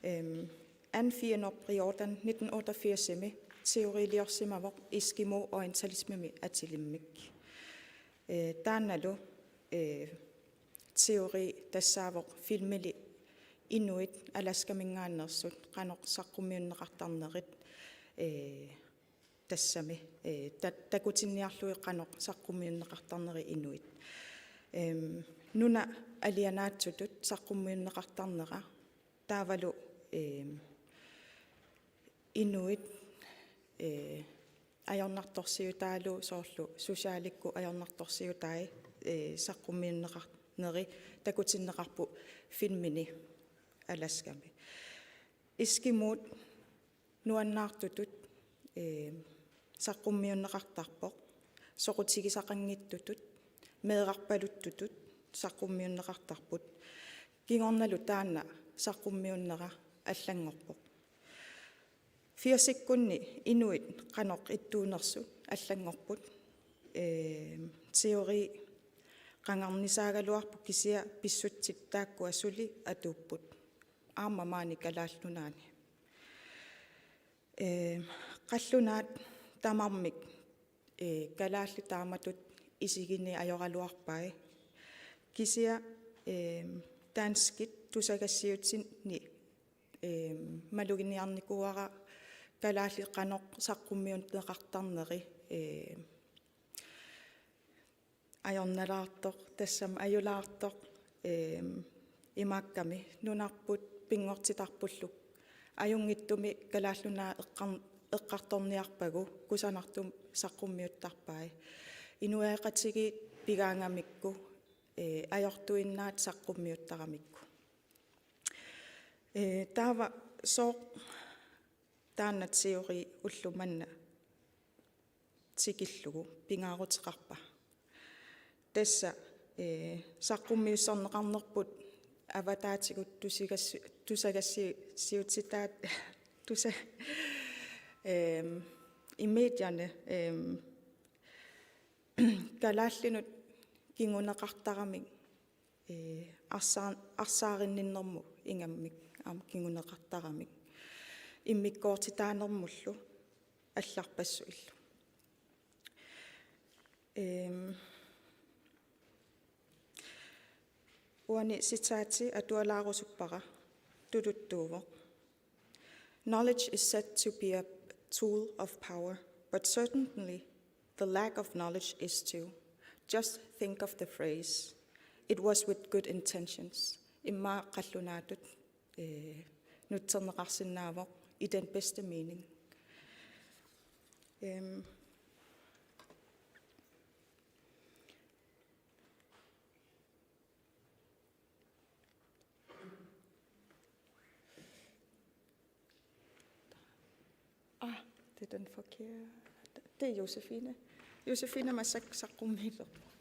Ehm, Anne Fie Nørby Jordan nitten otteogfirsimi teoriliorsimavoq Eskimo Orientalismemi atilimmik. Ee, taannalu, ee, teori tassaavoq filmili inuit Alaskaminngaanneersut qanoq saqqummiunneqartarnerit, ee, tassami, ee, ta-, takutinniarlugit qanoq saqqummiunneqartarneri inuit. Ehm, nunat alianaatsutut saqqummiunneqartarnera taavalu, ehm, inuit, ee, ajornartorsiutaalu soorlu socialikkut ajornartorsiutai, ee, saqqummiunneqarneri takutinneqarput filmini Alaskami. Eskimot nuannaartutut, ee, saqqummiunneqartarpoq, soqutigisaqanngitsutut, meerarpaluttutut saqqummiunneqartarput. Kingornalu taanna saqqummiunnera allanngorpoq. Firsikkunni inuit qanoq ittuunersut allanngorput. Ee, teori qangarnisaagaluarpoq kisianni pissutsit taakkua suli atuupput. Aamma maani Kalaallit Nunaanni. Ee, qallunaat tamarmik, ee, kalaallit taamatut isigineq ajoraluarpai. Kisianni, ee, danskit tusagassiuutsinni, ee, maluginiarnikuuara kalaallit qanoq saqqummiunneqartarneri, ee, ajornalaartoq, tassami ajulaartoq, eem, imaakkami nunarput pinngortitarpullu. Ajunngitsumik Kalaallit Nunaat eqqar-, eqqartorniarpagu kusanartumik saqqummiuttarpai. Inuiaqatigiit pigaangamikku, ee, ajortuinnaat saqqummiuttaramikku. Ee, taava sooq taanna teori ulloq manna tikillugu pingaaruteqarpa? Tassa, ee, saqqummiussorneqarnerput avataatigut tusagassi-, tusagassi-, siutitaat, tusa-, eem, i medierne, eem, kalaallinut kinguneqartaramik, ee, arsaa-, arsaarinninnermut ingammik aamma kinguneqartaramik immikkoortitaanermullu allarpassuillu. Eem, uani citati atualaarusuppara, tuluttuuvoq. Knowledge is said to be a tool of power, but certainly the lack of knowledge is too. Just think of the phrase, "It was with good intentions." Immaqa qallunaatut, eh, nutserneqarsinnaavoq, "I den bedste mening." Ehm, Ah, det er den forkerte. Det er Josefine. Josefine massakkut saqqummiilerpoq.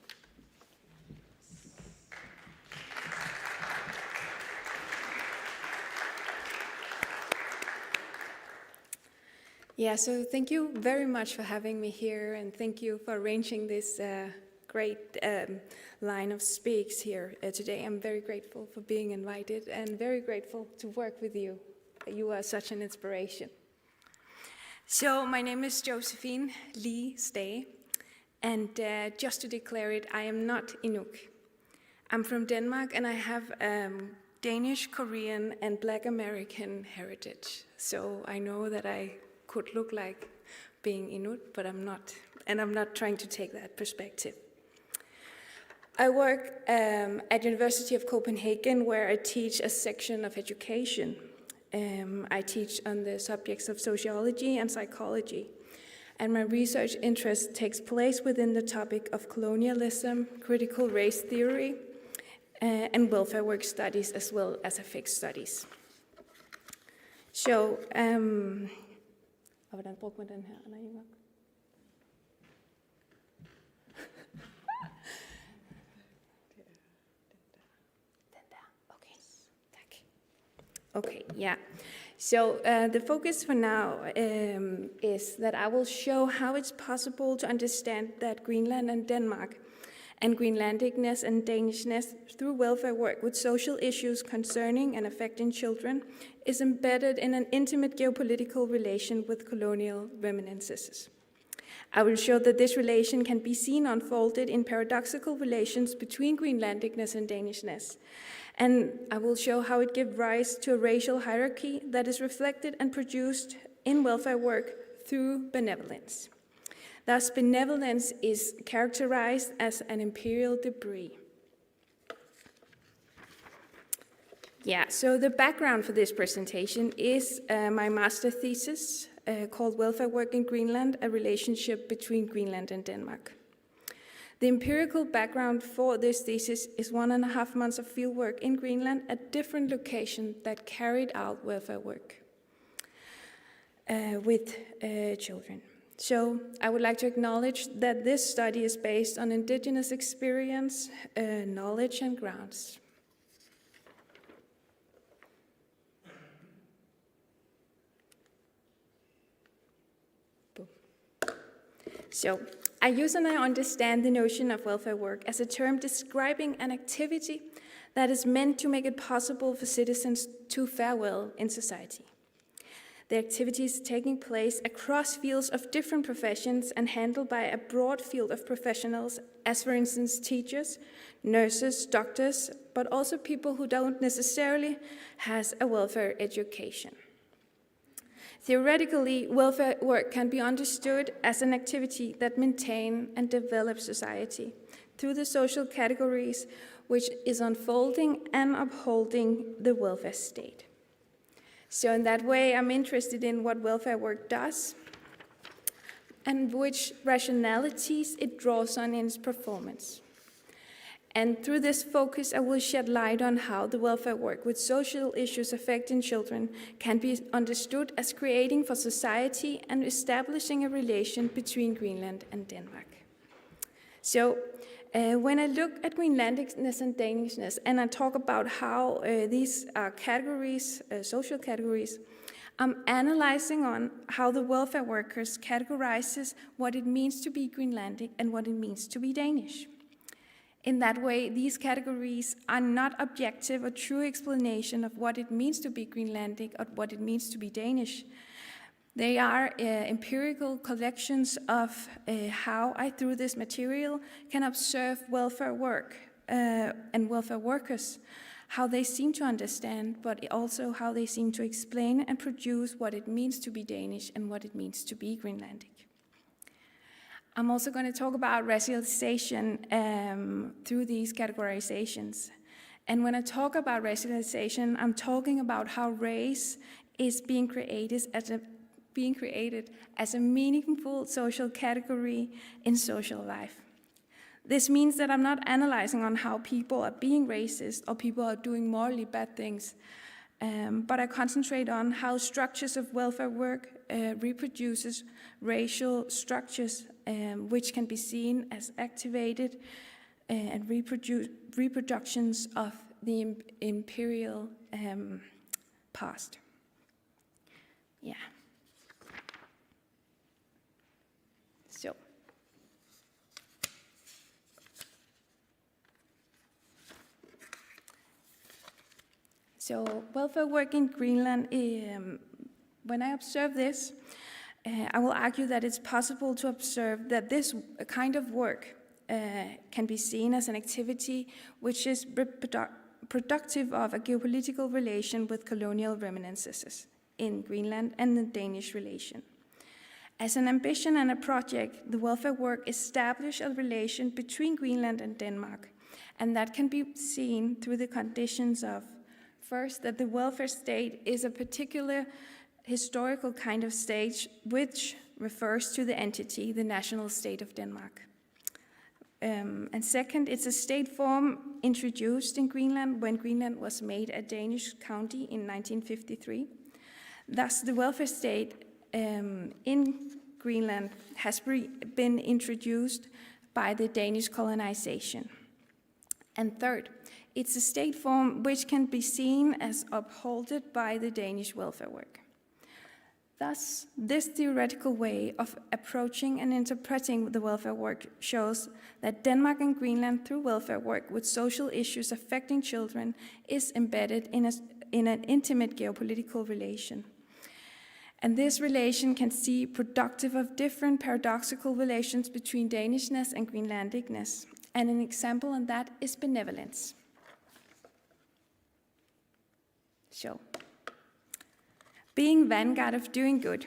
Yeah, so thank you very much for having me here, and thank you for arranging this uh, great um, line of speaks here uh, today. I'm very grateful for being invited and very grateful to work with you. You are such an inspiration. So, my name is Josephine Lee Stay, and uh, just to declare it, I am not Inuk. I'm from Denmark, and I have um, Danish, Korean, and Black American heritage. So I know that I could look like being Inuk, but I'm not. And I'm not trying to take that perspective. I work um, at University of Copenhagen, where I teach a section of education. Um, I teach on the subjects of sociology and psychology. And my research interest takes place within the topic of colonialism, critical race theory, uh, and welfare work studies, as well as effects studies. So, um, og hvordan brugte man den her, Anna Junger? Den der. Okay. Tak. Okay, yeah. So uh, the focus for now um, is that I will show how it's possible to understand that Greenland and Denmark and Greenlandicness and Danishness through welfare work with social issues concerning and affecting children is embedded in an intimate geopolitical relation with colonial reminiscences. I will show that this relation can be seen unfolded in paradoxical relations between Greenlandicness and Danishness. And I will show how it gives rise to a racial hierarchy that is reflected and produced in welfare work through benevolence. Thus, benevolence is characterized as an imperial debris. Yeah, so the background for this presentation is uh, my master thesis uh, called Welfare Work in Greenland, a relationship between Greenland and Denmark. The empirical background for this thesis is one and a half months of fieldwork in Greenland at different locations that carried out welfare work uh, with uh, children. So I would like to acknowledge that this study is based on indigenous experience, uh, knowledge and grounds. Boom. So, I use and I understand the notion of welfare work as a term describing an activity that is meant to make it possible for citizens to fare well in society. The activities taking place across fields of different professions and handled by a broad field of professionals, as for instance teachers, nurses, doctors, but also people who don't necessarily has a welfare education. Theoretically, welfare work can be understood as an activity that maintain and develop society through the social categories which is unfolding and upholding the welfare state. So in that way, I'm interested in what welfare work does and which rationalities it draws on in its performance. And through this focus, I will shed light on how the welfare work with social issues affecting children can be understood as creating for society and establishing a relation between Greenland and Denmark. So, uh, when I look at Greenlandicness and Danishness, and I talk about how uh, these are categories, uh, social categories, I'm analyzing on how the welfare workers categorizes what it means to be Greenlandic and what it means to be Danish. In that way, these categories are not objective or true explanation of what it means to be Greenlandic or what it means to be Danish. They are uh, empirical collections of uh, how I, through this material, can observe welfare work uh, and welfare workers, how they seem to understand, but also how they seem to explain and produce what it means to be Danish and what it means to be Greenlandic. I'm also going to talk about racialization um, through these categorizations. And when I talk about racialization, I'm talking about how race is being created as a being created as a meaningful social category in social life. This means that I'm not analyzing on how people are being racist or people are doing morally bad things. Um, but I concentrate on how structures of welfare work uh, reproduces racial structures, um, which can be seen as activated uh, and reprodu- reproductions of the im- imperial um, past. Yeah. So. So welfare work in Greenland, um, when I observe this, uh, I will argue that it's possible to observe that this kind of work uh, can be seen as an activity which is reprodu- productive of a geopolitical relation with colonial reminiscences in Greenland and the Danish relation. As an ambition and a project, the welfare work established a relation between Greenland and Denmark, and that can be seen through the conditions of, first, that the welfare state is a particular historical kind of state which refers to the entity, the national state of Denmark. Um, and second, it's a state form introduced in Greenland when Greenland was made a Danish county in nineteen fifty-three. Thus, the welfare state um, in Greenland has been introduced by the Danish colonization. And third, it's a state form which can be seen as upholded by the Danish welfare work. Thus, this theoretical way of approaching and interpreting the welfare work shows that Denmark and Greenland, through welfare work with social issues affecting children, is embedded in, a, in an intimate geopolitical relation. And this relation can see productive of different paradoxical relations between Danishness and Greenlandicness. And an example on that is benevolence. So, being vanguard of doing good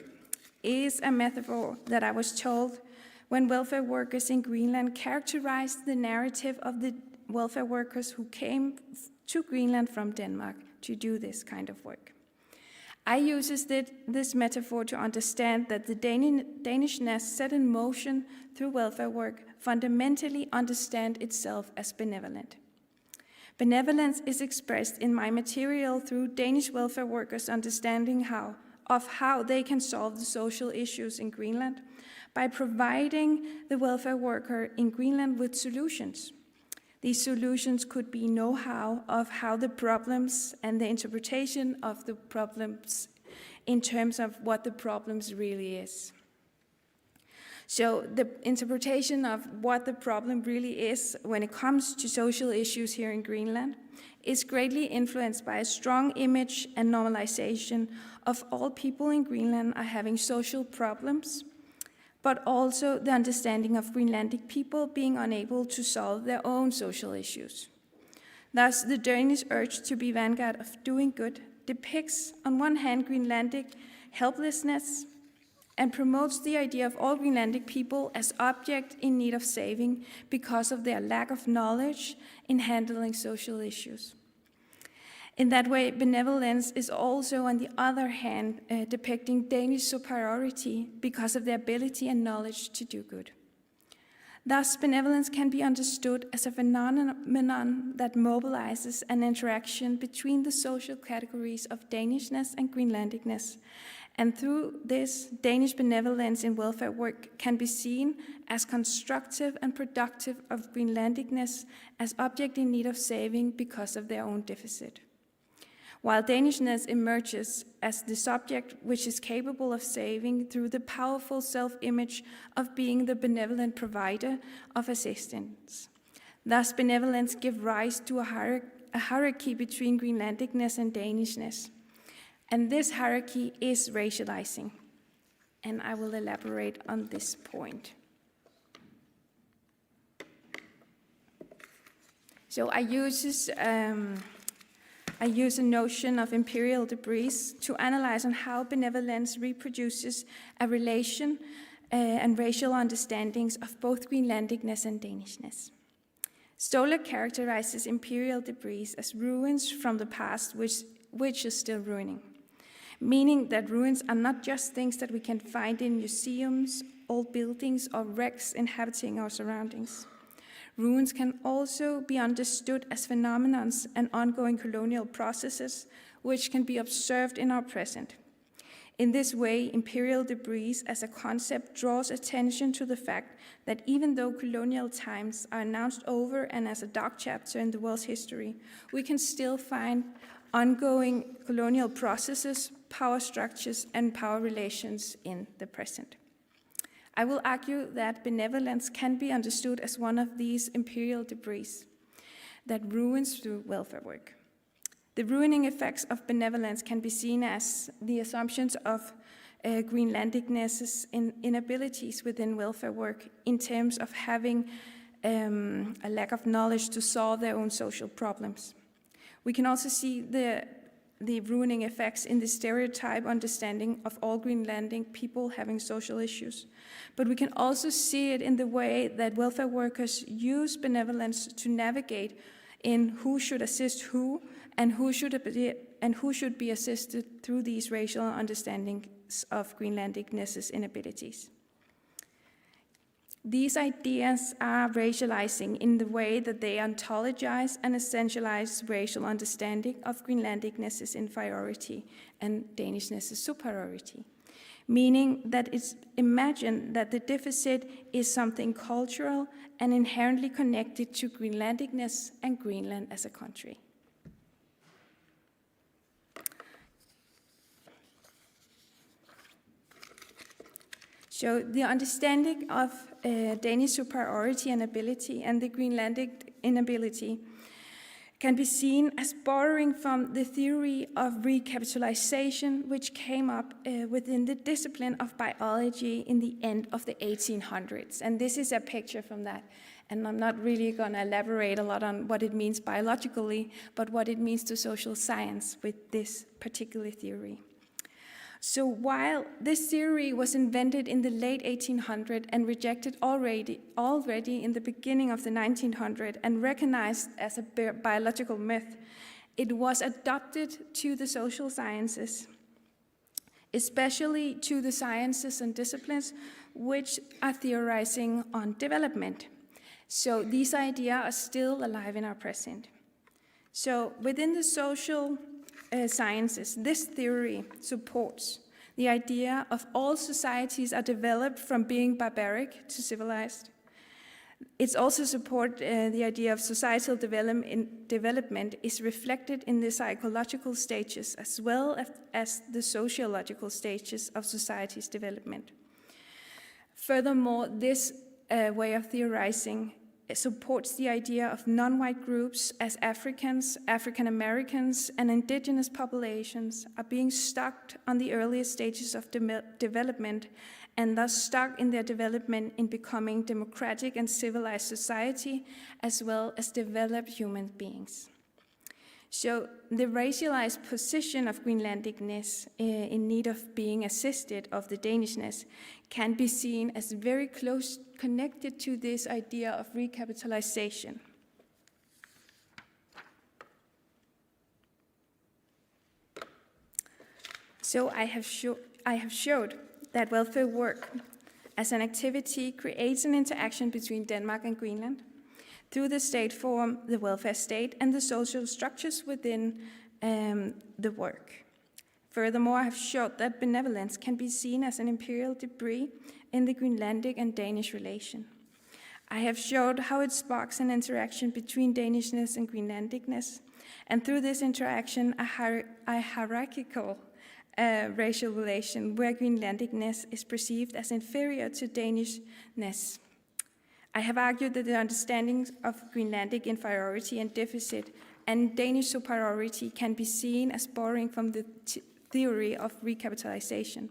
is a metaphor that I was told when welfare workers in Greenland characterized the narrative of the welfare workers who came to Greenland from Denmark to do this kind of work. I use this metaphor to understand that the Danishness set in motion through welfare work fundamentally understand itself as benevolent. Benevolence is expressed in my material through Danish welfare workers' understanding how, of how they can solve the social issues in Greenland by providing the welfare worker in Greenland with solutions. These solutions could be know-how of how the problems and the interpretation of the problems in terms of what the problems really is. So the interpretation of what the problem really is when it comes to social issues here in Greenland is greatly influenced by a strong image and normalization of all people in Greenland are having social problems, but also the understanding of Greenlandic people being unable to solve their own social issues. Thus, the Danish urge to be vanguard of doing good depicts, on one hand, Greenlandic helplessness and promotes the idea of all Greenlandic people as object in need of saving because of their lack of knowledge in handling social issues. In that way, benevolence is also, on the other hand, uh, depicting Danish superiority because of their ability and knowledge to do good. Thus, benevolence can be understood as a phenomenon that mobilizes an interaction between the social categories of Danishness and Greenlandicness. And through this, Danish benevolence in welfare work can be seen as constructive and productive of Greenlandicness as object in need of saving because of their own deficit. While Danishness emerges as the subject which is capable of saving through the powerful self-image of being the benevolent provider of assistance. Thus, benevolence gives rise to a, hier- a hierarchy between Greenlandicness and Danishness. And this hierarchy is racializing. And I will elaborate on this point. So I use this, um, I use a notion of imperial debris to analyze on how benevolence reproduces a relation uh, and racial understandings of both Greenlandicness and Danishness. Stoller characterizes imperial debris as ruins from the past which, which is still ruining, meaning that ruins are not just things that we can find in museums, old buildings, or wrecks inhabiting our surroundings. Ruins can also be understood as phenomenons and ongoing colonial processes which can be observed in our present. In this way, imperial debris as a concept draws attention to the fact that even though colonial times are announced over and as a dark chapter in the world's history, we can still find ongoing colonial processes, power structures, and power relations in the present. I will argue that benevolence can be understood as one of these imperial debris that ruins through welfare work. The ruining effects of benevolence can be seen as the assumptions of uh, Greenlandicness's in- inabilities within welfare work in terms of having um, a lack of knowledge to solve their own social problems. We can also see the the ruining effects in the stereotype understanding of all Greenlandic people having social issues. But we can also see it in the way that welfare workers use benevolence to navigate in who should assist who and who should be, and who should be assisted through these racial understandings of Greenlandicness's inabilities. These ideas are racializing in the way that they ontologize and essentialize racial understanding of Greenlandicness's inferiority and Danishness's superiority, meaning that it's imagined that the deficit is something cultural and inherently connected to Greenlandicness and Greenland as a country. So the understanding of uh, Danish superiority and ability and the Greenlandic inability can be seen as borrowing from the theory of recapitalization, which came up uh, within the discipline of biology in the end of the eighteen hundreds. And this is a picture from that. And I'm not really going to elaborate a lot on what it means biologically, but what it means to social science with this particular theory. So while this theory was invented in the late eighteen hundred and rejected already, already in the beginning of the nineteen hundred and recognized as a bi- biological myth, it was adopted to the social sciences, especially to the sciences and disciplines which are theorizing on development. So these ideas are still alive in our present. So within the social uh, sciences, this theory supports the idea of all societies are developed from being barbaric to civilized. It's also support uh, the idea of societal development, development is reflected in the psychological stages as well as, as the sociological stages of society's development. Furthermore, this uh, way of theorizing supports the idea of non-white groups as Africans, African Americans, and indigenous populations are being stuck on the earliest stages of de- development and thus stuck in their development in becoming democratic and civilized society as well as developed human beings. So the racialized position of Greenlandicness uh, in need of being assisted of the Danishness can be seen as very close connected to this idea of recapitalization. So I have, sho- I have showed that welfare work as an activity creates an interaction between Denmark and Greenland through the state form, the welfare state, and the social structures within um, the work. Furthermore, I have showed that benevolence can be seen as an imperial debris in the Greenlandic and Danish relation. I have showed how it sparks an interaction between Danishness and Greenlandicness, and through this interaction, a, hier- a hierarchical uh, racial relation where Greenlandicness is perceived as inferior to Danishness. I have argued that the understandings of Greenlandic inferiority and deficit and Danish superiority can be seen as borrowing from the t- theory of recapitalization.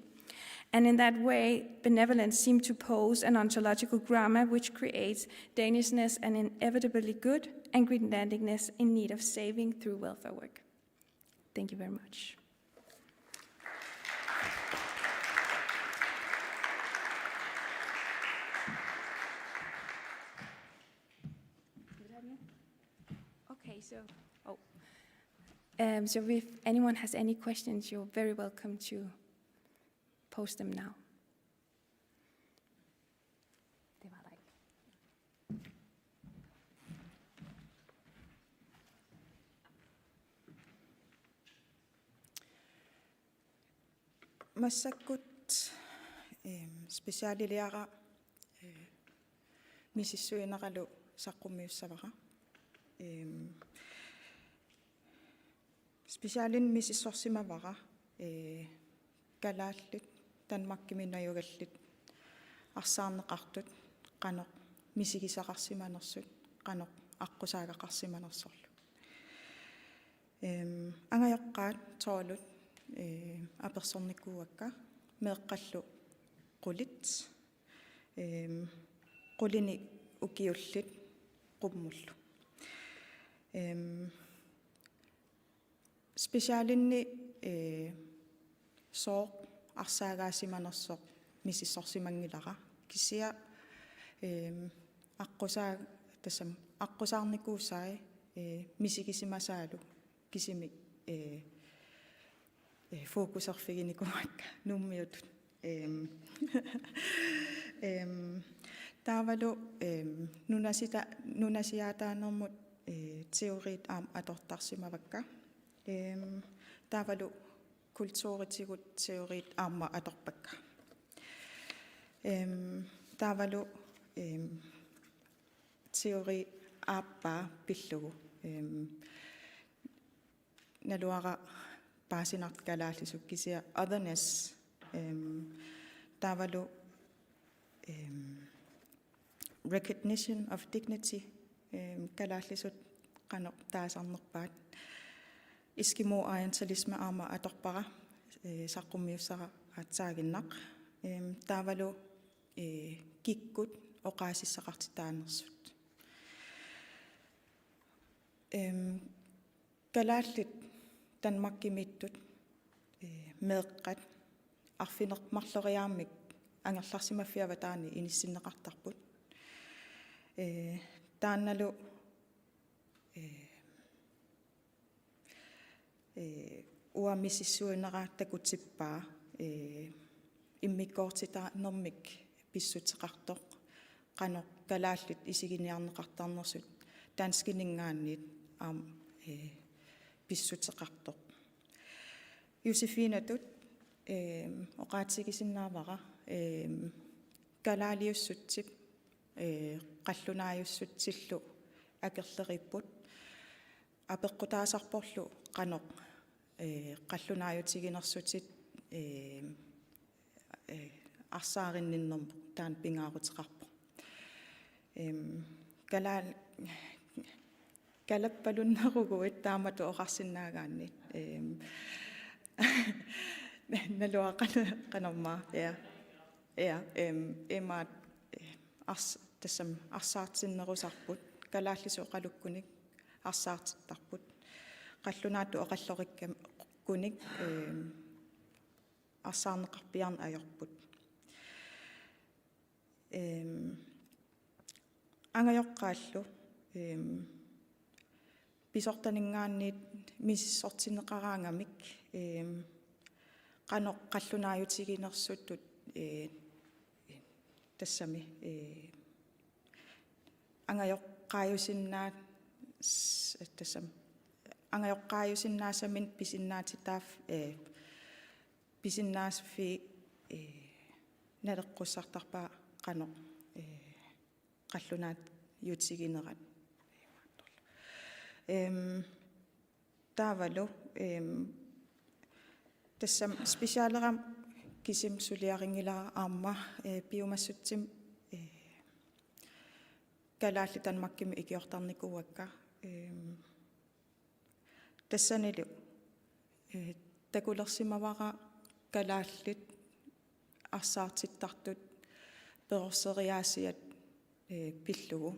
And in that way, benevolence seemed to pose an ontological grammar which creates Danishness an inevitably good and Greenlandicness in need of saving through welfare work. Thank you very much. Okay, so, oh. Um, so if anyone has any questions, you're very welcome to post them now. Det var der ikke. Massakkut, ehm, specialiliara, eh, misissuineralu saqqummiussavara. Ehm, specialinik misissorsimavara, eh, kalaallit Danmarkimi najugallit arsaarneqartut qanoq misigisaqarsimanersut, qanoq aqqusaagaqarsimanersorlu. Ehm, angajoqqaat tolvit, eh, apersornikuuakka, meeqqallu qulit, ehm, qulini ukiullit qummullu. Ehm, specialinni, eh, sooq arsaagaasimanersoq misissorsimanngilara. Kisianni, ehm, aqqusaa-, tassami aqqusaarnikuusai, eh, misigisimasaallu kisimi, eh, eh, fokuserfiginikuuakka Nuummiutut. Ehm, ehm, taavalu, ehm, nunasita-, nunasiaataanermut, eh, teoriit aamma atortarsimavakka. Ehm, taavalu kulturitigut teoriit aamma atorpakka. Ehm, taavalu, ehm, teori aappaa pillugu. Ehm, naluara paasinartoq kalaallisut kisianni otherness, ehm, taavalu, ehm, recognition of dignity, ehm, kalaallisut qanoq taasarnerpaat. Eskimo orientalisme aamma atorpara, eh, saqqummiussara aatsaaginnaq. Ehm, taavalu, eh, kikkut oqaasissaqartitaanersut. Ehm, kalaallit Danmarkimiittut, eh, meeqqat arfineq-marloriaammik angerlarsimaffiup avataani inissinneqartarput. Eh, taannalu, eh, eh, uanga misissuinera takutippaa, eh, immikkoortitaanermik pissuteqartoq, qanoq kalaallit isiginiarneqartarnersut danskininngaanniit aamma, eh, pissuteqartoq. Josefinetut, eh, oqaatigisinnaavara, eh, kalaaliussutsip, eh, qallunaajussutsillu akerleriipput. Apeqqutaasarporlu qanoq, eh, qallunaajutiginersutit, eh, eh, arsaarinninnermut taanna pingaaruteqarpoq. Ehm, kalaal-, kalappalunneruguit taamatut oqarsinnaagaanni. Ehm, naluara qan-, qanormaa, ja. Ja, ehm, imaat, eh, ars-, tassami arsaartinnerusarput, kalaallisut oqalukkunik arsaartittarput. Qallunaatut oqallorikkunik, ehm, arsaarneqarpiarneq ajorput. Ehm, angajoqqaallu, ehm, pisortaninngaanniit misissortinneqaraangamik, ehm, qanoq qallunaajutiginersutut, eh, tassami, eh, angajoqqaajusinnaa-, s-, tassami, angajoqqaajusinnaasaminnik pisinnaatitaaf-, eh, pisinnaasaffiit, eh, naleqqussartarpaat qanoq, eh, qallunaajutiginerat. Ehm, taavalu, ehm, tassami specialerama kisimi suliarinngilara aamma, eh, piumassutsimi, eh, kalaallit Danmarkimi ikiortarnikuuakka. Ehm, tassanilu, eh, takulersimavara kalaallit arsaartittartut perorseriaasiat, eh, pillugu.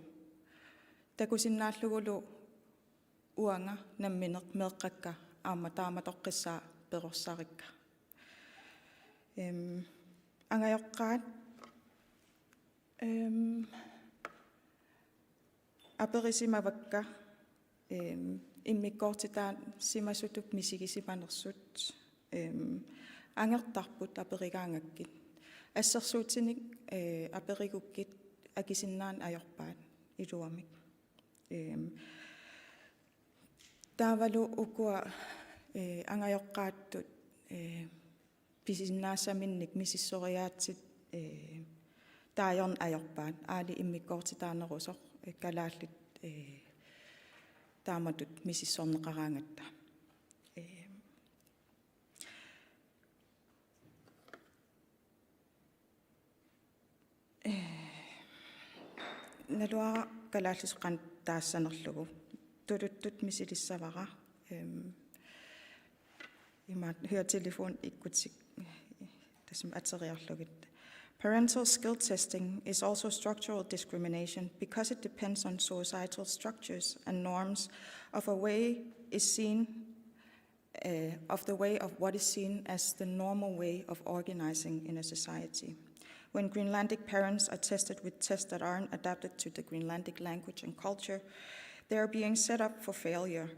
Takusinnaallugulu uanga nammineq meeqqakka aamma taamatoqqissaaq perorsarikka. Ehm, angajoqqaat, ehm, aperisimavakka, ehm, immikkoortitaasimasutut misigisimanersut, ehm, angertarput aperigaangakkit. Assersuutinik, eh, aperigukkit akisinnaaneq ajorpaat iluamik. Ehm, taavalu ukua, eh, angajoqqaattut, eh, pisinnaassaminnik misissoriaatsit, ee, taajorneq ajorpaat, aali immikkoortitaanerusoq, ee, kalaallit, ee, taamatut misissorneqaraangatta. Ee, ee, naluara kalaallisut qanoq taassanerlugu. Tuluttut misilissavara. Em, ima høretelefonikka tassami ateriarlugit. Parental skill testing is also structural discrimination because it depends on societal structures and norms of a way is seen, uh, of the way of what is seen as the normal way of organizing in a society. When Greenlandic parents are tested with tests that aren't adapted to the Greenlandic language and culture, they are being set up for failure.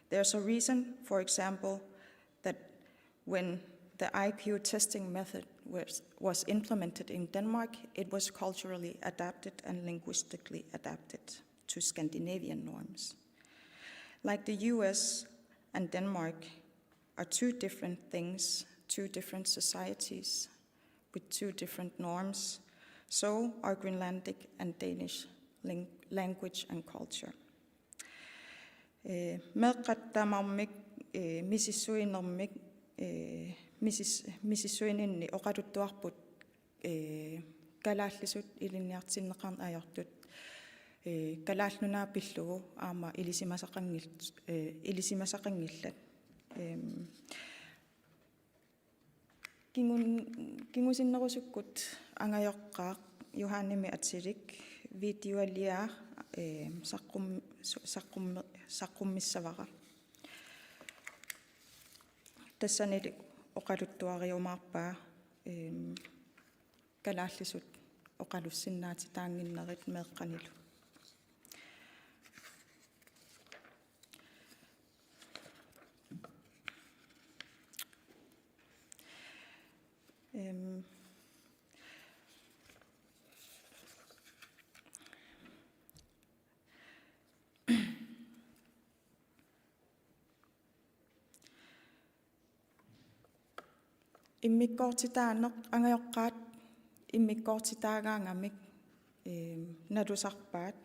There's a reason, for example, that when the I Q testing method was, was implemented in Denmark, it was culturally adapted and linguistically adapted to Scandinavian norms. Like the U S and Denmark are two different things, two different societies with two different norms, so are Greenlandic and Danish ling-, language and culture. Ee, meeqqat tamarmik, ee, misissuinermik, ee, misis-, misissuininni oqaluttuarput, ee, kalaallisut ilinniartinneqarneq ajortut, ee, Kalaallit Nunaat pillugu aamma ilisimasaqanngil-, ee, ilisimasaqanngillat. Em, kingun-, kingusinnerusukkut angajoqqaaq Johanimik atilik videoliaa, ee, saqqum-, su-, saqqum-, saqqummissavara. Tassanili oqaluttuariumaarpaa, em, kalaallisut oqalussinnaatitaannginnerit meeqqanilu. Em, immikkoortitaaneq, angajoqqaat immikkoortitaagaangamik, em, nalusarpaat.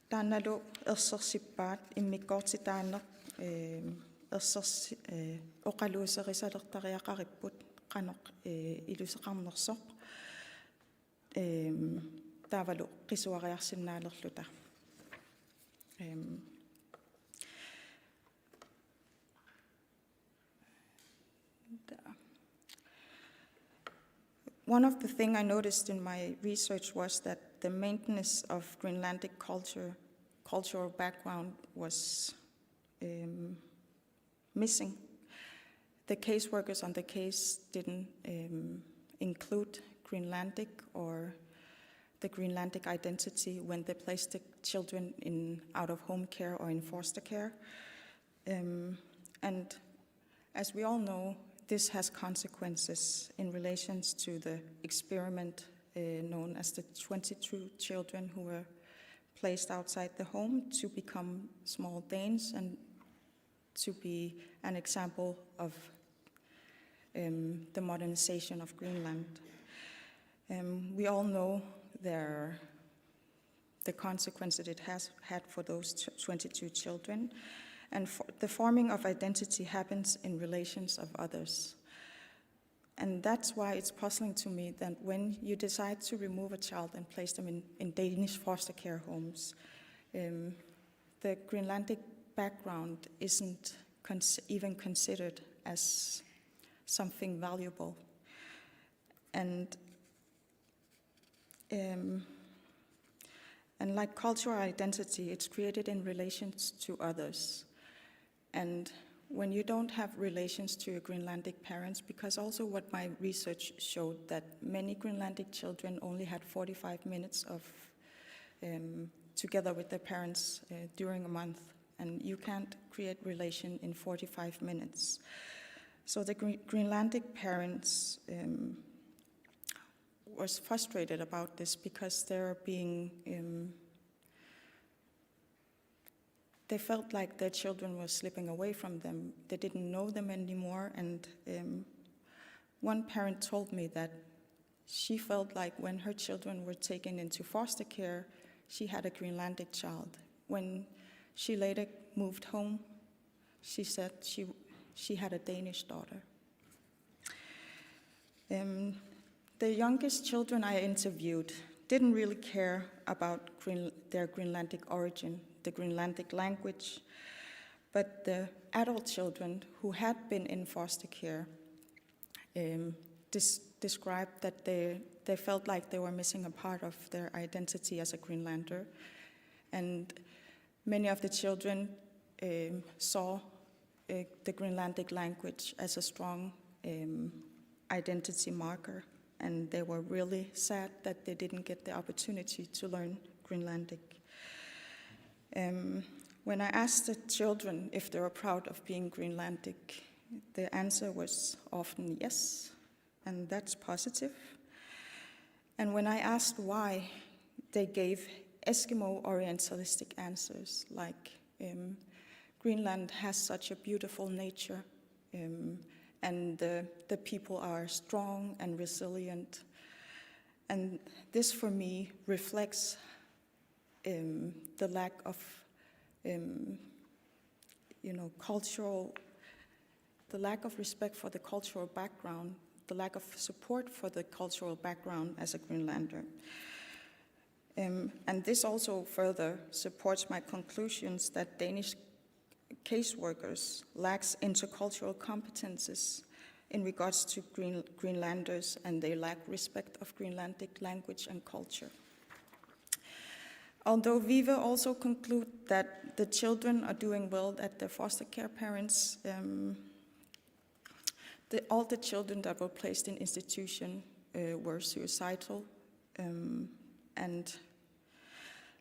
Taannalu ersersippaat immikkoortitaaneq, em, ersersi-, ee, oqaluuserisalertariaqaripput qanoq, ee, iluseqarnersoq. Em, taavalu qisuariarsinnaalerluta. Em, One of the things I noticed in my research was that the maintenance of Greenlandic culture, cultural background was, um, missing. The caseworkers on the case didn't, um, include Greenlandic or the Greenlandic identity when they placed the children in out-of-home care or in foster care. Um, and as we all know, this has consequences in relations to the experiment, uh, known as the twenty-two children who were placed outside the home to become small Danes and to be an example of, um, the modernization of Greenland. Um, we all know their, the consequence that it has had for those t-, twenty-two children. And for, the forming of identity happens in relations of others. And that's why it's puzzling to me that when you decide to remove a child and place them in, in Danish foster care homes, um, the Greenlandic background isn't cons-, even considered as something valuable. And, um, and like cultural identity, it's created in relations to others. And when you don't have relations to your Greenlandic parents, because also what my research showed, that many Greenlandic children only had forty-five minutes of, um, together with their parents, uh, during a month, and you can't create relation in forty-five minutes. So the Gre-, Greenlandic parents, um, was frustrated about this because they're being, um, they felt like their children were slipping away from them. They didn't know them anymore, and, um, One parent told me that she felt like when her children were taken into foster care, she had a Greenlandic child. When she later moved home, she said she, she had a Danish daughter. Um, the youngest children I interviewed didn't really care about Green, their Greenlandic origin, the Greenlandic language, but the adult children who had been in foster care um, dis- described that they, they felt like they were missing a part of their identity as a Greenlander. And many of the children um, saw uh, the Greenlandic language as a strong um, identity marker, and they were really sad that they didn't get the opportunity to learn Greenlandic. Um, when I asked the children if they were proud of being Greenlandic, the answer was often yes, and that's positive. And when I asked why, they gave Eskimo Orientalistic answers like um, Greenland has such a beautiful nature, um, and the, the people are strong and resilient. And this for me reflects um, the lack of, um, you know, cultural, the lack of respect for the cultural background, the lack of support for the cultural background as a Greenlander. Um, and this also further supports my conclusions that Danish caseworkers lacks intercultural competences in regards to Green- Greenlanders, and they lack respect of Greenlandic language and culture. Although Vive also conclude that the children are doing well, that their foster care parents, um, the, all the children that were placed in institution uh, were suicidal. Um, and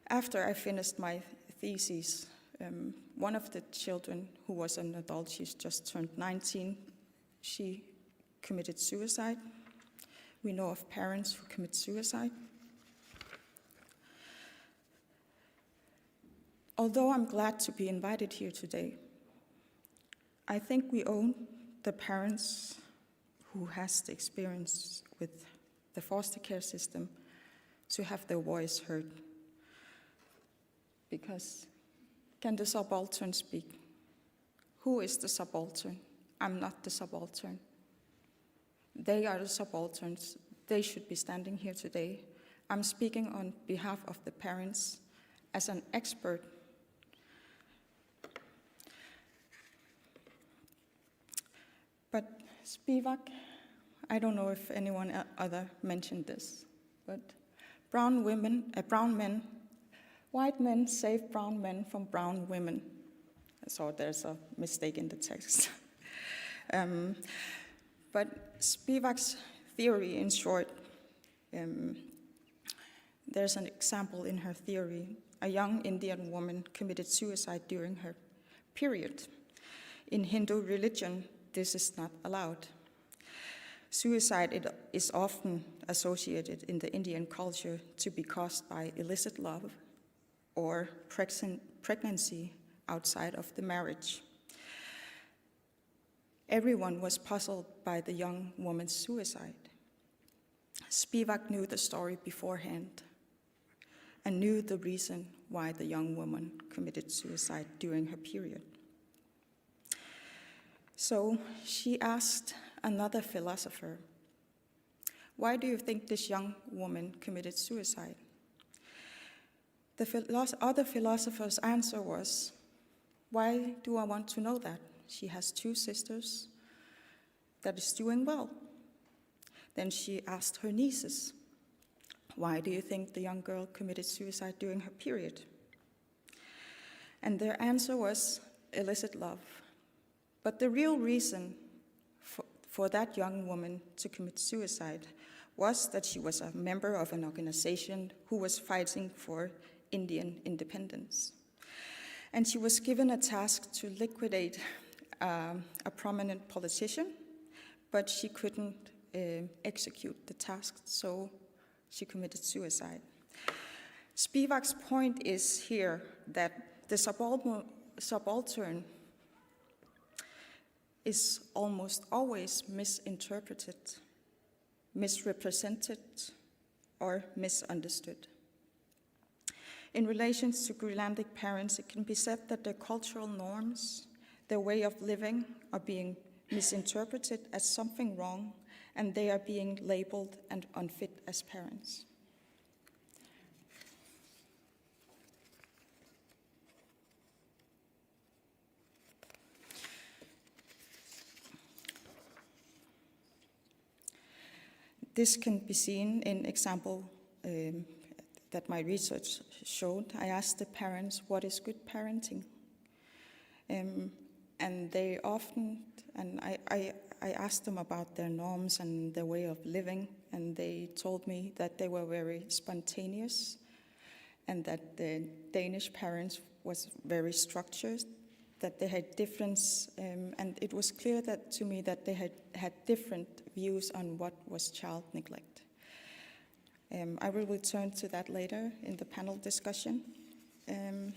after I finished my thesis, um, one of the children, who was an adult, she's just turned nineteen, she committed suicide. We know of parents who commit suicide. Although I'm glad to be invited here today, I think we owe the parents who has the experience with the foster care system to have their voice heard. Because can the subaltern speak? Who is the subaltern? I'm not the subaltern. They are the subalterns. They should be standing here today. I'm speaking on behalf of the parents as an expert. But Spivak, I don't know if anyone o- other mentioned this, but brown women, uh, brown men, white men save brown men from brown women. So there's a mistake in the text. Um, but Spivak's theory, in short, um, there's an example in her theory. A young Indian woman committed suicide during her period. In Hindu religion, this is not allowed. Suicide it- is often associated in the Indian culture to be caused by illicit love or prexen- pregnancy outside of the marriage. Everyone was puzzled by the young woman's suicide. Spivak knew the story beforehand and knew the reason why the young woman committed suicide during her period. So she asked another philosopher, "Why do you think this young woman committed suicide?" The philosoph- other philosopher's answer was, "Why do I want to know that? She has two sisters that is doing well." Then she asked her nieces, "Why do you think the young girl committed suicide during her period?" And their answer was illicit love. But the real reason for, for that young woman to commit suicide was that she was a member of an organization who was fighting for Indian independence. And she was given a task to liquidate um, a prominent politician, but she couldn't uh, execute the task, so she committed suicide. Spivak's point is here that the subaltern, subaltern is almost always misinterpreted, misrepresented, or misunderstood. In relation to Greenlandic parents, it can be said that their cultural norms, their way of living, are being misinterpreted as something wrong, and they are being labeled and unfit as parents. This can be seen in example, um, that my research showed. I asked the parents, "What is good parenting?" Um, and they often, and I, I, I asked them about their norms and their way of living, and they told me that they were very spontaneous and that the Danish parents was very structured, that they had difference, um, and it was clear that to me that they had, had different views on what was child neglect. Um, I will return to that later in the panel discussion. Um,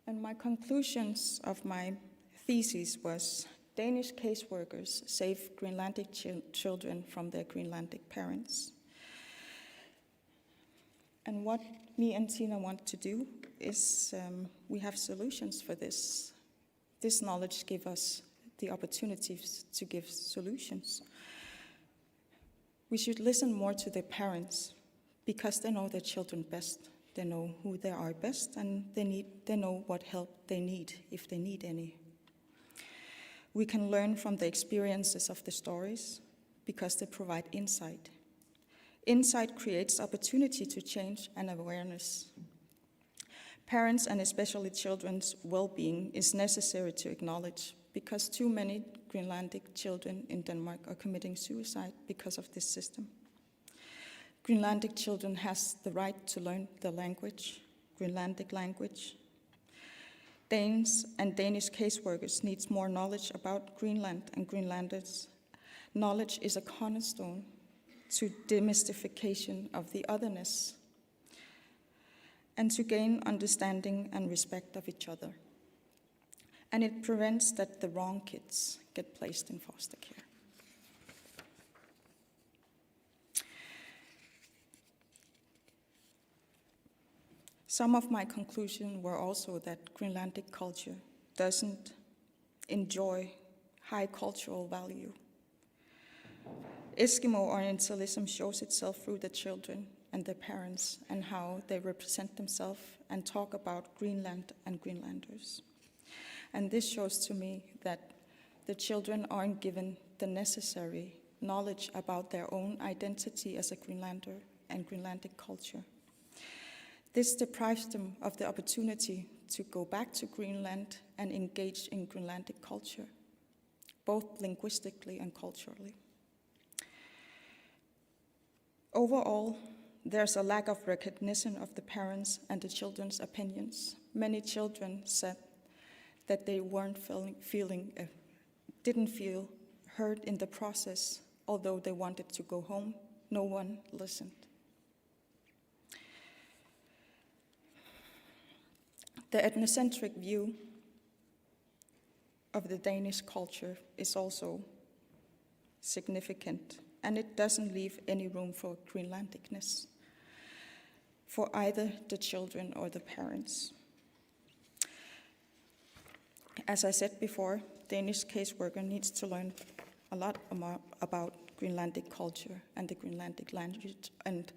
and my conclusions of my thesis was Danish caseworkers save Greenlandic chil- children from their Greenlandic parents. And what me and Tina want to do is, um, we have solutions for this. This knowledge gives us the opportunities to give solutions. We should listen more to the parents because they know their children best. They know who they are best, and they need, they know what help they need, if they need any. We can learn from the experiences of the stories because they provide insight. Insight creates opportunity to change and awareness. Parents and especially children's well-being is necessary to acknowledge because too many Greenlandic children in Denmark are committing suicide because of this system. Greenlandic children has the right to learn the language, Greenlandic language. Danes and Danish caseworkers needs more knowledge about Greenland and Greenlanders. Knowledge is a cornerstone to demystification of the otherness and to gain understanding and respect of each other. And it prevents that the wrong kids get placed in foster care. Some of my conclusions were also that Greenlandic culture doesn't enjoy high cultural value. Eskimo Orientalism shows itself through the children and their parents and how they represent themselves and talk about Greenland and Greenlanders. And this shows to me that the children aren't given the necessary knowledge about their own identity as a Greenlander and Greenlandic culture. This deprives them of the opportunity to go back to Greenland and engage in Greenlandic culture, both linguistically and culturally. Overall, there's a lack of recognition of the parents and the children's opinions. Many children said that they weren't feeling, feeling, uh, didn't feel heard in the process, although they wanted to go home. No one listened. The ethnocentric view of the Danish culture is also significant, and it doesn't leave any room for Greenlandicness for either the children or the parents. As I said before, Danish caseworker needs to learn a lot amo-, about Greenlandic culture and the Greenlandic language and,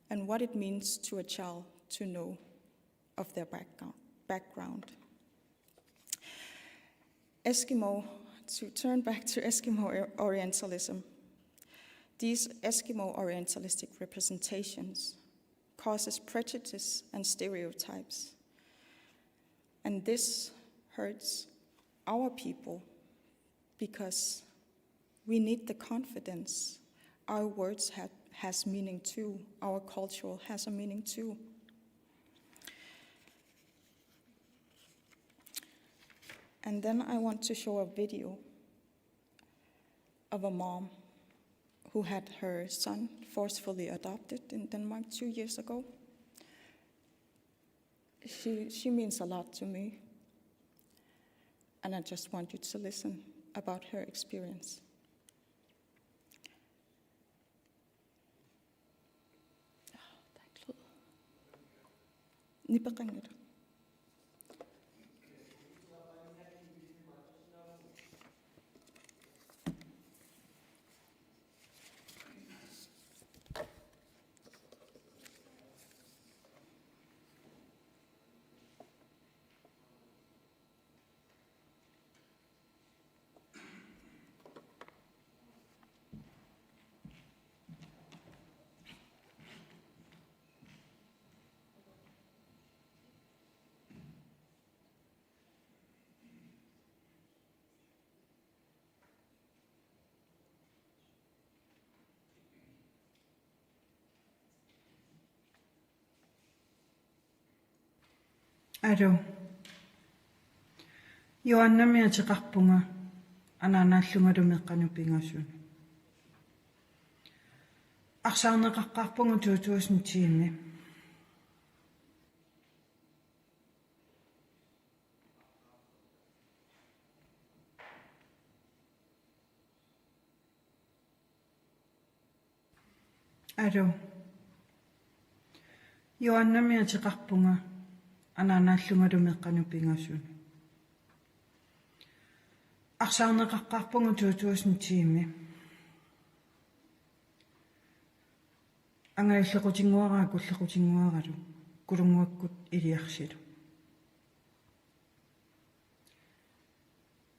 and what it means to a child to know of their background, background. Eskimo, to turn back to Eskimo Or-, Orientalism, these Eskimo Orientalistic representations causes prejudice and stereotypes. And this hurts our people because we need the confidence. Our words have, has meaning too. Our cultural has a meaning too. And then I want to show a video of a mom who had her son forcefully adopted in Denmark two years ago. She, she means a lot to me. And I just want you to listen about her experience. Nipeqanngilaq. Aluu. Joannamik ateqarpunga, anaanaallungalu meeqqanut pingasunut. Arsaarneqaqqaarpunga to tusind ti-mi. Aluu. Joannamik ateqarpunga, anaanaallungalu meeqqanut pingasunut. Arsaarneqaqqaarpunga to tusind ti-mi. Angajullequtinnguara akullequtinnguaralu, Kulunnguakkut Iliarsilu.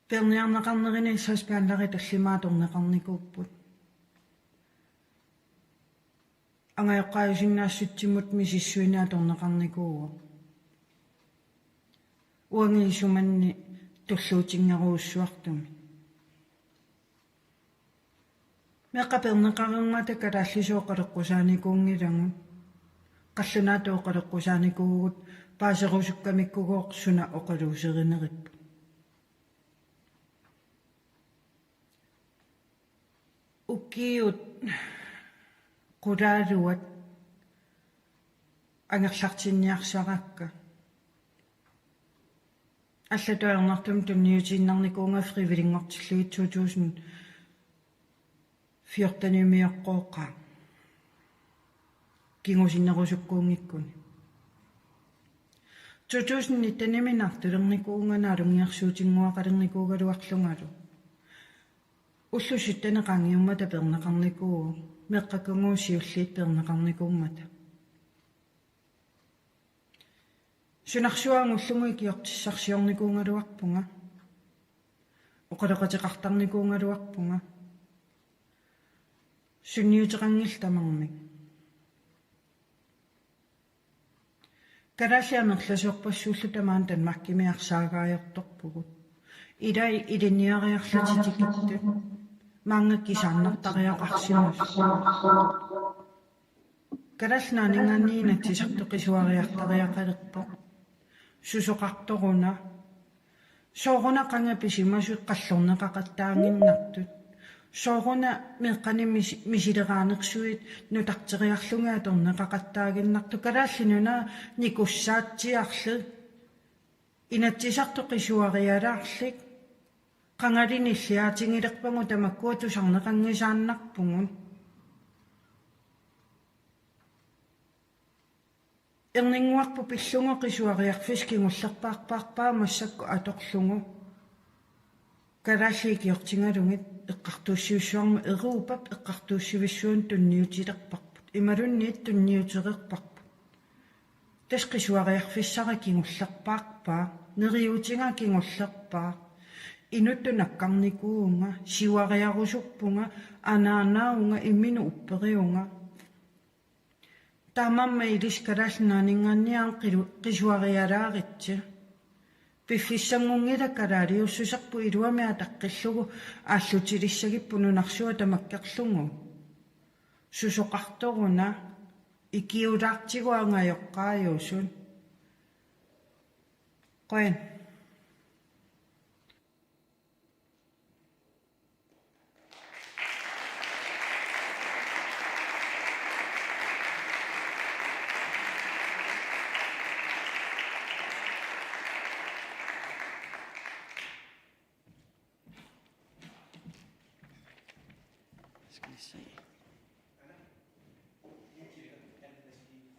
Peerniarneqarnerini sagsbehandlerit tallimat atorneqarnikuupput. Angajoqqaajusinnaassutsimut misissuineq atorneqarnikuuvoq. Uangalu isumanni tulluutinngerujussuartumik. Meeqqat peerneqareermata kalaallisut oqaloqqusaanikuunngilagut. Qallunaatut oqaloqqusaanikuuvugut, paaserusukkamikkuugooq suna oqaluuserinerippu. Ukiut qulaaluat angerlartinniarsarakka. Allatut ajornartumik tunniutiinnarnikuuvunga frivilliginngortillugit to tusind fjortenimioqqooqaaq. Kingusinnerusukkuunngikkuni. To tusind nittenimi naartulernikuuvunga naalunniarsuutinnguaqalernikuugaluarlungalu. Ullut syttenit qaangiummata peerneqarnikuuvoq, meeqqakkagut siulliit peerneqarnikuummata. Sunarsuaq angullugu ikiortissarsiornikuugaluarpunga. Oqaloqateqartarnikuugaluarpunga. Sunniuteqanngillat tamarmik. Kalaallit amerlasoorpassuullu tamaani Danmarkimi arsaagaajortorpugut. Ilai ilinniariarlutik tikittut. Maanga kisaannartariaqarsimasut. Kalaallit Nunaanninngaanniit Inatsisartut qisuariartariaqalerpoq. Susoqartoruna. Sooruna qanga pisimasut qallorneqaqattaaginnartut. Sooruna meeqqanik mis-, misileraanersuit nutarteriarlugit atorneqaqattaaginnartut. Kalaallit Nunaat nikussaatsiarli. Inatsisartut qisuarialaarlik. Qangali nilliaatigilerpagut tamakkua tusarneqanngisaannarpugut. Erninnguarput pillugu qisuariarfissaq kingullerpaarpaarpaa massakkut atorlugu. Kalaallit ikiortigalugit eqqartuussivissuarmut Europap eqqartuussivissuanut tunniutilerparput. Imaluunniit tunniutereerparput. Tassa qisuariarfissara kingullerpaarpaa, neriuutiga kingullerpaaq. Inuttut nakkarnikuuvunga, siuariarusuppunga, anaanaavunga, imminut upperiuvunga. Taamaammat ilissi Kalaallit Nunaanninngaanniit qilu-, qisuarialaaritsi. Piffissanngunngilaq kalaaliussuserput iluamik ataqqillugu aallutilissagipput nunarsuaq tamakkerlugu. Susoqartoruna ikiulaartigu angajoqqaajuusut. Qujan.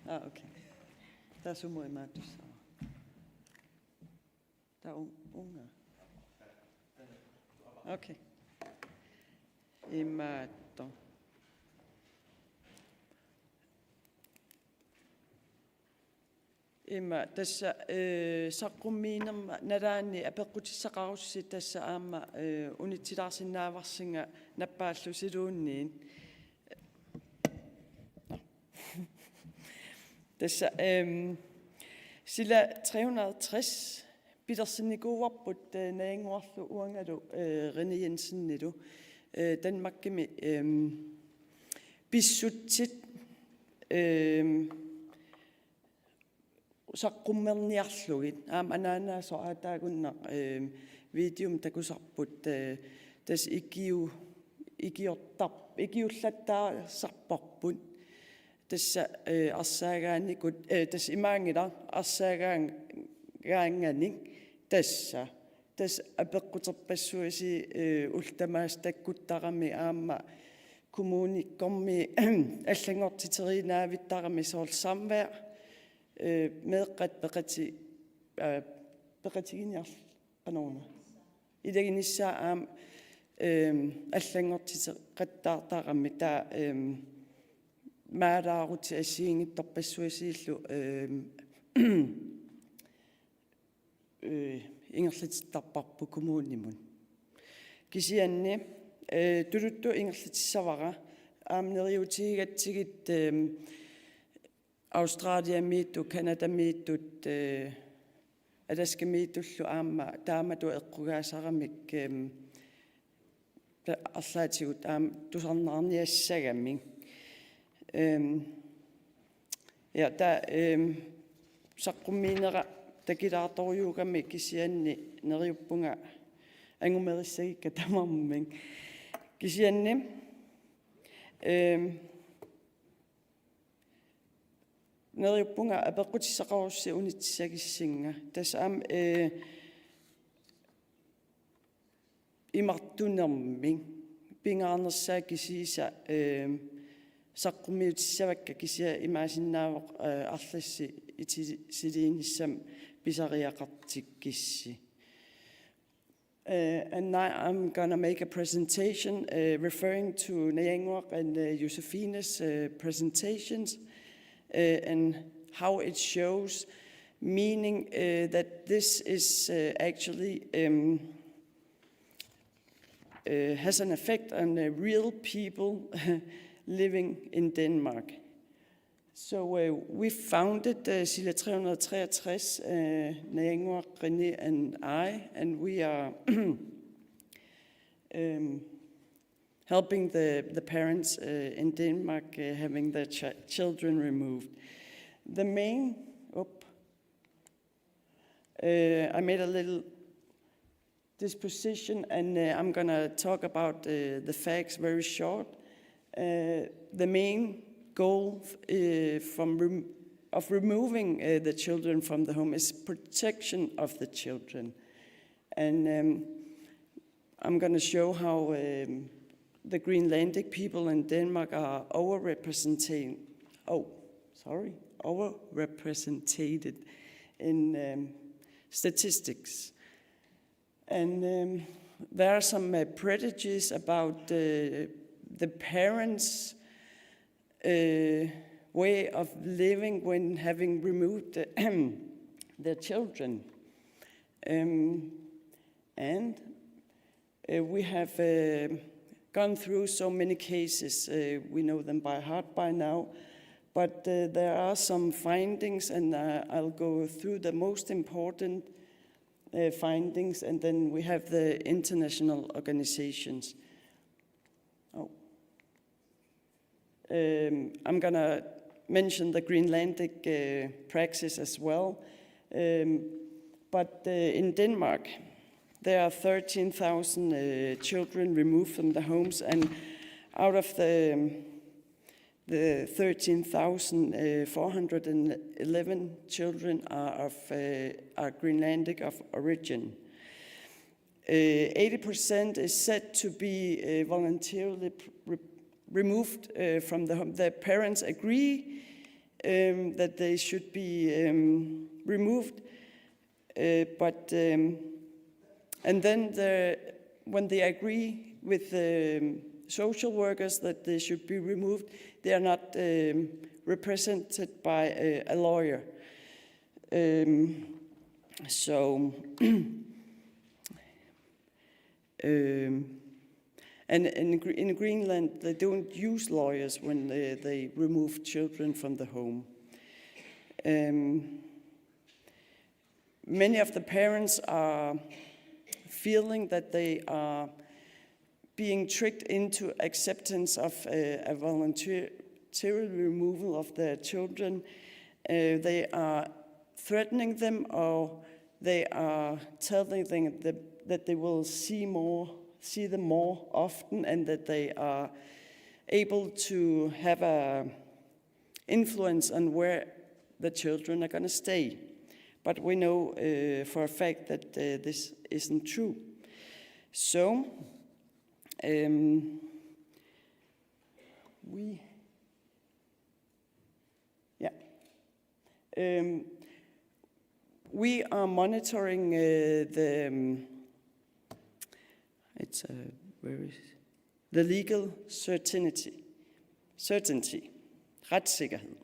Ah, okay. Taava sumut imaattussaavara? Taava un-, uunga. Okay. Imaattoq. Ima tassa, eh, saqqummiinerma nalaani apeqqutissaqarussi tassa aamma, eh, unitsilaarsinnaavarsinga nappaallusiluunniit. Tassa, ehm, sila tre hundrede og tres pilersinnikuuarput, eh, Najanguarlu uangalu, eh, René Jensenilu, eh, Danmarkimi, ehm, pissutsit, ehm, saqqummerniarlugit. Aamma anaanaasoq aataagunnaq, ehm, videomik takusarput, eh, tassa ikiu-, ikiortar-, ikiullattaasarparput. Tassa, eh, arsaagaanikut, eh, tassa imaanngilaq arsaagaanganik tassa. Tassa apeqquterpassuisi, eh, ullut tamaasa takkuttarami aamma kommunikkormi allanngortiteriinnaavittarami soorlu samvær, eh, meeqqat peqati-, eh, peqatiginiarl-, qanoruna. Ilaginissaa aamma, ehm, allanngortiteqattaartarami taava, ehm, maalaarutit assigiinngitsorpassuisiillu, ehm, eh, ingerlatittarparput kommunimut. Kisianni, eh, tuluttut ingerlatissavara aamma neriuutigigatsigit, ehm, Australiamiittut, Canadamiittut, eh, Alaskamiittullu aamma taamatut eqqugaasaramik, ehm, ta-, arlaatigut aamma tusarnaarniassagamik. Ehm, ja, taava, ehm, saqqummiinera takilaartorujuugami kisianni neriuppunga angumerissagikka tamarmik. Kisianni, ehm, neriuppunga apeqqutissaqarussi unitsissagissinga. Tassa aamma, eh, imartunermik pingaarnersaat kisiisa, eh, saqqummiutissavakka kisianni imaassinnaavoq, eh, arlassi itisiliinissamut pisariaqartikkissi. Uh, and now I'm gonna make a presentation, uh, referring to Najanguaq and, uh, Josefina's, uh, presentations, uh, and how it shows, meaning, uh, that this is, uh, actually, um, uh, has an effect on the real people living in Denmark. So, uh, we founded, uh, Sila three hundred thirty-three, uh, Najanguaq, René and I, and we are, um, helping the, the parents, uh, in Denmark, uh, having their ch-, children removed. The main, oh, uh, I made a little disposition, and, uh, I'm gonna talk about, uh, the facts very short. Uh, the main goal, uh, from rem-, of removing, uh, the children from the home is protection of the children. And, um, I'm gonna show how, um, the Greenlandic people in Denmark are overrepresented, oh, sorry, overrepresented in, um, statistics. And, um, there are some, uh, prejudices about the, the parents', uh, way of living when having removed the, their children. Um, and, uh, we have, uh, gone through so many cases. Uh, we know them by heart by now. But, uh, there are some findings, and, uh, I'll go through the most important, uh, findings, and then we have the international organizations. Oh. Um, I'm gonna mention the Greenlandic, uh, praxis as well. Um, but, uh, in Denmark, there are thirteen thousand, uh, children removed from the homes, and out of the, the thirteen thousand, uh, four hundred and eleven children are of, uh, are Greenlandic of origin. Uh, eighty percent is said to be, uh, voluntarily pr-, re-, removed uh, from the home. Their parents agree um, that they should be um, removed, uh, but um, and then the, when they agree with the um, social workers that they should be removed, they are not um, represented by a, a lawyer. Um, so, um, and in, Gre- in Greenland, they don't use lawyers when they, they remove children from the home. Um, many of the parents are feeling that they are being tricked into acceptance of a, a voluntary removal of their children. Uh, they are threatening them, or they are telling them that, that they will see more, see them more often, and that they are able to have a influence on where the children are going to stay. But we know uh, for a fact that uh, this isn't true. So um, we, yeah, um, we are monitoring uh, the. Um, it's a very the legal certainty, certainty, retssikkerhed.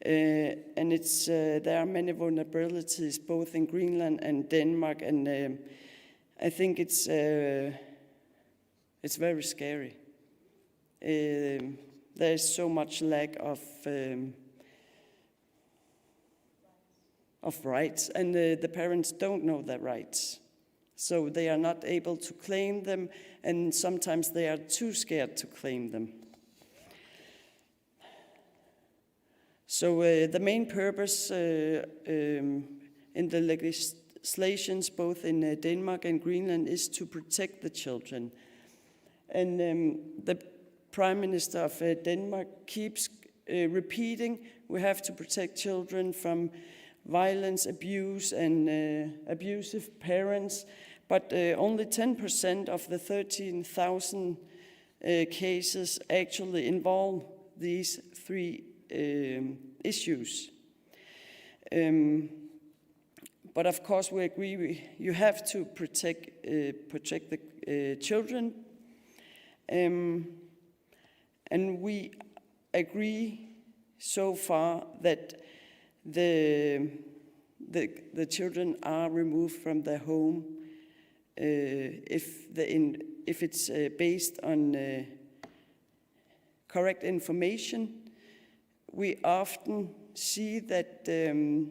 Uh, and it's uh, there are many vulnerabilities both in Greenland and Denmark, and um, I think it's uh, it's very scary. Um, there is so much lack of um, of rights, and uh, the parents don't know their rights. So they are not able to claim them, and sometimes they are too scared to claim them. So uh, the main purpose uh, um, in the legislations, both in uh, Denmark and Greenland, is to protect the children. And um, the Prime Minister of uh, Denmark keeps uh, repeating, we have to protect children from violence, abuse, and uh, abusive parents. But uh, only ten percent of the thirteen thousand uh, cases actually involve these three um, issues. Um, but of course, we agree we, you have to protect uh, protect the uh, children, um, and we agree so far that the the, the children are removed from their home uh, if the in, if it's uh, based on uh, correct information. We often see that um,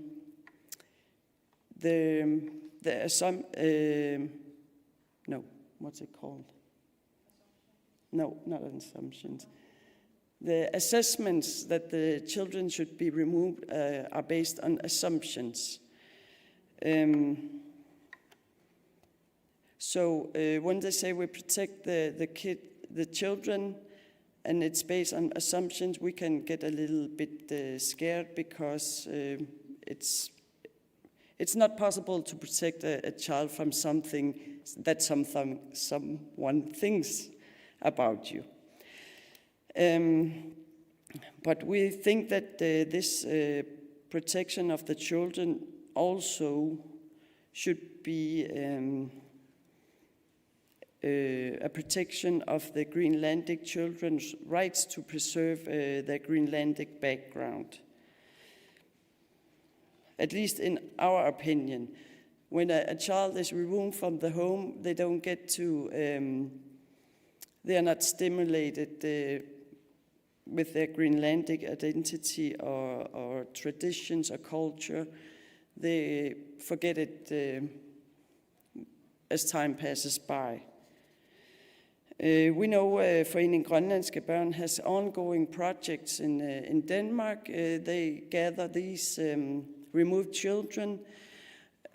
the the some um no, what's it called? No, not assumptions. The assessments that the children should be removed uh, are based on assumptions. Um, so uh, when they say we protect the the kid, the children, and it's based on assumptions, we can get a little bit uh, scared because uh, it's it's not possible to protect a, a child from something that something someone thinks about you. Um, but we think that uh, this uh, protection of the children also should be um, uh, a protection of the Greenlandic children's rights to preserve uh, their Greenlandic background. At least in our opinion, when a, a child is removed from the home, they don't get to, um, they are not stimulated uh, with their Greenlandic identity or, or traditions or culture. They forget it uh, as time passes by. Uh, we know uh, Foreningen Grønlandske Børn has ongoing projects in, uh, in Denmark. Uh, they gather these um, removed children,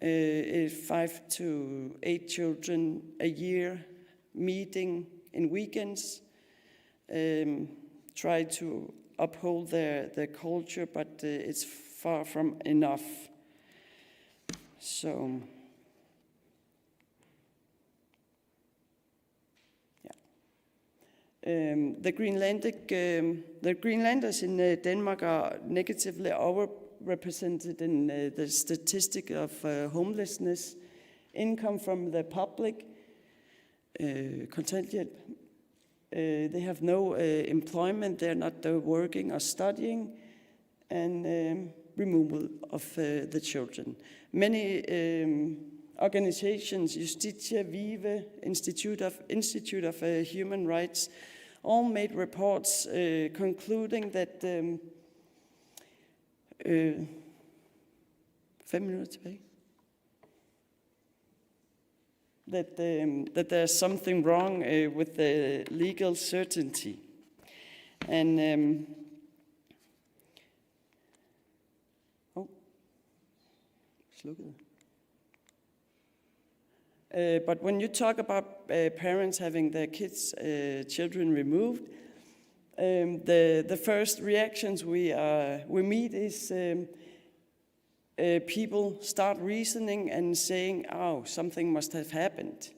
uh, uh, five to eight children a year, meeting in weekends, um, try to uphold their, their culture, but uh, it's far from enough. So, yeah. Um, the Greenlandic, um, the Greenlanders in uh, Denmark are negatively overrepresented in uh, the statistic of uh, homelessness, income from the public, uh, kontanthjælp. Uh, they have no uh, employment. They're not uh, working or studying, and um, removal of uh, the children. Many um, organizations, Justitia, Vive, Institute of Institute of uh, Human Rights, all made reports uh, concluding that um, uh, fem minutter tilbage. That, um, that there's something wrong uh, with the legal certainty. And um, oh, slukket. Uh, but when you talk about uh, parents having their kids, uh, children removed, um, the, the first reactions we, uh, we meet is um, uh, people start reasoning and saying, "Oh, something must have happened,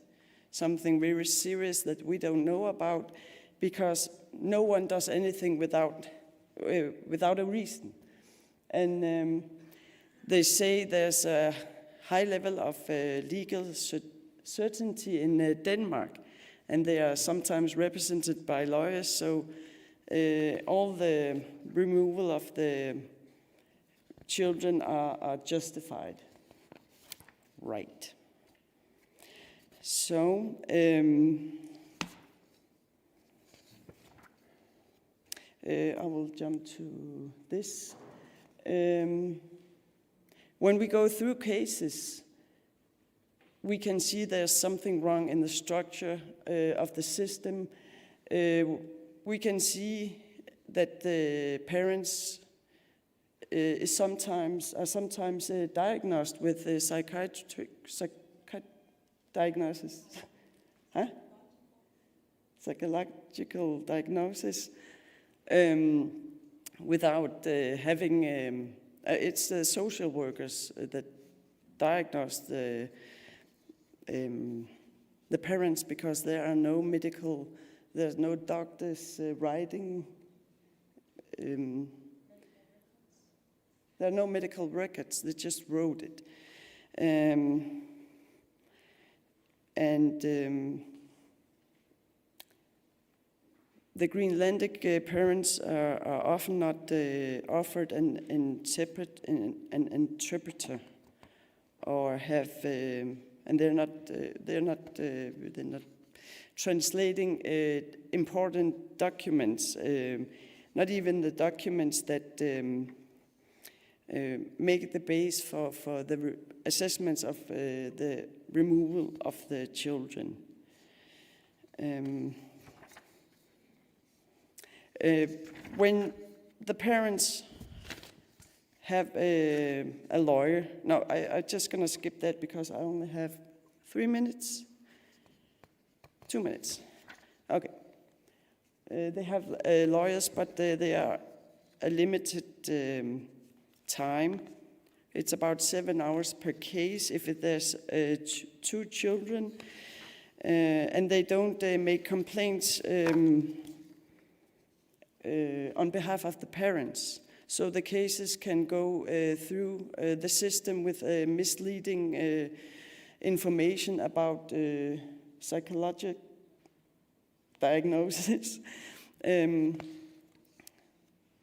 something very serious that we don't know about, because no one does anything without, uh, without a reason." And um, they say there's a high level of uh, legal cer- certainty in uh, Denmark, and they are sometimes represented by lawyers, so uh, all the removal of the children are, are justified. Right. So, um, uh, I will jump to this. Um, when we go through cases, we can see there's something wrong in the structure uh, of the system. Uh, we can see that the parents uh, is sometimes are sometimes uh, diagnosed with uh, psychiatric psychi- diagnosis, huh? Psychological diagnosis um, without uh, having. Um, uh, it's the social workers uh, that diagnose the um, the parents, because there are no medical, there's no doctors uh, writing. Um, there are no medical records. They just wrote it. Um, and um, the Greenlandic uh, parents are, are often not uh, offered an interpret an, an interpreter, or have um, and they're not uh, they're not uh, they're not translating uh, important documents, um, not even the documents that um, uh, make the base for, for the re- assessments of uh, the removal of the children. Um, uh, when the parents have a, a lawyer, no, I, I'm just going to skip that because I only have three minutes. Two minutes. Okay. Uh, they have uh, lawyers, but they, they are a limited um, time. It's about seven hours per case if it, there's uh, ch- two children, uh, and they don't uh, make complaints um, uh, on behalf of the parents. So the cases can go uh, through uh, the system with uh, misleading uh, information about uh, psychological diagnosis um,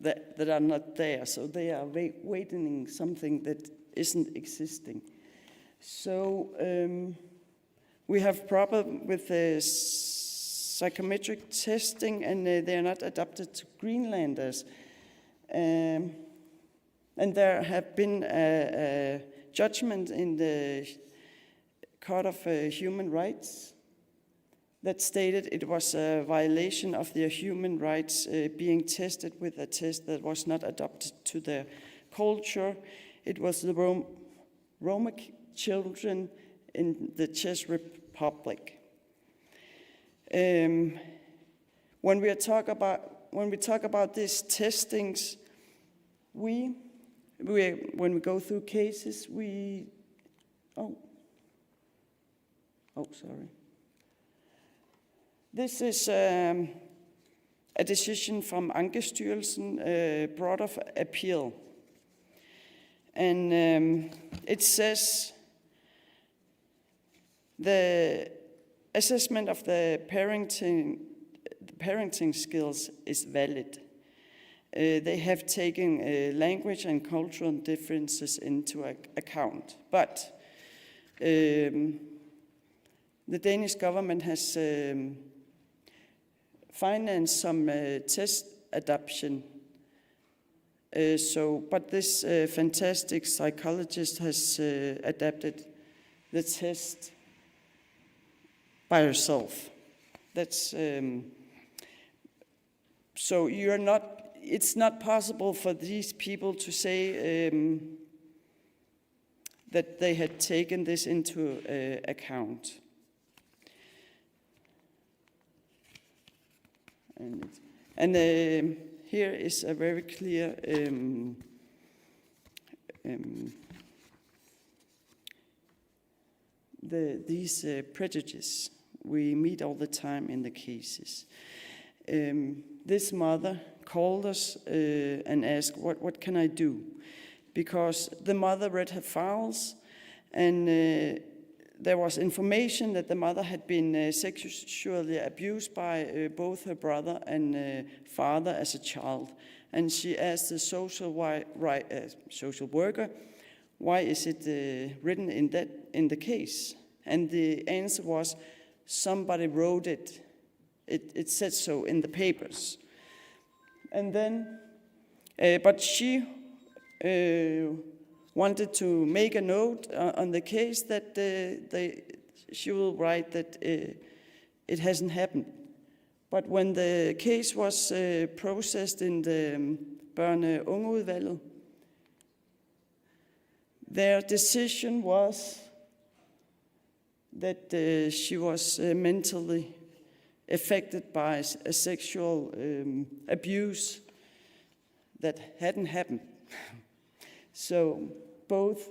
that, that are not there. So they are wa- waiting something that isn't existing. So um, we have problem with the psychometric testing, and uh, they are not adapted to Greenlanders. Um, and there have been a, a judgment in the Court of uh, Human Rights that stated it was a violation of their human rights uh, being tested with a test that was not adapted to their culture. It was the Rom- Roma children in the Czech Republic. Um, when we talk about when we talk about these testings, we, we when we go through cases, we oh oh sorry. This is um, a decision from Ankestyrelsen, uh, Board of Appeal. And um, it says the assessment of the parenting, the parenting skills is valid. Uh, they have taken uh, language and cultural differences into ac- account. But um, the Danish government has um, financed some uh, test adaptation. Uh, so, but this uh, fantastic psychologist has uh, adapted the test by herself. That's um, so you're not. It's not possible for these people to say um, that they had taken this into uh, account. And, and um, here is a very clear um, um, the, these uh, prejudices we meet all the time in the cases. Um, this mother called us uh, and asked, what, what can I do? Because the mother read her files and uh, there was information that the mother had been uh, sexually abused by uh, both her brother and uh, father as a child. And she asked the social, wi- ri- uh, social worker, why is it uh, written in that in the case? And the answer was, somebody wrote it. It, it said so in the papers. And then, uh, but she uh, wanted to make a note uh, on the case that uh, they, she will write that uh, it hasn't happened. But when the case was uh, processed in the um, Børne- og Ungeudvalget, their decision was that uh, she was uh, mentally affected by s- a sexual um, abuse that hadn't happened. So both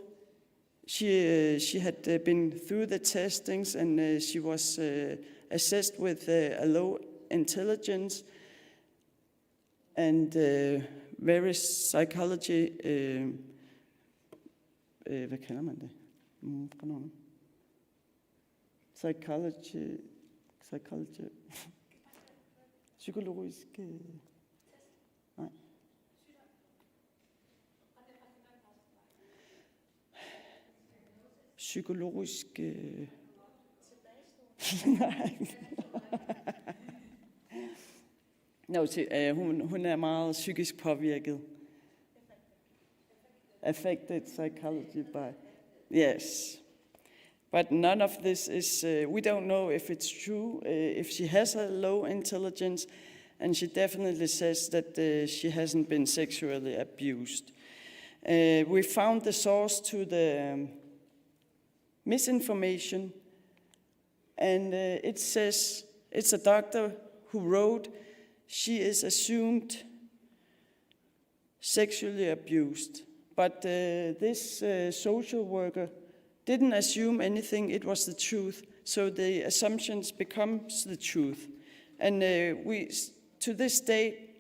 she uh, she had uh, been through the testings and uh, she was uh, assessed with uh, a low intelligence and uh, very psychology. Uh, uh, hvad kalder man det? Mm, Psychology, psychology, psykologisk. Øh, nej. Psykologisk. Øh, nej. Nå, til, øh, hun, hun er meget psykisk påvirket. Affected psychology by. Yes. But none of this is, uh, we don't know if it's true, uh, if she has a low intelligence, and she definitely says that uh, she hasn't been sexually abused. Uh, we found the source to the um, misinformation, and uh, it says it's a doctor who wrote, she is assumed sexually abused. But uh, this uh, social worker didn't assume anything, it was the truth. So the assumptions becomes the truth. And uh, we, to this day,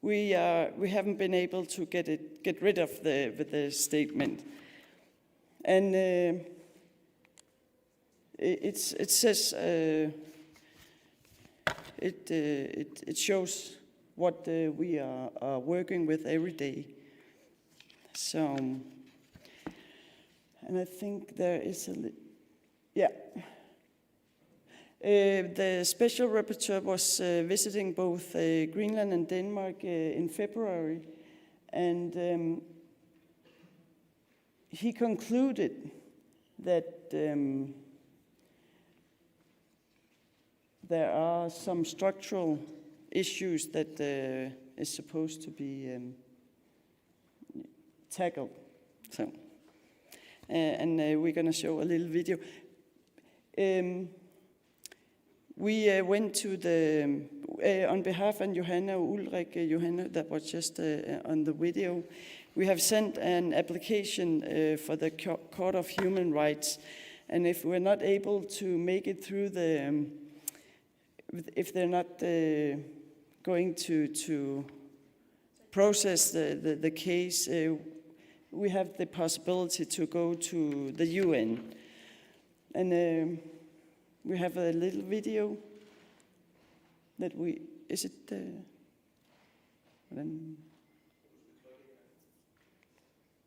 we, are, we haven't been able to get, it, get rid of the, the statement. And uh, it's, it says uh, it, uh, it, it shows what uh, we are, are working with every day. So, and I think there is a li- yeah. Uh, the special rapporteur was uh, visiting both uh, Greenland and Denmark uh, in February, and um, he concluded that um, there are some structural issues that uh, is supposed to be um, tackled. So, uh, and uh, we're going to show a little video. Um, we uh, went to the, uh, on behalf of Johanna Ulrich, uh, Johanna that was just uh, on the video, we have sent an application uh, for the Co- Court of Human Rights. And if we're not able to make it through the, um, if they're not uh, going to, to process the, the, the case, uh, we have the possibility to go to the U N. And um, we have a little video that we, is it, uh, hvordan?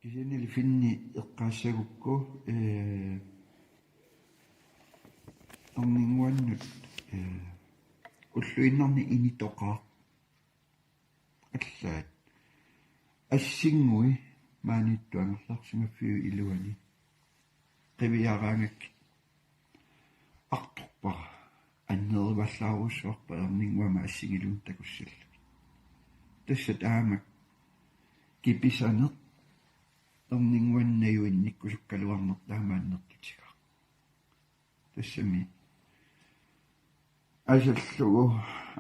Kisiannili Finni eqqaassagukku, eh, erninnguannut, eh, ulluinnarni initoqaaq. Allaat. Assinngui maaniittup angerlarsimaffiup iluani qiviaraangakkit artorpara, anneruvallaarujussuarpara erninnguamik assingiluunniit takussallugit. Tassa taamak kipisaneq erninnguanut najuinnikkusukkaluarneq taama annertutigaaq. Tassami asallugu,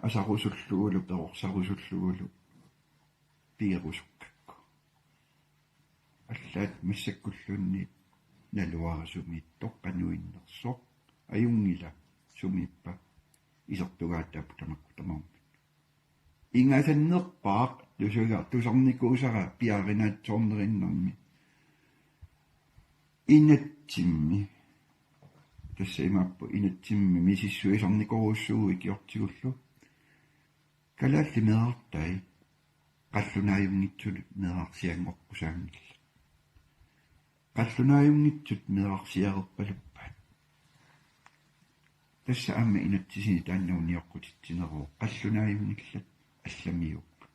asarusullugulu, perorsarusullugulu pigerusukkakku. Allaat massakkulluunniit naluara sumiittoq, qanuinnersoq, ajunngilaq sumiippa isertugaataapput tamakku tamarmik. Ingasannerpaaq tusuga-, tusarnikuusara piaarinaatsoornerinnarmi. Inatsimmi. Tassa imaappoq inatsimmi misissuisarnikorujussuuvoq ikiortigullu. Kalaallit meerartai qallunaajunngitsut meerarsianngorpusaanngillat. Qallunaajunngitsut meerarsiareerpaluppaat. Tassa aamma inatsisini taanna unioqqutitsineruvoq, qallunaajunngillat allamiuupput.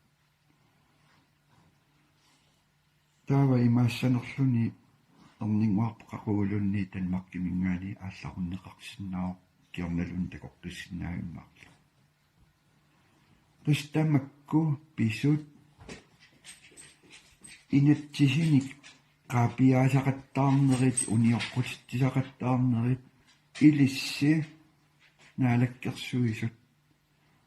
Taava imaassanerluni erninnguarput qaquguluunniit Danmarkiminngaanniit aallarunneqarsinnaavoq, kingornaluunniit takoqqissinnaajunnaarlugu. Tassa tamakku pisut inatsisinik qaapiaasaqattaarnerit, unioqqutitsisaqattaarnerit, ilissi Naalakkersuisut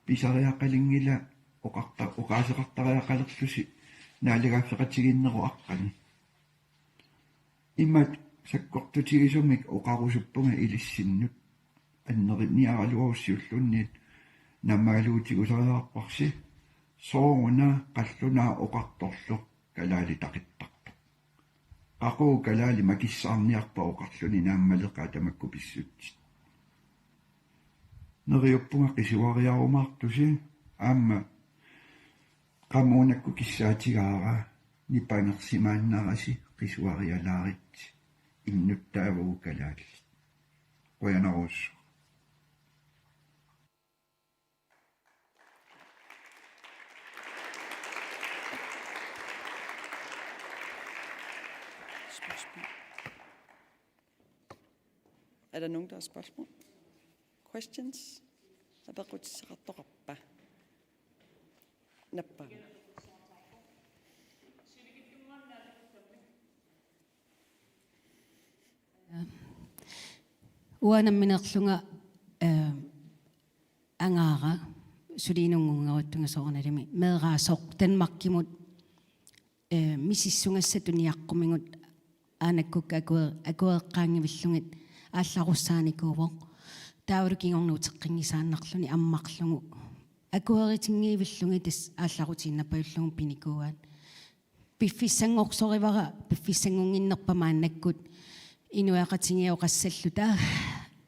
pisariaqalinngilaq oqarta-, oqaaseqartariaqalerlusi naalagaaffeqatigiinnerup aqqani. Imatut sakkortutigisumik oqarusuppunga ilissinnut: Anneriniaraluarussi siullerluunniit naammagalugu tigusariaqarparsi, sooruna qallunaaq oqartorlu kalaali taqittartoq. Qaqugu kalaali makissaarniarpa oqarluni naammaleqaat tamakku pissutsit. Neriuppunga qisuariarumaartusi, aamma qamuunakku kissaatigaara nipangersimaannarasi qisuarialaaritsi, innuttaavagut kalaallit. Qujanarsuaq. Spørgsmål? Er der nogen, der har spørgsmål? Questions? Apeqqutissaqartoqarpa? Nappa. Uanga nammineerlunga, eh, angaara suliinunngunngeruttunga soorunalimi meeraasoq Danmarkimut, eh, misissugassatut niaqqumigut aanakkukka akue-, akuereqqaanngivillugit aallarussaanikuuvoq. Taavalu kingorna uteqqinngisaannarluni ammarlugu akueritinngiivillugit tassa aallarutiinnarpajullugu pinikuuaat. Piffissanngoqsorivara, piffissanngunnginnerpa maannakkut inuiaqatigiit oqassalluta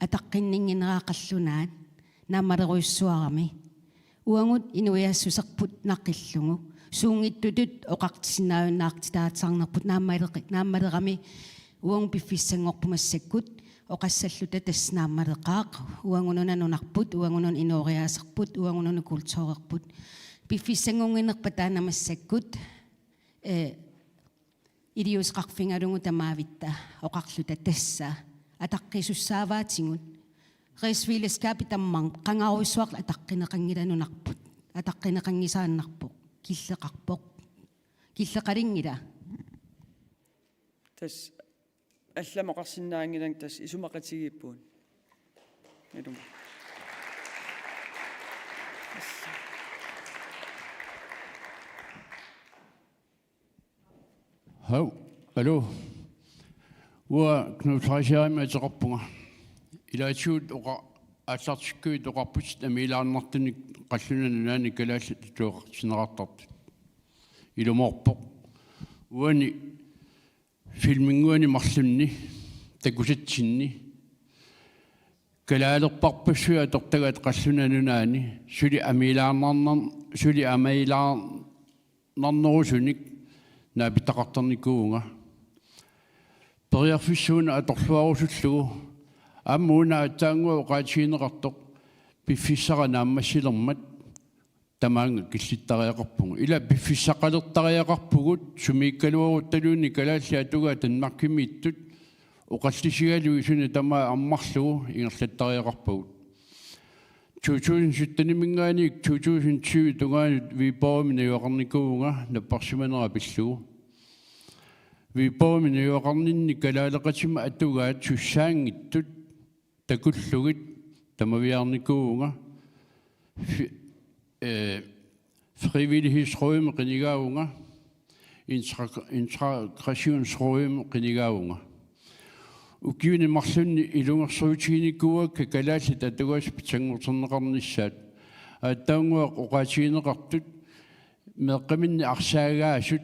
ataqqinninnginneraa qallunaat naammalerujussuarami. Uagut inuiassuserput naqillugu suunngitsutut oqartisinnaajunnaartitaatisarnerput naammaleqi-, naammalerami uagut piffissanngorput massakkut oqassalluta tassa naammaleqaaq, uagut una nunarput, uagut una inooriaaserput, uagut una kulturerput. Piffissanngunnginnerpa taanna massakkut, eh, iliuuseqarfigalugu tamaavitta oqarluta tassa ataqqisussaavaatigut. Rigsfællesskabit tamarmik qangarujussuaq ataqqineqanngilaq nunarput. Ataqqineqanngisaannarpoq. Killeqarpoq. Killeqalinngilaq. Tassa allamik oqarsinnaanngilanga tassa isumaqatigiippugut. Ilumut. Hau, aluu. Uanga Knud Fleischerimi ateqarpunga. Ilaatigut oqa-, aallartikkuit oqarputit amiilaarnartunik qallunaat nunaanni kalaallit atugaqartinneqartartut. Ilumoorpoq. Uani filminnguani marlunni takusatsinni kalaalerparpassuit atortagaat qallunaat nunaanni suli amiilaarnarnar-, suli amiilaarnarnerusunik naapitaqartarnikuuvunga. Periarfissaq una atorluarusullugu aamma una aatsaannguaq oqaatigineqartoq piffissara naammassilermat tamaanga killittariaqarpugut. Ila piffissaqalertariaqarpugut sumiikkaluaruttaluunniit kalaallit atugaat Danmarkimiittut oqallisigalugit suna tamaat ammarlugu ingerlattariaqarpagut. To tusind sytten-iminngaanniit to tusind tyve tungaanut Viborgimi najugaqarnikuuvunga napparsimanera pillugu. Viborgimi najugaqarninni kalaaleqatima atugaat sussaanngitsut takullugit tamaviaarnikuuvunga. Fi-, eh, Frivillighedsrådimi qinigaavunga, integra-, integrationsrådimi qinigaavunga. Ukiuni marlunni ilungersuutiginikuuakka kalaallit atugaasa pitsanngortinneqarnissaat. Aatsaannguaq oqaatigineqartut meeqqaminni arsaagaasut,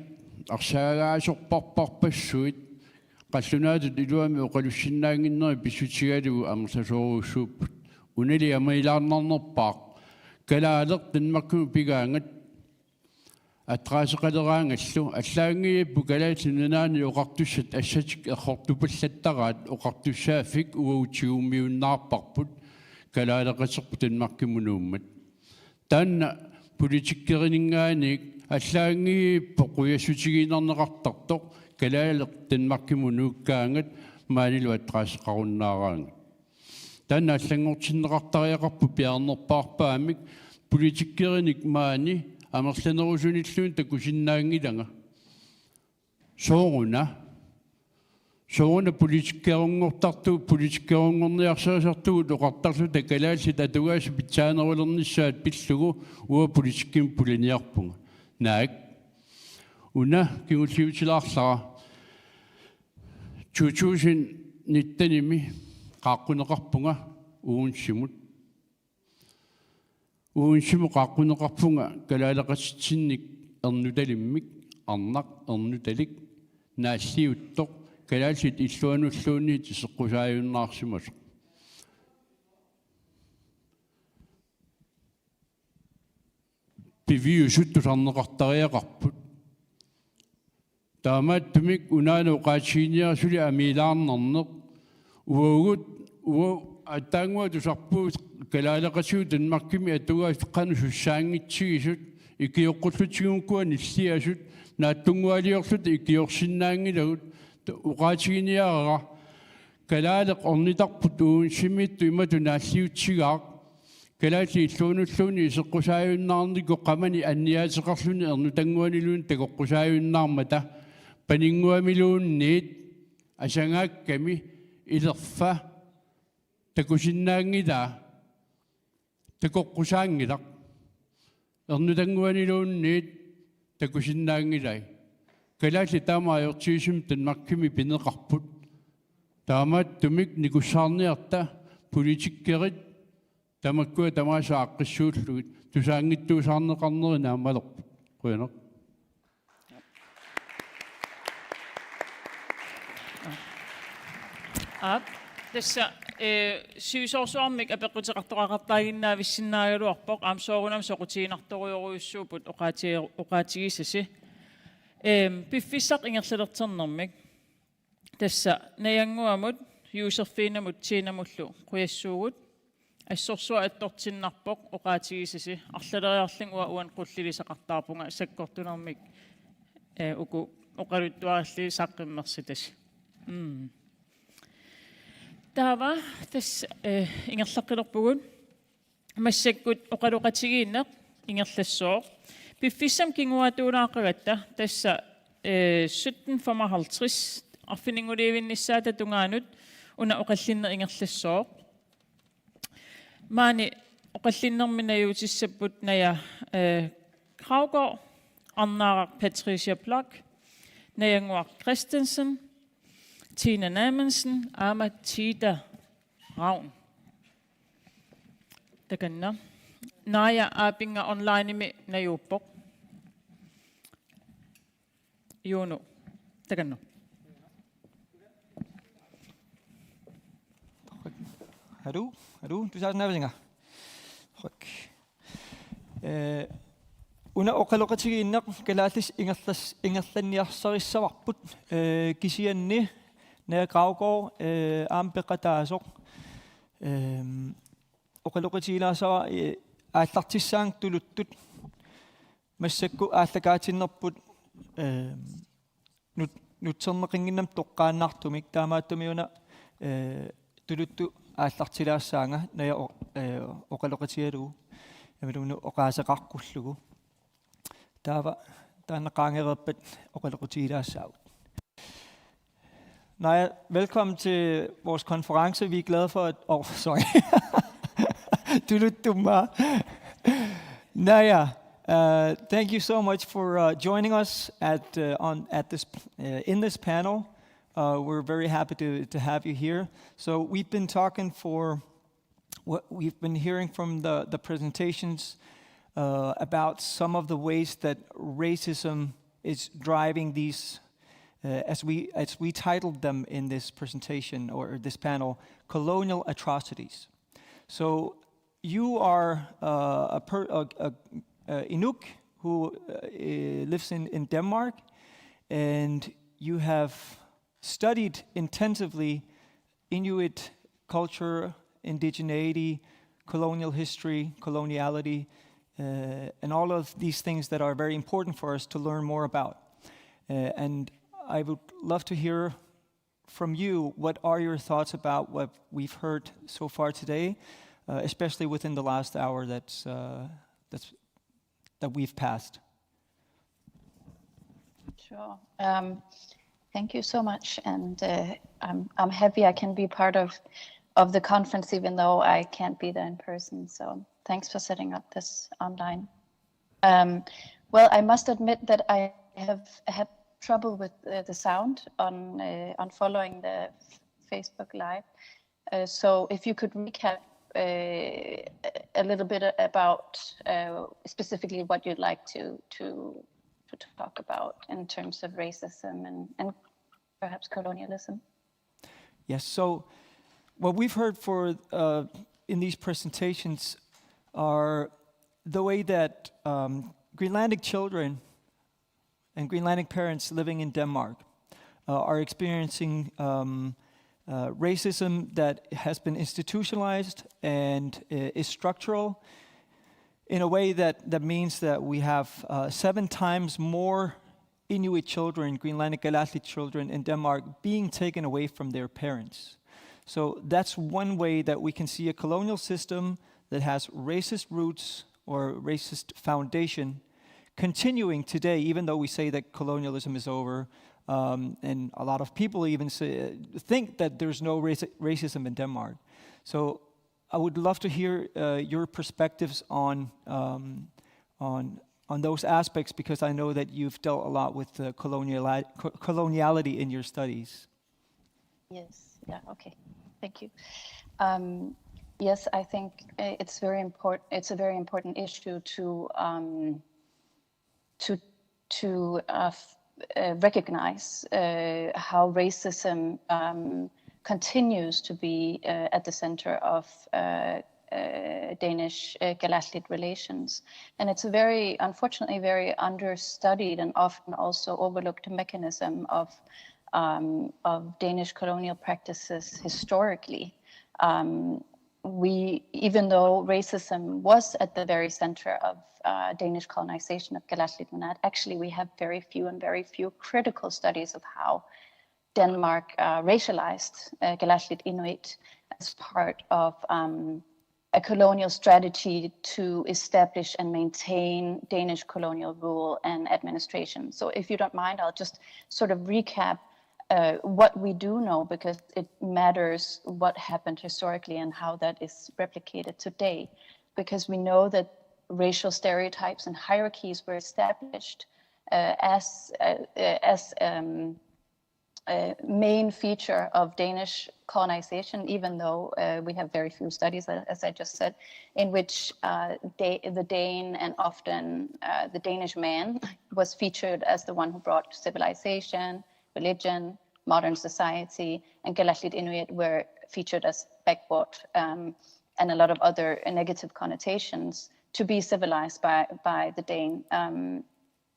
arsaagaasorparparpassuit, qallunaatut iluamik oqalussinnaannginnerit pissutigalugu amerlasoorujussuupput. Unali amiilaarnarnerpaaq. Kalaaleq Danmarkimut pigaangat adresseqaleraangallu, allaanngillat Kalaallit Nunaanni oqartussat assatik errortupallattaraat oqartussaaffik uagut tigummiunnaarparput kalaaleqaterput Danmarkimut nuummat. Taanna politikeriningaanniit allaanngillat qujassutigiinnarneqartartoq kalaaleq Danmarkimut nuukkaangat maanilu adresseqarunnaaraangat. Taanna allanngortinneqartariaqarpoq piaarnerpaarpaamik politikerinik maani amerlanerusunilluunniit takusinnaanngilanga. Sooruna? Sooruna politikeerunngortartu-, politikeerunngorniarsarisartugut oqartarluta kalaallit atugaasa pitsaanerulernissaat pillugu uanga politikkimik pulaniarpunga. Naak. Una kingulliutilaarlara. To tusind nitten-imi qaaqquneqarpunga Odensemut. Odensemut qaaqquneqarpunga kalaaleqatitsinnik ernutalimmik, arnaq ernutalik, naalliuttoq, kalaallit illuanulluunniit iseqqusaajunnaarsimasoq. Piviusut tusarneqartariaqarput. Taamaattumik unaana oqaatiginiarluni amiilaarnarneq. Uagut, ua-, aatsaannguaq tusarpugut kalaaleqatigut Danmarkimi atugaasut qanoq sussaanngitsigisut, ikioqqullutigiukkua nilliasut, naatsunngualiorluta ikiorsinnaanngilagut, oqaatiginiarara, kalaaleq ornitarput Odensemiittut imatut naalliutsigaaq, kalaallit illuanulluunniit iseqqusaajunnaarnikut qamani anniaateqarluni ernutannguaniluunniit takoqqusaajunnaarmata, paninnguamiluunniit asangaakkami ilerfa takusinnaanngilaa, takoqqusaanngilaq. Ernutannguaniluunniit takusinnaanngilai. Kalaallit taama ajortigisumik Danmarkimi pineqarput. Taamaattumik nikussaarniarta politikerit tamakkua tamaasa aaqqissuullugit tusaanngitsuusaarneqarneri naammalerput. Qujanaq. Aap, tassa, eh, sivisoorsuarmik apeqquteqartoqaqartaaginnaavissinnaagaluarpoq, aamma soorunami soqutiginartorujorujussuupput oqaati-, oqaatigisasi. Ehm, piffissaq ingerlalersornermik. Tassa Najannguamut, Josefinamut, Tinamullu qujassuugut. Assorsuaq attortinnarpoq oqaatigisasi, arlaleriarlunga uanga qullilisaqartarpunga sakkortunermik, eh, uku oqaluttuarilli saqqummersitasi. Mm. Taava tassa, eh, ingerlaqqilerpugut. Massakkut oqaloqatigiinneq ingerlassooq. Piffissami kinguaattuulaaqqigatta tassa, eh, sytten femoghalvtreds arfininngorluinnassaata tungaanut una oqallinneq ingerlassooq. Maani oqallinnermi najuutissapput Naja, eh, Gravgaard, Arnaaraq Patricia Bloch, Najannguaq Christensen, Tina Namensen aamma Tida Ravn. Takanna. Naja Aapinga onlineimi najuuppoq. Juno. Takanna. Hallo, hallo, tusarnaarsinga. Hok. Eh, una oqaloqatigiinneq kalaallisut ingerlas-, ingerlanniarsarissavarput, eh, kisianni Naja Gravgaard, eh, aamma peqataasoq. Ehm, oqaloqatigilaassavara, eh, aallartissaanga tuluttut massakkut aallakaatinnerput, ehm, nut-, nutserneqannginnamik toqqaannartumik, taamaattumik una, eh, tuluttut aallartilaassaanga Naja o-, eh, oqaloqatigalugu, imaluunniit oqaaseqaqqullugu. Taava taanna qaangereerpat oqaloqatigilaassaagut. Naja, velkommen til vores konference. Vi er glade for at... Oh, sorry. Tuluttumma. Naja, uh, thank you so much for, uh, joining us at, uh, on, at this, uh, in this panel. Uh, we're very happy to, to have you here. So we've been talking for what we've been hearing from the, the presentations, uh, about some of the ways that racism is driving these, uh, as we, as we titled them in this presentation or this panel, colonial atrocities. So you are, uh, a, per, a, a, a Inuk who, uh, lives in, in Denmark, and you have studied intensively Inuit culture, indigeneity, colonial history, coloniality, uh, and all of these things that are very important for us to learn more about. Uh, and I would love to hear from you, what are your thoughts about what we've heard so far today, uh, especially within the last hour that's, uh, that's, that we've passed? Sure. Um, thank you so much, and, uh, I'm, I'm happy I can be part of, of the conference, even though I can't be there in person. So thanks for setting up this online. Um, well, I must admit that I have had trouble with, uh, the sound on, uh, on following the Facebook Live. Uh, so if you could recap, uh, a little bit about, uh, specifically what you'd like to, to, to talk about in terms of racism and, and perhaps colonialism. Yes, so what we've heard for, uh, in these presentations are the way that, um, Greenlandic children and Greenlandic parents living in Denmark, uh, are experiencing, um, uh, racism that has been institutionalized and, uh, is structural in a way that, that means that we have, uh, seven times more Inuit children, Greenlandic Kalaallit children in Denmark being taken away from their parents. So that's one way that we can see a colonial system that has racist roots or racist foundation continuing today, even though we say that colonialism is over, um, and a lot of people even say, think that there's no raci-, racism in Denmark. So I would love to hear, uh, your perspectives on, um, on, on those aspects, because I know that you've dealt a lot with the coloniali-, co-, coloniality in your studies. Yes. Yeah. Okay. Thank you. Um, yes, I think, uh, it's very important. It's a very important issue to, um, to, to, uh, f-, uh, recognize, uh, how racism, um, continues to be, uh, at the center of, uh, uh, Danish, uh, Kalaallit relations. And it's a very, unfortunately, very understudied and often also overlooked mechanism of, um, of Danish colonial practices historically. Um, we, even though racism was at the very center of, uh, Danish colonization of Kalaallit Nunaat, actually we have very few and very few critical studies of how Denmark, uh, racialized, uh, Kalaallit Inuit as part of, um, a colonial strategy to establish and maintain Danish colonial rule and administration. So if you don't mind, I'll just sort of recap, uh, what we do know, because it matters what happened historically and how that is replicated today. Because we know that racial stereotypes and hierarchies were established, uh, as, uh, uh, as, um, uh, main feature of Danish colonization, even though uh, we have very few studies, a- as I just said, in which uh, Da- the Dane and often uh, the Danish man was featured as the one who brought civilization, religion, modern society, and Kalaallit Inuit were featured as backward um, and a lot of other negative connotations to be civilized by, by the Dane. Um,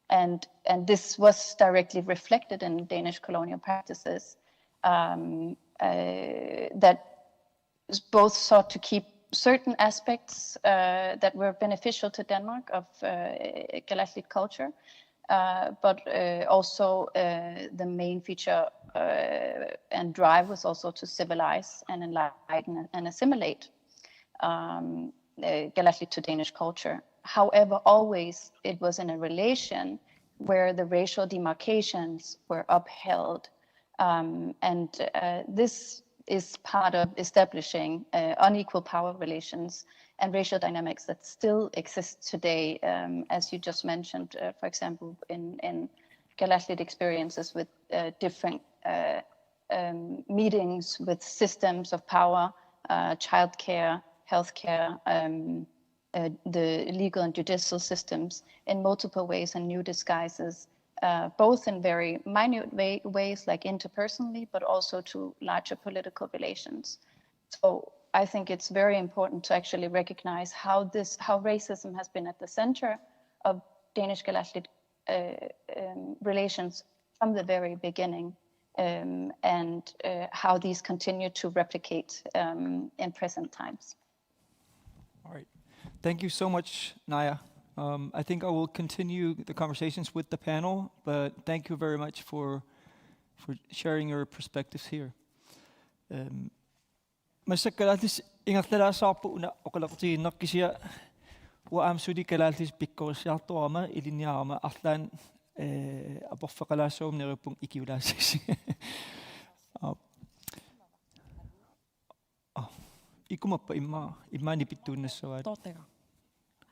and, and this was directly reflected in Danish colonial practices um, uh, that both sought to keep certain aspects uh, that were beneficial to Denmark of uh, Kalaallit culture, uh, but uh, also uh, the main feature uh, and drive was also to civilize and enlighten and assimilate um, uh, Kalaallit to Danish culture. However, always it was in a relation where the racial demarcations were upheld. Um, and uh, this is part of establishing uh, unequal power relations and racial dynamics that still exist today, um, as you just mentioned, uh, for example, in, in Kalaallit experiences with uh, different uh, um, meetings with systems of power, uh, childcare, healthcare, um, uh, the legal and judicial systems in multiple ways and new disguises, uh, both in very minute way, ways, like interpersonally, but also to larger political relations. So I think it's very important to actually recognize how this, how racism has been at the center of Danish Kalaallit uh, um, relations from the very beginning, um, and uh, how these continue to replicate um, in present times. All right. Thank you so much, Naja. Um, I think I will continue the conversations with the panel, but thank you very much for for sharing your perspectives here. Um, massakkut kalaallisut ingerlalaassavarput una oqaloqatigiinneq, kisianni uanga aamma suli kalaallisut pikkorissiartorama ilinniarama arlaannik eh, aporfeqalaassaguma neriuppunga ikiulaassagissi. Aap. Aa, ikumappa immaqa, immaqa nipittuunnassavaat. Toortagaa.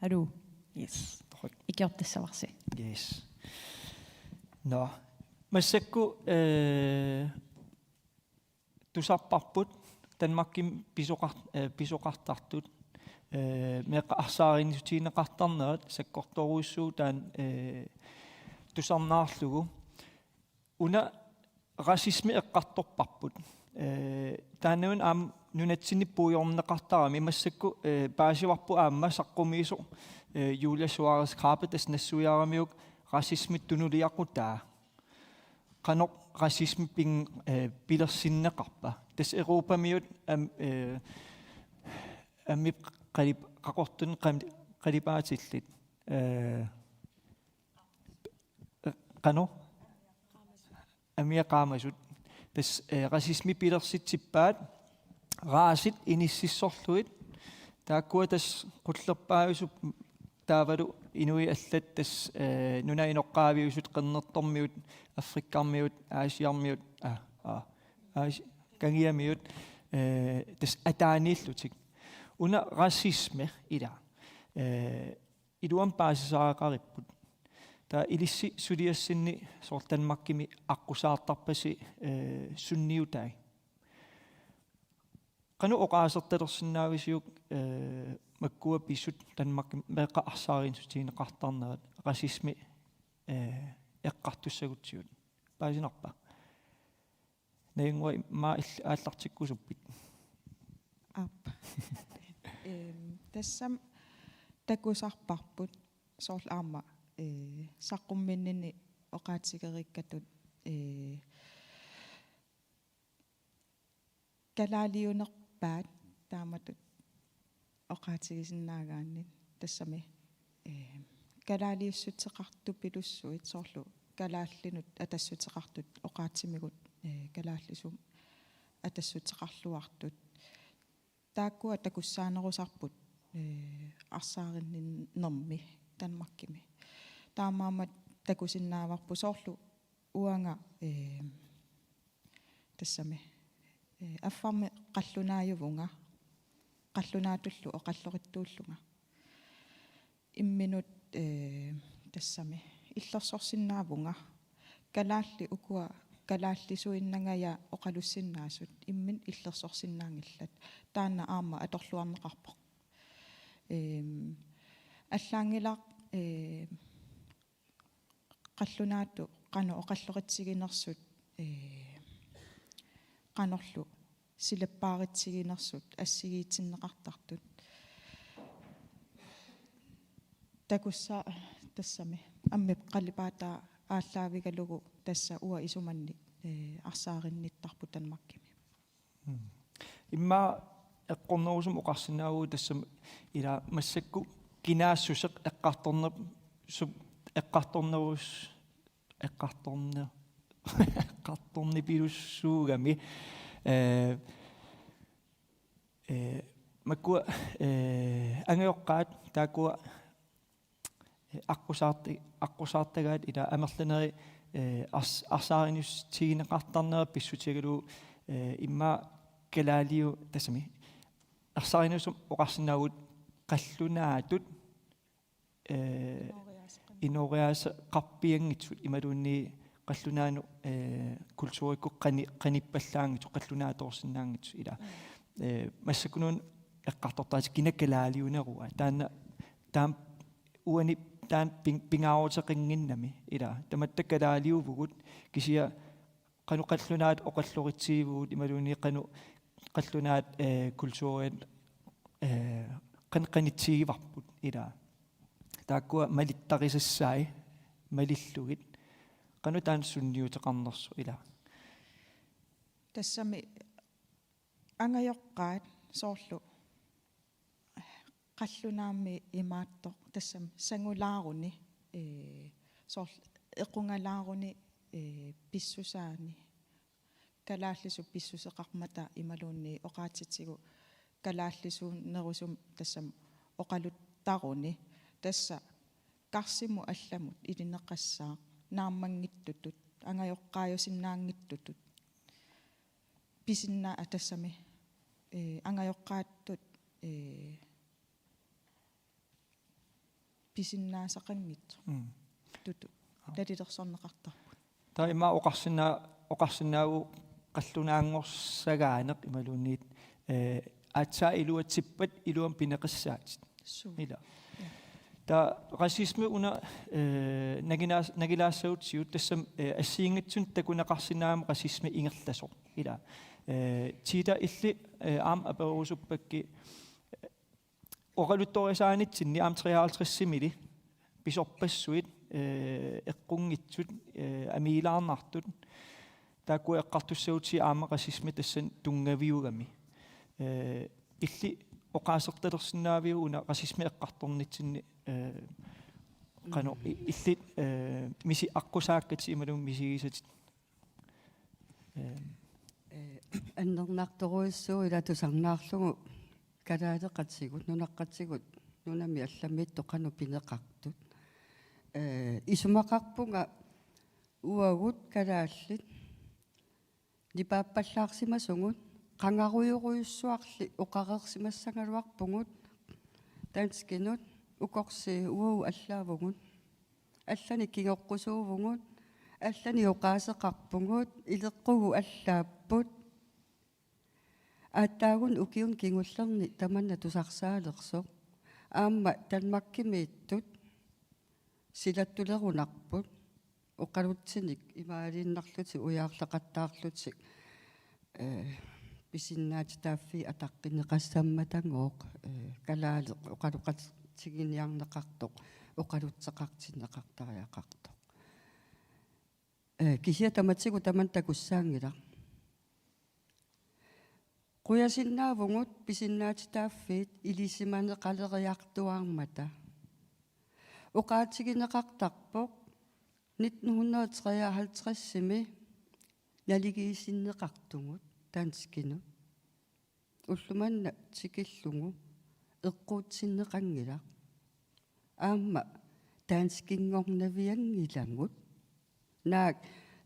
Hallo. Yes. Torrak. Ikiortassavarsi. Yes. Nå. Massakkut eh, tusarparput Danmarkimi pisoqar- eh, pisoqartartut eh, meeqqat arsaarinnissutigineqartarnerat sakkortoorujussuuvoq taanna eh, tusarnaarlugu. Una racisme eqqartorparput. Eh, taanna una aamma nunatsinni puigorneqartarami, massakkut eh, paasivarput aamma saqqummiisoq eh, Julie Soares Krabbe, tassa nassuiaramiuk racisme tunuliaqutaa. Qanoq racisme pin- eh, pilersinneqarpa? Tassa Europamiut am- eh, ammip qalip- qaqortunik qam- qalipaatillit. Eh, Qanoq? Amia qaamasut. Tassa eh, racisme pilersitsippaat, racit inississorlugit. Taakkua tassa qullerpaavisut, taavalu inuit allat tassa eh, nunap inoqqaaviusut, qernertormiut, afrikkarmiut, aasiarmiut, aa, aa, aasi- kangiamiut, eh, tassa ataaniillutik. Una racisme ila. Eh, iluamik paasisariaqaripput. Taava ilissi suliassinni soorlu Danmarkimi aqqusaartarpasi eh, sunniutai. Qanoq oqaasertalersinnaavisiuk eh, makkua pisut Danmarkimi meeqqat arsaarinnissutigineqartarnerat racisme eh, eqqartussagutsigu? Paasinarpa? Najannguaq, immaqa ill- aallartikkusuppit? Aap. Ehm, tassami takusarparput soorlu aamma eh, saqqummiinnini oqaatigeriikkatut eh, kalaaliunerpaat taamatut oqaatigisinnaagaanni, tassami eh, kalaaliussuteqartupilussuit, soorlu kalaallinut atassuteqartut oqaatsimigut eh, kalaallisut atassuteqarluartut. Taakkua takussaanerusarput eh, arsaarinninnermi Danmarkimi. Taamaammat takusinnaavarput soorlu uanga eh, tassami eh, affarmik qallunaajuvunga, qallunaatullu oqallorittuullunga. Imminut eh, tassami illersorsinnaavunga. Kalaallit ukua kalaallisuinnangajaat oqalussinnaasut imminnut illersorsinnaanngillat. Taanna aamma atorluarneqarpoq. Ehm, allaanngilaq, ehm, qallunaatut qanoq oqalloqatiginersut, eh, qanorlu silapaarutiginersut assigiitinneqartartut. Takussa-, tassami. Ammip qalipaataa aallaavigalugu tassa uanga isumanni, eh, arsaarinnittarput Danmarkimi. Mm. Immaqa eqqornerusumik oqarsinnaavugut tassami ila massakkut kinaassuseq eqqartorner-, su-, eqqartornerus-, eqqartorner-, eqqartornipilussuugami. Eh, eh, makkua, eh, angajoqqaat taakkua aqqusaarti-, aqqusaartagaat ila amerlanerit, eh, ars-, arsaarinnissutigineqartarnerat pissutigalugu, eh, immaqa kalaaliu-, tassami. Arsaarinnissumik oqarsinnaavugut qallunaatut, eh, inooriaaseqarpianngitsut imaluunniit qallunaanut, eh, kulturikkut qani-, qanippallaanngitsut, qallunaatoorsinnaanngitsut ila. Mm. Eh, massakkununnga eqqartortaaseq kina kalaaliunerua. Taanna, taanna uani taanna pin-, pingaaruteqannginnami ila. Tamatta kalaaliuvugut kisianni qanoq qallunaat oqalloqatigiivugut imaluunniit qanoq qallunaat, eh, kulturiat, eh, qan-, qanitsigivarput ila. Taakkua malittarisassai malillugit. Qanoq taanna sunniuteqarnersoq ila. Tassami angajoqqaat soorlu qallunaammi imaattoq tassami sangulaaruni, eh, soorlu equngalaaruni, eh, pissusaani. Kalaallisut pissuseqarmata imaluunniit oqaatsitigut kalaallisuunerusumik tassami oqaluttaruni. Tassa karsimut allamut ilineqassaaq naammanngitsutut, angajoqqaajusinnaanngitsutut. Pisinna-, a, tassami, eh, angajoqqaattut, eh, pisinnaasaqanngitsut. Mm. Tutut. Aa. Nalilersorneqartarput. Taava immaqa oqarsinna-, oqarsinnaavugut qallunaanngorsagaaneq imaluunniit, eh, aatsaat iluatsippat iluamik pineqassaatit. Suu. Ila. Ja. Taava racisme una, eh, naginaas-, nagilaassagutsigit tassami, eh, assigiinngitsunik takuneqarsinnaammat racisme ingerlasoq. Ila. Eh, Tita illit, eh, aamma aperusuppakka, eh, oqaluttorisaanitsinni aamma treoghalvtredsimili pisorpassuit, eh, eqqunngitsut, eh, amiilaarnartut. Taakkua eqqartussagutsigit aamma racisme tassani tunngaviugami. Eh, illit oqaasertalersinnaaviuk una racisme eqqartornitsinni, eh, qanoq i-, illit, eh, misi-, aqqusaakkatit imaluunniit misigisatit? Ehm. Eh, annernartorujussuuvoq ila tusarnaarlugu kalaaleqatigut, nunaqqatigut, nunami allamiittut qanoq pineqartut. Eh, isumaqarpunga uagut kalaallit nipaappallaarsimasugut, qangarujorujussuarli oqareersimassagaluarpugut danskinut, ukorsii uagut allaavugut. Allanik kingoqqusuuvugut, allanik oqaaseqarpugut, ileqqugut allaapput. Aatsaagunik ukiunik kingullerni tamanna tusarsaalersoq. Aamma Danmarkimiittut silattulerunarput. Oqalutsinik imaaliinnarlutik ujaarleqattaarlutik, eh, pisinnaatitaaffii ataqqinneqassammatagooq, eh, kalaaleq oqaloqatiginiarneqartoq, oqalutseqartinneqartariaqartoq. Eh, kisianni tamatigut tamanna takussaanngilaq. Qujasinnaavagut pisinnaatitaaffiit ilisimaneqaleriartuaarmata. Oqaatigineqartarpoq nitten hundrede treoghalvtredsimi naligiissinneqartugut danskinut. Ulloq manna tikillugu eqquutsinneqanngilaq. Aamma danskinngornavianngilagut. Naak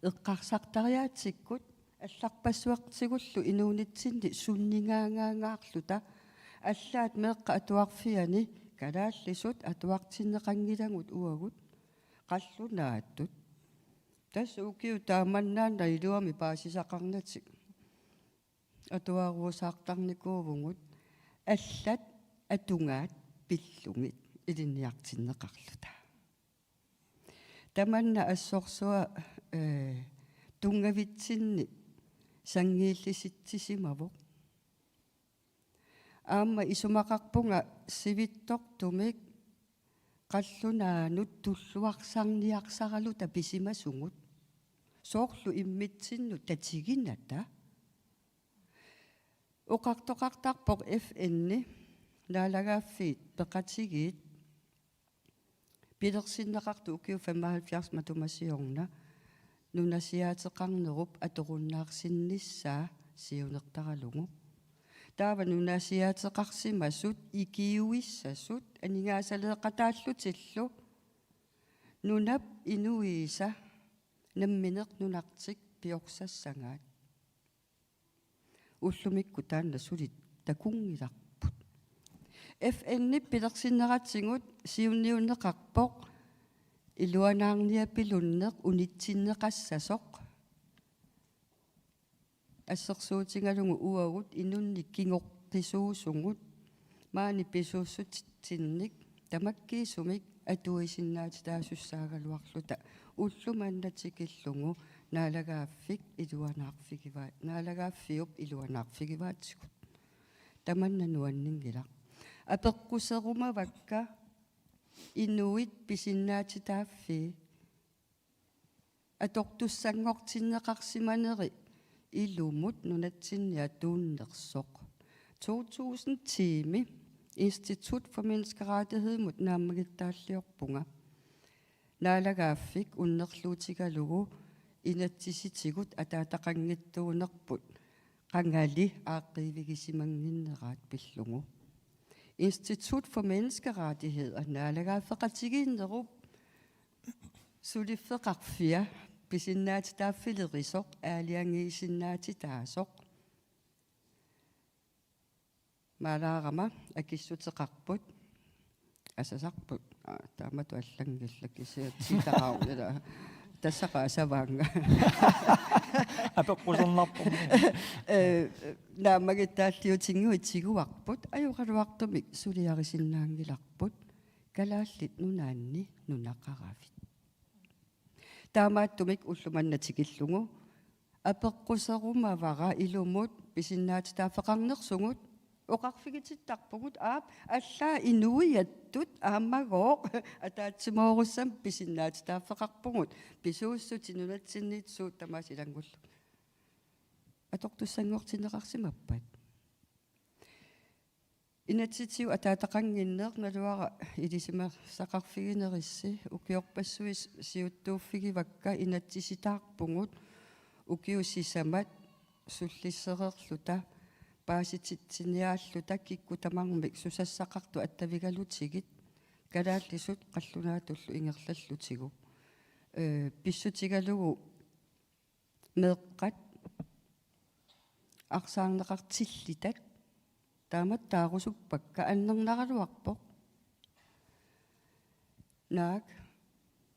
eqqarsartariaatsikkut allarpassuartigullu inuunitsinni sunnigaangaangaarluta allaat meeqqat atuarfianni kalaallisut atuartinneqanngilagut uagut qallunaatut. Tassa ukiut taamannaannaq iluamik paasisaqarnatik atuaruusaartarnikuuvugut, allat atugaat pillugit ilinniartinneqarluta. Tamanna assorsuaq, eh, tunngavitsinni sanngiillisitsisimavoq. Aamma isumaqarpunga sivitsortumik qallunaanut tulluarsarniarsaraluta pisimasugut. Soorlu immitsinnut tatiginata. Oqartoqartarpoq F N-i naalagaaffiit peqatigiit pilersinneqartut ukiut femoghalvfjerds matuma siorna nunasiaateqarnerup atorunnaarsinnissaa siunertaralugu. Taava nunasiaateqarsimasut ikiuissasut aningaasaleeqataallutillu nunap inuisa nammineq nunartik piorsassangaat. Ullumikkut taanna suli takunngilarput. F N-ip pilersinneratigut siunniunneqarpoq iluanaarniapilunneq unitsinneqassasoq. Assersuutigalugu uagut inunnik kingoqqisuusugut maani pisuussutitsinnik tamakkiisumik atuisinnaatitaasussaagaluarluta ulloq manna tikillugu naalagaaffik iluanaarfigivaat, naalagaaffiup iluanaarfigivaatigut. Tamanna nuanninngilaq. Apeqquserumavakka inuit pisinnaatitaaffii atortussanngortinneqarsimaneri ilumut nunatsinni atuunnersoq. To tusind ti-mi Institut for Menneskerettighedimut naammagittaalliorpunga. Naalagaaffik unnerluutigalugu inatsisitigut ataataqanngitsuunerput qangali aaqqiivigisimannginneraat pillugu. Institut for Menneskerettigheder naalagaaffeqatigiinnerup suliffeqarfia pisinnaatitaaffilerisoq aalajangiisinnaatitaasoq. Maalaarama akissuteqarput. Asasarput. Aa, taamatut allanngillat kisianni tiitaqarunila. Tassaqa asavaannga. Apeqqusernarpoq. Eh, naammagittaalliutinnguit tiguarput. Ajoraluartumik suliarisinnaanngilarput. Kalaallit Nunaanni nunaqaravit. Taamaattumik ulloq manna tikillugu apeqquserumavara ilumut pisinnaatitaaffeqarnersugut oqarfigitittarpugut, aap, allaat inuiattut aammagooq ataatsimoorussam pisinnaatitaaffeqarpugut, pisuussutit nunatsinniit suut tamaasa ilanngullugit. Atortussanngortinneqarsimappat? Inatsisitigut ataataqannginneq naluara ilisimasaqarfiginerissi, ukiorpassuit siuttuuffigivakka, inatsisitaarpugut ukiut sisamat sullissereerluta paasititsiniaalluta kikkut tamarmik susassaqartut attavigalutigit kalaallisut qallunaatullu ingerlallutigu. Eh, pissutigalugu meeqqat arsaarneqartillitat taamatut taarusuppakka, annernaraluarpoq. Naak,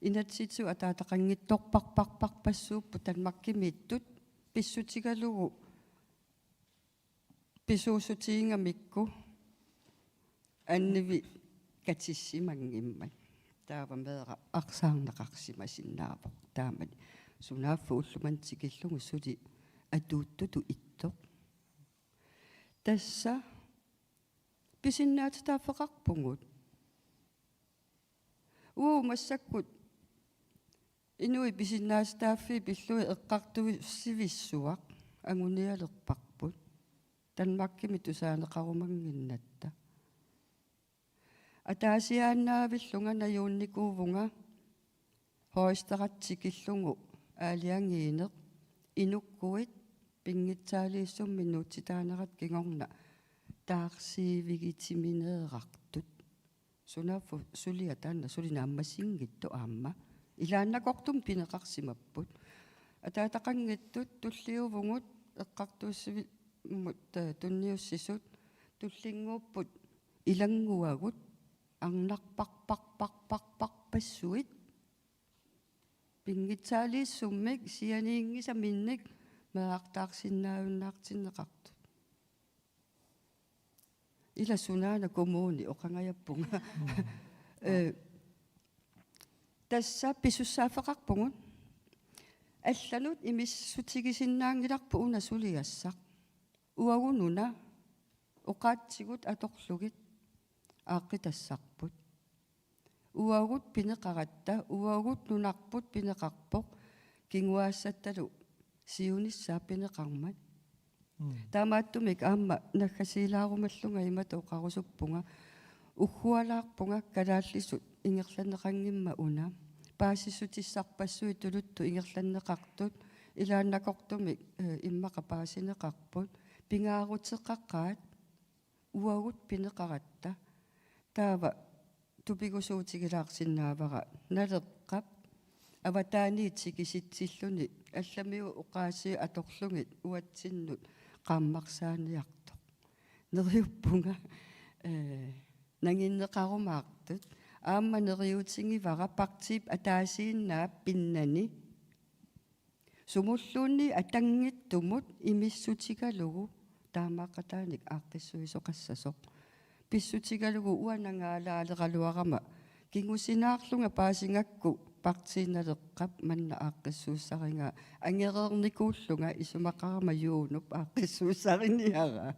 inatsisitigut ataataqanngitsorparparparpassuupput Danmarkimiittut, pissutigalugu pisuussutigigamikku annivi katissimanngimmat. Taava meeraq arsaarneqarsimasinnaavoq. Taamani sunaaffa ulloq manna tikillugu suli atuuttutut ittoq. Tassa pisinnaatitaaffeqarpugut. Uagut massakkut inuit pisinnaatitaaffii pillugit eqqartuissivissuaq angunialerparput, Danmarkimi tusaaneqarumannginnatta. Ataasiaannaavillunga najuunnikuuvunga Højesteret tikillugu aalajangiineq, inukkuit pinngitsaaliissummik nuutsitaanerat kingorna taarsiivigitimineerartut. Sunaaffa suliaq taanna suli naammassinngitsoq aamma. Ilaannakortumik pineqarsimapput. Ataataqanngitsut tulliuvugut eqqartuussivimmut, eh, tunniussisut tullinnguupput ilannguagut arnarparparparparparpassuit. pinngitsaaliissummik sianiinngisaminnik meerartaarsinnaajunnaartinneqartut. Ila sunaana kommuni oqangajappunga. Eh, tassa pisussaaffeqarpugut. Allanut imissutigisinnaanngilarput una suliassaq. Uagut una oqaatsigut atorlugit aaqqitassarput. Uagut pineqaratta, uagut nunarput pineqarpoq, kinguaassattalu siunissaat pineqarmat. Mm. Taamaattumik aamma naggasiilaarumallunga imatut oqarusuppunga: Uggualaarpunga kalaallisut ingerlanneqanngimmat una. Paasissutissarpassuit tuluttut ingerlanneqartut, ilaannakortumik, eh, immaqa paasineqarput, pingaaruteqaqaat, uagut pineqaratta. Taava tupigusuutigilaarsinnaavara Naleqqap avataaniit tikisitsilluni allamiut oqaasii atorlugit uatsinnut qaammarsaaniartoq. Neriuppunga, eh, nanginneqarumaartut. Aamma neriuutigivara partiip ataasiinnaap pinnani sumulluunniit atanngitsumut imissutigalugu taamaaqqataanik aaqqissuisoqassasoq. Pissutigalugu uanga nangaalaaleraluarama kingusinaarlunga paasigakku Partii Naleqqap manna aaqqissuussarigaa, angereernikuullunga isumaqarama Junup aaqqissuussariniaraa.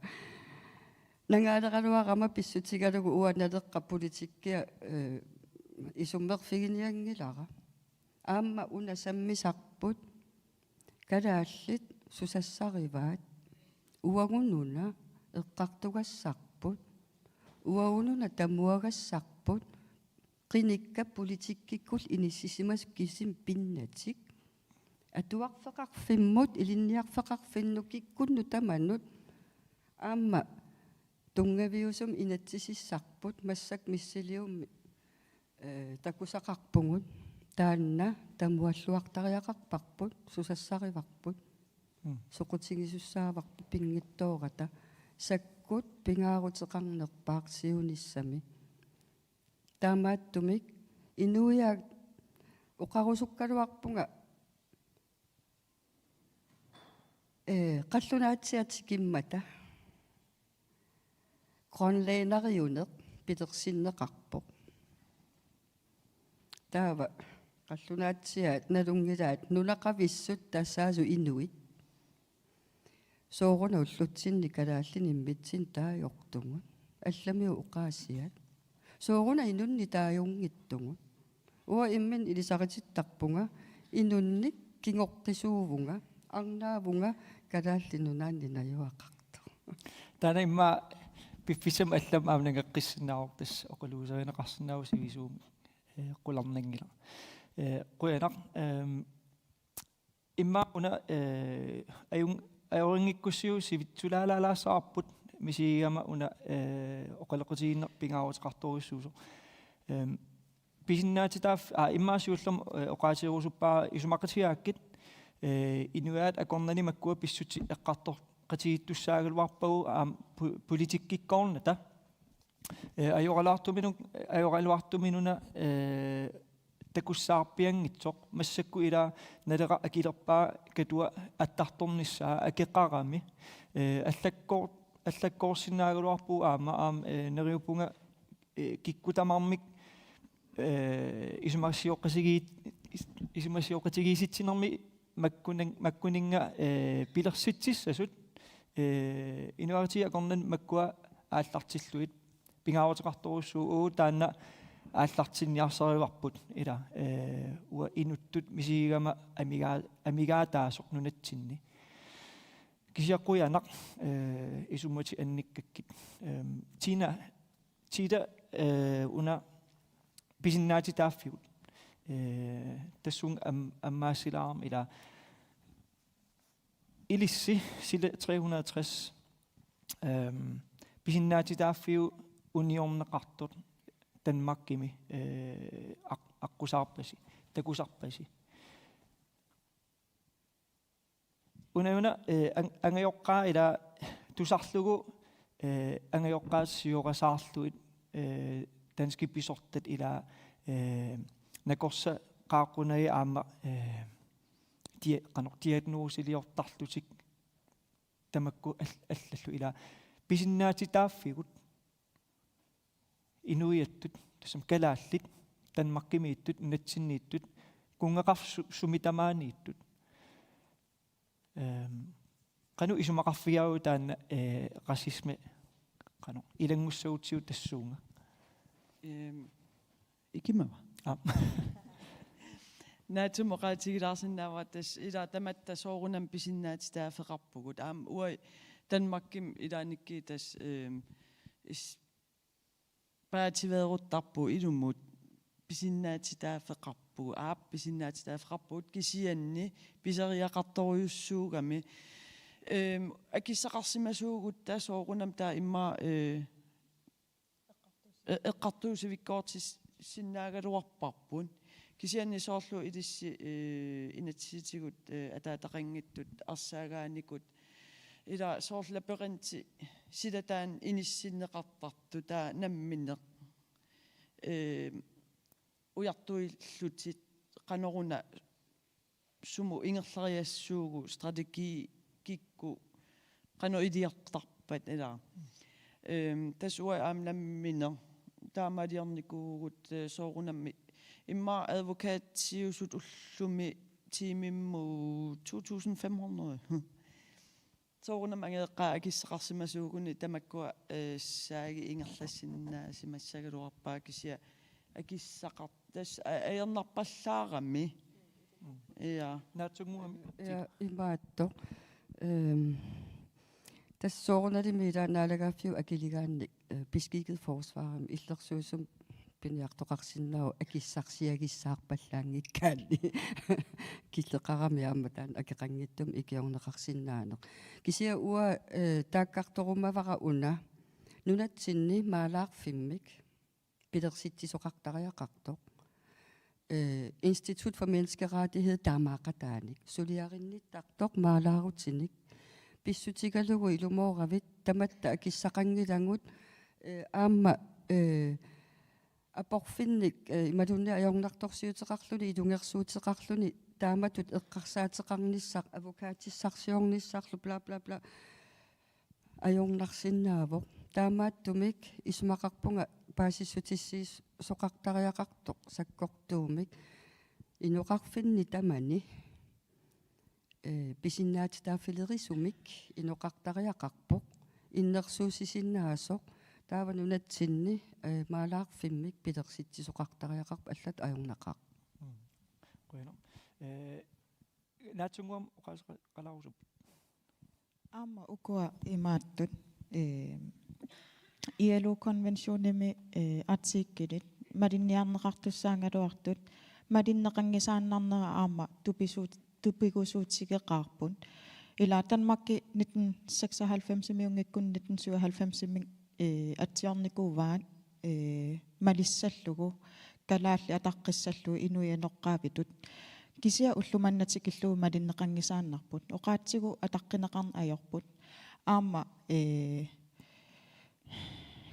Nangaaleraluarama pissutigalugu uanga Naleqqap politikkia, eh, isummerfiginianngilara. Aamma una sammisarput: Kalaallit susassarivaat, uagut una eqqartugassarput, uagut una tamuagassarput, qinikkat politikkikkut inissisimasut kisimik pinnatik. Atuarfeqarfimmut, ilinniarfeqarfinnut, kikkunnut tamanut aamma tunngaviusumik inatsisissarput, massakkut missiliummi, eh, takusaqarpugut. Taanna tamualluartariaqarparput, susassarivarput. Mm. Soqutigisussaavara pinngitsoorata. Sakkut pingaaruteqarnerpaaq siunissami. Taamaattumik inuiaat oqarusukkaluarpunga, eh, qallunaatsiaq tikimmata grønlænderiuneq pilersinneqarpoq. Taava qallunaatsiaat nalunngilaat nunaqavissut, tassaasut inuit. Sooruna ullutsinni kalaallinimmitsinni taajortugut? Allamiut oqaasiat. Sooruna inunnik taajunngitsugut? Uanga imminut ilisaritittarpunga, inunnik kingoqqisuuvunga, arnaavunga Kalaallit Nunaanni najugaqartoq. Taanna immaqa piffissami allamik aamma nangeqqissinnaavoq, tassa oqaluuserineqarsinnaavoq sivisuumik, eh, qularnanngilaq. Eh, qujanaq, ehm, immaqa una, eh, ajun-, ajorinngikkussiuk sivitsulaalaalaassavarput misigigama una, eh, oqaloqatigiinneq pingaaruteqartorujussuusoq. Ehm, pisinnaatitaaf-, aa, immaqa siullermik, eh, oqaatigerusuppara isumaqatigaakkit, eh, inuiaat akornanni makkua pissutsit eqqartoqatigiittussaagaluarpagut aamma po-, politikkikkoornata. Eh, ajoraluartuminu-, ajoraluartuminuna, eh, takussaarpianngitsoq, massakkut ila Naleraq akilerpaa katua attartornissaa akeqarami. Eh, allakkoor-, allakkoorsinnaagaluarpugut aamma, aamma, eh, neriuppunga, eh, kikkut tamarmik, eh, isumassioqatigiit-, is-, isumassioqatigiissitsinermi makkunin-, makkuninnga, eh, pilersitsissasut, eh, inuiaqatigiit akornanni makkua aallartillugit pingaaruteqartorujussuuvoq, uagut taanna aallartinniarsarivarput ila, eh, uanga inuttut misigigama amigaa-, amigaataasoq nunatsinni. Kisianni qujanaq, eh, isumatit annikkakkit. Ehm, Tina, Tina, eh, una pisinnaatitaaffigut. Eh, tassunga am-, ammaassilaarami ila ilissi sila tre hundrede og tres, ehm, pisinnaatitaaffigut uniorneqartut Danmarkimi, eh, aq-, aqqusaarpasi, takusarpasi. Una una, eh, ang-, angajoqqaat ila tusarlugu, eh, angajoqqaat siorasaarlugit, eh, danskit pisortat ila, eh, nakorsa-, qaaqqunaja aamma, eh, dia-, qanoq diagnosiliortarlutik tamakku all-, allallu ila pisinnaatitaaffigut inuiattut, tassami kalaallit, Danmarkimiittut, nunatsinniittut, kunngeqarsu-, sumi tamaaniittut. Ehm, qanoq isumaqarfigaagut taanna, eh, racisme, qanoq ilanngussagutsigu tassuunga? Ehm, ikimava? Aa. Naatsumik oqaatigilaarsinnaavara tassa ila tamatta soorunami pisinnaatitaaffeqarpugut. Aamma uagut Danmarkimi ilaannikkut tassa, ehm, is-, paativeeruttarpugut ilumut pisinnaatitaaffeqarpugut, aap, pisinnaatitaaffeqarpugut kisianni pisariaqartorujussuugami. Ehm, akissaqarsimasuugutta soorunami taava immaqa, eh, e-, eqqartuussivikkoortissinnaagaluarparput. Kisianni soorlu ilissi, eh, inatsisitigut, eh, ataataqanngitsut arsaagaannikut. Ila soorlu labyrinti silataanni inissinneqartartoq taava namminneq. Eh, ujartuillutit qanoruna sumut ingerlariassuugut strategi kikkut qanoq iliortarpat ila. Ehm, tassa uanga aamma nammineq taamaaliornikuuvugut, eh, soorunami immaqa advokatsiusut ullumi tiimimmut to tusind fem hundrede. Soorunami angajoqqaat akissaqarsimasuuguni tamakkua, eh, saagit ingerlassinnaasimassagaluarpaat kisianni akissaqar-, tassa a-, ajornarpallaarami. Mm. Ja. Naatsunnguamik. Ja, imaattoq. Ehm, tassa soorunalimi ila naalagaaffiup akiligaanni, eh, beskikket forsvarimi illersuisumik piniartoqarsinnaavoq akissarsiagissaarpallaanngikkaanni. Killeqarami aamma taanna akeqanngitsumik ikiorneqarsinnaaneq. Kisianni uanga, eh, taakkartorumavara una nunatsinni maalaarfimmik pilersitsisoqartariaqartoq. Eh, Institut for Menneskerettighed taamaaqataanik. Suliarinnittartoq maalaarutinik. Pissutigalugu ilumooravit tamatta akissaqanngilagut, eh, aamma, eh, aporfinnik, eh, imaluunniit ajornartorsiuteqarluni, ilungersuuteqarluni, taamatut eqqarsaateqarnissaq, advokatissarsiornissarlu, bla, bla, bla, ajornarsinnaavoq. Taamaattumik isumaqarpunga paasissutissiisoqartariaqartoq sakkortuumik inoqarfinni tamani, eh, pisinnaatitaaffilirisumik inoqartariaqarpoq, innersuussisinnaasoq, taava nunatsinni, eh, maalaarfimmik pilersitsisoqartariaqarpoq allatut ajornaqaaq. Mm. Qujanaq. Eh, naatsunnguamik oqaaseqalaarusuppit. Aamma ukua imaattut, eh, I L O-konventionimi, eh, artikelit malinniarneqartussaagaluartut, malinneqanngisaannarnera aamma tupisuut-, tupigusuutigeqaarput. Ila Danmarki nitten seksoghalvfemsimiunngikkunik nitten syvoghalvfemsimi, eh, atsiornikuuaat, eh, malissallugu, kalaallit ataqqissallugu inuit inoqqaavitut. Kisianni ulloq manna tikillugu malinneqanngisaannarput. Oqaatsigut ataqqineqarneq ajorput. Aamma, eh,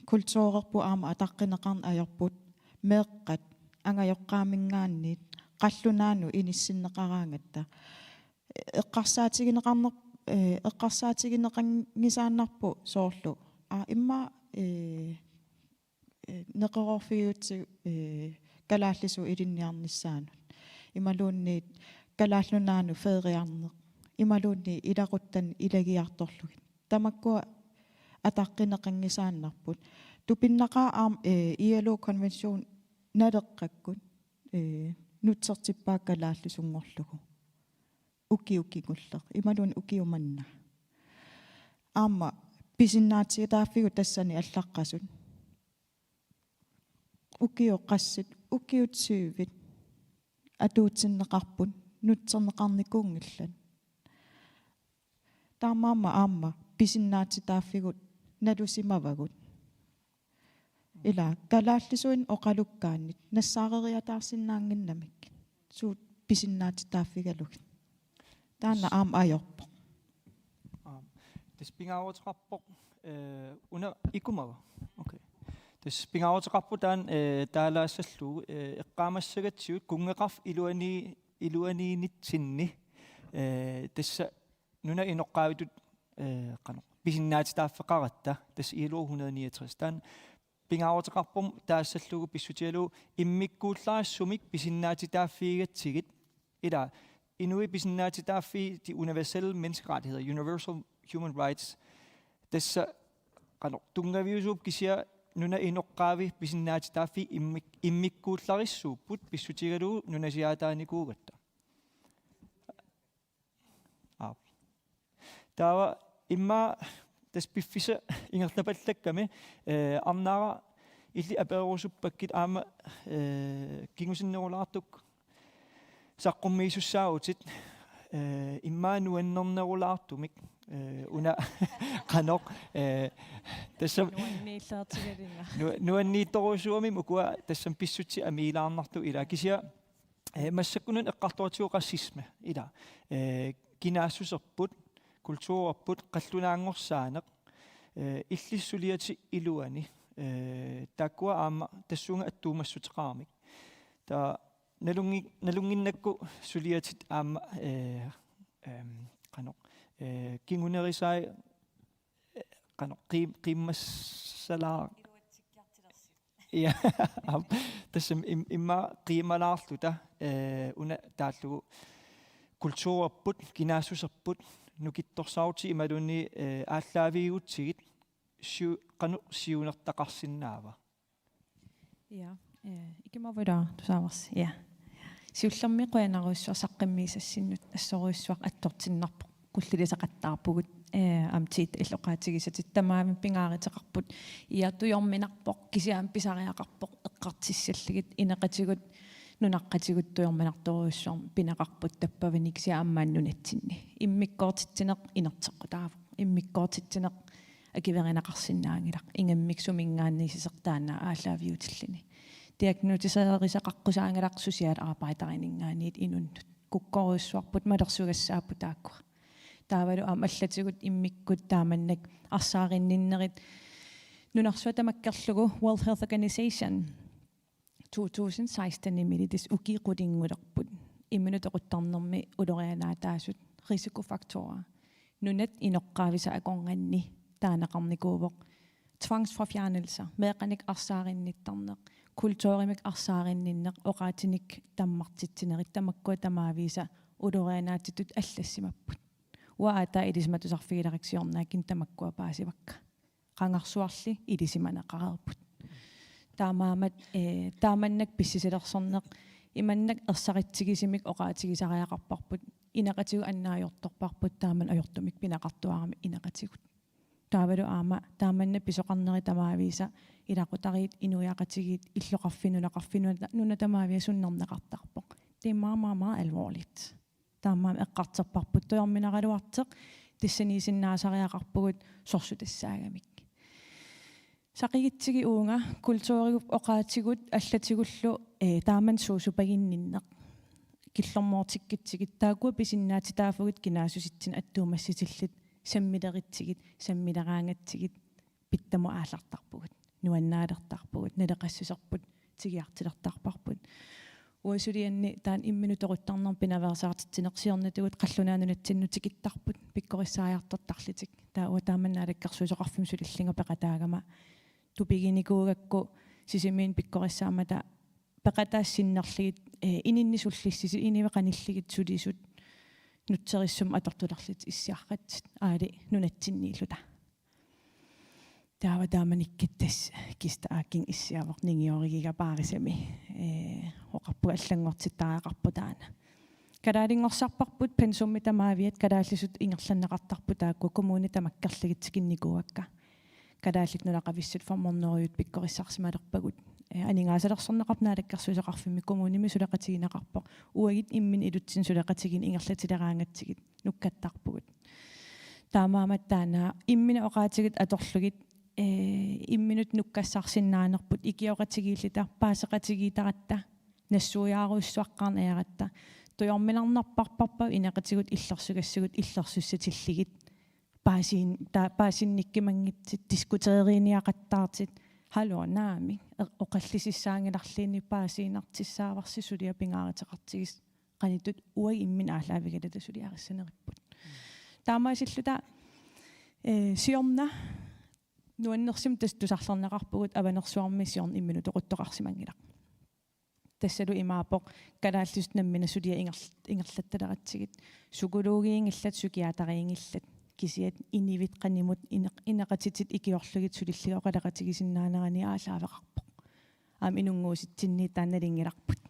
kulturerput aamma ataqqineqarneq ajorput. Meeqqat angajoqqaaminngaanniit qallunaanut inissinneqaraangatta. Eqqarsaatigineqarner-, eh, eqqarsaatigineqanngisaannarpoq soorlu. Aa, immaqa, eh, eh, neqeroorfigiutsigu, eh, kalaallisut ilinniarnissaanut. Imaluunniit Kalaallit Nunaannut feriarneq. Imaluunniit ilaquttanik ilagiartorlugit. Tamakkua ataqqineqanngisaannarput. Tupinnaqaaq aamma, eh, I L O-konvention naleqqakkut, eh, nutsertippaat kalaallisunngorlugu. Ukiut kingulleq. Imaluunniit ukiut manna. Aamma pisinnaatitaaffigut tassani allaqqasut. Ukiut qassit, ukiut tyvit atuutsinneqarput, nutserneqarnikuunngillat. Taamaammat aamma pisinnaatitaaffigut nalusimavagut. Ila kalaallisuinnaq oqalukkaanni nassaareriataarsinnaannginnamik. Suut pisinnaatitaaffigalugit. Taanna aamma ajorpoq. Aap. Tassa pingaaruteqarpoq, eh, una ikumava? Okay. Tassa pingaaruteqarpoq taanna, eh, taalaassallugu, eh, eqqaamassagatsigu kunngeqarfik iluani-, iluaniinnitsinni, eh, tassa nunap inoqqaavitut, eh, qanoq, pisinnaatitaaffeqaratta, tassa I L O hundrede niogtres. Taanna pingaaruteqarpoq taassallugu pissutigalugu immikkuullarissumik pisinnaatitaaffigigatsigit, ila inuit pisinnaatitaaffii de universelle menneskerettigheder, universal human rights, tassa qanoq tunngaviusuupput kisianni nunap inoqqaavi pisinnaatitaaffii immik-, immikkuullarissuupput pissutigalugu nunasiaataanikuugatta. Aap. Taava immaqa tassa piffissaq ingerlapallakkami, eh, Arnaara illit apererusuppakkit aamma, eh, kingusinnerulaartukkut saqqummiisussaavutit, eh, immaqa nuannernerulaartumik, eh, una qanoq, eh, tassa Nuanniillaartigalugu. Nu-, nuanniittorujussuarmik ukua tassami pissutsit amiilaarnartut ila kisianni, eh, massakkunani eqqartortigu racisme ila, eh, kinaassuserput, kulturerput, qallunaanngorsaaneq, eh, illit suliatit iluani, eh, taakkua aamma tassunga attuumassuteqaramik. Taava nalunngi-, nalunnginnakku suliatit aamma, eh, ehm, qanoq, eh, kingunerisai, eh, qanoq, qiim-, qiimmassalaa-, ja, aap, tassami im-, immaqa qiimalaarluta, eh, una taallugu kulturerput, kinaassuserput, nukittorsaarutit imaluunniit, eh, aallaavigatsigu siu-, qanoq siunertaqarsinnaava? Ja, eh, ikimavula tusaavarsi. Ja. Siullermik qujanarujussuaq saqqummiissassinnut, assorujussuaq attortinnarpoq, qullilisaqattaarpugut, eh, aamma Tiitta illit oqaatigisatit tamaavimmi pingaaruteqarput. Ja, tujorminarpoq kisianni pisariaqarpoq eqqartussallugit, ineqatigut nunaqqatigut tujorminartorujussuarmik pineqarput tappavani kisianni aamma nunatsinni. Immikkoortitsineq inerteqqutaavoq. Immikkoortitsineq akuerineqarsinnaanngilaq, ingammik suminngaanniit sisertaanna aallaaviutilluni. Diagnoserisaqaqqusaanngilaq socialarbejderininngaanniit inunnut. Kukkorujussuarput, malersugassaapput taakkua. Taavalu aamma allatigut immikkut taamannak arsaarinninnerit. Nunarsuaq tamakkerlugu World Health Organization to tusind seksten-imili tassa ukiut qulingulerput imminut toquttarnermi ulorianaataasut risikofaktorer. Nunat inoqqaavisa akornanni taaneqarnikuuvoq tvangsforfjernelser, meeqqanik arsaarinnittarneq, kulturimik arsaarinninneq, oqaatinik tammartitsinerit, tamakkua tamaavisa ulorianaatsitut allassimapput. Uanga aatsaat ilisimatusarfigilerakku siornaakkut tamakkua paasivakka. Qangarsuarli ilisimaneqareerput. Taamaammat, eh, taamannak pissisalersorneq, imannak ersaritsigisumik oqaatigisariaqarparput, ineqatigut annaajortorparput, taamani ajortumik pineqartuarami ineqatigut. Taavalu aamma taamannak pisoqarneri tamaavisa ilaqutariit, inuiaqatigiit, illoqarfiit, nunaqarfiit, nuna-, nunat tamaavisa sunnerneqartarpoq. Det er meget, meget, meget alvorligt. Taamaammat eqqartorparput tujorminaraluartoq, tassaniisinnaasariaqarpugut sorsuutassaagamik. Saqigutsigit uunga, kulturigut, oqaatigut allatigullu, eh, taamani suusupaginninneq. Killormoortikkutsigit, taakkua pisinnaatitaaffigut kinaassusitsinnut attuumassutillit, sammilerutsigit, sammileraangatsigit, pitsaamut aallartarpugut, nuannaalertarpugut, naleqassuserput tigoriartulertarparput. Uanga sulianni taanna imminut toquttarnermi pinaveersaartitsineq siornatigut qallunaat nunatsinnut tikittarput, pikkorissaajartortarlutik. Taava uanga taama Naalakkersuisoqarfimmut sulillunga peqataagama tupiginikuugakku Sisimiunut pikkorissaammata peqataasut sinnerlugit, eh, ininni sullissisut, inuit qanillugit sulisut nutserissumik atortulerlutik issiaqartut, aali nunatsinniilluta. Taava taamanikkut tassa Kista Akin issiavoq, ningiorigiga paarisami. Ee, oqarpunga allanngortittariaqarpoq taanna. Kalaalinngortarparput pensummi tamaaviat, kalaallisut ingerlanneqartarput taakku, kommunit tamakkerlugit tikinnikuuakka. Kalaallit nunaqavissut femhundredet pikkorissarsimalerpagut. Ee, aningaasalersorneqarpoq Naalakkersuisoqarfimmi, kommunimi suleqatigineqarpoq. Uagut imminnut ilutsinnut suleqatigiinnut ingerlatileraangatsigit nukkattarpugut. Taamaammat taanna imminut oqaatigut atorlugit, ee, imminut nukkassarsinnaanerput, ikioqatigiilluta, paaseqatigiittaratta, nassuiaarujussuaqqaarneq ajaratta, tujorminarnarparparput ineqatigut illersugassigut illersussatillugit, paasiin-, ta-, paasinnikkumanngitsut, diskuteeriniaqattaartut, Hallo, naamik. E-, oqallisissaanngilarluunniit paasiinnartussaavarsi suliaq pingaaruteqartigisoq qanittut uagut imminnut aallaavigalugit suliarissaneripput. Taamaasilluta, eh, siorna nuannersumik tassa tusarlerneqarpugut Avanersuarmi siorna imminut toquttoqarsimanngilaq. Tassalu imaappoq kalaallisut nammineq suliat inger-, ingerlattaleratsigit. Psykologiinngillat, psykiateriinngillat. Kisianni inuit qanimut ineq-, ineqatitit ikiorlugit sulillugu oqaloqatigisinnaanerani aallaaveqarpoq. Aamma inunnguusitsinniit taanna nalunngilarput.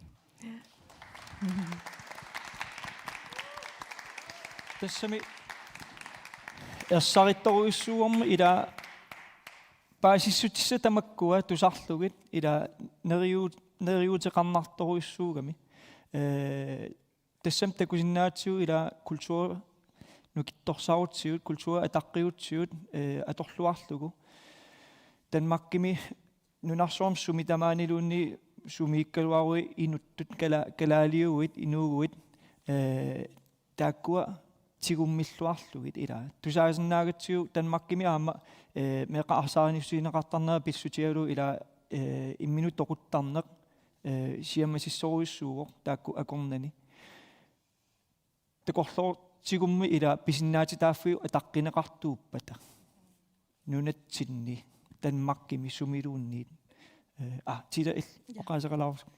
Tassami ersarittorujussuuvormi ila paasissutissat tamakkua tusarlugit ila neriu-, neriuuteqarnartorujussuugami. Ee, tassami takusinnaavarsi ila kulturi nukittorsaarutsigu, kulturi ataqqigutsigu, ee, atorluarlugu. Danmarkimi nunarsuarmi sumi tamaaniluunniit sumiikkaluaruit inuttut kala-, kalaaliuguit, inuuguit, ee, taakkua tigummilluarlugit ila. Tusaasinnaagutsigu Danmarkimi aamma, ee, meeqqat arsaarinissusineqartarnerat pissutigalugu ila, ee, imminut toquttarneq, ee, siammasissorujussuuvoq taakku akornanni. Takorloortigummi ila pisinnaatitaaffiit ataqqineqartuuppata. Nunatsinni, Danmarkimi sumiluunniit. Ee, aa, Tila il-, ja, oqaaseqalaarusuk.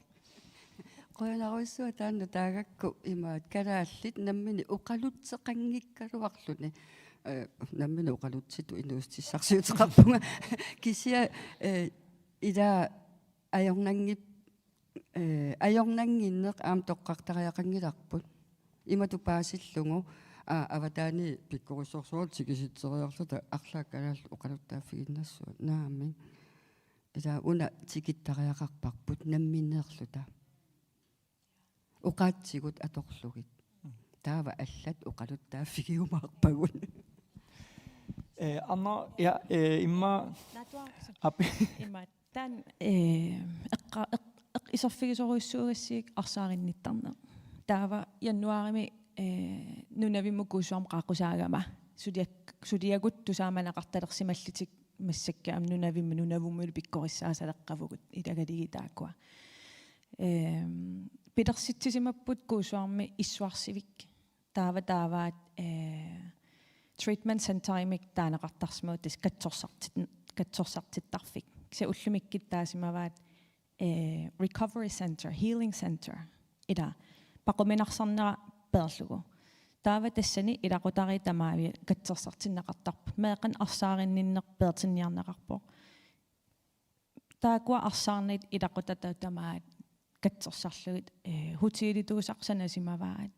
Qujanarujussuaq taanna taagakku imaat kalaallit nammineq oqalutseqanngikkaluarluni. Ee, nammineq oqalutsitut inuussutissarsiuteqarpunga. Kisianni, ee, ila ajornanngip-, ee, ajornannginneq aamma toqqartariaqanngilarput. Imatut paasillugu, aa, avataani pikkorissorsuarluta tikisitseriarluta arlaat kalaallit oqaluttaaffiginnassavat. Naamik. Ila una tikittariaqarparput nammineerluta. Oqaatsigut atorlugit. Taava allat oqaluttaaffigiumaarpagut. Ee, Anna, ja, ee, immaqa Naatuarsu. Aap. Immaqa taanna, ee, eqqa-, eq-, eq-, iserfigisorujussuugassiuk arsaarinnittarneq. Taava januaarimi, ee, Nunavimmut Kuussuarmut qaaqqusaagama. Suliak-, suliagut tusaamaneqartalersimallutik massakkut aamma Nunavimmi Nunavummilu pikkorissaassaleqqavugut ilagalugit taakkua. Ehm, pilersitsisimapput Kuussuarmi issuarsivik. Taava taavaat, eh, treatment centerimik taaneqartarsimavoq tassa katsorsartit-, katsorsartittarfik. Kisianni ullumikkut taasimavaat, eh, recovery center, healing center. Ila paquminarsarnera peerlugu. Taava tassani ilaqutariit tamaviat katsorsartinneqartarput. Meeqqanik arsaarinninneq peertinniarneqarpoq. Taakkua arsaarniit ilaqutataat tamaat katsorsarlugit, eh, hotelituusartut sanasimavaat,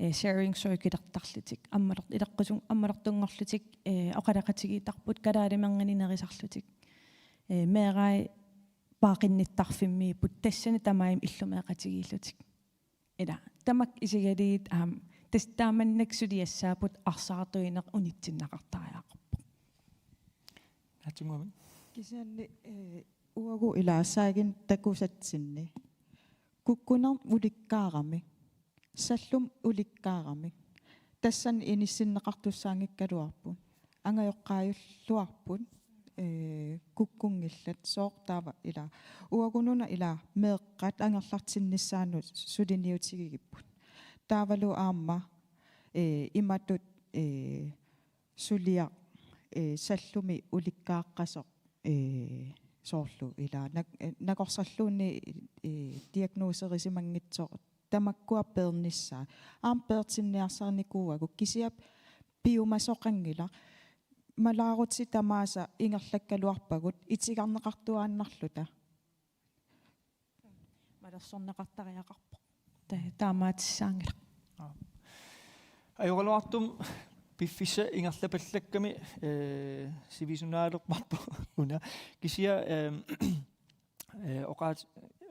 eh, sharing circuilertarlutik, ammalort-, ilaqqusu-, ammalortunngorlutik, eh, oqaloqatigiittarput, kalaalimerngani nerisarlutik, eh, meerai paaqqinnittarfimmiipput, tassani tamarmik illumeeqatigiillutik. Ila, tamakku isigalugit aamma, tassa taamannak suliassaapput arsaartuineq unitsinneqartariaqarpoq. Naatsunnguamik. Kisianni, eh, uagut ila saagin takusatsinni. Kukkunermik ulikkaarami. Sallumik ulikkaarami. Tassani inissinneqartussaanngikkaluarput. Angajoqqaajulluarput, ee, kukkunngillat sooq taava ila. Uagununa ila meeqqat angerlartinnissaannut suliniutigigipput. Taavalu aamma, ee, imatut, ee, suliaq, ee, sallumik ulikkaaqqasoq, ee, soorlu ila nak-, ee, nakorsarluunniit, ee, diagnoserisimanngitsoq tamakkua peernissaat. Aamma peertinniarsarnikuuagut kisianni piumasoqanngilaq. Malaarutit tamaasa ingerlakkaluarpagut itigarneqartuaannarluta. Malersorneqartariaqarpoq. Ta-, taamaatissaanngilaq. Aa. Ajoraluartumik piffissaq ingerlapallakkami, ee, sivisunaalerparput una. Kisianni, ehm, ee, oqaat-,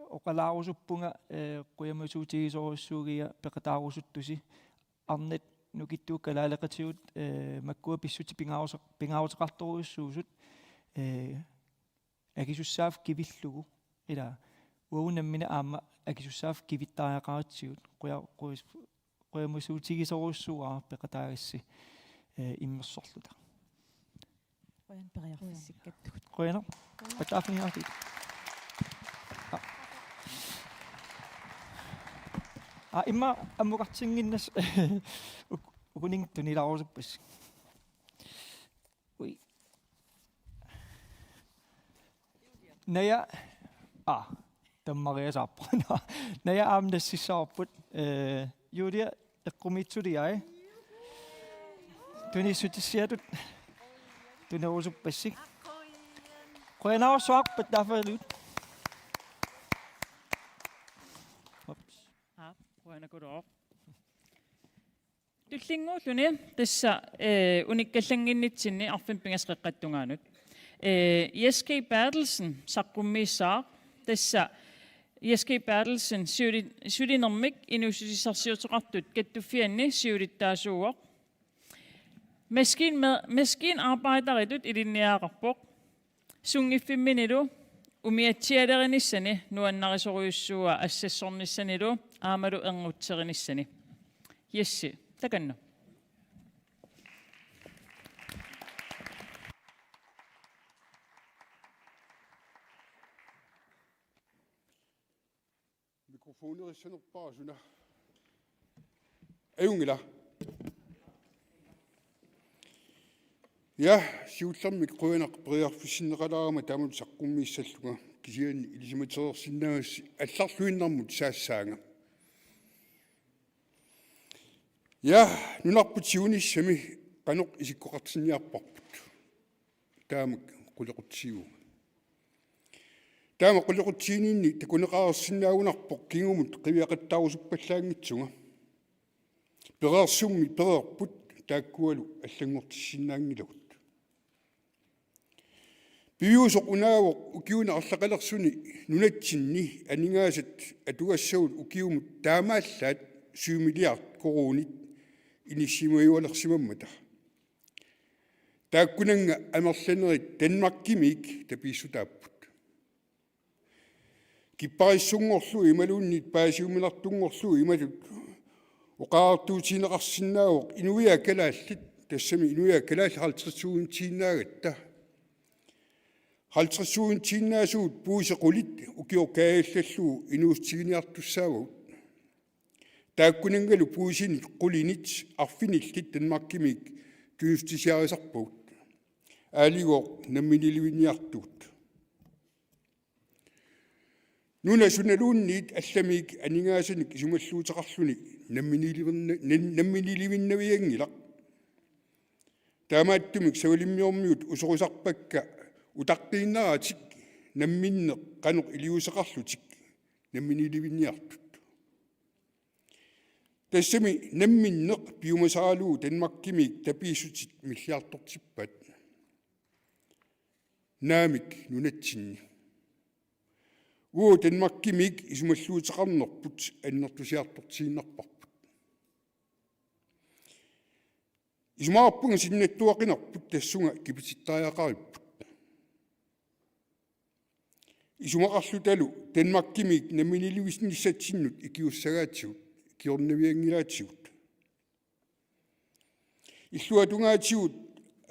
oqalaarusuppunga, ee, qujamasuutigisorujussuugiga peqataarusuttusi. Arnat nukittuut kalaaleqatigut, ee, makkua pissutsit pingaarusa-, pingaaruteqartorujussuusut, ee, akisussaaffik kivillugu. Ila, uagut nammineq aamma akisussaaffik kivittariaqaratsigu. Quja-, quis-, qujamasuutigisorujussuuara peqataagassi, ee, immersorluta. Periarfissikkatsigut. Qujanaq. Pattaaffigiartik. Aa, immaqa ammukartinnginnassaq uk-, ukuninnga tunilaarusuppassi. Ui. Naja, aa, tammariasaarpoq. Naja aamma nassissavarput. Eh, Julia eqqumiitsuliai. Tunissutissiatut tunerusuppassi. Qujanarsuaq pattaaffigalugit. Ups. Aa, qujanaqulooq. Tullinnguulluni tassa, eh, unikkallannginnitsinni arfineq-pingasut qeqqata tungaanut. Eh, Jess G. Berthelsen saqqummiissaaq, tassa Jess G. Berthelsen siuli-, sulinermik inuussutissarsiuteqartut kattuffianni siulittaasuuvoq. Maskin-, maskinarbejderitut ilinniagaqarpoq. Sunngiffimminillu umiatsialerinissani nuannarisorujussuuaa assassornissanilu aammalu erngutseqqinnissani. Jess, takanna. Mikrofonerissanerpara suna. Ajunngilaq. Ja, siullermik qujanaq periarfissinneqalaarama taamatut saqqummiissallunga, kisianni ilisimatereersinnaagassi allarluinnarmut saassaanga. Ja, nunarput siunissami qanoq isikkoqartinniarparput. Taamak qulequtsiivunga. Taama qulequtsiininni takuneqareersinnaagunarpoq kingumut qiviaqattaarusuppassaanngitsunga. Pereersummi pereerput taakkualu allanngortissinnaanngilagut. Piviusoq unaavoq ukiuni arlaqalersuni nunatsinni aningaasat atugassavut ukiumut taamaallaat syv milliard koruunit inissimajualersimammata. Taakkunannga amerlanerit Danmarkimiit tapiissutaapput. Kipparissunngorlugu imaluunniit paasiuminartunngorlugu imatut oqariartuutigineqarsinnaavoq inuiaat kalaallit, tassami inuiaat kalaallit halvtreds tusindiinnaagatta. Halvtreds tusindiinnaasugut puisit qulit ukioq kaajallallugu inuussutiginiartussaavagut. Taakkunanngalu puisinit qulinit arfinillit Danmarkimiit kingussutisiarisarpagut. Aaligooq namminiilivinniartugut. Nuna sunaluunniit allamiit aningaasanik isumalluuteqarluni namminiilivinna-, nan-, namminiilivinnavianngilaq. Taamaattumik savalimmiormiut usorisarpakka utaqqiinnaratik namminneq qanoq iliuuseqarlutik namminiilivinniartut. Tassami namminneq piumasaralugu Danmarkimiit tapiissutit milliartortippaat. Naamik nunatsinni. Uagut Danmarkimiit isumalluuteqarnerput annertusiartortiinnarparput. Isumaqarpunga sinnattuaqinerput tassunga kipitittariaqaripput. Isumaqarlutalu Danmarkimiit namminiilivinnissatsinnut ikiussagaatigut, ikiornavianngilaatigut. Illuatungaatigut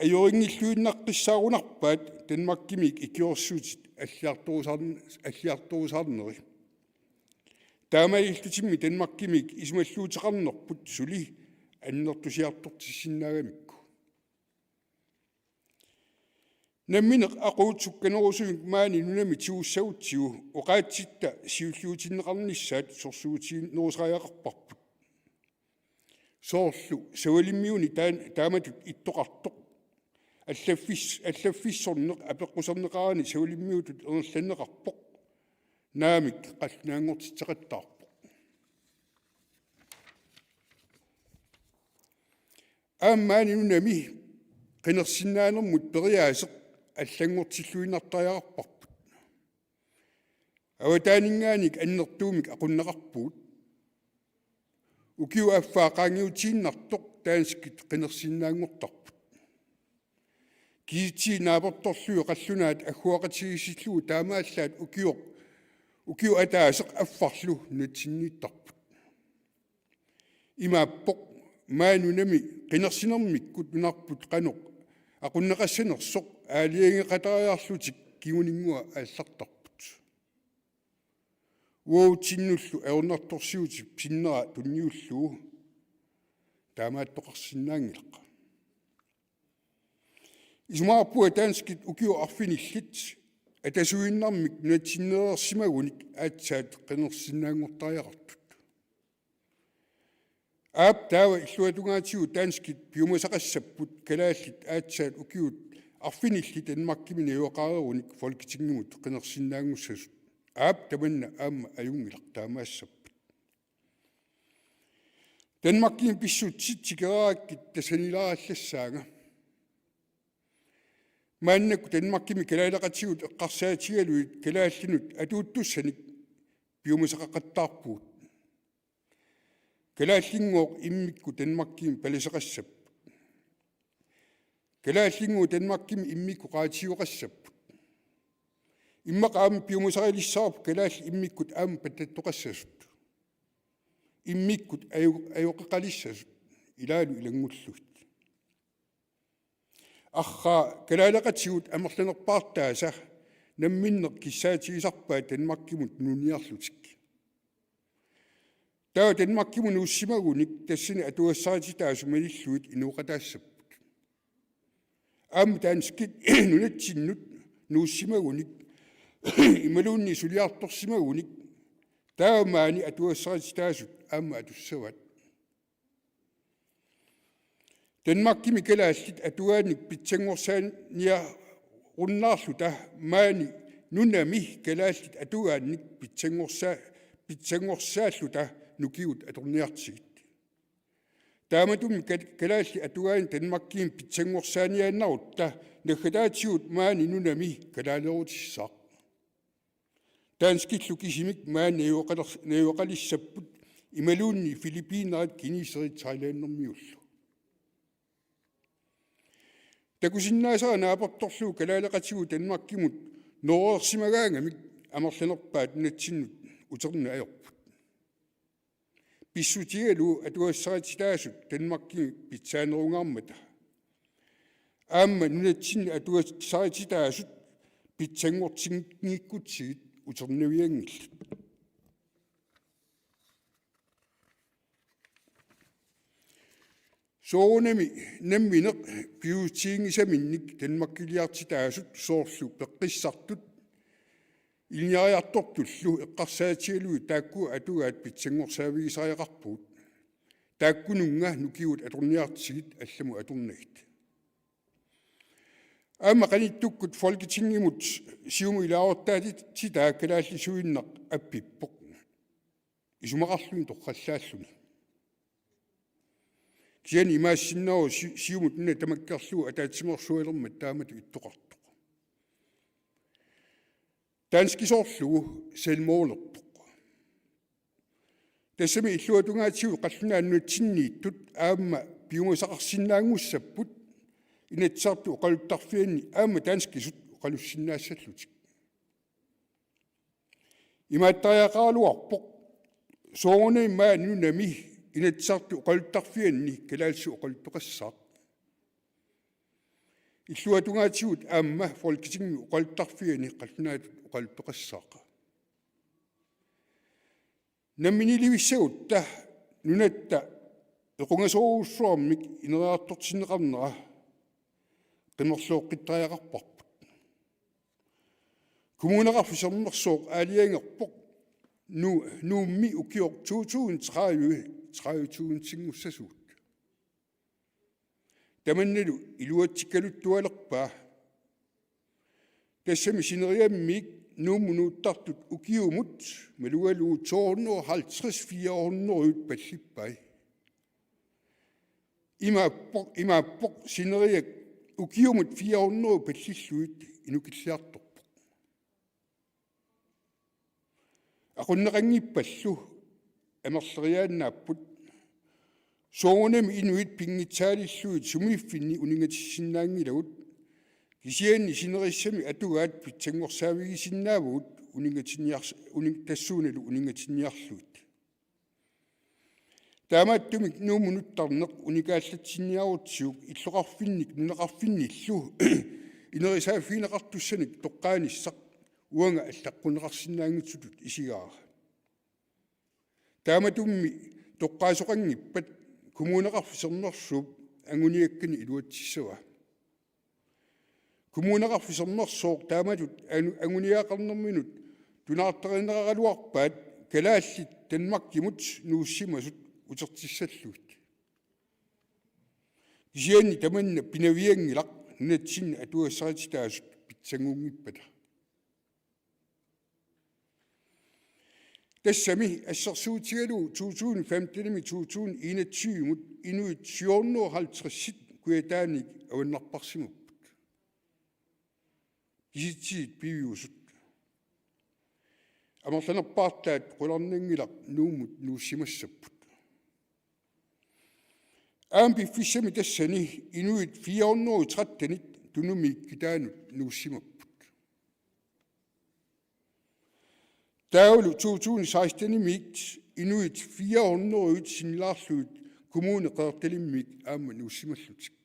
ajorinngilluinnaqqissaarunarpaat Danmarkimiit ikiorsuutit alliartorusaarn-, alliartorusaarneri. Taamaalillutimmi Danmarkimiit isumalluuteqarnerput suli annertusiartortissinnaagamikku. Nammineq aqut sukkanerusumik maani nunami tigussagutsigu oqaatsitta siulliutinneqarnissaat sorsuutiginerusariaqarparput. Soorlu savalimmiuni taan-, taamatut ittoqartoq. Allaffis-, allaffissorneq apeqquserneqarani savalimmiutut ingerlanneqarpoq. Naamik qallunaanngortitseqattaarpoq. Aamma maani nunami qinersinnaanermut periaaseq allanngortilluinnartariaqarparput. Avataaninngaanniit annertuumik aqunneqarpugut. Ukiup affaa qaangiutiinnartoq danskit qinersinnaanngortarput. Kisitsisit naapertorlugit qallunaat agguaqatigiissillugu taamaallaat ukioq, ukiup ataaseq affarlu nunatsinniittarput. Imaappoq maani nunami qinersinermikkut nunarput qanoq aqunneqassanersoq aalajangeqatariarlutik kinguninngua aallartarput. Uatsinnullu ajornartorsiutip sinnera tunniullugu taamaattoqarsinnaanngilaq. Isumaqarpunga danskit ukiut arfinillit atasuinnarmik nunatsinneersimagunik aatsaat qinersinnaanngortariaqartut. Aap, taava illuatungaatigut danskit piumasaqassapput kalaallit aatsaat ukiut arfinillit Danmarkimi najugaqareerunik Folketingimut qinersinnaanngussasut. Aap, tamanna aamma ajunngilaq, taamaassapput. Danmarkimi pissutsit tikeraarakkit tassanilaarallassaanga. Maannakkut Danmarkimi kalaaleqatigut eqqarsaatigalugit kalaallinut atuuttussanik piumasaqaqattaarpugut. Kalaallinngooq immikkut Danmarkimi palaseqassapput. Kalaallinngooq Danmarkimi immikkut qaatigoqassapput. Immaqa aamma piumasarilissavarput kalaallit immikkut aamma patattoqassasut. Immikkut ajo-, ajoqeqalissasut ilaalu ilanngullugit. Arraa, kalaaleqatigut amerlanerpaartaasa namminneq kissaatigisarpaat Danmarkimut nuniniarlutik. Taava Danmarkimut nuussimagunik tassani atugassarititaasut malillugit inooqataassapput. Aamma danskit nunatsinnut nuussimagunik imaluunniit suliartorsimagunik taava maani atugassarititaasut aamma atussavaat. Danmarkimi kalaallit atugaannik pitsanngorsaaniarunnaarluta maani nunami kalaallit atugaannik pitsanngorsa-, pitsanngorsaalluta nukigut atorniartigit. Taamatummi kal-, kalaallit atugaannik Danmarkimi pitsanngorsaaniaannarutta naggataatigut maani nunami kalaaleerutissaaq. Danskillu kisimik maani najugaqaler-, najugaqalissapput imaluunniit filippiinerit, kineserit, thailandermiullu. Takusinnaasara naapertorlugu kalaaleqatigut Danmarkimut nooreersimagaangamik amerlanerpaat nunatsinnut uterneq ajorput. Pissutigalugu atugassarititaasut Danmarkimi pitsaanerungaarmata. Aamma nunatsinni atugassarititaasut pitsanngortinngikkutsigit uternavianngillat. Soorunami nammineq piussutiginngisaminnik Danmarkiliartitaasut soorlu peqqissartut ilinniariartortullu eqqarsaatigalugit taakku atugaat pitsanngorsaavigisariaqarpugut. Taakkununnga nukigut atorniartigit allamut atornagit. Aamma qanittukkut Folketingimut Siumut ilaasortaatitaa kalaallisuinnaq appippoq. Isumaqarluni torrallaalluni. Kisianni imaassinnaavoq Si-, Siumut una tamakkerlugu ataatsimeersualermat taamatut ittoqartoq. Danskisoorlugu selvmorderpoq. Tassami illuatungaatigut qallunaat nunatsinniittut aamma piumasaqarsinnaanngussapput Inatsisartut oqaluttarfianni aamma danskisut oqalussinnaassallutik. Imaattariaqaraluarpoq soorunami maani nunami Inatsisartut oqaluttarfianni kalaallisut oqaluttoqassaaq. Illuatungaatigut aamma Folketingimi oqaluttarfianni qallunaatut oqaluttoqassaaq. Namminilivissagutta nunatta equngasoorujussuarmik ineriartortinneqarnera qimerlooqqittariaqarparput. Kommuneqarfik Sermersooq aalajangerpoq Nu-, Nuummi ukioq to tusind tredive, tredive tusindinngussaasugut. Tamannalu iluatsikkaluttualerpaa. Tassami sineriammiit Nuummut nuuttartut ukiumut malugalugu to hundrede og halvtreds, fire hundrede pallippai. Imaappoq, imaappoq sineriak ukiumut fire hundrede pallillugit inukilliartorpoq. Aqunneqanngippallu amerleriaannaapput. Soorunami inuit pinngitsaalillugit sumiiffinni uninngatissinnaanngilagut. Kisianni sinerissami atugaat pitsanngorsaavigisinnaavagut uninngatiniars-, unin-, tassuunalu uninngatiniarlugit. Taamaattumik Nuummut nuuttarneq unikaallatsinniarutsigu illoqarfinnik nunaqarfinnillu inerisaaffigineqartussanik toqqaanissaq uanga allaqqunneqarsinnaanngitsutut isigaara. Taamatummi toqqaasoqanngippat Kommuneqarfik Sermersuup anguniakkani iluatsissavaa. Kommuneqarfik Sermersooq taamatut anu-, anguniagaqarnerminut tunaartarineqaraluarpaat kalaallit Danmarkimut nuussimasut utertissallugit. Kisianni tamanna pinavianngilaq nunatsinni atugassarititaasut pitsanngunngippata. Tassami assersuutigalugu to tusind femtenimi to tusind enogtyvemut inuit syv hundrede og halvtreds kujataaniit avannarparsimapput. Kisitsisit piviusut. Amerlanerpaartaat qularnanngilaq Nuummut nuussimassapput. Aamma piffissami tassani inuit fire hundrede og tretten Tunumiit kitaanut nuussimapput. Taavalu to tusind sekstenimiit inuit fire hundrede sinnilaarlugit Kommune Qeqertalimmiit aamma nuussimallutik.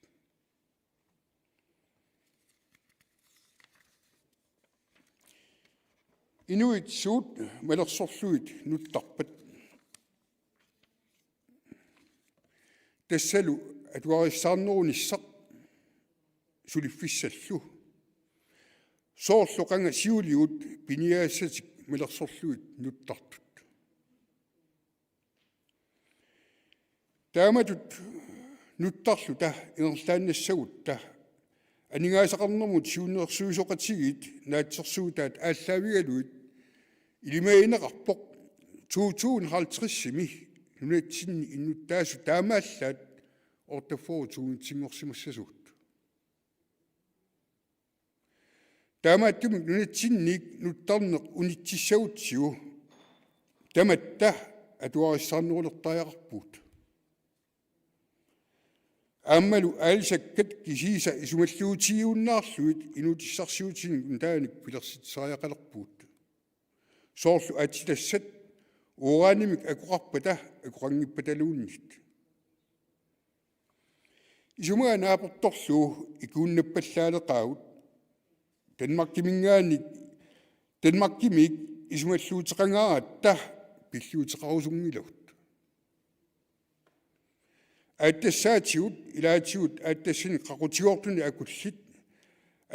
Inuit suut malersorlugit nuttarpat? Tassalu atugarissaarnerunissaq suliffissallu. Soorlu qanga siuligut piniagassatik malersorlugit nuttartut. Taamatut nuttarluta ingerlaannassagutta aningaasaqarnermut siunnersuisoqatigiit naatsorsuutaat aallaavigalugit ilimagineqarpoq to tusind halvtredsimi nunatsinni innuttaasut taamaallaat otteogfyrre tusindinngorsimassasugut. Taamaattumik nunatsinniit nuttarneq unitsissagutsigu tamatta atugarissaarnerulertariaqarpugut. Aammalu aalisakkat kisiisa isumalluutigiunnaarlugit inuutissarsiutinik nutaanik pilersitsisariaqalerpugut. Soorlu aatsitassat uranimik akoqarpata akoqanngippataluunniit. Isumaga naapertorlugu ikuunnappallaaleqaagut. Danmarkiminngaanniit, Danmarkimiit isumalluuteqangaaratta pilliuteqarusunngilagut. Aattassaatigut ilaatigut aattassanik qaqutigoortunik akullit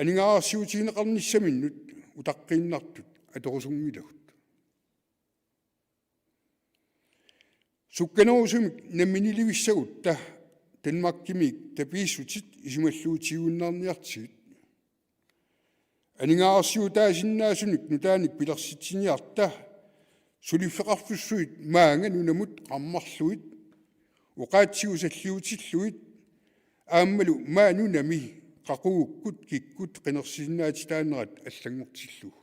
aningaasarsiutigineqarnissaminnut utaqqiinnartut atorusunngilagut. Sukkanerusumik namminiliivissagutta Danmarkimiit tapiissutit isumalluutigiunnaarniartigit. Aningaasarsiutaasinnaasunik nutaanik pilersitsiniarta suliffeqarfissuit maanga nunamut qarmarlugit, oqaatsigut salliutillugit, aammalu maani nunami qaqugukkut kikkut qinersisinnaatitaanerat allanngortillugu.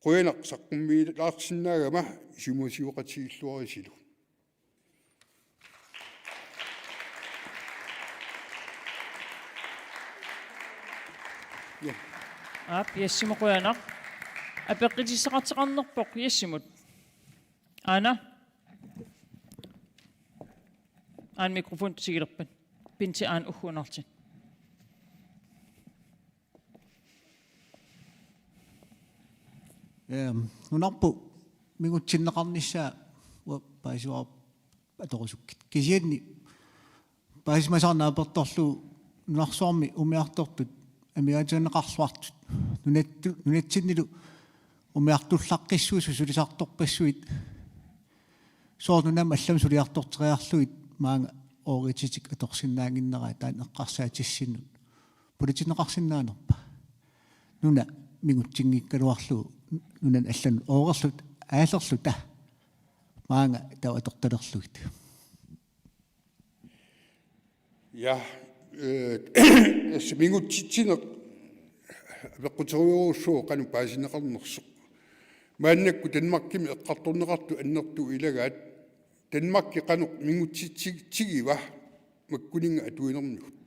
Qujanaq saqqummiilaarsinnaagama isumasioqatigiilluarisilu. Ja. Aap, Jessimut qujanaq. Apeqqutissaqartoqarnerpoq Jessimut. Aana. Aana mikrofon tigilerpat. Pinti aana ugguunarti. Ehm, nunarput mingutsinneqarnissaa uanga paasivara atorusukkit. Kisianni paasimasara naapertorlugu nunarsuarmi umiartortut amigaatigineqarluartut. Nunattu-, nunatsinnilu umiartullaqqissuisut sulisartorpassuit. Soorlu nunami allamik suliartorteriarlugit maanga oorititik atorsinnaannginneraa taanna eqqarsaatissinnut. Politineqarsinnaanerpa? Nuna mingutsinngikkaluarlugu nunani allanut oorerluta aallerluta maanga taava atortalerlugit. Ja, øh, altså mingutsitsineq apeqquterujussuuvoq qanoq paasineqarnersoq. Maannakkut Danmarkimi eqqartorneqartut annertuut ilagaat Danmarki qanoq mingutsitsigiva makkuninnga atuinermigut.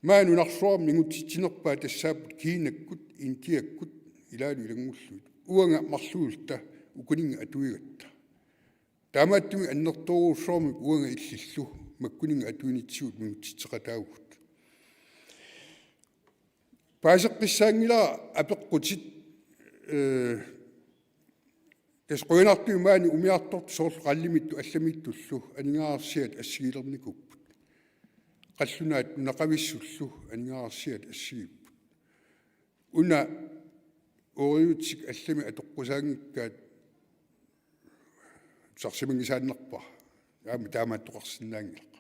Maani nunarsuarmi mingutsitsinerpaat tassaapput Kinakkut, Indiakkut ilaalu ilanngullugit. Uanga marluulluta ukuninnga atuigatta. Taamaattumik annertoorujussuarmik uanga illillu makkuninnga atuinitsigut mingutsitseqataavugut. Paaseqqissaanngilara apeqqutit, ee, tassa qujanartumik maani umiartortut soorlu qallimiittut allamiittullu aningaasarsiat assigilernikuupput. Qallunaat nunaqavissullu aningaasarsiat assigiipput. Una ooriutsik allami atoqqusaanngikkaat tusarsimanngisaannarpara. Aamma taamaattoqarsinnaanngilaq.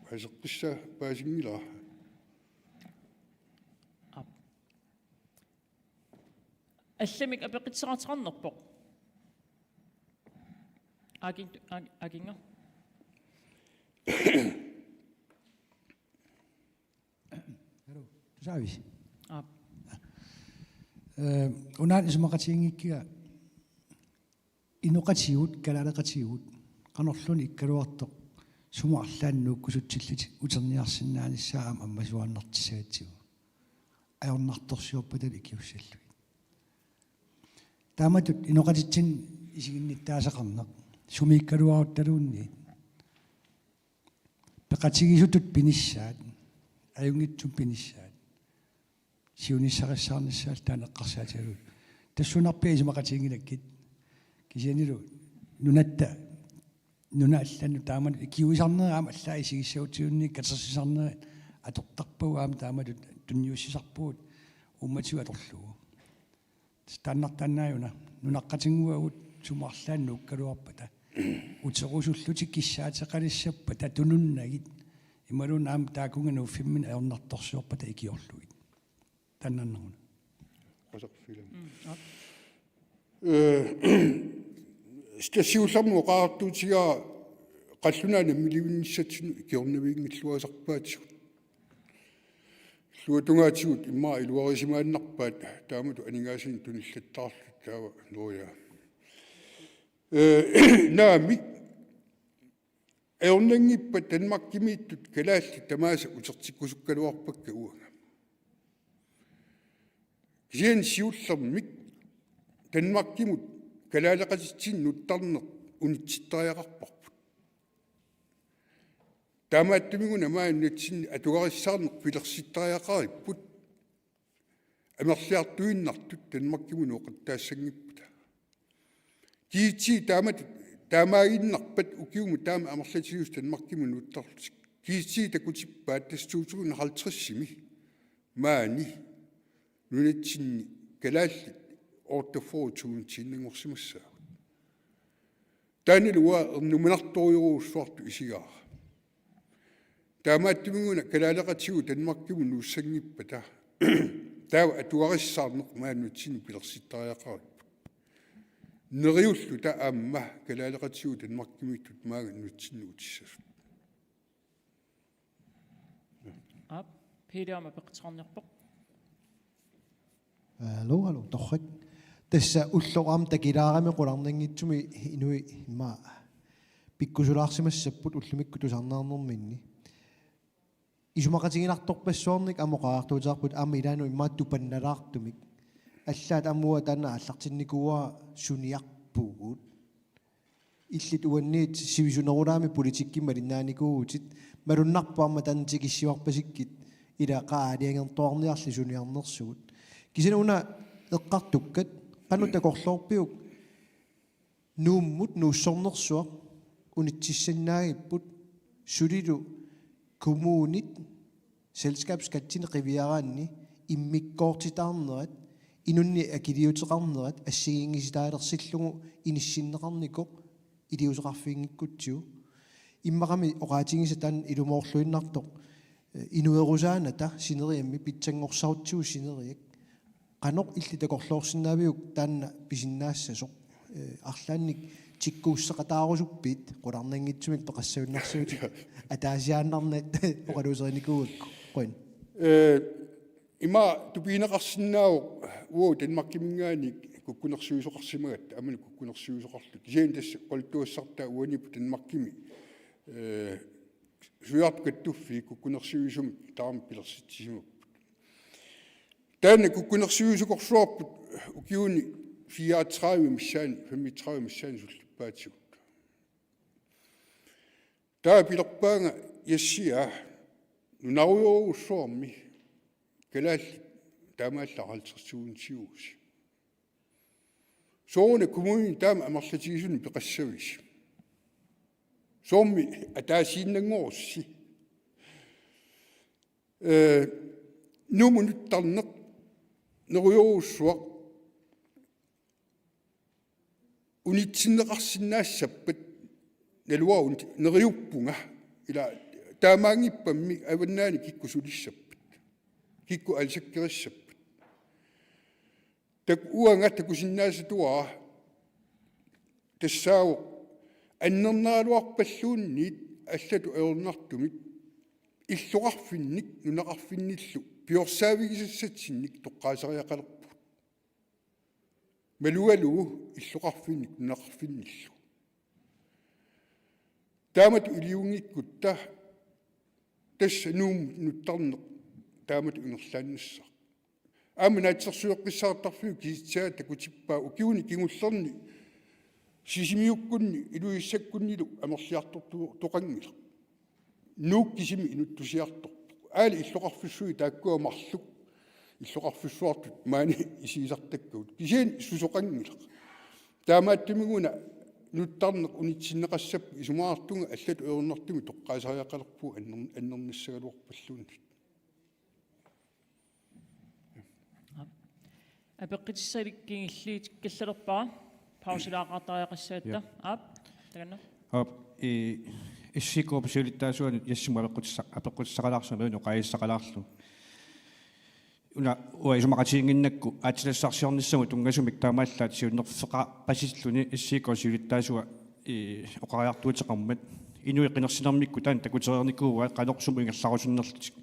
Paaseqqissaa paasinngilara. Aap. Allamik apeqqutissaqartoqarnerpoq. Aakin-, Aak-, Aakinnga. Hallo, tusaavisi? Aap. Ee, una isumaqatiginngikkiga inoqatigut, kalaaleqatigut, qanorluunniit ikkaluartoq, sumut arlaannik nuukkusutsillutik uterniarsinnaanissaat aamma ammasuaannartissagatsigu. Ajornartorsiorpata ikiussallugit. Taamatut inoqatitsinni isiginnittaasaqarneq, sumiikkaluaruttaluunniit. Peqatigiissutut pinissaat, ajunngitsumik pinissaat. Siunissarissaarnissaat taanna eqqarsaatigalugu. Tassunarpiaq isumaqatiginngilakkit. Kisiannili nunatta, nunat allanut taamatut ikiuisarnerat aamma allaat isigissagutsigu katersisarnerat atortarpagut aamma taamatut tunniussisarpugut uummatigut atorlugu. Taannartaannaajuuna nunaqqatinnguagut sumut arlaannik nuukkaluarpata. Uterusullutik kissaateqalissappata tununnagit. Imaluunniit aamma taakkununnga nuuffimminni ajornartorsiorpata ikiorlugit. Taannarnaruna. Qasarfilam. Mm, aap. Ee, tassa siullermik oqariartuutigaara qallunaat namminiilivinnissatsinnut ikiornavianngilluinnarpaatigut. Illuatungaatigut immaqa iluarisimaannarpaat taamatut aningaasanik tunillattaarlutik taava nooriaa. Ee, naamik, ajornanngippat Danmarkimiittut kalaallit tamaasa utertikkusukkaluarpakka uanga. Kisianni siullermik Danmarkimut kalaaleqatitsinnut nuttarneq unitsittariaqarparput. Taamaattumik una maani nunatsinni atugarissaarneq pilersittariaqaripput. Amerliartuinnartut Danmarkimut nooqattaassanngippata. Kiitsi taamatut taamaaginnarpat ukiumut taama amerlatigisut Danmarkimut nuttarlutik. Kiitsi takutippaat tassa to tusind halvtredsimi maani nunatsinni kalaallit otteogfyrre tusindinngorsimassaagut. Taannalu uanga ernumanartorujorujussuartut isigaara. Taamaattumik una kalaaleqatigut Danmarkimut nuussanngippata taava atugarissaarneq maani nunatsinni pilersittariaqaripput. Neriulluta aamma kalaaleqatigut Danmarkimiittut maanga nunatsinni utissasut. Aap, Peter aamma apeqqutissaqarniarpoq. Hallo, hallo, torrak. Tassa ulloq aamma takilaarami qularnanngitsumik inuit immaqa pikkusulaarsimassapput ullumikkut tusarnaarnerminni. Isumaqatiginartorpassuarnik aamma oqariartuuteqarputit aamma ilaannut immaqa tupannalaartumik. Allaat aamma uanga taanna aallartinnikuuara suniarpugut. Illit uanniit sivisunerulaamik politikkimik malinnaanikuuvutit, malunnarpoq aamma taanna tikissivarpasikkit ila qaa aalajangertuarniarli suniarnersugut. Kisianni una eqqartukkat, qanoq takorloorpiuk Nuummut nuussornersuaq unitsissinnaagivut sulilu kommunit selskabsskattinik qiviaraanni immikkoortitaarnerat, inunnik akiliuteqarnerat assigiinngisitaalersillugu inissinneqarnikoq iliuuseqarfiginngikkutsigu. Immaqami oqaatigisat taanna ilumoorluinnartoq, eh, inuerusaanata sineriammi pitsanngorsaarutsigu sineriak. Qanoq illit takorloorsinnaaviuk taanna pisinnaassasoq? Eh, arlaannik tikkuusseqataarusuppiit qularnanngitsumik peqassagunarsiutit ataasiaannarnat oqaluuserinikuuakku. Qujan. Eh, ima tupigineqarsinnaavoq uagut Danmarkiminngaanniit kukkunersiuisoqarsimagatta, aamma kukkunersiuisoqarluta. Kisianni tassa oqaluttuassartaa uaniippoq Danmarkimi, eh, suliartut kattuffiit kukkunersiuisumik taama pilersitsisimapput. Taanna kukkunersiuisoqarluarput ukiuni fireogtredive missaani, femogtredive missaani sullippaatigut. Taava pilerpaanga: Jessi, aa, nunarujorujussuarmi kalaallit taamaallaat halvtredstusind. Sooruna kommunini taama amerlatigisunik peqassavisi? Soormi ataasiinnanngorussi? Ee, Nuummut nuttarneq nerujorujussuaq unitsinneqarsinnaassappat naluara neriuppunga, ila taamaanngippammi avannaani kikkut sulissappat, kikkut alsakkerissappat. Tak-, uanga takusinnaasatuara tassaavoq annerneraluarpalluunniit allatut ajornartumik illoqarfinnik nunaqarfinnillu piorsaavigisassatsinnik toqqaasariaqalerpugut. Malugalugu illoqarfinnik nunaqarfinnillu. Taamatut iliunngikkutta tassa Nuummut nuttarneq taamatut ingerlaannassaaq. Aamma naatsorsueqqissaartarfiup kisitsisaa takutippaa ukiuni kingullerni Sisimiukkunni Ilulissakkunnilu amerliartortoqanngilaq. Nuuk kisimi inuttusiartorpoq. Aali illoqarfissuit taakkua marluk illoqarfissuartut maani isigisartakkagut. Kisianni susoqanngilaq. Taamaattumik una nuttarneq unitsinneqassappat isumaqartunga allatut ajornartumik toqqaasariaqalerpugut anner-, annernissagaluarpalluunniit. Apeqqutissalik kingulliutikkallalerpara, pausilaaqaartariaqassagatta. Ja. Aap, takanna. Aap, i, S I K-p siulittaasuanut Jessimut apeqqutissa-, apeqqutissaqalaarsimavit oqaasissaqalaarlugu. Una uanga isumaqatiginnginnakku aatsitassarsiornissamut tunngasumik taamaallaat siunnerfeqarpasilluni S I K siulittaasua, i, oqariartuuteqarmat. Inuit qinersinermikkut taanna takutereernikuuaat qanoq sumut ingerlarusunnerlutik.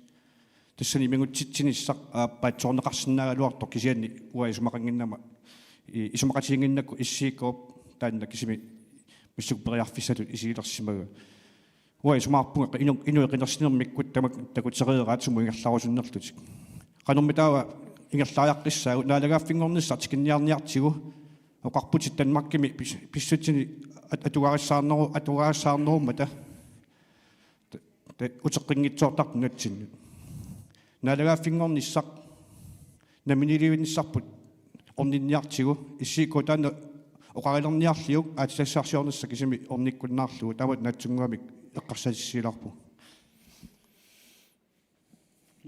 Tassani imagutsitsinissaq aappaatsoorneqarsinnaagaluartoq, kisianni uanga isumaqannginnama, i-, isumaqatiginnginnakku S I K-p taanna kisimi massakkut periarfissatut isigilersimavaa. Uanga isumaqarpunga inu-, inuit qinersinermikkut tamakku takutereeraat sumut ingerlarusunnerlutik. Qanormi taava ingerlariaqqissaagut? Naalagaaffinngornissaq tikinniarniartigu oqarputit Danmarkimi pis-, pissutsini at-, atugarissaarneru-, atugarissaarnerummata. Ta-, ta-, uteqqinngitsoortartut nunatsinnut. Naalagaaffinngornissaq namminiilivinissarput orninniartigu, S I K taanna oqarilerniarliuk aatsitassarsiornissaq kisimi ornikkunnaarlugu, taamatut naatsunnguamik eqqarsaatissiilaarpugut.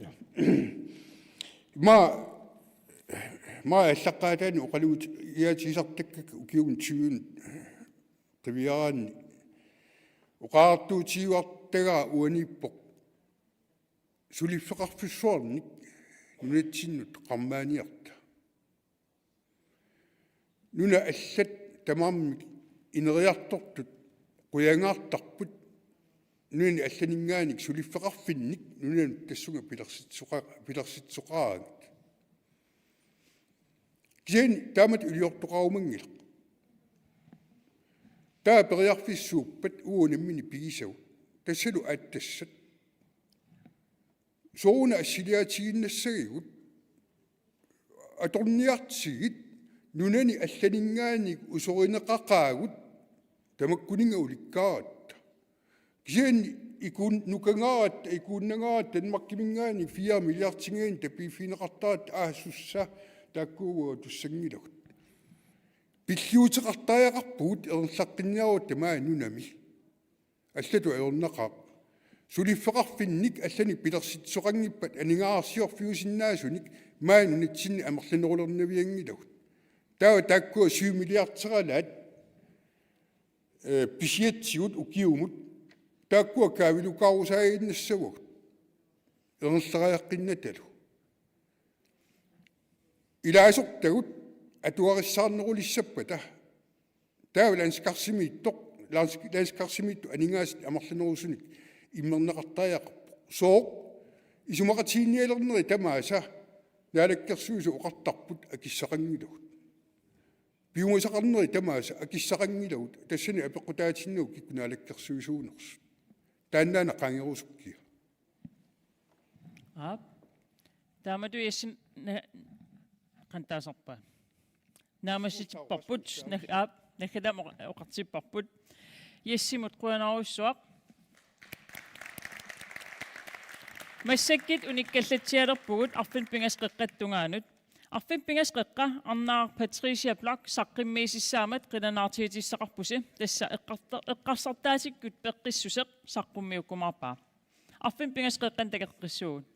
Ja. Ima, ima allaqqaataani oqalugiaatigisartakkakka ukiumut tyvenut qiviaraanni oqariartuutigiuartagara uaniippoq suliffeqarfissuarnik nunatsinnut qarmaaniarta. Nunat allat tamarmik ineriartortut qujangaartarput nunani allaninngaanniit suliffeqarfinnik nunanut tassunga pilersitsoqa-, pilersitsoqaraangat. Kisianni taamatut iliortoqarumanngilaq. Taava periarfissuuppat uagut nammineq pigisagut? Tassalu aatsitassat. Sooruna assiliaatigiinnassagigut? Atorniartigit, nunani allaninngaanniit usorineqaqaagut, tamakkuninnga ulikkaaratta. Kisianni ikuun-, nukangaaratta, ikuunnangaaratta Danmarkiminngaanniit fire milliardinngaanniit tapiiffigineqartaratta, aa sussa, taakku uagut tussanngilagut. Pilliuteqartariaqarpugut, erinarlaqqinniaruttaaq maani nunami. Allatut ajornaqaaq. Suliffeqarfinnik allanik pilersitsisoqanngippat aningaasarsiorfiusinnaasunik maani nunatsinni amerlanerulernavianngilagut. Taava taakkua syv milliarderalaat, ee, pisiatsigut ukiumut, taakkua kaavilukaarusaaginnassavagut. Erinarlariaqqinnatalu. Ilaasortagut atugarissaarnerulissappata. Taava landskarsimiittoq, lands-, landskarsimiittut aningaasat amerlanerusunik immerneqartariaqarpoq. Sooq? Isumaqatiginnialerneri tamaasa Naalakkersuisut oqartarput akissaqanngilagut. Piumasaqarneri tamaasa akissaqanngilagut, tassani apeqqutaatinnagu kikkut naalakkersuisuunersut. Taannaana qaangerusukkia. Aap. Taamatut Jessi na-, qanoq taasarpa? Naammassitipparput, nag-, aap, naggatami oq-, oqartipparput. Jessimut qujanarujussuaq. Massakkut unikkallatsialerpugut arfineq-pingasut qeqqata tungaanut. Arfineq-pingasut qeqqa Arnaq Patricia Bloch saqqummiussaammat qilanaartigitissaqarpusi, tassa eqqarta-, eqqarsartaatikkut peqqissuseq saqqummiukkumaarpaa. Arfineq-pingasut qeqqanut takoqqissaagut.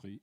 Qi.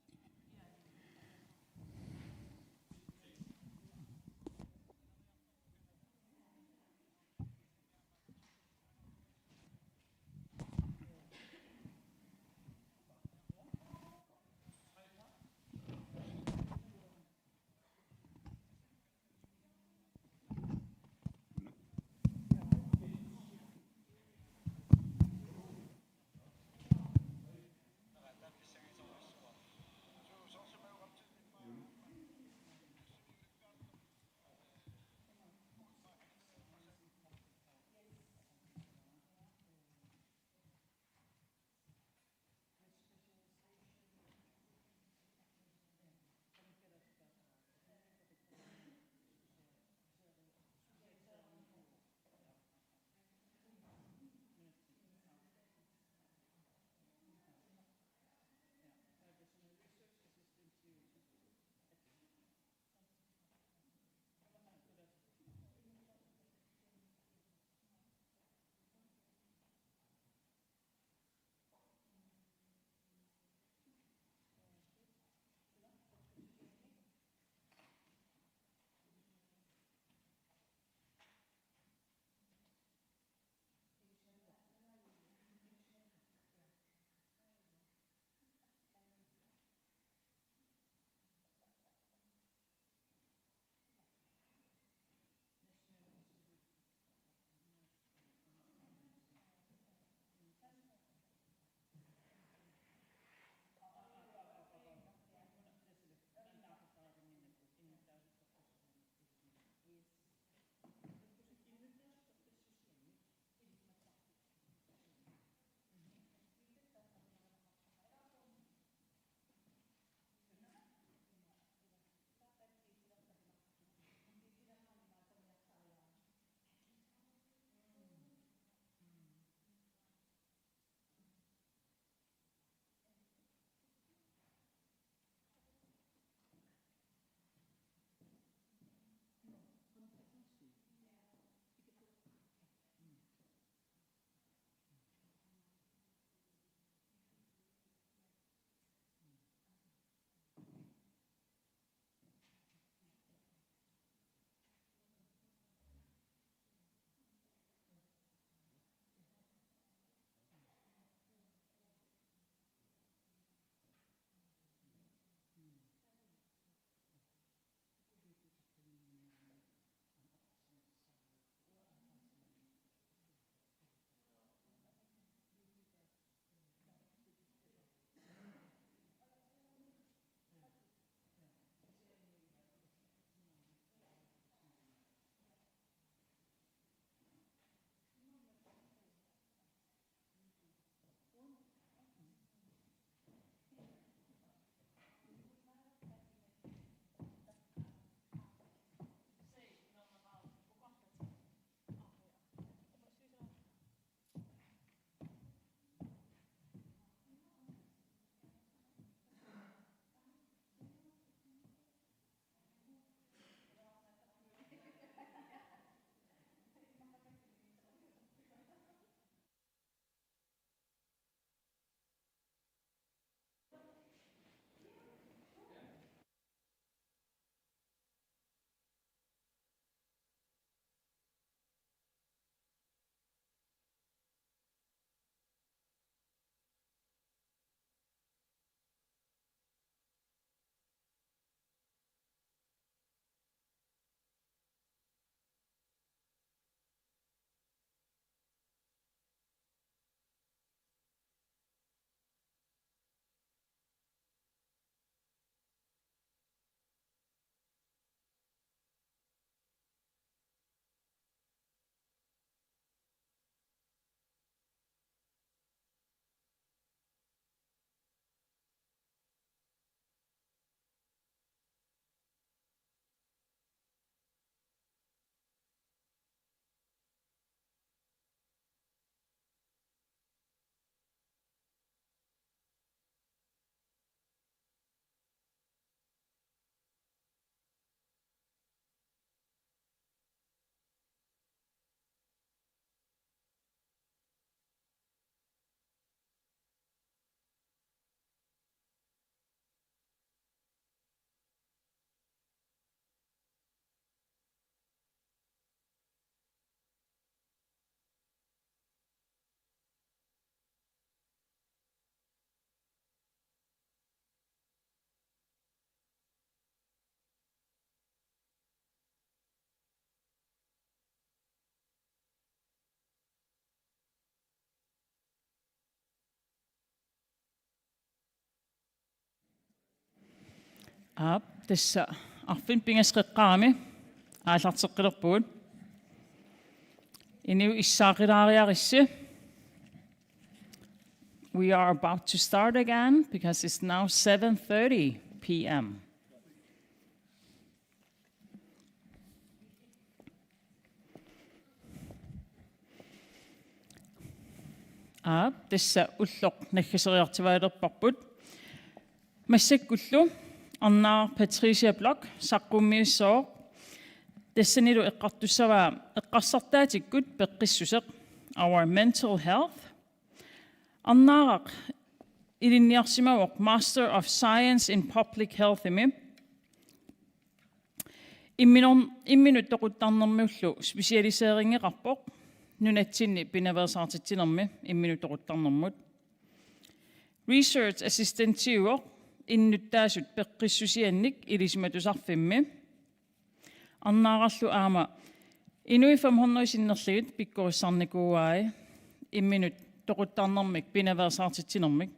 Aap, tassa arfineq-pingasut qeqqarami aallarteqqilerpugut. Inuit issaaqilaariaritsi. We are about to start again because it's now seven thirty p.m. Aap, tassa ulloq naggaseriartuaalerparput. Massakkullu Arnaaraq Patricia Bloch saqqummiussooq. Tassanilu eqqartussavaa eqqarsartaatikkut peqqissuseq, our mental health. Arnaaraq ilinniarsimavoq Master of Science in Public Healthimi. Imminor-, imminut toquttarnermiullu specialiseringeqarpoq nunatsinni pinaveersaartitsinermi imminut toquttarnermut. Research assistentiuvoq innuttaasut peqqissusiannik Ilisimatusarfimmi. Arnaararlu aamma inuit fem hundrede sinnerlugit pikkorissarnikuuai imminut toquttarnermik pinaveersaartitsinermik.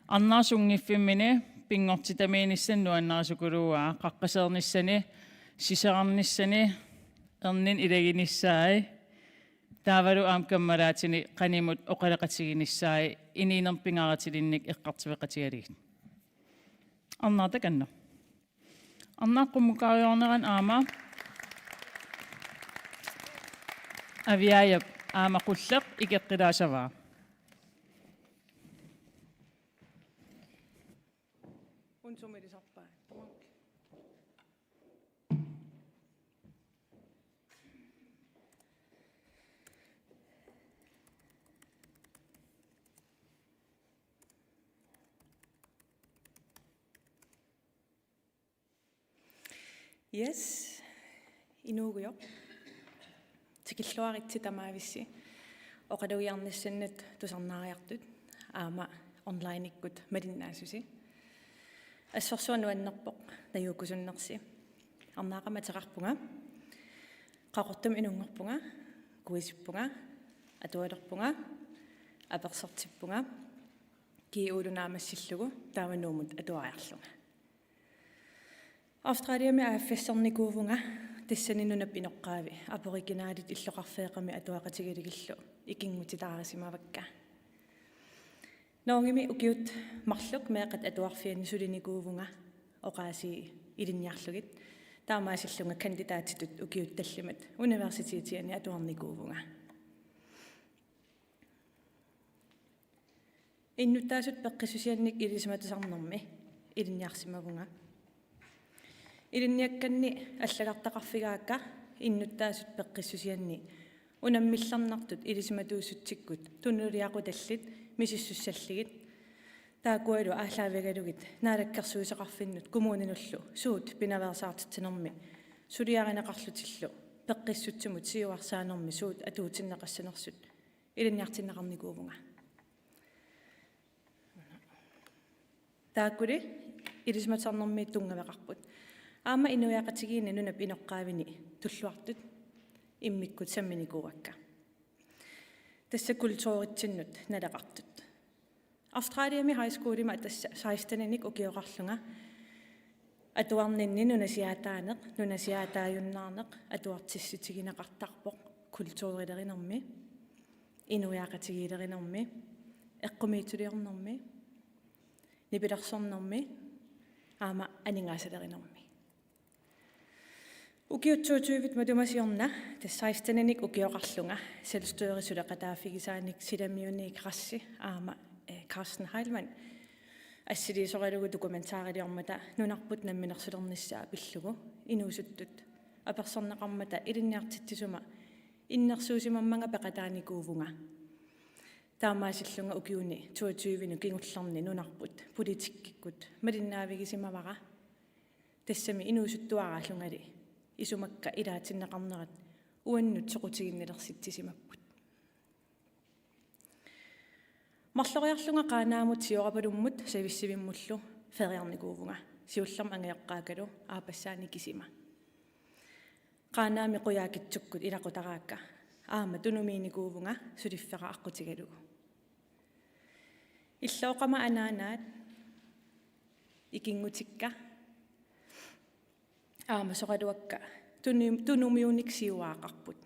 Arnaaraq sunngiffimmini pinngortitamiinissamut nuannarisukuluuaa, qaqqaseernissani, sisorarnissani, erniinnaq ilaginissaai, taavalu aamma kammalaatini qanimut oqaloqatiginissaai, inuunermi pingaarutilinnik eqqartueqatigalugit. Arnaaraq takanna. Arnaaraq qummukkaariarnerani aamma Aviaajap aamma qulleq ikeqqilaassavaa. Unsumilisarpaa. Yes. Inuugujoq. Tikilluaritsi tamaavissi oqalugiarnissannut tusarnaariartut aamma onlinekkut malinnaasusi. Assorsuaq nuannerpoq najuukkusunnersi. Arnaaraq ateqarpunga. Qaqortumi inunngorpunga. Kuisippunga. Atualerpunga. Apersortippunga. G U-lu naammassillugu taava Nuummut atuariarlunga. Australiami aaffassarnikuuvunga, tassani nunap inoqqaavi Aboriginalit illoqarfeeqqami atuaqatigalugillu ikinngutitaarusimavakka. Norgemi ukiut marluk meeqqat atuarfianni sulinikuuvunga oqaasii ilinniarlugit, taamaasillunga kandidatitut ukiut tallimat universitetiani atuarnikuuvunga. Innuttaasut peqqissusiannik Ilisimatusarnermi ilinniarsimavunga. Ilinniakkanni allagartaqarfigaakka innuttaasut peqqissusianni unammillernartut ilisimatuussutsikkut tunuliaqutallit misissussallugit, taakkualu aallaavigalugit Naalakkersuisoqarfinnut kommuninullu suut pinaveersaartitsinermi suliarineqarlutillu peqqissutsimut siuarsaanermi suut atuutsinneqassanersut ilinniartinneqarnikuuvunga. Taakkuli Ilisimatusarnermiit tunngaveqarput. Aamma inuiaqatigiinni nunap inoqqaavini tulluartut immikkut samminikuuakka. Tassa kulturitsinnut naleqartut. Australiami high schoolimi tassa seksteninik ukioqarlunga atuarninni nunasiaataaneq, nunasiaataajunnaarneq atuartissutigineqartarpoq kulturilerinermi, inuiaqatigiilerinermi, eqqumiitsuliornermi, nipilersornermi, aamma aningaasalerinermi. Ukiut toogtyve matuma siorna, tassa seksteninik ukioqarlunga, selvstyre suleqataaffigisaanik silamiunii Krassi aamma, eh, Carsten Heilmann assiliisoralugu dokumentariliormata nunarput namminersulernissaa pillugu inuusuttut apersorneqarmata ilinniartitsisuma innersuussimammanga peqataanikuuvunga. Taamaasillunga ukiuni toogtyvenut kingullerni nunarput politikkikkut malinnaavigisimavara. Tassami inuusuttuaraallungali isumakka ilaatinneqarnerat uannut soqutiginnilersitsisimapput. Marloriarlunga Qaanaamut Siorapalummut Savissivimmullu feriarnikuuvunga, siullermik angajoqqaakkalu aappassaanik kisima. Qaanaami qujaakitsukkut ilaqutaraakka aamma tunumiinikuuvunga suliffeqaqqutigalugu. Illooqqama anaanaat ikinngutikka aamma soraluakka tunu-, tunumiunik siuaaqarput.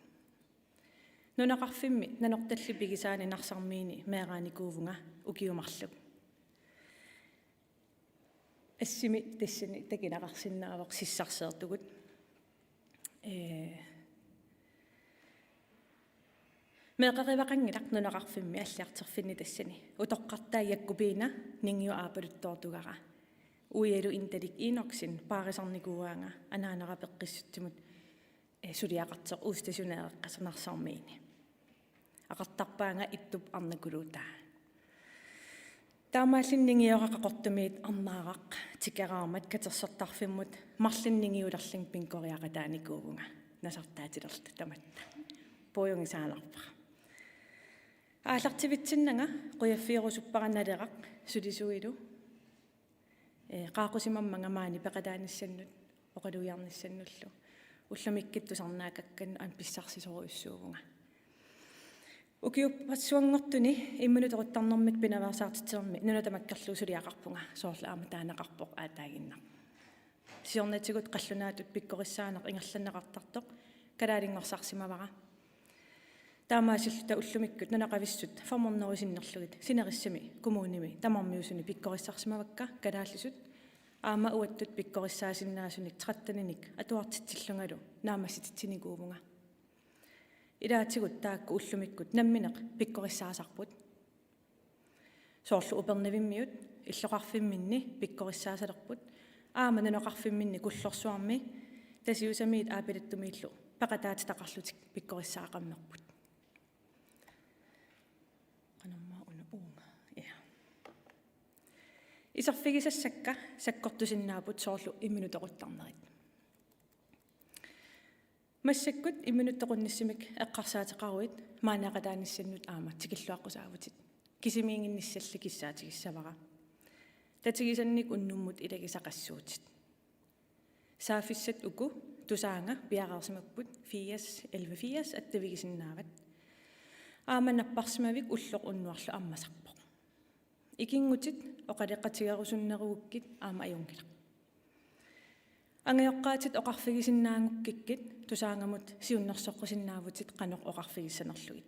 Nunaqarfimmi Nanortallip pigisaani Narsarmiini meeraanikuuvunga ukiut marluk. Assimi tassani takineqarsinnaavoq sissarsiortugut. Ee, meeqqerivaqanngilaq nunaqarfimmi alliartorfinni tassani. Utoqqartai Jakobine ningiu aapaluttoortugara. Uialu Intalik Enoksen paarisarnikuuaanga anaanara peqqissutsimut, ee, suliaqartoq udstationereqqasoq Narsarmiini. Aqartarpaanga Ittup Arnakuluutaa. Taamaalluni ningiora Qaqortumiit Arnaaraq tikeraarmat katersortarfimmut marlunnik ningiulerlunga bingoriaqataanikuuvunga nasartaatilerluta tamatta. Puiunngisaannarpara. Aallartivitsinnanga qujaffigerusuppara Naleraq sulisuilu, ee, qaaqqusimammanga maani peqataanissannut oqalugiarnissannullu. Ullumikkut tusarnaakkakkannut aamma pissarsisorujussuuvunga. Ukiorpassuanngortuni imminut toquttarnermik pinaveersaartitsinermi nuna tamakkerlugu suliaqarpunga, soorlu aamma taaneqarpoq aataaginnaq. Siornatigut qallunaatut pikkorissaaneq ingerlanneqartartoq kalaalinngorsaarsimavara. Taamaasilluta ullumikkut nunaqavissut fem hundrede sinnerlugit sinerissami kommunimi tamarmiusuni pikkorissarsimavakka kalaallisut, aamma uattut pikkorissaasinnaasunik tretteninik atuartitsillungalu naammassititsinikuuvunga. Ilaatigut taakku ullumikkut nammineq pikkorissaasarput. Soorlu Upernavimmiut illoqarfimminni pikkorissaasalerput, aamma nunaqarfimminni Kullorsuarmi Tasiusamiit Aapaluttumiillu peqataatitaqarlutik pikkorissaaqammerput. Qanormaa una uunga? Ja. Iserfigisassakka sakkortusinnaapput soorlu imminut toquttarnerit. Massakkut imminut toqunnissamik eqqarsaateqaruit maaniaqataanissannut aamma tikilluaqqusaavutit. Kisimiiginnissalli kissaatigissavara. Tatigisannik unnummut ilagisaqassuutit. Saaffissat uku Tusaannga piareersimapput firs elleve firs attavigisinnaavat. Aamma napparsimavik ulloq unnuarlu ammasarpoq. Ikinngutit oqaloqatigerusunnerugukkit aamma ajunngilaq. Angajoqqaatit oqarfigisinnaanngukkukkit Tusaanngamut siunnersoqqusinnaavutit qanoq oqarfigissanerlugit.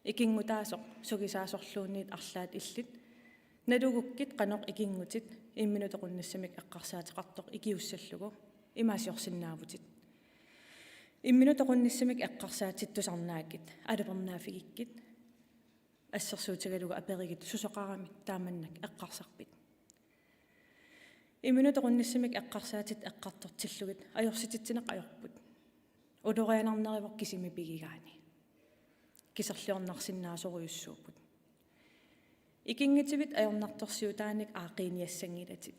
Ikinngutaasoq sugisaasorluunniit arlaat illit nalugukkit qanoq ikinngutit imminut toqunnissamik eqqarsaateqartoq ikiussallugu imaasiorsinnaavutit. Imminut toqunnissamik eqqarsaatit tusarnaakkit alupernaaffigikkit assersuutigalugu aperigit susoqaramik taamannak eqqarsarpit. Imminut toqunnissamik eqqarsaatit eqqartortillugit ajorsititsineq ajorput. Ulorianarneruvoq kisimi pigigaanni. Kiserliornarsinnaasorujussuupput. Ikinngutivit ajornartorsiutaanik aaqqiiniassanngilatit.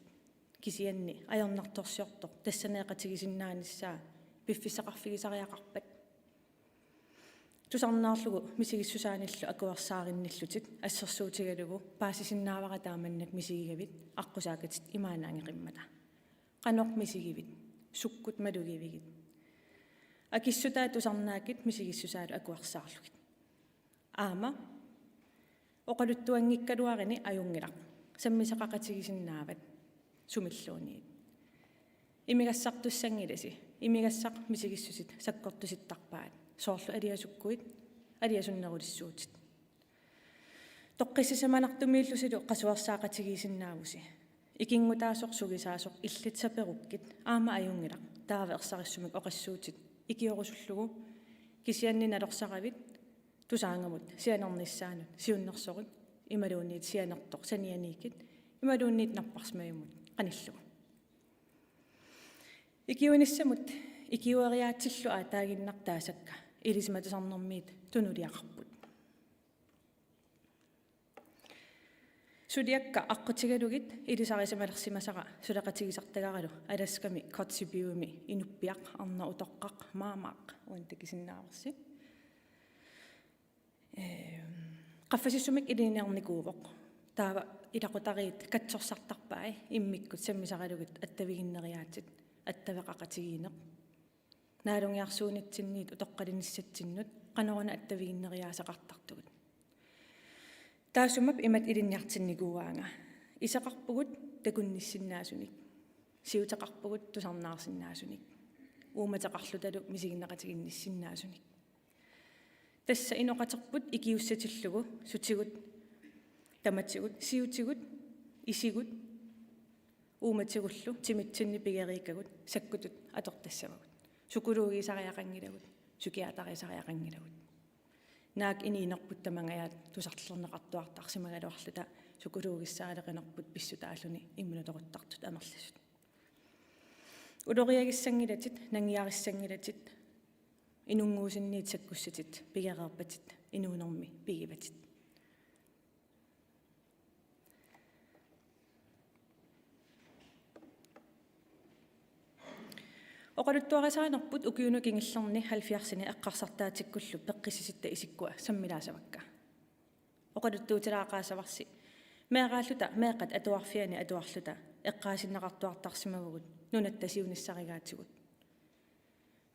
Kisianni ajornartorsiortoq tassaneeqatigisinnaanissaa piffissaqarfigisariaqarpat. Tusarnaarlugu misigissusaanillu akuersaarinnillutit assersuutigalugu paasisinnaavara taamannak misigigavit aqqusaakkatit imaannaanngeqimmata. Qanoq misigivit? Sukkut malugivigit? Akissutaat tusarnaakkit misigissusaalu akuersaarlugit. Aamma oqaluttuanngikkaluarini ajunngilaq, sammisaqaqatigisinnaavat sumilluunniit. Imigassartussanngilasi, imigassaq misigissusit sakkortusittarpaat, soorlu aliasukkuit, aliasunnerulissuutit. Toqqissisimanartumiillusilu qasuersaaqatigisinnaavusi. Ikinngutaasoq sugisaasoq illit saperukkit aamma ajunngilaq, taava ersarissumik oqassuutit ikiorusullugu, kisianni nalorsaravit Tusaanngamut sianernissaanut siunnersorut imaluunniit sianertoq sanianiikkit imaluunniit napparsimavimmut qanillugu. Ikiuinissamut ikiueriaatsillu aataaginnaq taasakka ilisimatusarnermiit tunuliaqarput. Suliakka aqqutigalugit ilisarisimalersimasara suleqatigisartagaralu Alaskami Kotzebue-mi inuppiaq arnaq utoqqaq Maamaaq, uani takisinnaavarsi. Ehm, qaffasissumik ilinniarnikuuvoq. Taava ilaqutariit katsorsartarpai immikkut sammisaralugit attaviginneriaatsit attaveqaqatigiinneq. Naalungiarsuunitsinniit utoqqalinissatsinnut qanoruna attaviginneriaaseqartartugut. Taassuma imatut ilinniartinnikuuaanga. Iseqarpugut takunnissinnaasunik, siuteqarpugut tusarnaarsinnaasunik, uummateqarlutalu misiginneqatiginnissinnaasunik. Tassa inoqaterput ikiussatillugu sutigut, tamatigut, siutigut, isigut, uummatigullu timitsinni pigeriikkagut sakkutut atortassavagut. Psykologisariaqanngilagut, psykiaterisariaqanngilagut. Naak inuunerput tamangajaat tusarlerneqartuartarsimagaluarluta psykologissaaleqinerput pissutaalluni imminut toquttartut amerlasut. Uloriagissanngilatit, nangiarissanngilatit, inunnguusinniit sakkussatit, pigereerpatit, inuunermi pigivatit. Oqaluttuarisaanerput ukiuni kingullerni halvfjerdsini eqqarsartaatikkullu peqqissisitta isikkua sammilaassavakka. Oqaluttuutilaaqaassavarsi meeraalluta meeqqat atuarfianni atuarluta eqqaasinneqartuartarsimavugut nunatta siunissarigaatigut.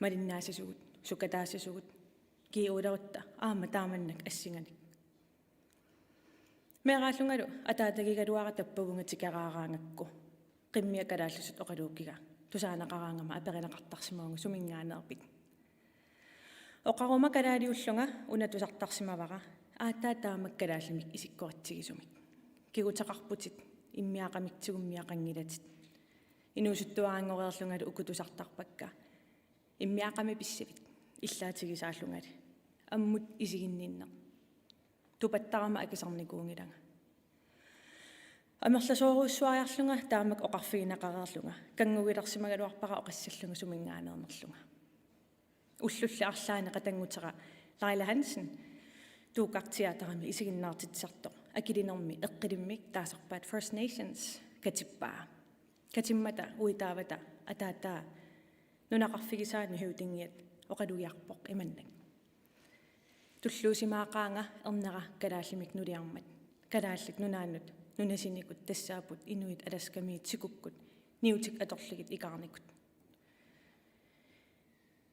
Malinnaassasugut, sukataasasugut, kiuulerutta aamma taamannak assinganik. Meeraallungalu ataatagigaluara tappavunga tikeraaraangakku, qimmia kalaallisut oqaluukkiga, tusaaneqaraangama aperineqartarsimavunga suminngaanneerpit. Oqaruma kalaaliullunga una tusartarsimavara, aatsaat taamak kalaallimik isikkoritsigisumik. Kiguteqarputit, immiaqamik tigummiaqanngilatit. Inuusuttuaranngoreerlungalu uku tusartarpakka. Immiaqami pissavit, illaatigisaallungali. Ammut isiginninneq. Tupattarama akisarnikuunngilanga. Amerlasoorujussuariarlunga taamak oqarfigineqareerlunga. Kanngugilersimagaluarpara oqassallunga suminngaanneernerlunga. Ullulli arlaanni qatanngutera Laila Hansen, Tuukaq Teaterimi isiginnaartitsisartoq, akilinermi eqqilimmik taasarpaat First Nations, katippaa. Katimmata uitaavata ataataa nunaqarfigisaani høvdingiat oqalugiarpoq imannak: Tulluusimaaqaanga ernera kalaallimik nuliarmat. Kalaallit Nunaannut nunasinikut tassaapput inuit Alaskamiit sikukkut niutik atorlugit ikaarnikut.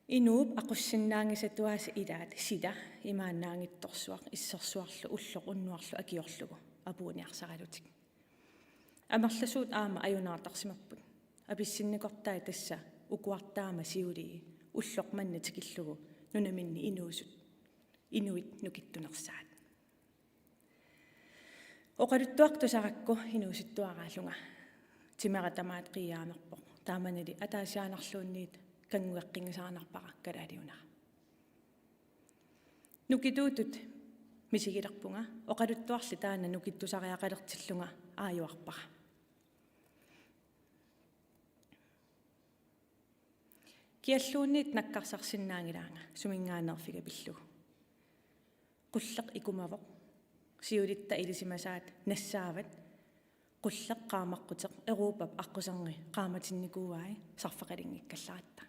Inuup aqussinnaanngisatuaasa ilaat sila imaannaanngitsorsuaq issersuarlu ulloq unnuarlu akiorlugu apuunniarsaralutik. Amerlasuut aamma ajunaartarsimapput. Apissinnikortai tassa ukuartaama siulii ulloq manna tikillugu nunaminni inuusut, inuit nukittunersaat. Oqaluttuaq tusarakku inuusuttuaraallunga. Timera tamaat qiiaamerpoq. Taamanili ataasiaannarluunniit kanngueqqinngisaannarpara kalaaliunera. Nukituutut misigilerpunga, oqaluttuarli taanna nukittusariaqalertillunga aajuarpara. Kialluunniit nakkarsarsinnaanngilaanga suminngaanneerfiga pillugu. Qulleq ikumavoq. Siulitta ilisimasaat nassaavat. Qulleq qaamaqquteq Europap aqquserni qaamatinnikuuai sarfaqalinngikkallaratta.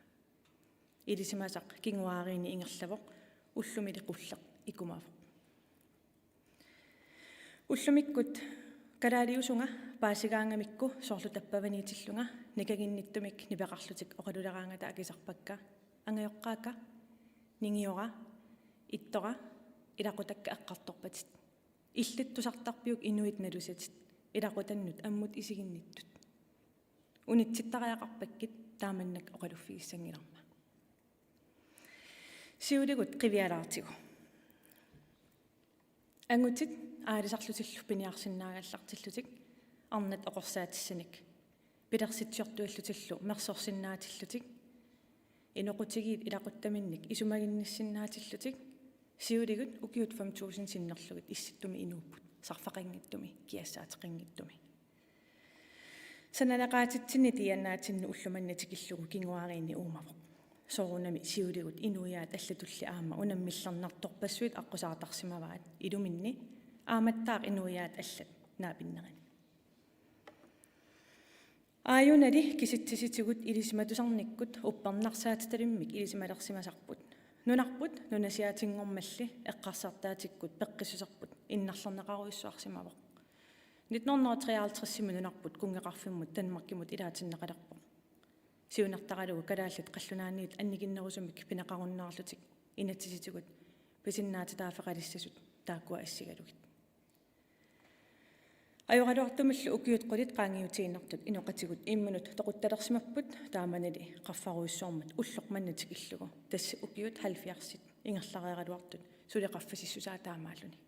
Ilisimasaq kinguaariinni ingerlavoq, ullumili qulleq ikumavoq. Ullumikkut kalaaliusunga paasigaangamikku soorlu tappavaniitillunga nikaginnittumik nipeqarlutik oqaluleraangata akisarpakka: Angajoqqaakka, ningiora, ittora, ilaqutakka eqqartorpatit. Illit tusartarpiuk inuit nalusatit, ilaqutannut ammut isiginnittut. Unitsittariaqarpakkit taamannak oqaluffigissanngilarma. Siuligut qivialaartigu. Angutit aalisarlutillu piniarsinnaagallartillutik, arnat oqorsaatissanik pilersitsiortuillutillu mersorsinnaatillutik, inoqutigiit ilaquttaminnik isumaginnissinnaatillutik, siuligut ukiut fem tusind sinnerlugit Issittumi inuupput, sarfaqanngitsumi, kiassaateqanngitsumi. Sananeqaatitsinni D N A-tsinni ulloq manna tikillugu kinguaariinni uumavoq. Soorunami siuligut inuiaat allatulli aamma unammillernartorpassuit aqqusaartarsimavaat, iluminni aammattaaq inuiaat allat naapinnerini. Aajunali kisitsisitigut ilisimatusarnikkut uppernarsaatitalimmik ilisimalersimasarput. Nunarput nunasiaatinngormalli eqqarsartaatikkut peqqissuserput innarlerneqarujussuarsimavoq. Nitten hundrede og treoghalvtredsimi nunarput kunngeqarfimmut Danmarkimut ilaatinneqalerpoq. Siunertaralugu kalaallit qallunaaniit annikinnerusumik pineqarunnaarlutik inatsisitigut pisinnaatitaaffeqalissasut taakkua assigalugit. Ajoraluartumillu ukiut qulit qaangiutiinnartut inoqatigut imminut toquttalersimapput, taamanili qaffarujussuarmut ulloq manna tikillugu, tassa ukiut halvfjerdsit ingerlareeraluartut suli qaffasissusaa taamaalilluni.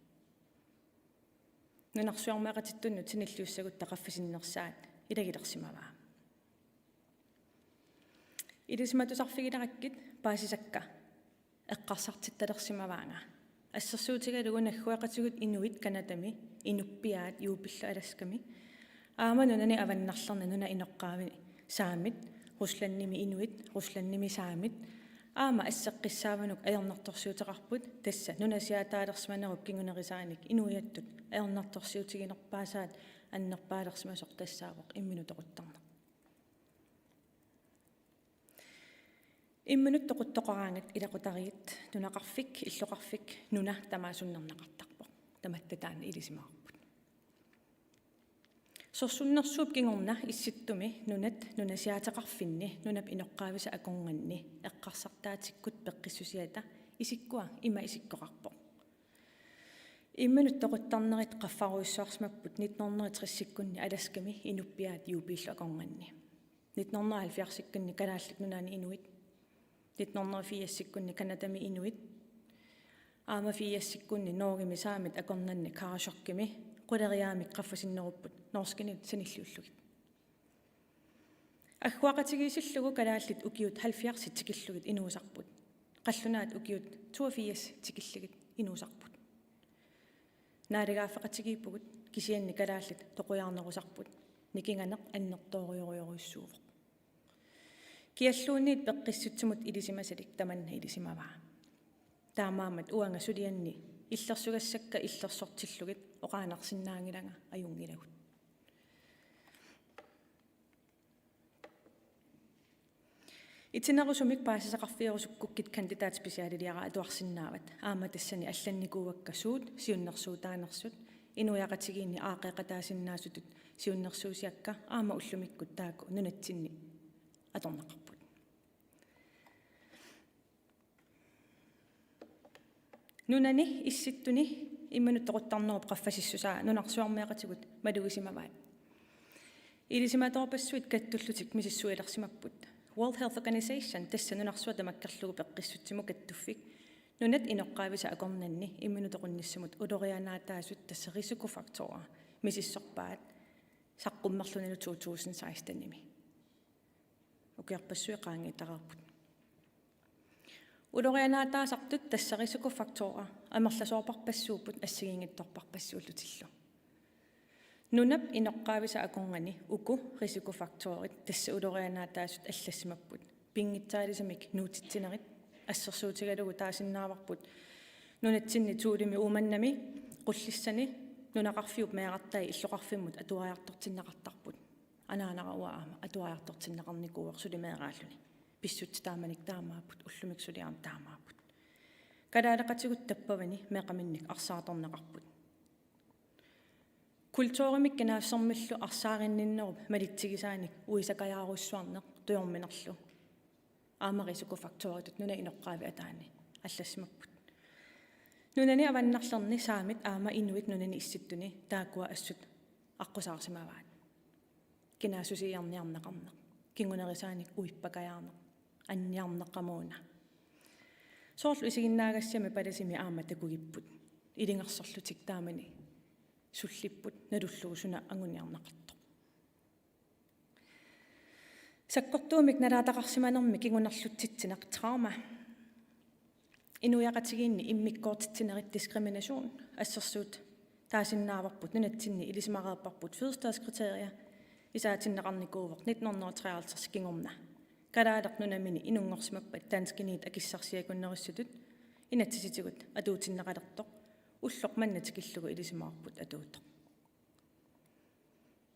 Nunarsuarmioqatittunnut sanilliussagutta qaffasinnersaat ilagilersimavaa. Ilisimatusarfigilerakkit paasisakka eqqarsartittalersimavaanga. Assersuutigalugu naggueqatigut inuit Canadami inuppiaat juupillu Alaskami, aamma nunani avannarlerni nunap inoqqaavi saamit, Ruslandimi inuit, Ruslandimi saamit, aamma asseqqissaavanut ajornartorsiuteqarput, tassa nunasiaataalersimanerup kingunerisaanik inuiattut ajornartorsiutiginerpaasaat annerpaalersimasoq tassaavoq imminut toquttarneq. Imminut toquttoqaraangat ilaqutariit, nunaqarfik, illoqarfik, nuna tamaasunnerneqartarpoq. Tamatta taanna ilisimavarput. Sorsunnersuup kingorna Issittumi nunat nunasiaateqarfinni nunap inoqqaavisa akornanni eqqarsartaatikkut peqqissusiata isikkua ima isikkoqarpoq. Imminut toquttarnerit qaffarujussuarsimapput nitten hundrede og tresikkunni Alaskami inuppiaat juupillu akornanni. Nitten hundrede og halvfjerdsikkunni Kalaallit Nunaanni inuit. Nitten hundrede og firsikkunni Canadami inuit. Aamma firsikkunni Norgemi saamit akornanni Karasjokimi quleriaammik qaffasinnerupput norskinit sanilliullugit. Agguaqatigiissillugu kalaallit ukiut halvfjerdsit tikillugit inuusarput. Qallunaat ukiut toogfirs tikillugit inuusarput. Naalagaaffeqatigiippugut, kisianni kalaallit toqujaarnerusarput. Nikinganeq annertoorujorujorujussuuvoq. Kialluunniit peqqissutsimut ilisimasalik tamanna ilisimavaa. Taamaammat uanga sulianni illersugassakka illersortillugit oqaannarsinnaanngilanga ajunngilagut. Itinerusumik paasisaqarfigerusukkukkit kandidatspecialiliaraa atuarsinnaavat. Aamma tassani allannikuuakka suut siunnersuutaanersut, inuiaqatigiinni aaqqeqataasinnaasutut siunnersuusiakka aamma ullumikkut taakku nunatsinni atorneqarput. Nunani Issittuni imminut toquttarnerup qaffasissusaa nunarsuarmioqatigut malugisimavaat. Ilisimatoorpassuit kattullutik misissuilersimapput. World Health Organization, tassa nunarsuaq tamakkerlugu peqqissutsimut kattuffik, nunat inoqqaavisa akornanni imminut toqunnissamut ulorianaataasut, tassa risikofaktorer, misissorpaat saqqummerlunilu to tusind sekstenimi. Ukiorpassuit qaangiuttareerput. Ulorianaataasartut, tassa risikofaktorer, amerlasoorparpassuupput assigiinngitsorparpassuullutillu. Nunap inoqqaavisa akornanni uku risikofaktorit, tassa ulorianaataasut, allassimapput. Pinngitsaalisamik nuutitsinerit, assersuutigalugu taasinnaavarput nunatsinni Thulemi Uummannami, Qullissani, nunaqarfiup meerartai illoqarfimmut atuariartortinneqartarput. Anaanara uanga aamma atuariartortinneqarnikuuara suli meeraalluni. Pissutsit taamanikkut taamaapput, ullumikkut suli aamma taamaapput. Kalaaleqatigut tappavani meeqqaminnik arsaartorneqarput. Kulturimik kinaassusermillu arsaarinninnerup malitsigisaanik uisakajaarujussuarneq tujorminerlu. Aamma risikofaktoritut nunap inoqqaavi ataani allassimapput. Nunani avannarlerni saamit aamma inuit nunani Issittuni taakkua assut aqqusaarsimavaat. Kinaassusiiarniarneqarneq, kingunerisaanik uippakajaarneq, anniarneq qamuuna. Soorlu isiginnaagassiami palasimi aamma takugipput, ilungersorlutik taamani sullipput nalullugu suna anguniarneqartoq. Sakkortuumik nalaataqarsimanermi kingunerlutsitsineq trauma. Inuiaqatigiinni immikkoortitsinerit, diskrimination, assersuut taasinnaavarput nunatsinni ilisimareerparput fødestedskriterie, isaatinneqarnikuuvoq nitten hundrede og treoghalvtreds kingorna. Kalaaleq nunamini inunngorsimappat danskiniit akissarsiakunnerissutut inatsisitigut atuutinneqalertoq ulloq manna tikillugu ilisimavarput atuuttoq.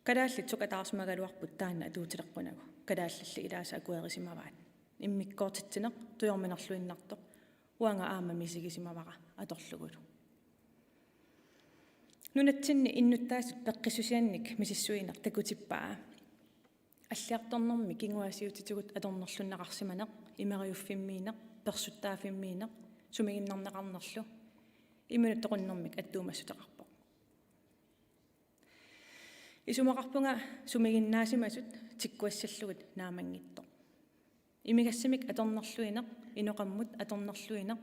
Kalaallit sukataarsimagaluarput taanna atuutileqqunagu, kalaallit ilaasa akuerisimavaat. Immikkoortitsineq tujorminerluinnartoq, uanga aamma misigisimavara atorlugulu. Nunatsinni innuttaasut peqqissusiannik misissuineq takutippaa. Alliartornermi kinguaassiuutitigut atornerlunneqarsimaneq, imeriuffimmiineq, persuttaaffimmiineq, sumiginnarneqarnerlu, imminut toqunnermik attuumassuteqarpoq. Isumaqarpunga sumiginnaasimasut tikkuassallugit naammanngitsoq. Imigassamik atornerluineq, inoqammut atornerluineq,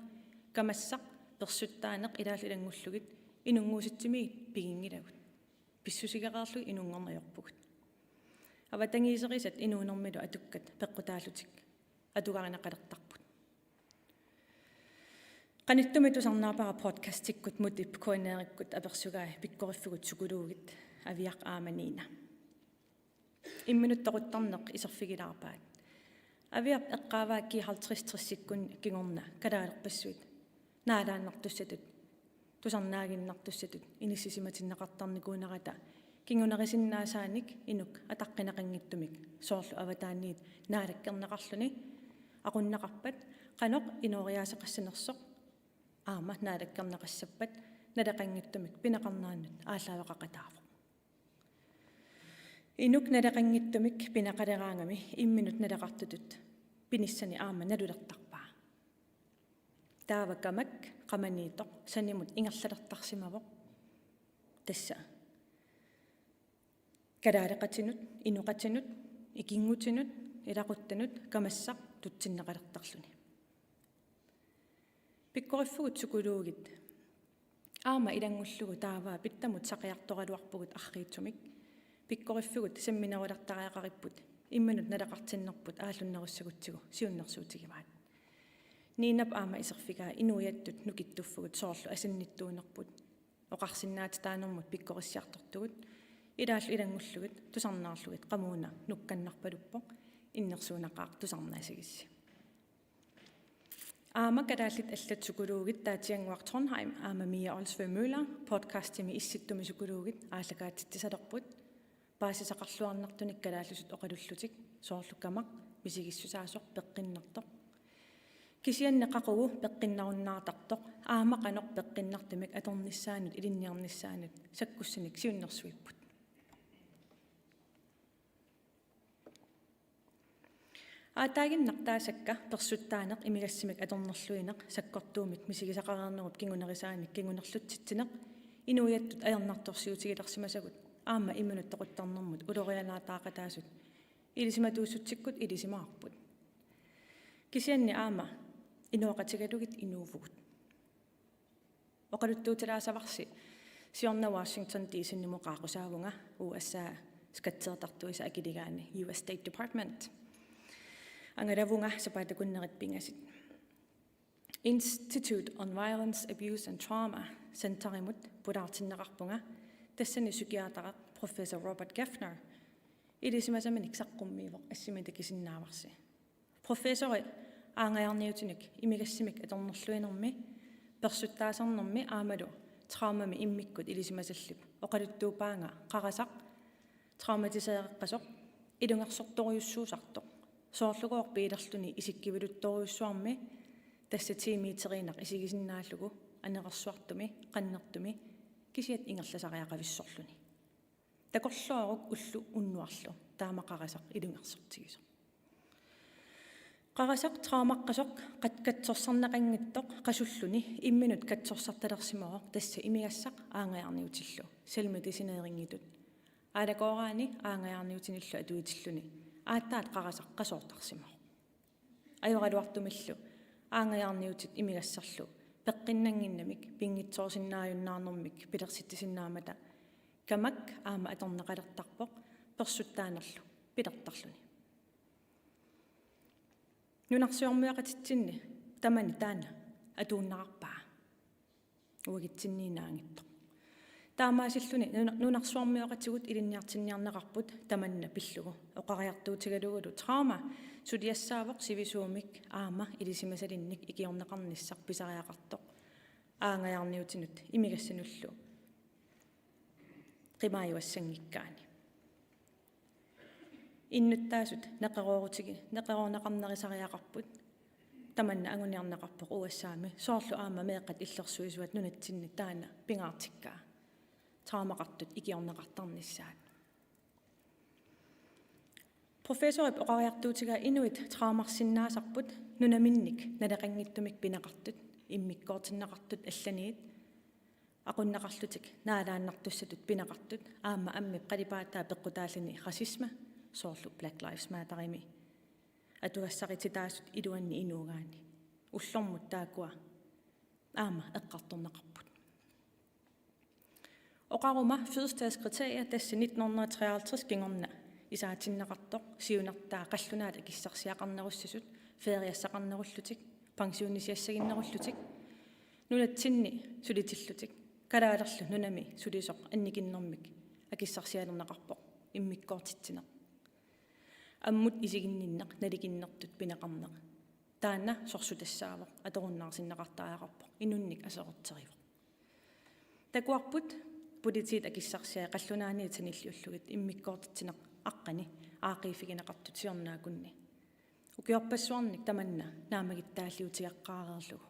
kamassaq persuttaaneq ilaallu ilanngullugit inunnguusitsimigit piginngilagut. Pissusigereerlugit inunngorneq ajorpugut. Avatangiiserisat inuunermilu atukkat peqqutaallutik atugarineqalertarput. Qanittumi tusarnaarpara podcastikkut Mutip K N R-ikkut apersugai pikkoriffigut psykologit Aviaq aamma Nina. Imminut toquttarneq iserfigilaarpaat. Aviap eqqaavaa G halvtreds tres-ikkut kingorna kalaalerpassuit naalaannartussatut, tusarnaaginnartussatut inissisimatinneqartarnikuunerata kingunerisinnaasaanik inuk ataqqineqanngitsumik, soorlu avataaniit naalakkerneqarluni aqunneqarpat qanoq inooriaaseqassanersoq aamma naalakkerneqassappat naleqanngitsumik pineqarnerannut aallaaveqaqataavoq. Inuk naleqanngitsumik pineqaleraangami imminut naleqartutut pinissani aamma nalulertarpaa. Taava kamak qamaniittoq sanimut ingerlalertarsimavoq. Tassa kalaaleqatinut, inoqatinut, ikinngutinut, ilaquttanut kamassaq tutsinneqalertarluni. Pikkoriffigut psykologit aamma ilanngullugu taava pittamut saqiartoraluarpugut arriitsumik. Pikkoriffigut samminerulertariaqaripput imminut naleqartinnerput aallunnerussagutsigu siunnersuutigivaat. Ninap aamma iserfigaa inuiattut nukittuffugut soorlu asannittuunerput, oqarsinnaatitaanermut pikkorissiartortugut, ilaallu ilanngullugit tusarnaarlugit qamuuna nukkannarpaluppoq, innersuunnaqaaq tusarnaasigissi. Aamma kalaallit allat psykologit Taatiannguaq Trondheim aamma Mia Olsvø Møller podcastimi Issittumi psykologit aallakaatitsisalerput. Paasisaqarluarnartunik kalaallisut oqalullutik, soorlu kamaq misigissusaasoq peqqinnartoq. Kisianni qaqugu peqqinnarunnaartartoq, aamma qanoq peqqinnartumik atornissaanut ilinniarnissaanut sakkussanik siunnersuipput. Aataaginnaq taasakka persuttaaneq, imigassamik atornerluineq, sakkortuumik misigisaqareernerup kingunerisaanik kingunerlutsitsineq, inuiattut ajornartorsiutigilersimasagut aamma imminut toquttarnermut ulorianaataaqataasut ilisimatuussutsikkut ilisimavarput. Kisianni aamma inooqatigalugit inuuvugut. Oqaluttuutilaasavarsi siorna Washington D C-nimut qaaqqusaavunga U S A skatsertartuisa akiligaani, U S State Department. Angalavunga sapaatip akunnerit pingasut. Institute on Violence, Abuse and Trauma Centerimut pulaartinneqarpunga, tassani psykiatereq professor Robert Geffner ilisimasaminik saqqummiivoq, assimi takusinnaavarsi. Professori aanngajaarniutinik imigassamik atornerluinermi, persuttaasarnermi aammalu traumami immikkut ilisimasallip oqaluttuuppaanga qarasaq traumatiseereqqasoq ilungersortorujussuusartoq, soorlugooq biilerluni isikkiviluttorujussuarmi, tassa ti meteriinnaq isigisinnaallugu anerersuartumi qannertumi, kisiat ingerlasariaqavissorluni. Takorlooruk ulloq unnuarlu taama qarasaq ilungersortigisoq. Qarasaq traumaqqasoq qat-, katsorsarneqanngitsoq qasulluni imminut katsorsartalersimavoq, tassa imigassaq aanngajaarniutillu, selvmedicineringitut. Aalakooraanni aanngajaarniutinillu atuitilluni aatsaat qarasaq qasoortarsimavoq. Ajoraluartumillu aanngajaarniutit imigassarlu peqqinnannginnamik pinngitsoorsinnaajunnaarnermik pilersitsisinnaammata kamak aamma atorneqalertarpoq persuttaanerlu pilertarluni. Nunarsuarmioqatitsinni tamani taanna atuunnerarpaa. Uagutsinniinnaanngitsoq. Taamaasilluni nuna-, nunarsuarmioqatigut ilinniartinniarneqarput tamanna pillugu. Oqariartuutigalugulu trauma suliassaavoq sivisuumik aamma ilisimasalinnik ikiorneqarnissaq pisariaqartoq aanngajaarniutinut imigassanullu qimaajuassanngikkaanni. Innuttaasut neqeroorutigi-, neqeroorneqarnerusariaqarput, tamanna anguniarneqarpoq U S A-mi, soorlu aamma meeqqat illersuisuat nunatsinni taanna pingaartikkaa, traumaqartut ikiorneqartarnissaat. Professorip oqariartuutigaa inuit traumarsinnaasarput nunaminnik naleqanngitsumik pineqartut, immikkoortinneqartut allaniit, aqunneqarlutik naalaannartussatut pineqartut aamma ammip qalipaataa peqqutaalluni racisme, soorlu Black Lives Matterimi atugassarititaasut iluanni inuugaanni. Ullormut taakkua aamma eqqartorneqarput. Oqaruma fødselsdagskriterier, tassa nitten hundrede og treoghalvtreds kingorna isaatinneqartoq siunertaa qallunaat akissarsiaqarnerussasut, feriassaqarnerullutik, pensionisiassaginnerullutik, nunatsinni sulitillutik, kalaalerlu nunami sulisoq annikinnermik akissarsialerneqarpoq immikkoortitsineq. Ammut isiginninneq, nalikinnertut pineqarneq. Taanna sorsutassaavoq, atorunnaarsinneqartariaqarpoq, inunnik aserorterivoq. Takuarput politiit akissarsiai qallunaaniit sanilliullugit immikkoortitsineq aqqani aaqqiiffigineqartut siornaakunni. Ukiorpassuarnik tamanna naammagittaalliutigeqqaareerlugu.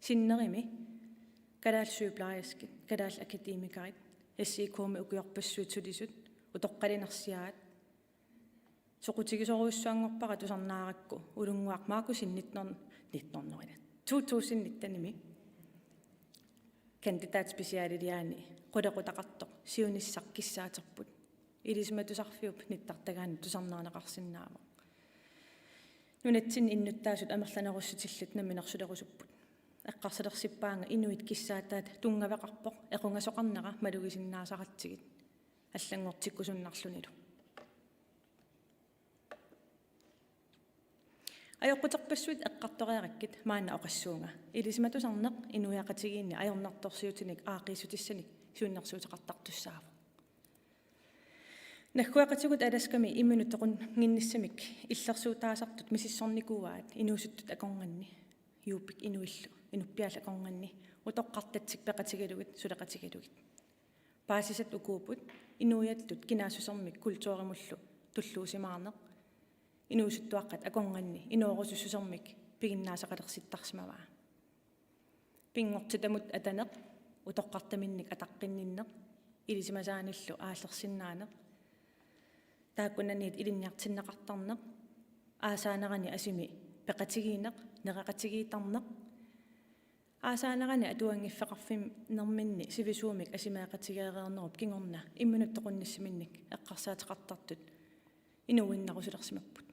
Sinnerimi kalaallit sygeplejerskit, kalaallit akademikerit, S I K-mi ukiorpassuit sulisut, utoqqalinersiaat, soqutigisorujussuanngorpara tusarnaarakku Ulunnguaq Markussen nitten hundrede, nitten hundrede, to tusind nittenimi kandidatspecialiliaani qulequtaqartoq siunissaq kissaaterput. Ilisimatusarfiup nittartagaani tusarnaarneqarsinnaavoq. Nunatsinni innuttaasut amerlanerussutillit namminersulerusupput. Eqqarsalersippavunga inuit kissaataat tunngaveqarpoq equngasoqarnera malugisinnaasaratsigit allanngortikkusunnarlunilu. Ajoquterpassuit eqqartoriarakkit maanna oqassuunga. Ilisimatusarneq inuiaqatigiinni ajornartorsiutinik aaqqiissutissanik siunnersuuteqartartussaavoq. Naggueqatigut Alaskami imminut toqunnginnissamik illersuutaasartut misissornikuuaat inuusuttut akornanni, Yupik inuillu inuppiaallu akornanni, utoqqartatik peqatigalugit suleqatigalugit. Paasisat ukuupput: inuiattut kinaassusermik kulturimullu tulluusimaarneq, inuusuttuaqqat akornanni inoorusussusermik piginnaasaqalersittarsimavaa. Pinngortitamut ataneq, utoqqartaminnik ataqqinninneq, ilisimasaanillu aallersinnaaneq, taakkunaniit ilinniartinneqartarneq, aasaanerani asimi peqatigiinneq, nereqatigiittarneq, aasaanerani atuanngiffeqarfimmerminni sivisuumik asimeeqatigeereernerup kingorna imminut toqunnissaminnik eqqarsaateqartartut inuuinnarusulersimapput.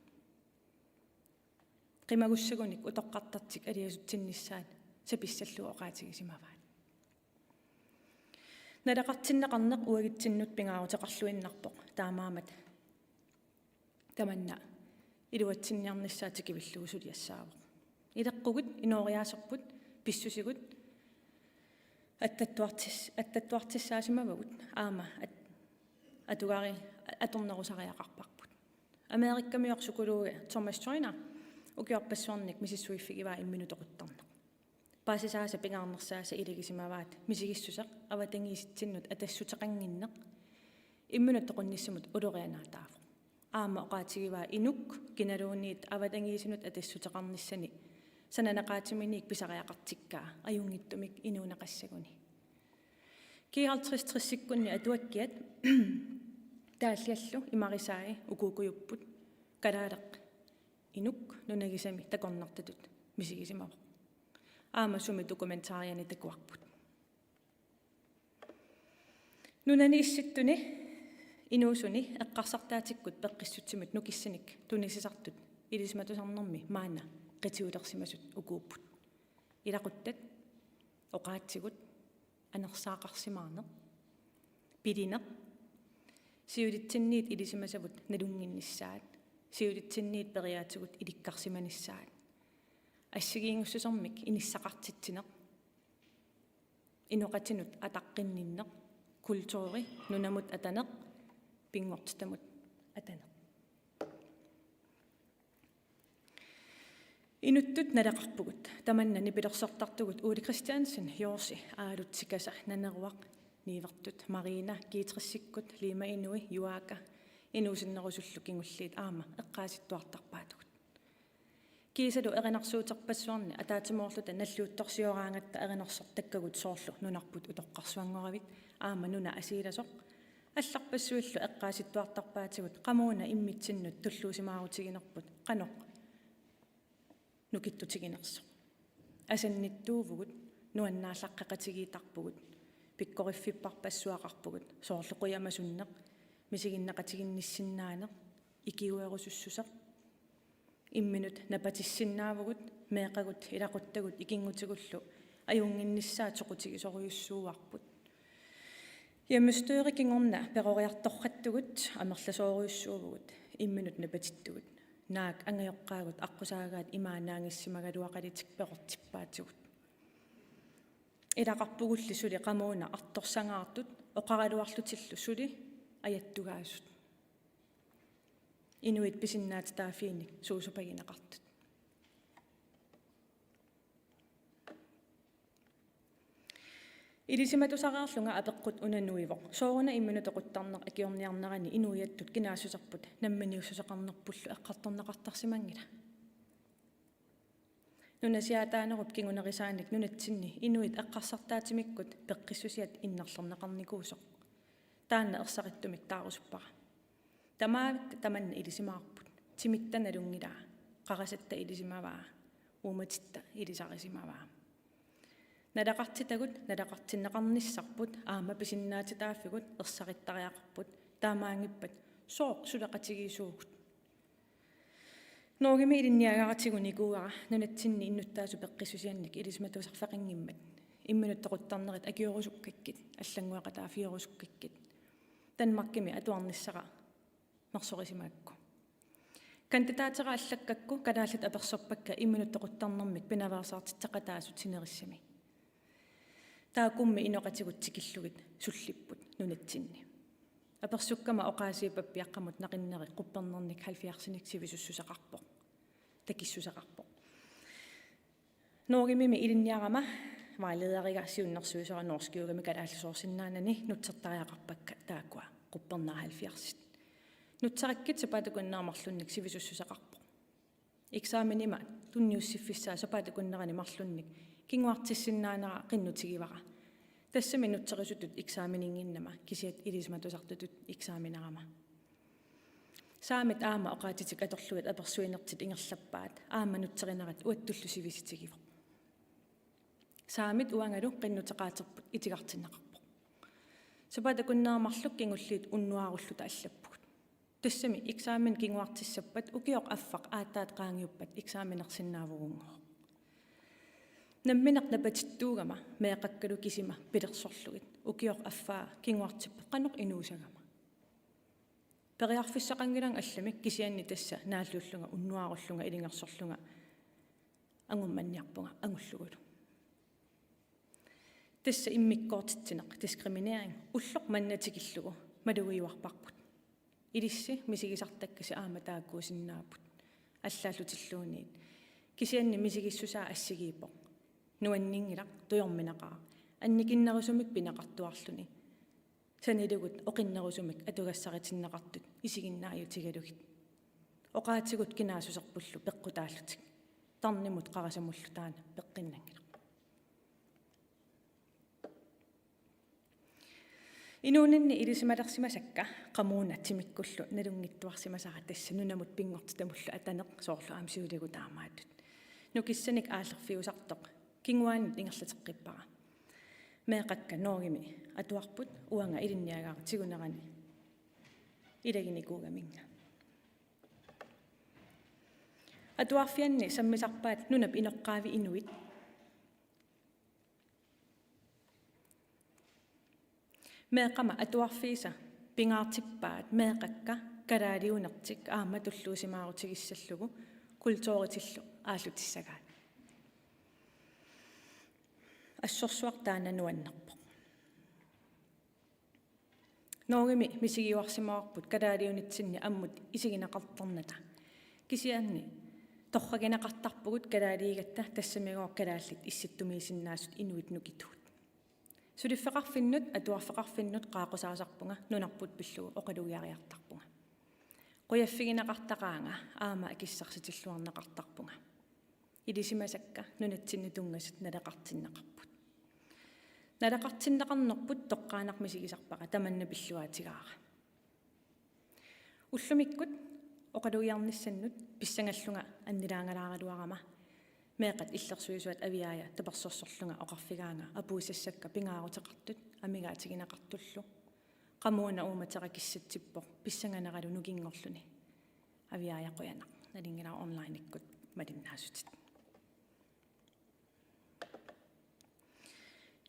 Qimagussagunik utoqqartartik aliasutsinnissaat sapissallugu oqaatigisimavaat. Naleqartinneqarneq uagutsinnut pingaaruteqarluinnarpoq, taamaammat tamanna iluatsinniarnissaa tikivillugu suliassaavoq. Ileqqugut, inooriaaserput, pissusigut attattuartis-, attattuartissaasimavagut aamma at-, atugari-, atornerusariaqarparput. Amerikamiorsukuluu Thomas Joyner ukiorpassuarnik misissuiffigivaa imminut toquttarneq. Paasisaasa pingaarnersaasa ilagisimavaat misigissuseq avatangiisitsinnut atassuteqannginneq imminut toqunnissamut ulorianaataavoq. Aamma oqaatigivaa inuk kinaluunniit avatangiisinut atassuteqarnissani sananeqaatiminik pisariaqartikkaa ajunngitsumik inuuneqassaguni. G halvtreds tressikkunni atuakkiat taalliallu imarisai ukuukujupput: kalaaleq inuk nunagisami takornartatut misigisimavoq. Aamma sumi dokumentariani takuarput. Nunani issittuni inuusuni eqqarsartaatikkut peqqissutsimut nukissanik tunisisartut ilisimatusarnermi maanna qitiulersimasut ukuupput: ilaquttat, oqaatsigut, anersaaqarsimaarneq, pilineq, siulitsinniit ilisimasavut nalunnginnissaat, siulitsinniit periaatsigut ilikkarsimanissaat, assigiinngussusermik inissaqartitsineq, inoqatinut ataqqinninneq, kulturi nunamut ataneq, pinngortitamut ataneq. Inuttut naleqarpugut. Tamanna nipilersortartugut Ole Kristiansen, Jorsi, Aalut, Sikasa, Naneruaq, Niivertut, Marina, G tressikkut, Liima Inui, Juaaka, inuusinnerusullu kingulliit aamma eqqaasittuartarpaatigut. Kiisalu erinarsuuterpassuarni ataatsimoorluta nalliuttorsioraangatta erinarsortakkagut, soorlu nunarput utoqqarsuanngoravit aamma nuna asiilasoq, allarpassuillu eqqaasittuartarpaatigut qamuuna immitsinnut tulluusimaarutiginerput qanoq nukittutiginersoq. Asannittuuvugut, nuannaallaqqeqatigiittarpugut, Pikkoriffipparpassuaqarpugut, soorlu qujamasunneq, misiginneqatiginnissinnaaneq, ikiuerusussuseq. Imminut napatissinnaavugut, meeqqagut ilaquttagut ikinngutigullu ajunnginnissaat soqutigisorujussuuarput. Hjemmestyre kingorna peroriartorrattugut amerlasoorujussuuvugut, imminut napatittugut. Naak angajoqqaagut aqqusaagaat imaannaanngissimagaluaqalitik perortippaatigut. Ilaqarpugulli suli qamuuna artorsangaartut oqaraluarlutillu suli ajattugaasut. Inuit pisinnaatitaaffiinik suusupagineqartut. Ilisimatusareerlunga apeqqut una nuivoq: Sooruna imminut toquttarneq akiorniarnerani inuiattut kinaassuserput namminiussuseqarnerpullu eqqartorneqartarsimanngila? Nunasiaataanerup kingunerisaanik nunatsinni inuit eqqarsartaatimikkut peqqissusiat innerlerneqarnikuusoq. Taanna ersarittumik taarusuppara. Tamaavitta tamanna ilisimavarput. Timitta nalunngilaa. Qarasatta ilisimavaa. Uumatitta ilisarisimavaa. Naleqartitagut naleqartinneqarnissarput aamma pisinnaatitaaffigut ersarittariaqarput. Taamaanngippat sooq suleqatigiissuugut? Norgemi ilinniagara tigunikuuara nunatsinni innuttaasut peqqissusiannik ilisimatusarfeqanngimmat. Imminut toquttarnerit akiorusukkakkit, allanngueqataaffigirusukkakkit. Danmarkimi atuarnissara mersorisimagakku. Kandidaatera allakkakku kalaallit apersorpakka imminut toquttarnermik pinaveersaartitseqataasut sinerissami. Taakkumi inoqatigut tikillugit sullipput nunatsinni. Apersukkama oqaasii pappiaqqamut naqinneri quppernernik halvfjerdsinik sivisussuseqarpoq. Takissuseqarpoq. Norgemimi ilinniarama vejlederiga siunnersuisora norskiugami kalaallisoorsinnaanani nutsertariaqarpakka taakkua quppernerit halvfjerdsit. Nutserikkit sapaatip akunneri marlunnik sivisussuseqarpoq. Eksamenima tunniussiffissaa sapaatip akunnerani marlunnik kinguartissinnaanera qinnutigivara. Tassami nutserisutut eksameninnginnama kisiat ilisimatusartutut eksamenerama. Saamit aamma oqaatsitik atorlugit apersuinertit ingerlappaat, aamma nutserinerit uattullu sivisutigivoq. Saamit uangalu qinnuteqaaterput itigartinneqarpoq. Sapaatip akunneri marluk kingulliit unnuarulluta allappugut. Tassami eksamen kinguartissappat ukioq affaq aatsaat qaangiuppat eksamenersinnaavugunngooq. Nammineq napatittuugama meeqqakkalu kisima pilersorlugit ukioq affaa kinguartippoq qanoq inuusagama. Periarfissaqanngilanga allamik, kisianni tassa naalluullunga unnuarullunga ilungersorlunga angummanniarpunga angullugulu. Tassa immikkoortitsineq, diskriminering, ulloq manna tikillugu malugiuarparput. Ilissi misigisartakkasi aamma taakkuusinnaapput, allaallutilluunniit. Kisianni misigissusaa assigiippoq. Nuanninngilaq, tujorminaqaaq. Annikinnerusumik pineqartuarluni. Sanilugu oqinnerusumik atugassaritinneqartut isiginnaajutigalugit. Oqaatsigut kinaassuserpullu peqqutaallutik. Tarnimut qarasamullu taanna peqqinnanngilaq. Inuuninni ilisimalersimasakka qamuuna timikkullu nalunngittuarsimasara tassa nunamut pinngortitamullu ataneq, soorlu aamma siuligut taamaattut. Nukissanik aallerfiusartoq kinguaannut ingerlateqqippara. Meeqqakka Norgemi atuarput uanga ilinniagara tigunerani ilaginikuugaminnga. Atuarfianni sammisarpaat nunap inoqqaavi inuit. Meeqqama atuarfiisa pingaartippaat meeqqakka kalaaliunertik aamma tulluusimaarutigissallugu kulturitillu aallutissagaat. Assorsuaq taanna nuannerpoq. Norgemi misigiuarsimavarput kalaaliunitsinni ammut isigineqartarnata. Kisianni torragineqartarpugut kalaaliigatta, tassamigooq kalaallit issittumiisinnaasut inuit nukituut. Suliffeqarfinnut, atuarfeqarfinnut qaaqqusaasarpunga, nunarput pillugu oqalugiariartarpunga. Qujaffigineqartaqaanga aamma akissarsitilluarneqartarpunga. Ilisimasakka nunatsinni tunngasut naleqartinneqarput. Naleqartinneqarnerput toqqaannaq misigisarpara, tamanna pilluaatigaara. Ullumikkut oqalugiarnissannut pissangallunga annilaangalaaraluarama. Meeqqat illersuisuat Aviaja tapersersorlunga oqarfigaanga apuussassakka pingaaruteqartut amigaatigineqartullu. Qamuuna uummatera kissatsippoq pissanganeralu nukinngorluni. Aviaja qujanaq, nalunngilara onlinekkut malinnaasutit.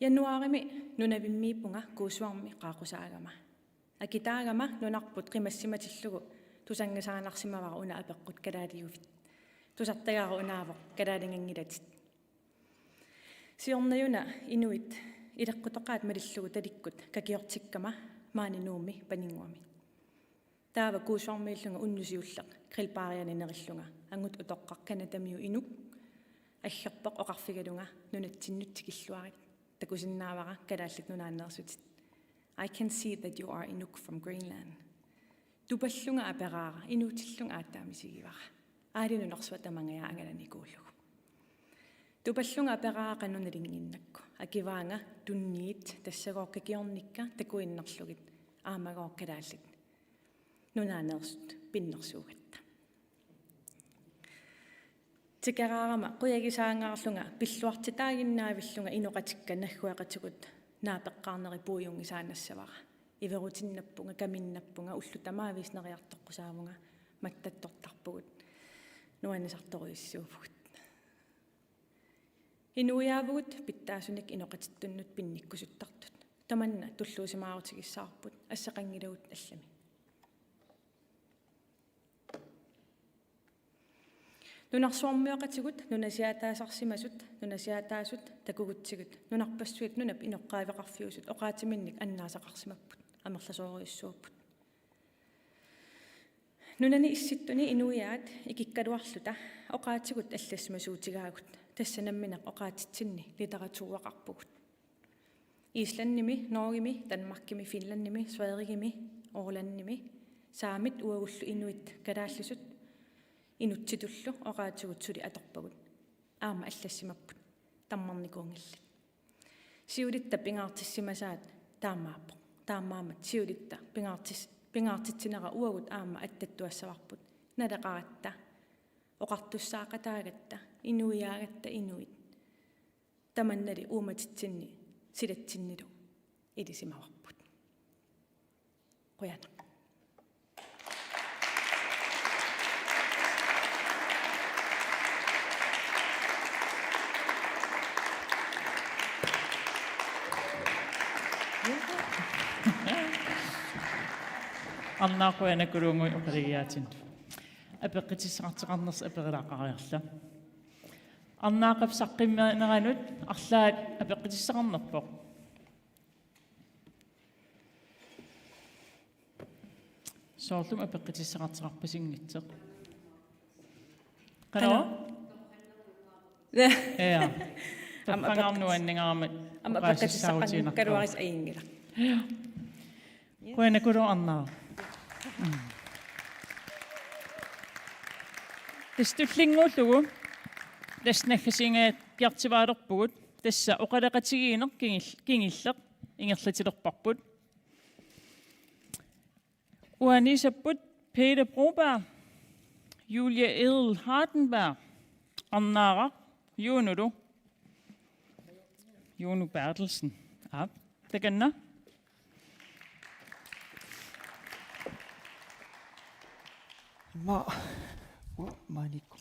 Januaarimi nunavimmiippunga Kuussuarmi qaaqqusaagama. Akitaagama nunarput qimassimatillugu tusanngasaannarsimavara una apeqqut kalaaliuvit. Tusartagara unaavoq kalaalinganngilatit. Siornajuna inuit ileqqutoqaat malillugu talikkut kakiortikkama maani Nuummi Paninnguami. Taava Kuussuarmiillunga unnusiulleq grillbariani nerillunga angut utoqqaq Canadamiu inuk aggerpoq oqarfigalunga nunatsinnut tikilluarit. Takusinnaavara kalaallit nunaanneersutit. "I can see that you are Inuk from Greenland." Tupallunga aperaara, inuutillunga aatsaat misigivara. Aali nunarsuaq tamangajaat angalanikuullugu. Tupallunga aperaara qanoq nalunnginnakku. Akivaanga tunniit tassagooq kakiornikka takuinnarlugit aammagooq kalaallit nunaanneersut pinnersuugatta. Tikeraarama qujagisaangaarlunga pilluartitaaginnaavillunga inoqatikka naggueqatigut naapeqqaarneri puiunngisaannassavara. Iverutinnappunga, kaminnappunga, ullut tamaaviisa neriartoqqusaavunga, mattattortarpugut, nuannisartorujussuuvugut. Inuiaavugut pitsaasunik inoqatittunnut pinnikkusuttartut. Tamanna tulluusimaarutigissavarput, assaqanngilagut allamik. Nunarsuarmioqatigut nunasiaataasarsimasut, nunasiaataasut takugutsigit, nunarpassuit nunap inoqqaaveqarfiusut oqaatsiminnik annaasaqarsimapput, amerlasoorujussuupput. Nunani issittuni inuiaat ikikkaluarluta oqaatsigut allassimasuutigaagut, tassa nammineq oqaatsitsinni literaturaqarpugut. Islandimi, Norgemi, Danmarkimi, Finlandimi, Sverigemi, Ålandimi, saamit uagullu inuit kalaallisut inuttitullu oqaatsigut suli atorpagut. Aamma allassimapput. Tammarnikuunngillat. Siulitta pingaartissimasaat taamaappoq. Taamaammat siulitta pingaartis-, pingaartitsinera uagut aamma attattuassavarput. Naleqaratta, oqartussaaqataagatta, inuiaagatta inuit. Tamannali uummatitsinni silatsinnilu ilisimavarput. Qujanaq. Arnaaq, qujanaq ukuluunnguit oqalugiaatinnut. Apeqqutissaqartoqarnersi aperilaaqariarla. Arnaaqap saqqummiineranut arlaat apeqqutissaqarnerpoq. Soorlumi apeqqutissaqartoqarpasinngitsoq. Qanoq? Qanoq? Ja. Aamma apeqqut-, nuanningaarmat aamma oqaasissaarutiinnartoq. Apeqqutissaqanngilaruaris ajunngilaq. Ja. Qujanaq ukuluunnguit Arnaaq. Mm. Tassa tullinnguullugu tassa naggasiingajatsiartuaalerpugut, tassa oqaloqatigiinneq kingil-, kingulleq ingerlatilerparput. Uaniissapput Peter Broberg, Julie Edel Hardenberg, Arnaaraq, Junulu, Juno Berthelsen. Aap, takanna. Ma, u-, maaniikku.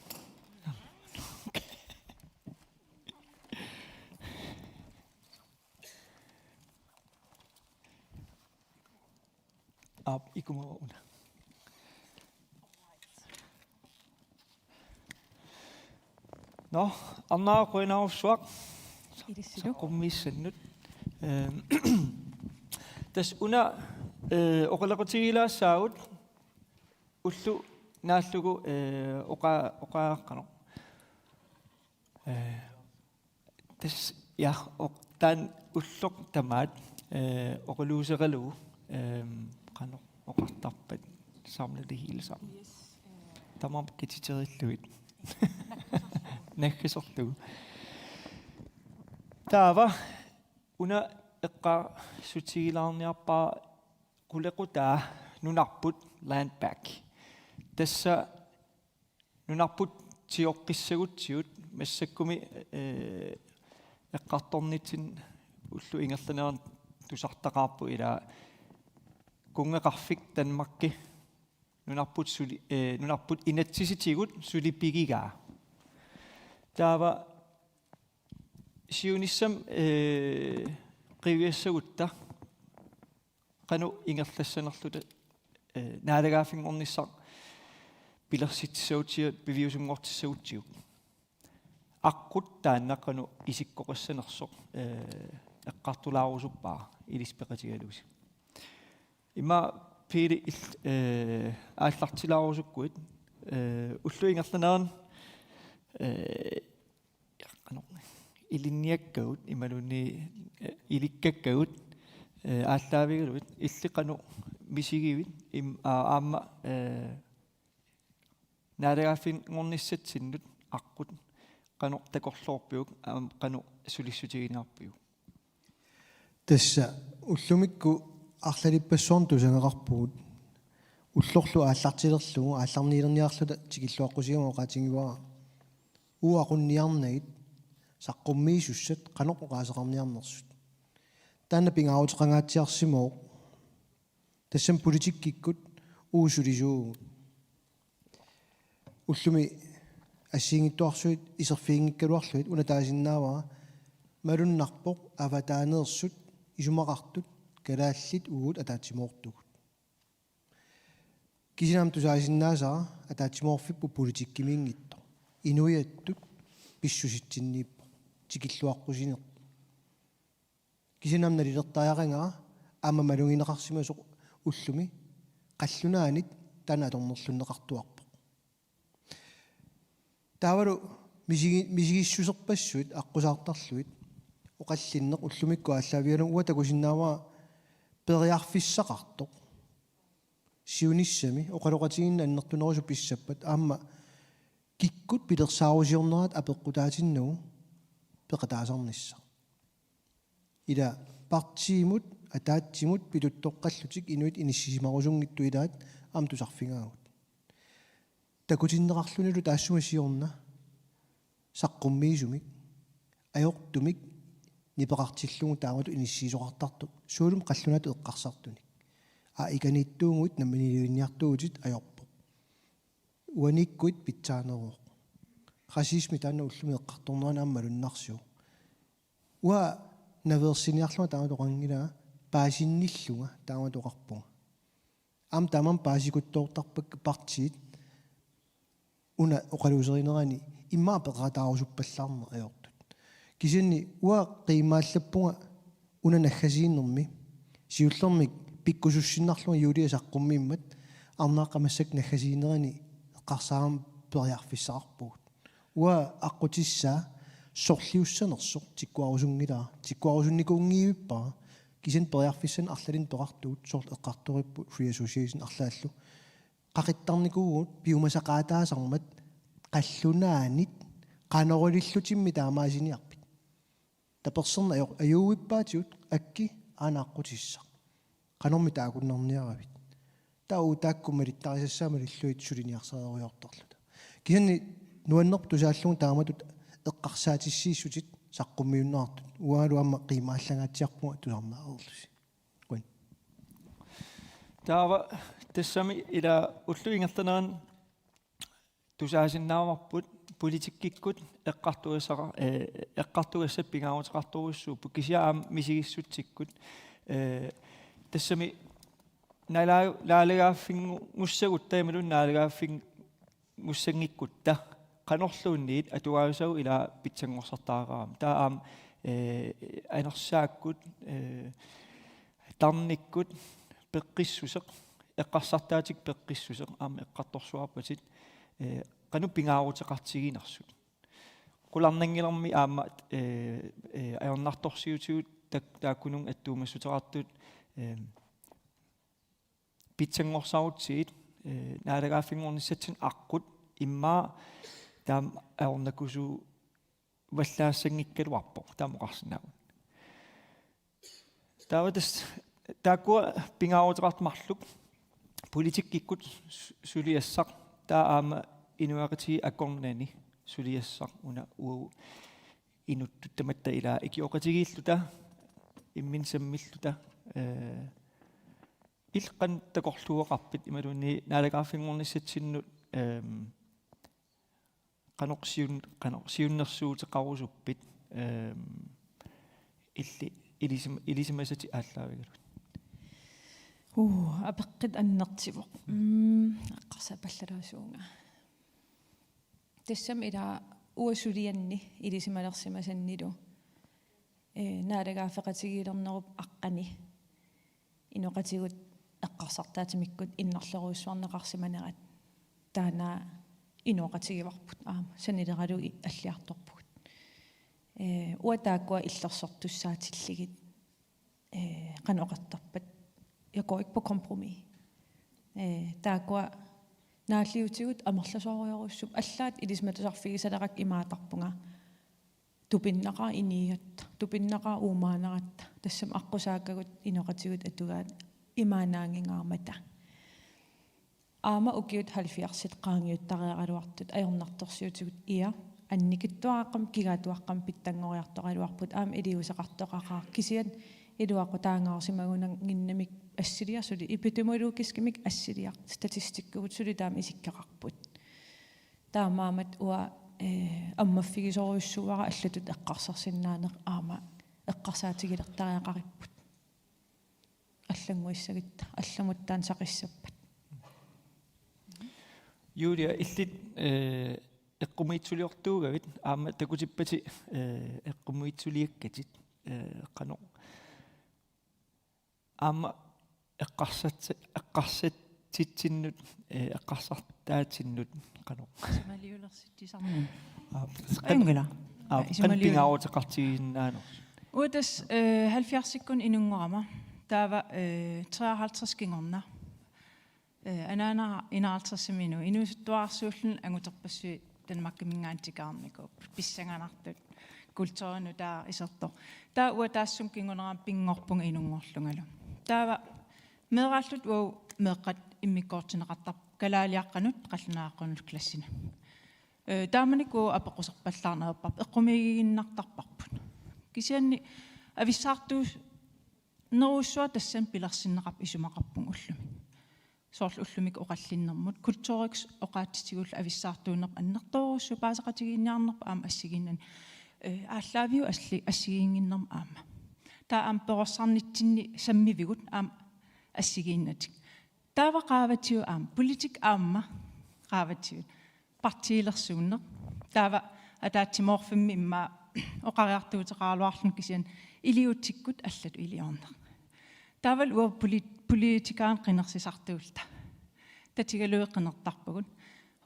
Aap, ikumava una. Nå, Arnaaq, qujanarsuaq. Ilissilu. Saqqummiussannut. Ehm, tassa una, eh, oqaloqatigilaassaagut ulloq naallugu, eh, oqa-, oqaaqqanoq. Eh, Tassa, ja, oq-, taanna ulloq tamaat, eh, oqaluuseqalugu, ehm, qanoq oqartarpat, samle det hele sammen. Yes, eh. Tamarmik katiterillugit. Naggaserlugu. Taava una eqqaassutigilaarniarpara qulequtaa nunarput land back. Tassa nunarput tioqqissagutsigu massakkumi, eh, eqqartornitsinni ullup ingerlanerani tusartaqaarput ilaa kunngeqarfik Danmarki nunarput suli, eh, nunarput inatsisitigut suli pigigaa. Taava siunissami, eh, qiviassagutta qanoq ingerlassanerluta, eh, naalagaaffinngornissaq pilersitsissagutsigu piviusunngortissagutsigu. Aqqut taanna qanoq isikkoqassanersoq, eh, eqqartulaarusuppara ilissi peqatigalusi. Ima Pele il-, eh, aallartilaarusukkuit, eh, ullup ingerlanerani, eh, qanoq ilinniakkagut, imaluunniit, eh, ilikkakkagut, eh, aallaavigalugit, illit qanoq misigivit, im-, aa-, aamma, eh, naalagaaffinngornissatsinnut aqqut qanoq takorloorpiuk, aamma qanoq sulissutiginiarpiuk? Tassa ullumikkut arlalippassuarnut tusagaqarpugut. Ullorlu aallartilerlugu aallarniilerniarluta tikilluaqqusigama oqaatigivara uagut aqunniarnagit saqqummiisussat qanoq oqaaseqarniarnersut. Taanna pingaaruteqangaatsiarsimavoq. Tassami politikkikkut uagut sulisuuvugut. Ullumi assigiinngitsuarsuit iserfiginngikkaluarlugit una taasinnaavara malunnarpoq avataaneersut isumaqartut kalaallit uagut ataatsimoortugut. Kisianni aamma tusaasinnaasara ataatsimoorfipput politikkimiinngitsoq. Inuiattut pissusitsinniippoq. Tikilluaqqusineq. Kisianni aamma nalilertariaqanngilaq aamma malugineqarsimasoq ullumi qallunaanit taanna atornerlunneqartuarpoq. Taavalu misigi-, misigissuserpassuit aqqusaartarlugit oqallinneq ullumikkut aallaavigalugu uanga takusinnaavara periarfissaqartoq. Siunissami oqaloqatigiinni annertunerusut pissappat aamma kikkut pilersaarusiornerat apeqqutaatinnagu peqataasarnissaq. Ila partiimut, ataatsimut pituttoqqallutik inuit inissisimarusunngitsut ilaat aamma tusarfigaagut. Takutinneqarlunilu taassuma siorna saqqummiisumik, ajortumik nipeqartillugu taamatut inissiisoqartartoq, sualummik qallunaatut eqqarsartunik. Aa, ikaniittuuguit namminiilivinniartuugutit ajorpoq. Uaniikkuit pitsaaneruvoq. Racisme taanna ullumi eqqartornerani aamma malunnarsivoq. Uanga naveersiniarlunga taamatut oqanngilanga, paasinnillunga taamatut oqarpunga. Aamma tamanna paasikuttoortarpakka partiit una oqaluuserinerani immaqa peqataarusuppallaarneq ajortut. Kisianni uanga qiimmaallappunga una naggasiinermi, siullermik pikkusussinnarlunga juulia saqqummiimmat, arnaaqqat massakkut naggasiinerani eqqarsaarama periarfissaqarpugut. Uanga aqqutissaa sorliussanersoq tikkuarusunngilara, tikkuarusunnikuunngivippara, kisianni periarfissanik arlalinnik peqartugut, soorlu eqqartoripput Free Association arlaallu. Qaqittarnikuuvugut piumasaqaataasarmat qallunaanit qanoq ilillutimmi taamaasiniarpit. Tapersersorneq ajo-, ajuuippaatigut akki aana aqqutissaq. Qanormi taakkunanngilaravit. Taava uagut taakku malittarisassaagut malillugit suliniarsarerujoortarluta. Kisianni nuannerpoq tusaallugu taamatut eqqarsaatissiissutit saqqummiunneqartut. Uangalu aamma qiimmaallangaatsiarpunga tusarnaareerlusi. Qujan. Taava tassami ila ullup ingerlanerani tusaasinnaavarput politikkikkut eqqartugassara-, eh, eqqartugassat pingaaruteqartorujussuupput kisianni aamma misigissutsikkut, eh, tassami naalaa-, naalagaaffinngussagutta imaluunniit naalagaaffinngussanngikkuttaaq qanorluunniit atugarissagut ila pitsanngorsartariaqarami. Taava aamma, eh, anersaakkut, eh, tarnikkut peqqissuseq, eqqarsartaatikka peqqissuseq, aamma eqqartorsuarpatit, eh, qanoq pingaaruteqartiginersut. Qularnanngilarmi aamma, eh, eh, ajornartorsiutigut tak-, taakkununnga attuumassuteqartut, eh, pitsanngorsarutsigit, eh, naalagaaffinngornissatsinnut aqqut immaqa taama ajornakusuuvallaassanngikkaluarpoq, taama oqarsinnaavugut. Taava tassa taakkua pingaaruteqartut marluk politikkikkut su-, suliassaq, taava aamma inuiaqatigiit akornanni suliassaq una uagut inuttut tamatta ilaa ikioqatigiilluta, imminut sammilluta, eh, illit qanoq takorluugaqarpit imaluunniit naalagaaffinngornissatsinnut, ehm, qanoq siun-, qanoq siunnersuuteqarusuppit, ehm, illit ilisima-, ilisimasatit aallaavigalugit? Uu, apeqqut annertuvoq. Mm, eqqarsaapallaluarsuunga. Tassami ilaa uanga sulianni ilisimalersimasannilu, eh, naalagaaffeqatigiilernerup aqqani inoqatigut eqqarsartaatimikkut innarlerujussuarneqarsimanerat taanna inooqatigivarput aamma sanileralugu i-, alliartorpugut. Eh, uanga taakkua illersortussaatillugit, eh, qanoq oqartarpat, jeg går ikke på kompromis. Eh, taakkua naalliutigut amerlasoorujussuupput, allaat ilisimatusarfigisalerakku imaattarpunga: tupinnaqaaq inigatta, tupinnaqaaq uumaaneratta, tassami aqqusaakkagut inoqatigut atugaat imaannaanngingaarmata. Aamma ukiut halvfjerdsit qaangiuttariaraluartut ajornartorsiutigut, ia, annikitsuaqqamik, kigaatsuaqqamik pitsanngoriartoraluarput, aamma iliuuseqartoqaqaaq, kisianni iluaqutaangaarsimagunannginnamik assiliaq, suli epidemiologiskimik assiliaq, statistikkikkut suli taama isikkoqarput. Taamaammat uanga, eh, ammaffigisorujussuuara allatut eqqarsarsinnaaneq aamma eqqarsaatigilertariaqaripput. Allannguissagatta, allamut taanna saqissappat. Julia, illit, eh, eqqumiitsuliortuugavit aamma takutippatit, eh, eqqumiitsuliakkatit, eh, qanoq aamma eqqarsat-, eqqarsatsitsinnut, eh, eqqarsartaatinnut qanoq? Isumaliulersitsisarnani. Aap, qan-, Ajunngilaq. Aap, qanoq isumaliu-, pingaaruteqartigisinnaanera? Uanga tassa, eh, halvfjerdsikkunni inunngorama. Taava, eh, treoghalvtreds kingorna. Eh, anaanara enoghalvtredsimiinnaavoq, inuusuttuararsuulluni anguterpassuit Danmarkiminngaanniit tikaarnikuupput. Pissanganartut, kulturinut taava isertoq. Taava uanga taassuma kingunerani pinngorpunga inunngorlungalu. Taava meeraalluta uagut meeqqat immikkoortinneqartarput kalaaliaqqanut qallunaaqqununnut klassinut. Eh, taamanikkut uagut apeqquserpallaarneq ajorparput, eqqumiiginnartarparput. Kisianni avissaartuus-, nerussuaq tassani pilersinneqarpoq isumaqarpunga ullumi. Soorlu ullumikkut oqallinnermut, kulturikkut oqaatsitigullu avissaartuunnerput annertoorujussuuvoq, paaseqatigiinniarnerput aamma assigiinnani. Eh, aallaaviup assi-, assigiinnginnermut aamma. Taava aamma perorsarnitsinni sammivigut aamma assigiinnatik. Taava qaavatigut aamma, politik aamma qaavatigut. Partiilersuunneq. Taava ataatsimoorfimmi immaqa oqariartuuteqaraluarluni kisianni iliuutsikkut allatut iliorneq. Taavalu uagut poli-, politikerinik qinersisartuulluta. Tatigalugit qinertarpagut,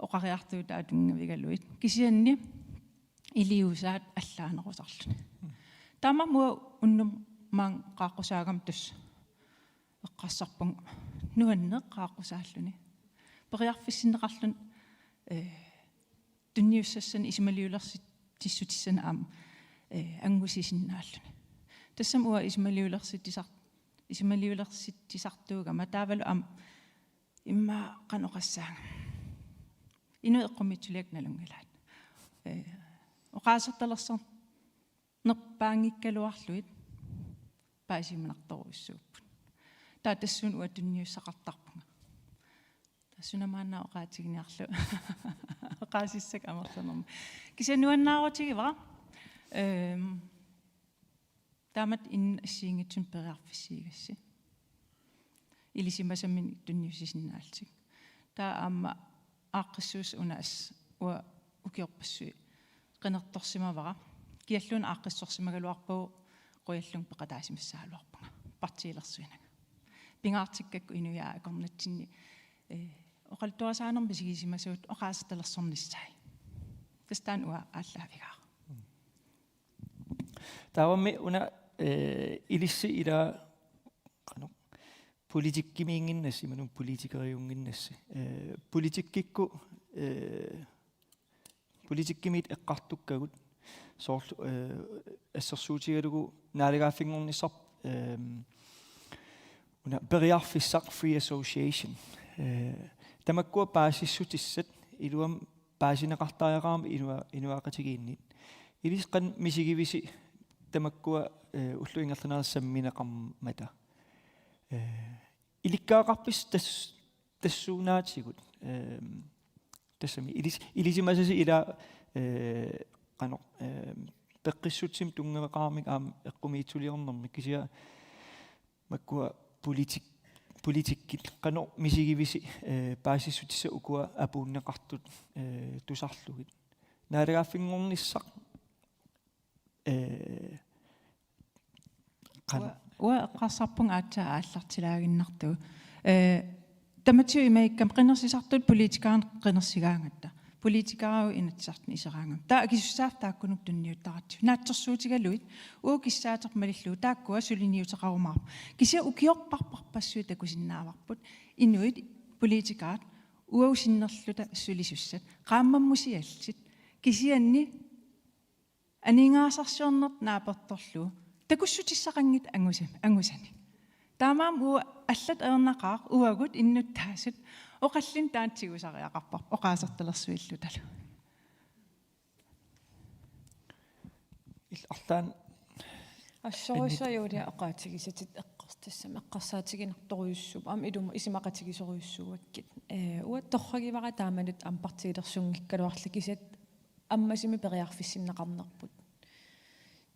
oqariartuutaat tunngavigalugit. Kisianni iliuusaat allaanerusarluni. Taamaammat uagut unnuk maanga qaaqqusaagama tassa eqqarsarpunga nuanneq qaaqqusaalluni. Periarfissinneqarluni, eh, tunniussassanik isumaliulersitsissutissanik aamma, eh, angusisinnaalluni. Tassami uanga isumaliulersitsisar-, isumaliulersitsisartuugama taavalu aamma immaqa qanoq oqassaanga. Inuit eqqumiitsuliakka nalunngilaat. Eh, oqaasertalersornerpaanngikkaluarlugit paasiuminartorujussuupput. Taava tassuuna uanga tunniussaqartarpunga. Tassuuna maanna oqaatiginiarlugu. Oqaasissakka amerlanermut. Kisianni nuannaarutigivara. Ehm, taamatut inunnut assigiinngitsunut periarfissiigassi. Ilisimasaminik tunniussisinnaallutik. Taava aamma aaqqissuussaq una as-, uanga ukiorpassuit qinertorsimavara. Kialluunniit aaqqissorsimagaluarpagut qujallunga peqataasimassagaluarpunga partiilersuinanga. Pingaartikkakku inuiaat akornatsinni, eh, oqaluttuarisaanermut misigisimasuupput oqaasertalersornissaat. Tassa taanna uanga aallaavigaara. Taavami una, eh, ilissi ila qanoq politikkimiinnginnassi, imaluunniit politikeriunnginnassi. Eh, politikkikkut, eh, politikkimiit eqqartukkagut soorlu, eh, assersuutigalugu naalagaaffinngornissaq, ehm, una periarfissaq free association. Eh, tamakkua paasissutissat iluamik paasineqartariaqarami inua-, inuiaqatigiinni. Ilissi qanoq misigivisi tamakkua, eh, ullup ingerlanerani sammineqarmata? Eh, ilikkagaqarpisi tas-, tassuunaatigut? Ehm, tassami ilis-, ilisimasasi ila, eh, qanoq, ehm, peqqissutsimik tunngaveqaramik aamma eqqumiitsuliornermik, kisianni makkua politik-, politikkit qanoq misigivisi, eh, paasissutissat ukua apuunneqartut, eh, tusarlugit? Naalagaaffinngornissaq, eh, qanoq? Ua-, uanga eqqarsarpunga aatsaat aallartilaaginnartugut. Eh, tamatigut imaakkami qinersisartut politikerinik qinersigaangatta. Politikerit Inatsisartuni iseraangamik. Taava akisussaaffik taakkununnga tunniuttaratsigu. Naatsorsuutigalugit uagut kissaateqarmalillugu taakkua suliniuteqarumaarput. Kisianni ukiorparparpassuit takusinnaavarput inuit politikerit uagut sinnerluta sulisussat. Qaammammusiallit. Kisianni aningaasarsiornertut naapertorlugu takussutissaqanngitsut angusami, angusanik. Taamaammat uagut allatut ajornaqaaq uagut innuttaasut oqallinneq taanna tigusariaqarparput oqaasertalersuillutalu. Il-, arlaannik. Assorsuaq Julia oqaatigisatit eqqartussam eqqarsaatiginartorujussuupput aamma ilumut isumaqatigisorujussuuakkit. Eh, uanga torragivara taamanut aamma partiilersunngikkaluarluta kisianni ammasumik periarfissinneqarnerput.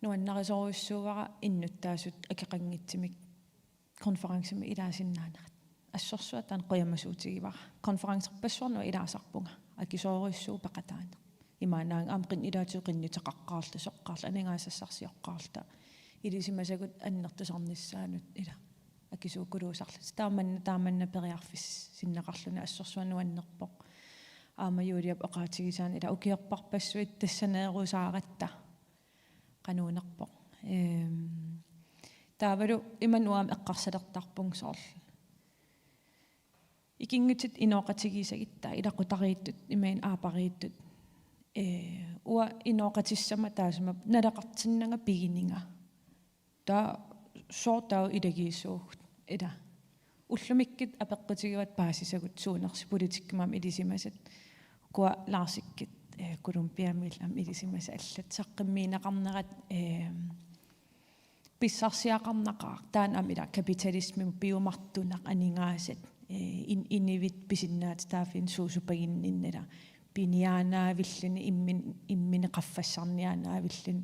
Nuannarisorujussuuara innuttaasut akeqanngitsumik konferencemi ilaasinnaanerat. Assorsuaq taanna qujamasuutigivara. Konferencerpassuarnut ilaasarpunga. Akisoorujussuuvoq peqataaneq. Imaannaannaq aamma qin-, ilaatigut qinnuteqaqqaarluta, soqqaarluta, aningaasassarsioqqaarluta. Ilisimasagut annertusarnissaannut ila. Akisuukuluusarluta. Taamanna, taamanna periarfissinneqarluni assorsuaq nuannerpoq. Aamma Juliap oqaatigisaani ila ukiorparpassuit tassaneerusaaratta. Qanuunarpoq. Ehm, taavalu imannak aamma eqqarsalertarpunga soorlu. Ikinngutit inooqatigiissagitta, ilaqutariittut, imaluunniit aapariittut. Eh, uanga inooqatissama taassuma naleqartinnanga pigininga. Taava sooq taava ilagiissaagut, ila. Ullumikkut apeqqutigaat paasisagut suunersut politikkimut aamma ilisimasat. Ukua Larsikkut, eh, Colombiamiillu aamma ilisimasat allat saqqummiunneqarnerat, eh, pissarsiaqarnaqaaq. Taanna aamma ila kapitalismimut piumassuseq aningaasat, eh, in-, inuit pisinnaatitaaffii suusupaginninni ila. Piniaanaavilluni immin-, imminnut qaffassarniaanaavilluni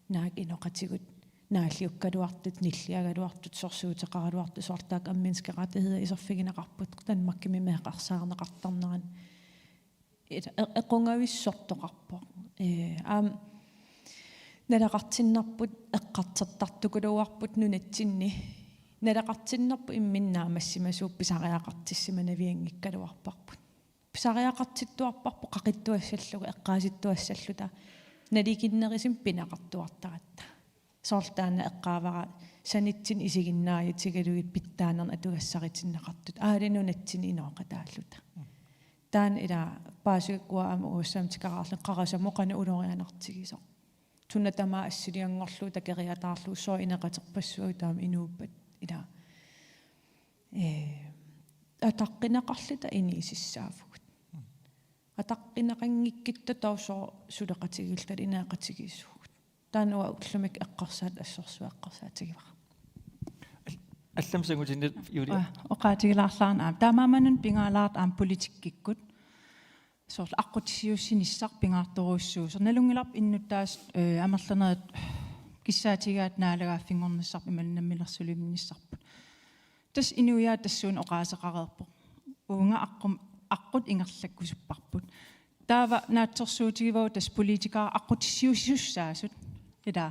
naak inoqatigut naalliukkaluartut, nilliagaluartut, sorsuuteqaraluartut, soorlu taakku aamma menneskerettigheder iserfigineqarput Danmarkimi meeqqat ersarinneqartarnerat. Ila, e-, equngavissortoqarpoq. Eh, aamma naleqartinnerput eqqartortartukuluarput nunatsinni. Naleqartinnerput imminut naammassimasuuvoq pisariaqartissimanavianngikkaluarparput. Pisariaqartittuarparput qaqittuassallugu eqqaasittuassalluta nalikinnerusumik pineqartuartaratta. Soorlu taanna eqqaavara sanitsinni isiginnaajutigalugit pitsaanermut atugassarutinneqartut aali nunatsinni inooqataalluta. Taanna ila paasigukkit aamma uagut aamma tikeraarlunga qarasamut qanoq ulorianartigisoq. Suna tamaat assilianngorlugu takoriataarlugu sooq inoqaterpassuagut taama inuuppat ila. Eh, ataqqineqarluta inuusussaavugut. Ataqqineqanngikkutta taava sooq suleqatigiilluta inoqatigiissuugut. Taanna uanga ullumikkut eqqarsaat assorsuaq eqqarsaatigivara. Al-, allamut sangutinni Julia. Aa, oqaatigilaarlaarneq aamma. Taamaammat pingaarnerpaaq aamma politikkikkut. Soorlu aqqutissiuussinissaq pingaartorujussuusoq. Nalunngilarput innuttaasut, eh, amerlanerit kissaatigigaat naalagaaffinngornissarput imaluunniit namminersulivinnissarput. Tassa inuiaat tassuuna oqaaseqareerpoq. Uunga aqqum-, aqqut ingerlakkusupparput. Taava naatsorsuutigivagut tassa politikerit aqqutissiuussussaasut. Ila,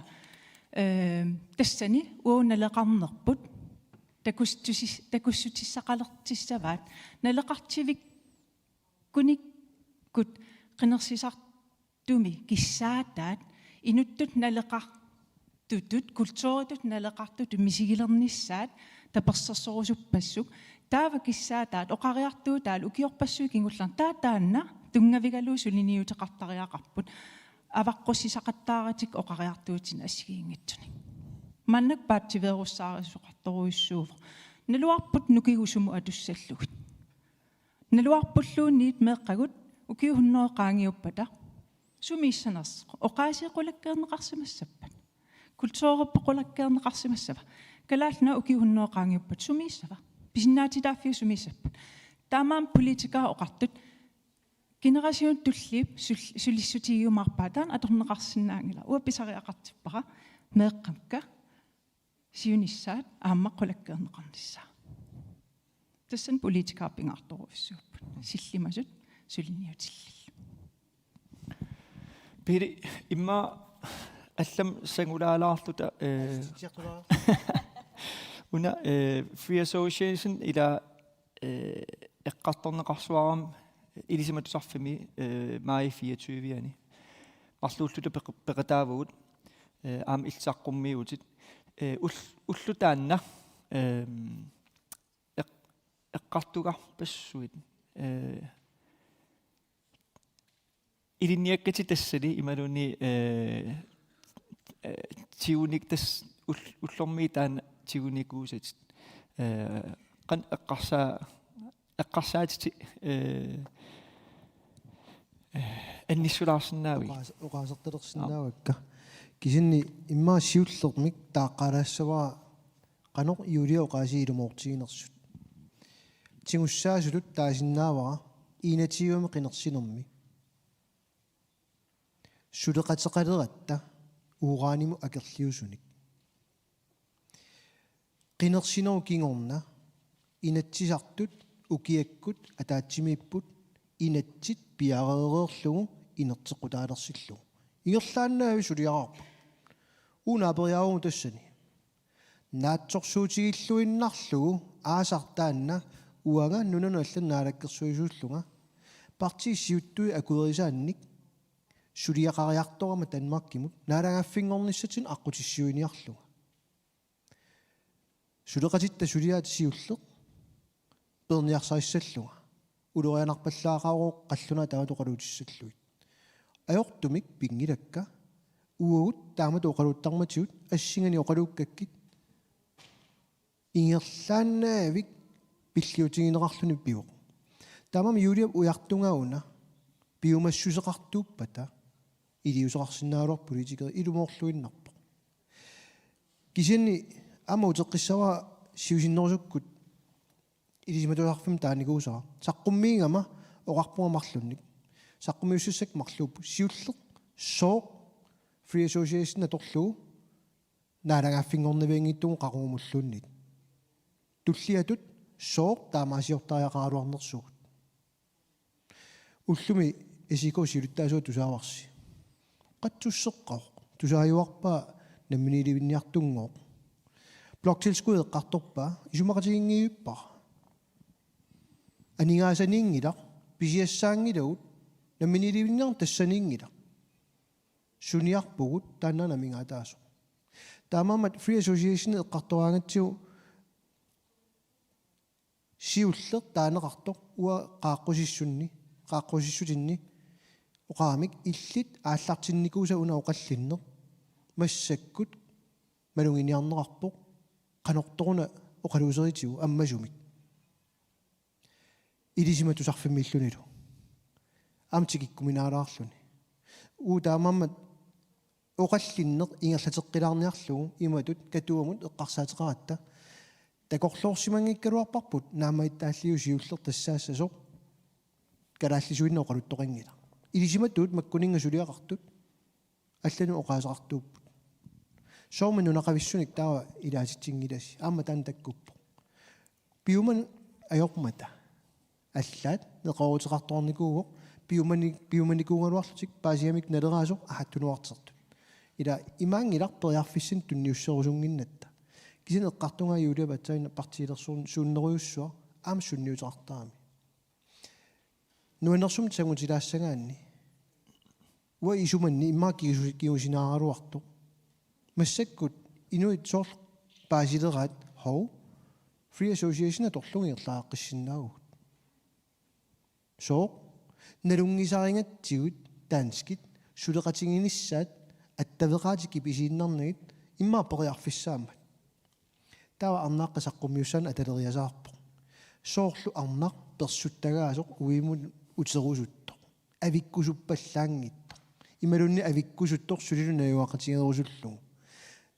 eh, tassani uagut naleqarnerput takussutis-, takussutissaqalertussavaat. Naleqartivikkut qinersisartumi kissaataat inuttut naleqartutut, kulturitut naleqartutut misigilernissaat tapersersorusuppassuk. Taava kissaataat oqariartuutaat ukiorpassuit kingullerni taava taanna tunngavigalugu suliniuteqartariaqarput. Avaqqussisaqattaarlutik oqariartuutinik assigiinngitsunik. Maannakkut paatsiveerussaarisoqartorujussuuvoq. Naluarput nukigusumut atussallugit. Naluarpulluunniit meeqqagut ukiut hundrede qaangiuppata sumiissanersoq. Oqaasii qulakkeerneqarsimassappat. Kulturerput qulakkeerneqarsimassava. Kalaallit Nunaat ukiut hundrede qaangiuppata sumiissava. Pisinnaatitaaffiit sumiissappat. Taamaammat politikerit oqartut generationit tulliit sul-, sulissutigiumaarpaat, taanna atorneqarsinnaanngilaq. Uanga pisariaqartippara meeqqakka siunissaat aamma qulakkeerneqarnissaa. Tassani politikerit pingaartorujussuupput. Sillimasut suliniutillugit. Pili, immaqa allamik sangulaalaarluta, eh, una, eh, Free Association ila, eh, eqqartorneqarsuarami Ilisimatusarfimmi, eh, maj fireogtyve-ani. Marluulluta peq-, peqataavugut, eh, aamma illit saqqummiuvutit. Eh, ul-, ulloq taanna, ehm, eq-, eqqartugarpassuit, eh, ilinniakkatit tassani imaluunniit, eh, eh, tigunik-, tassa ull-, ullormiit taanna tigunikuusatit. Eh, qanoq eqqarsaa-, eqqarsaatitit, eh, eh, annissuulaarsinnaavigit? Oqaas-, oqaasertalersinnaavakka. Kisianni immaqa siullermik taaqqaalaassavara qanoq Julia oqaasii ilumoortiginersut. Tigussaasutut taasinnaavara enogtyvemi qinersinermi suleqateqaleratta uranimut akerliusunik. Qinersinerup kingorna inatsisartut ukiakkut ataatsimiipput inatsit piareereerlugu inerteqqutaalersillugu. Ingerlaannavik suliaqarput. Uagut naaperiaavugut tassani. Naatsorsuutigilluinnarlugu aasaq taanna uanga nunanut allanut naalakkersuisuullunga partiit siuttui akuerisaannik suliaqariartorama Danmarkimut naalagaaffinngornissatsinnut aqqutissiuiniarlunga. Suleqatitta suliaata siulleq peerniarsarissallunga. Ulorianarpallaaqaarooq qallunaat taamatut oqaluutissallugit. Ajortumik pinngilakka uagut taamatut oqaluuttarmatigut assinganik oqaluukkakkit ingerlaannavik pilliutigineqarluni pivoq. Taamaammat Juliap ujartugaa una piumassuseqartuuppata iliuuseqarsinnaagaluarpoq politikerit ilumoorluinnarpoq. Kisianni aamma uteqqissavara siusinnerusukkut Ilisimatusarfimmi taanikuusara. Saqqummiigama oqarpunga marlunnik. Saqqummiussassakka marluupput. Siulleq sooq Free Association atorlugu naalagaaffinngornavianngitsugut qaqugumulluunniit. Tulliatut sooq taamaasiortariaqaraluarnersugut. Ullumi S I K siulittaasuat tusaavarsi. Qatsusseqqavoq. Tusaajuarpaa namminiilivinniartunngooq. Bloktilskud eqqartorpaa. Isumaqatiginngivippara. Aningaasaniinngilaq. Pisiassaanngilagut. Namminiilivinniarneq tassaniinngilaq. Suniarpugut taanna amigaataasoq. Taamaammat Free Association eqqartoraangatsigu siulleq taaneqartoq uanga qaaqqusissunni, qaaqqusissutinni oqaramik illit aallartinnikuusat una oqallinneq massakkut maluginiarneqarpoq qanortoq una oqaluuseritigut ammasumik. Ilisimatusarfimmiillunilu. Aamma tikikkuminaalaarluni. Uagut taamaammat oqallinneq ingerlateqqilaarniarlugu imatut Katuamut eqqarsaateqaratta. Takorloorsimanngikkaluarparput naammagittaalliuut siulleq tassaassasoq kalaallisuinnaq oqaluttoqanngilaq. Ilisimatuut makkuninnga suliaqartut allanut oqaaseqartuupput. Soormi nunaqavissunik taava ilaatitsinngilassi. Aamma taanna takkuppoq. Piumaneq ajormata. Allaat neqerooruteqartoqarnikuuvoq piumani-, piumanikuugaluarlutik paasigamikku Naleraasoq ajattunuartertut. Ila imaanngilaq periarfissanik tunniusserusunnginnatta. Kisianni eqqartugaa Juliap aatsaannguaq partiilersuun suunnerujussuaq aamma sunniuteqartarami. Nuannersumik sangutilaassagaanni. Uanga isumanni immaqa kingusi-, kingusinaaraluartoq. Massakkut inuit soorlu paasileraat hov. Free Association atorlugu ingerlaqqissinnaavugut. Sooq? Nalunngisarigatsigut danskit suleqatiginissaat attaveqaatit kipisiinnarnagit immaqa periarfissaammat. Taava arnaaqqat saqqummiussaannik ataleriasaarpoq. Soorlu arnaq persuttagaasoq uimut uterusuttoq. avikkusuppallaanngitsoq. Imaluunniit avikkusuttoq sulilu najugaqatigeerusullugu.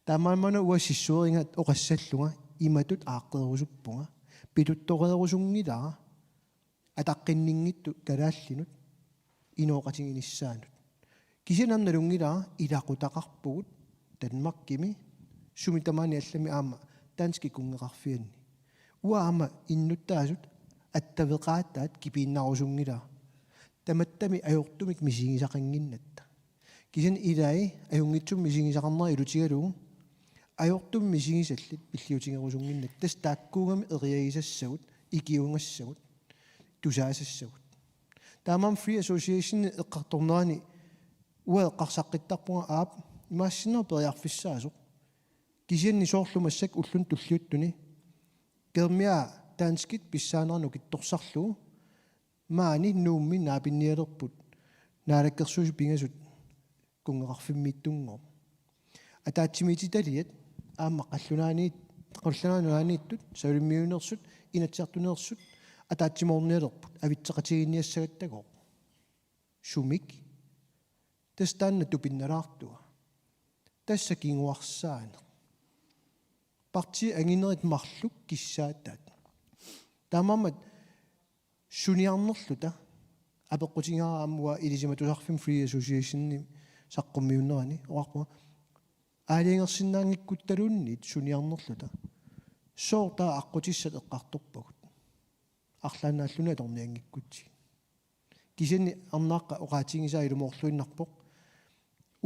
Taamaammat uanga sissueriga oqassallunga imatut aaqqeerusuppunga. Pituttoreerusunngilara ataqqinninngitsut kalaallinut inooqatiginissaanut. Kisianni aamma nalunngilara ilaqutaqarpugut Danmarkimi sumi tamaani allami aamma danskit kunngeqarfianni. Uanga aamma innuttaasut attaveqaataat kipiinnarusunngilara. Tamattami ajortumik misigisaqannginnatta. Kisianni ilai ajunngitsumik misigisaqarnera ilutigalugu ajortumik misigisallit pilliutigerusunnginnatta. Tassa taakkuugamik eriagisassagut, ikiugassagut, tusaasassagut. Taamaammat Free Association eqqartornerani uanga eqqarsaqqittarpunga aap imaassinnaavoq periarfissaasoq. Kisianni soorlu massakkut ulluni tulliuttuni Geermiaa danskit pissaaneranut nukittorsarlugu maani Nuummi naapinnialerput naalakkersuisut pingasut kunngeqarfimmiittunngooq. Ataatsimiititaliat aamma qallunaaniit-, qallunaat nunaanniittut, Savalimmiuneersut, Inatsisartuneersut ataatsimoornialerput avitseqatigiinniassagattagooq. Sumik? Tassa taanna tupinnalaartua. Tassa kinguarsaaneq. Partiit anginerit marluk kissaataat. Taamaammat suniarnerluta apeqqutigaara aamma uanga ilisimatusarfimmi Free Associationimi saqqummiunnerani oqarpunga aalajangersinnaanngikkuttaluunniit suniarnerluta. Sooq taava aqqutissat eqqartorpagut? Arlaannaalluni atornianngikkutsigit. Kisianni arnaaqqat oqaatigisaa ilumoorluinnarpoq.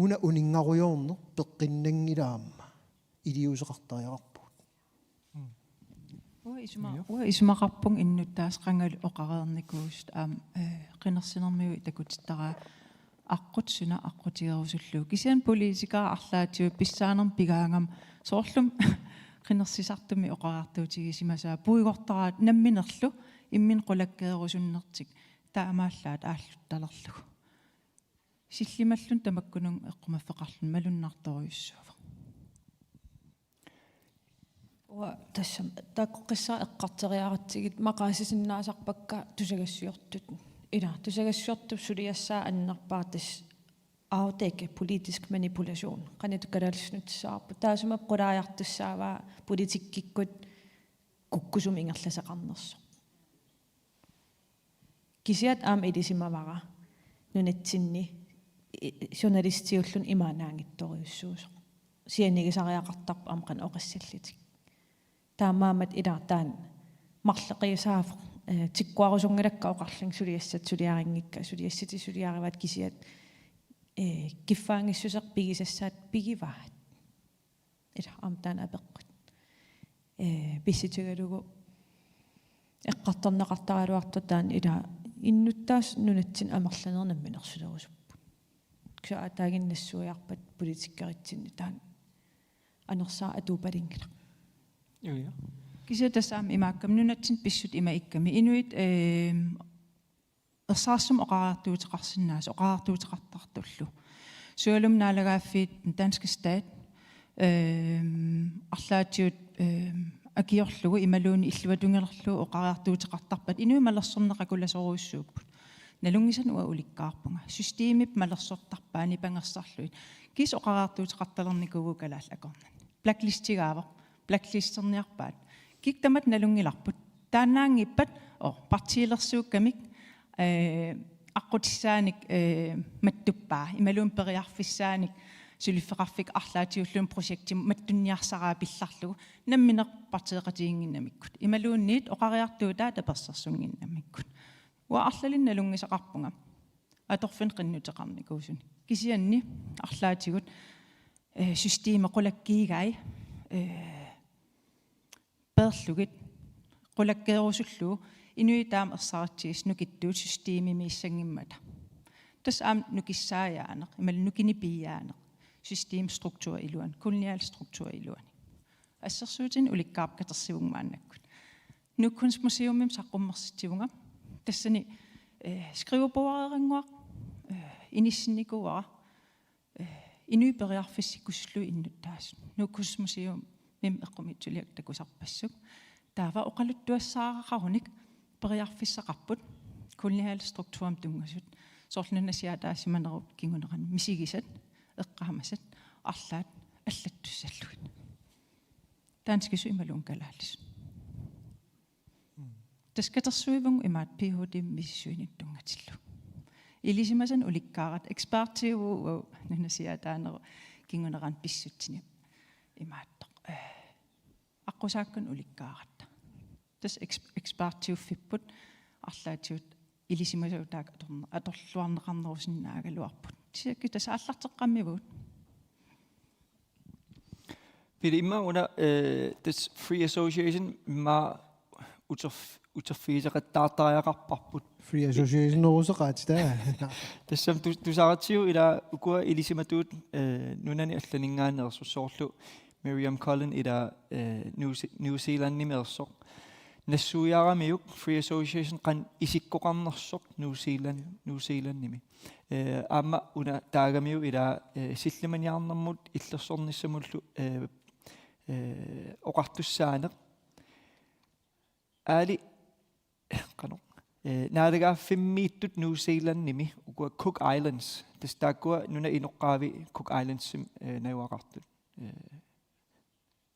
Una uninngarujoorneq peqqinnanngilaq aamma iliuuseqartariaqarpugut. Uanga isuma-, Joo. Uanga isumaqarpunga innuttaasut qangali oqareernikuusut aamma, eh, qinersinermigut takutittaraa aqqut suna aqqutigerusullugu. Kisianni politikerit arlaatigut pissaanermut pigaagama soorlumi qinersisartumik oqariartuutigisimasaat puigortaraat namminerlu imminut qulakkeerusunnertik taamaallaat aalluttalerlugu. Sillimalluni tamakkununnga eqqumaffeqarluni malunnartorujussuuvoq. Uanga tassami takoqqissara eqqartoriaratsigit maqaasisinnaasarpakka tusagassiortut. Ila, tusagassiortup suliassaa annerpaaq tassa afdække politisk manipulation. Qanoq kalaallisut nutsissavarput. Taassuma qulaajartussaavaa politikkikkut kukkusumik ingerlasaqarnersoq. Kisiat aamma ilisimavara nunatsinni i-, journalistiulluni imaannaanngitsorujussuusoq. Sianigisariaqartarpoq aamma qanoq oqassallutik. Taamaammat ila taanna marloqiusaavoq, eh, tikkuarusunngilakka oqarlunga suliassat suliarinngikka, suliassatit suliarivaat kisiat, eh, kiffaanngissuseq pigisassaat pigivaat. Ila aamma taanna apeqqut. Eh, pissutigalugu eqqartorneqartaraluartoq taanna ila innuttaasut nunatsinni amerlanerit namminersulerusupput. Kisianni aataaginnassuiarpat politikeritsinni taanna anersaaq atuupalunngilaq. Julia. Kisianni tassa aamma imaakkami nunatsinni pissutsit ima ikkami. Inuit, eh, ersarissumik oqariartuuteqarsinnaasut, oqariartuuteqartartullu. Sualummik naalagaaffiit danske stat, ehm, arlaatigut, ehm, akiorlugu imaluunniit illuatungiliorlugu oqariartuuteqartarpata inuit malersorneq akulasorujussuupput. Nalunngisannik uanga ulikkaarpunga. Systemip malersortarpaa nipangersarlugit. Kiisa oqariartuuteqartalernikuuvugut kalaallit akornanni. Blacklistigaavoq. Blacklisterniarpaat. Kikkut tamatta nalunngilarput. Taannaanngippat, oo, partiilersuukkamik, eh, aqqutissaanik, eh, mattuppaa. Imaluunniit periarfissaanik suliffeqarfik arlaatigulluunniit projektimut mattunniarsaraa pillarlugu. Nammineq partiiqatiginnginnamikkut. Imaluunniit oqariartuutaat tapersersunnginnamikkut. Uanga arlalinnik nalunngisaqarpunga. Atorfinnut qinnuteqarnikuusunik. Kisianni arlaatigut, eh, systemi qulakkiigai, eh, peerlugit, qulakkeerusullugu, inuit taama ersaritsigisut nukittuut systemimiissanngimmata. Tassa aamma nukissaajaaneq, imaluunniit nukinnik piiaaneq, systemstruktur iluani, kolonial struktur iluani. Assersuutinik ulikkaarpoq katersivunga maannakkut. Nuuk Kunstmuseumimi saqqummersitsivunga. Tassani, eh, skrivebordeerannguaq, eh, inissinnikuuara. Eh, inuit periarfissikkusullugu innuttaasut. Nuuk Kunstmuseumimi eqqumiitsuliakkut takusarpassuk. Taava oqaluttuassaaraqarunik periarfissaqarput kolonial strukturimut tunngasut. Soorlu nunasiaataasimanerup kingunerani misigisat, eqqaamasat, arlaat allattussallugit. Danskisut imaluunniit kalaallisut. Tassa katersuivugut imaattoq ph.d.-mik misissuineq tunngatillugu. Ilisimasanik ulikkaaratta, ekspertiuvugut nunasiaataanerup kingunerani pissutsinik imaattoq. Ee, aqqusaakkanik ulikkaaratta. Tassa eks-, ekspertiuffipput arlaatigut ilisimasavut taakku atorne-, atorluarneqarnerusinnaagaluarput. Kisianni tassa aallarteqqammivugut. Pele, immaqa una, eh, tassa Free Association immaqa uterf-, uterfigiseqattaartariaqarparput. Free Association-eruseqaat taava. Tassami tu-, tusaratsigu ila ukua ilisimatuut, eh, nunani allaninngaanneersoq, soorlu Miriam Cullen ila, eh, New Ze-, New Zealandimiilersoq. Nassuiaramiuk Free Association qanoq isikkoqarnersoq New Zealand, New Zealandimi. Eh, aamma una taagamiuk ila, eh, sillimaniarnermut illersornissamullu, eh, eh, oqartussaaneq. Aali, qanoq, eh, naalagaaffimmiittut New Zealandimi ukua Cook Islands. Tassa taakkua nunap inoqqaavi Cook Islandsimi, eh, najugaqartut. Eh,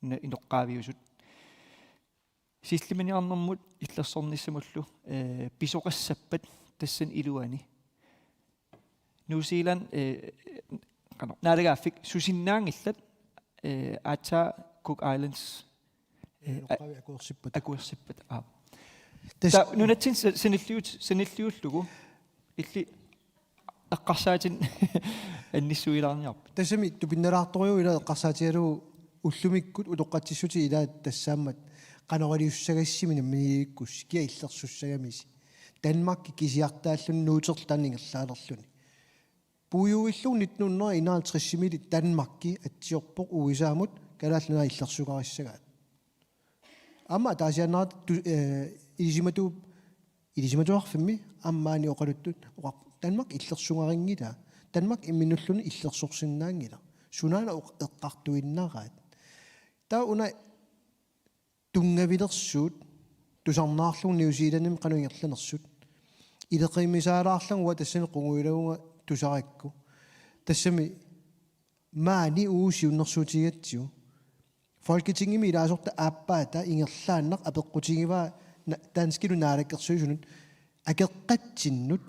nunap inoqqaaviusut. Sillimaniarnermut illersornissamullu, eh, pisoqassappat tassani iluani. New Zealand, eh, qanoq, naalagaaffik susinnaanngillat, eh, aatsaat Cook Islands, eh, a-, Inoqqaavi akuersippat. Akuersippat, aa. Tas- Ta-, nunatsinni sa-, sanilliut-, sanilliullugu illit eqqarsaatinik annissuilaarniarpit? Tassami tupinnalaartorujuk ila eqqarsaatigalugu ullumikkut utoqqatsissutit ilaat tassaammat qanoriliussagassimi namminiilivikkussi kia illersussagamisi. Danmarki kisiartaalluni nuuterlu taanna ingerlaalerluni. Puiuillugu nitten hundrede enoghalvtredsimiilli Danmarki atsiorpoq U S A-mut Kalaallit Nunaat illersugarissagaat. Aamma ataasiaannarata tu-, eh, ilisimatu-, ilisimatuarfimmi aamma maani oqaluttut oqarput Danmark illersugarinngilaat. Danmark imminnulluunniit illersorsinnaanngilaq. Sunaana oq-, eqqartuinnaraat. Taava una tunngavilersuut tusarnaarlugu New Zealandimi qanoq ingerlanersut. Ileqiimisaalaarlugu uanga tassani qungujulavunga tusarakku. Tassami maani uagut siunnersuutigigatsigu. Folketingimi ilaasortap aappaata ingerlaannaq apeqqutigivaa na-, danskilu naalakkersuisunut akeqqatsinnut.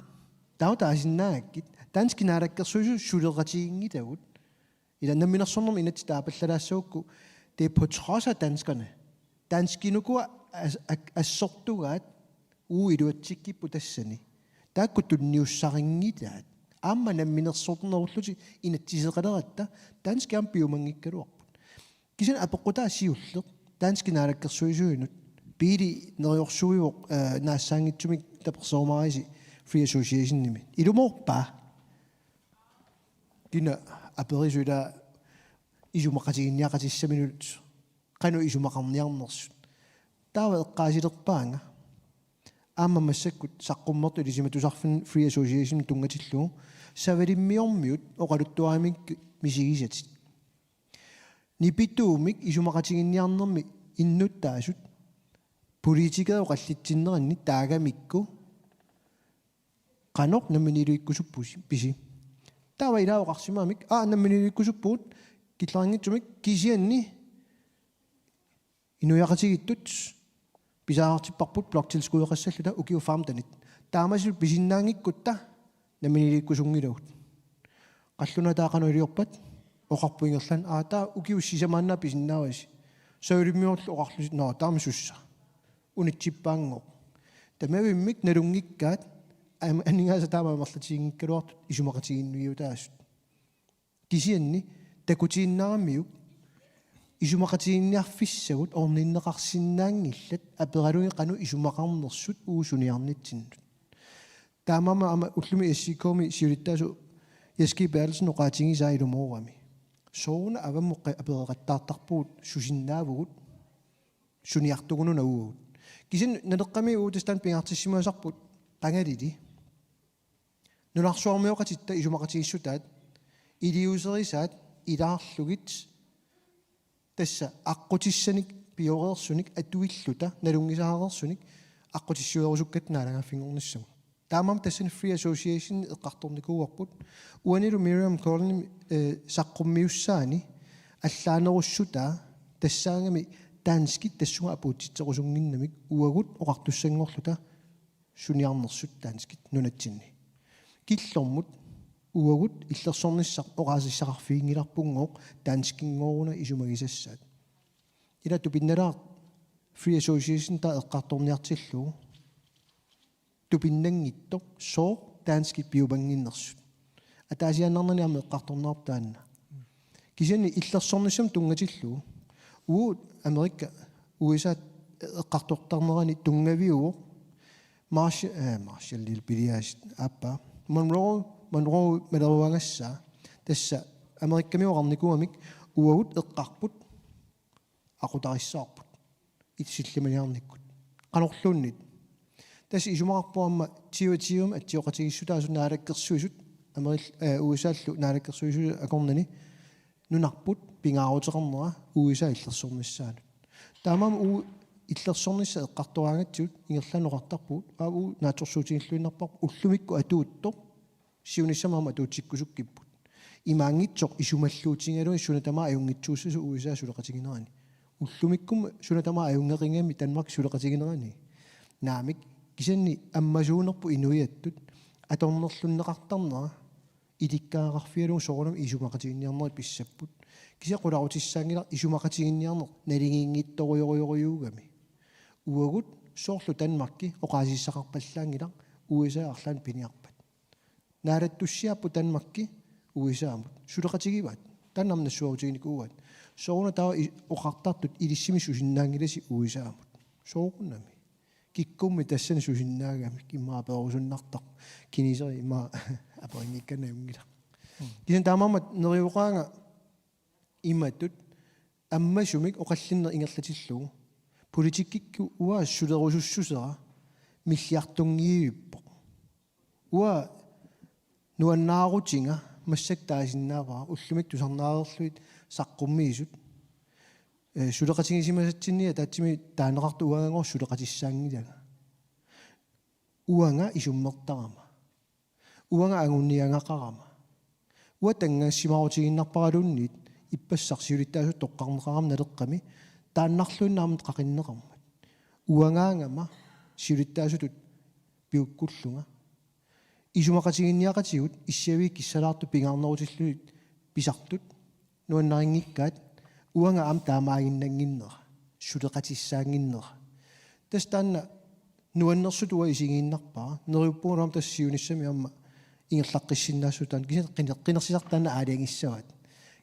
Taava taasinnaagakkit. Danskit naalakkersuisut suleqatiginngilagut. Ila namminersornermi inatsit taapallalaassagukku, det er på trods af danskerne. Danskinukua as-, ak-, assortugaat uagut iluatsikkipput tassani. Taakku tunniussarinngilaat. Aamma namminersornerullutik inatsiseqaleratta danskit aamma piumanngikkaluarput. Kisianni apeqqutaa siulleq danskit naalakkersuisuinut. Pele neriorsuivoq, eh, naassaanngitsumik taperserumaarisi Free Associationimi. Ilumoorpa? Kina aperisut ila isumaqatiginniaqatissaminut qanoq isumaqarniarnersut. Taava eqqaasilerpaanga. Aamma massakkut saqqummertut ilisimatusarfimmi Free Association tunngatillugu Savalimmiormiut oqaluttuaramikkit misigisatit. Nipituumik isumaqatiginniarnermi innuttaasut politikerit oqallitsinneranni taagamikku qanoq namminiilivikkusuppusi, pisi. Taava ilaa oqarsimamik, aa, namminiilivikkusuppugut killaraanngitsumik, kisianni inuiaqatigiittut pisariaqartipparput bloktilskudeqassalluta ukiut femtenit. Taamaasilluta pisinnaanngikkutta namminiilivikkusunngilagut. Qallunaat taava qanoq iliorpat? Oqarput ingerlaannaq, aa, taava ukiut sisamaannaat pisinnaavasi. Savalimmiorlu oqarlusi, nå, taama sussa. Unitsippaanngooq. Tamarmik nalunngikkaat am-, aningaasat taama amerlatiginngikkaluartut isumaqatiginninniutaasut. Kisianni takutiinnaramiuk isumaqatiginninniarfissagut orninneqarsinnaanngillat aperalugit qanoq isumaqarnersut uagut suniarnitsinnut. Taamaammat aamma ullumi S I K-mi siulittaasoq Jess G. Berthelsen oqaatigisaa ilumoorami. Sooruna avammut qa-, apereqattaartarpugut, susinnaavugut, suniartugununa uagut. Kisianni Naleqqami uagut tassa taanna pingaartissimasarput qangalili. Nunarsuarmioqatitta isumaqatigiissutaat, iliuuserisaat ilaarlugit, tassa aqqutissanik pioreersunik atuilluta nalunngisaareersunik aqqutissiuerusukkatta naalagaaffinngornissamut. Taamaammat tassani Free Association eqqartornikuuarput. Uanilu Miriam Collin, eh, saqqummiussaani allaanerussutaa tassaagami danskit tassunga apuutsitserusunnginnamik uagut oqartussanngorluta suniarnersut danskit nunatsinni. Killormut uagut illersornissaq oqaasissaqarfiginngilarpunngooq danskinngoruna isumagisassaat. Ila tupinnalaaq Free Association taava eqqartorniartillugu tupinnanngitsoq sooq danskit piumannginnersut. Ataasiaannarnani aamma eqqartorneqarpoq taanna. Kisianni illersornissamut tunngatillugu uagut Amerika U S A eqqartortarnerani tunngaviuvoq Marshall, eh, Marshallil piliaasut aappaa. Monroe, Monroe maleruagassaa. Tassa Amerikamiut oqarnikuugamik uagut eqqarput aqutarissavarput. It sillimaniarnikkut. Qanorluunniit. Tassa isumaqarpoq aamma tiu tiu atsioqatigiissutaasut naalakkersuisut, Ameril-, eh, U S A-llu naalakkersuisut akornanni nunarput pingaaruteqarnera U S A illersornissaanut. Taamaammat uagut illersornissaq eqqartoraangatsigu ingerlaannaq oqartarpugut, aa uagut naatsorsuutigilluinnarparput ullumikkut atuuttoq siunissami aamma atuutsikkusukkipput. Imaanngitsoq isumalluutigalugu suna tamaat ajunngitsuussasoq U S A suleqatiginerani. Ullumikkummi suna tamaat ajunngeqigami Danmark suleqatiginerani. Naamik, kisianni ammasuunerput inuiattut atornerlunneqartarnera ilikkagaqarfigalugu soorunami isumaqatiginninniarnerit pissapput. Kisianni qularutissaanngilaq isumaqatiginninniarneq naligiinngitsorujorujorujussuugami. Uagut soorlu Danmarki oqaasissaqarpallaanngilaq U S A arlaannik piniarpat. Naalattussiaapput Danmarki U S A-mut. Suleqatigivaat. Taanna aamma nassuerutiginikuuaat. Sooruna taava i-, oqartartut ilissimi susinnaanngilasi U S A-mut. Soorunami. Kikkummi tassani susinnaagamik immaqa aperusunnartarpoq. Kineseri immaqa aperinngikkaanni ajunngilaq. Mm. Kisianni taamaammat neriuqaanga imatut ammasumik oqallinneq ingerlatillugu. Politikkikkut uanga sulerusussusera milliartunngivippoq. Uanga nuannaarutiga massakkut taasinnaavara ullumikkut tusarnaareerlugit saqqummiisut. Eh, suleqatigisimasatsinni ataatsimik taaneqartoq uangaagooq suleqatissaanngilanga. Uanga isummertarama. Uanga anguniagaqarama. Uanga tanngassimaarutigiinnarparaluunniit ippassaq siulittaasutut toqqarneqarama Naleqqami taannarluinnaq aamma qaqinneqarmat. Uangaagama siulittaasutut piukkullunga. Isumaqatiginninniaqatigut issiaviit kissalaartut pingaarnerutillugit pisartut nuannarinngikkaat uanga aamma taamaaginnannginnera, suleqatissaannginnera. Tassa taanna nuannersutut uanga isigiinnarpara, neriuppunga aamma tassa siunissami aamma ingerlaqqissinnaassutut taanna, kisianni qiner-, qinersisartut taanna aalajangissavaat.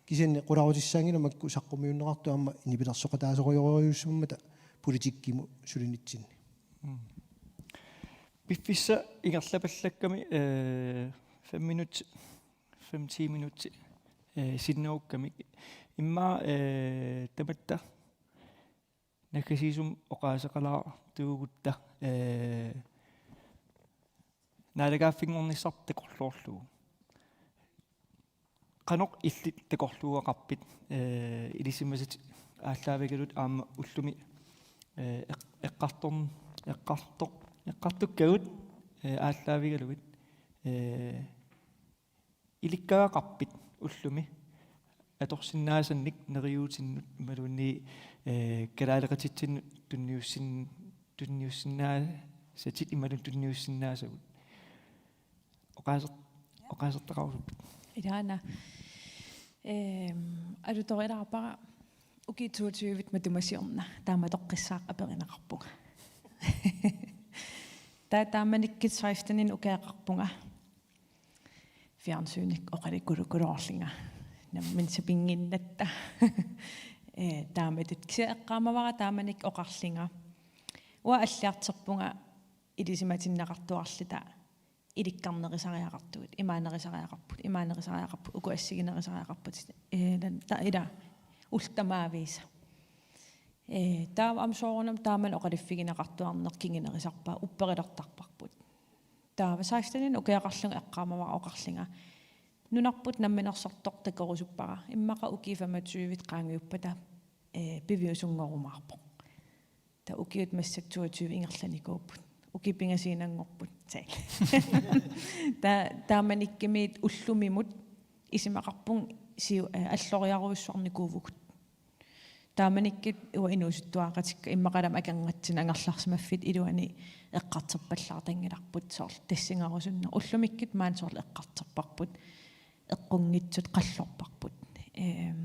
Kisianni qularutissaanngilaq makku saqqummiunneqartut aamma nipilersoqataasorujorujussuummata politikkimut sulinitsinni. Mm. Piffissaq ingerlapallakkami, eh, fem minut, fem ti minut, eh, sinnerukkami. Immaqa, eh, tamatta naggasiisumik oqaaseqalaartuugutta, eh, naalagaaffinngornissarput takorloorlugu. Qanoq illit takorluugaqarpit, eh, ilisimasatit aallaavigalugit aamma ullumi, eh, eq-, eqqartorn-, eqqartoq-, eqqartukkagut, eh, aallaavigalugit, eh, ilikkagaqarpit ullumi atorsinnaasannik neriuutinnut imaluunniit, eh, kalaaleqatitsinnut tunniussin-, tunniussinnaasatit imaluunniit tunniussinnaasagut? Oqaaser-, oqaasertaqarusuppit? Ilaana. Ehm, alutorilaarpara ukiut toogtyve matuma siorna taamatoqqissaaq aperineqarpunga. Taava taamanikkut seksteninik ukioqarpunga. Fjernsynik oqalukululoorlunga. Nammineq sapinnginnatta. Eh, taamatut kisianni eqqaamavara taamanikkut oqarlunga. Uanga alliartorpunga ilisimatinneqartuarluta ilikkarnerusariaqartugut, imaanerusariaqarput, imaanerusariaqarput, uku assiginerusariaqarput, eh, lan-, ta-, ila, ullut tamaaviisa. Eh, taava aamma soorunami taamani oqaluffigineqartuarneq kingunerusarpaa upperilertarparput. Taava seksteninik ukioqarlunga eqqaamavara oqarlunga. Nunarput namminersortoq takorusuppara. Immaqa ukiut femogtyve qaangiuppata, eh, piviusunngorumaarpoq. Taava ukiut massakkut toogtyve ingerlanikuupput. Ukiut pingasuunnanngorput. Tal. Ta-, taamanikkumi ullumimut isumaqarpunga siu-, eh, alloriarujussuarnikuuvugut. Taamanikkut uanga inuusuttuaqatikka immaqalama akornatsinni angerlarsimaffiit iluani eqqartorpallaartanngilarput soorlu tassungarusunneq. Ullumikkut maani soorlu eqqartorparput eqqunngitsut qallorparput. Ehm,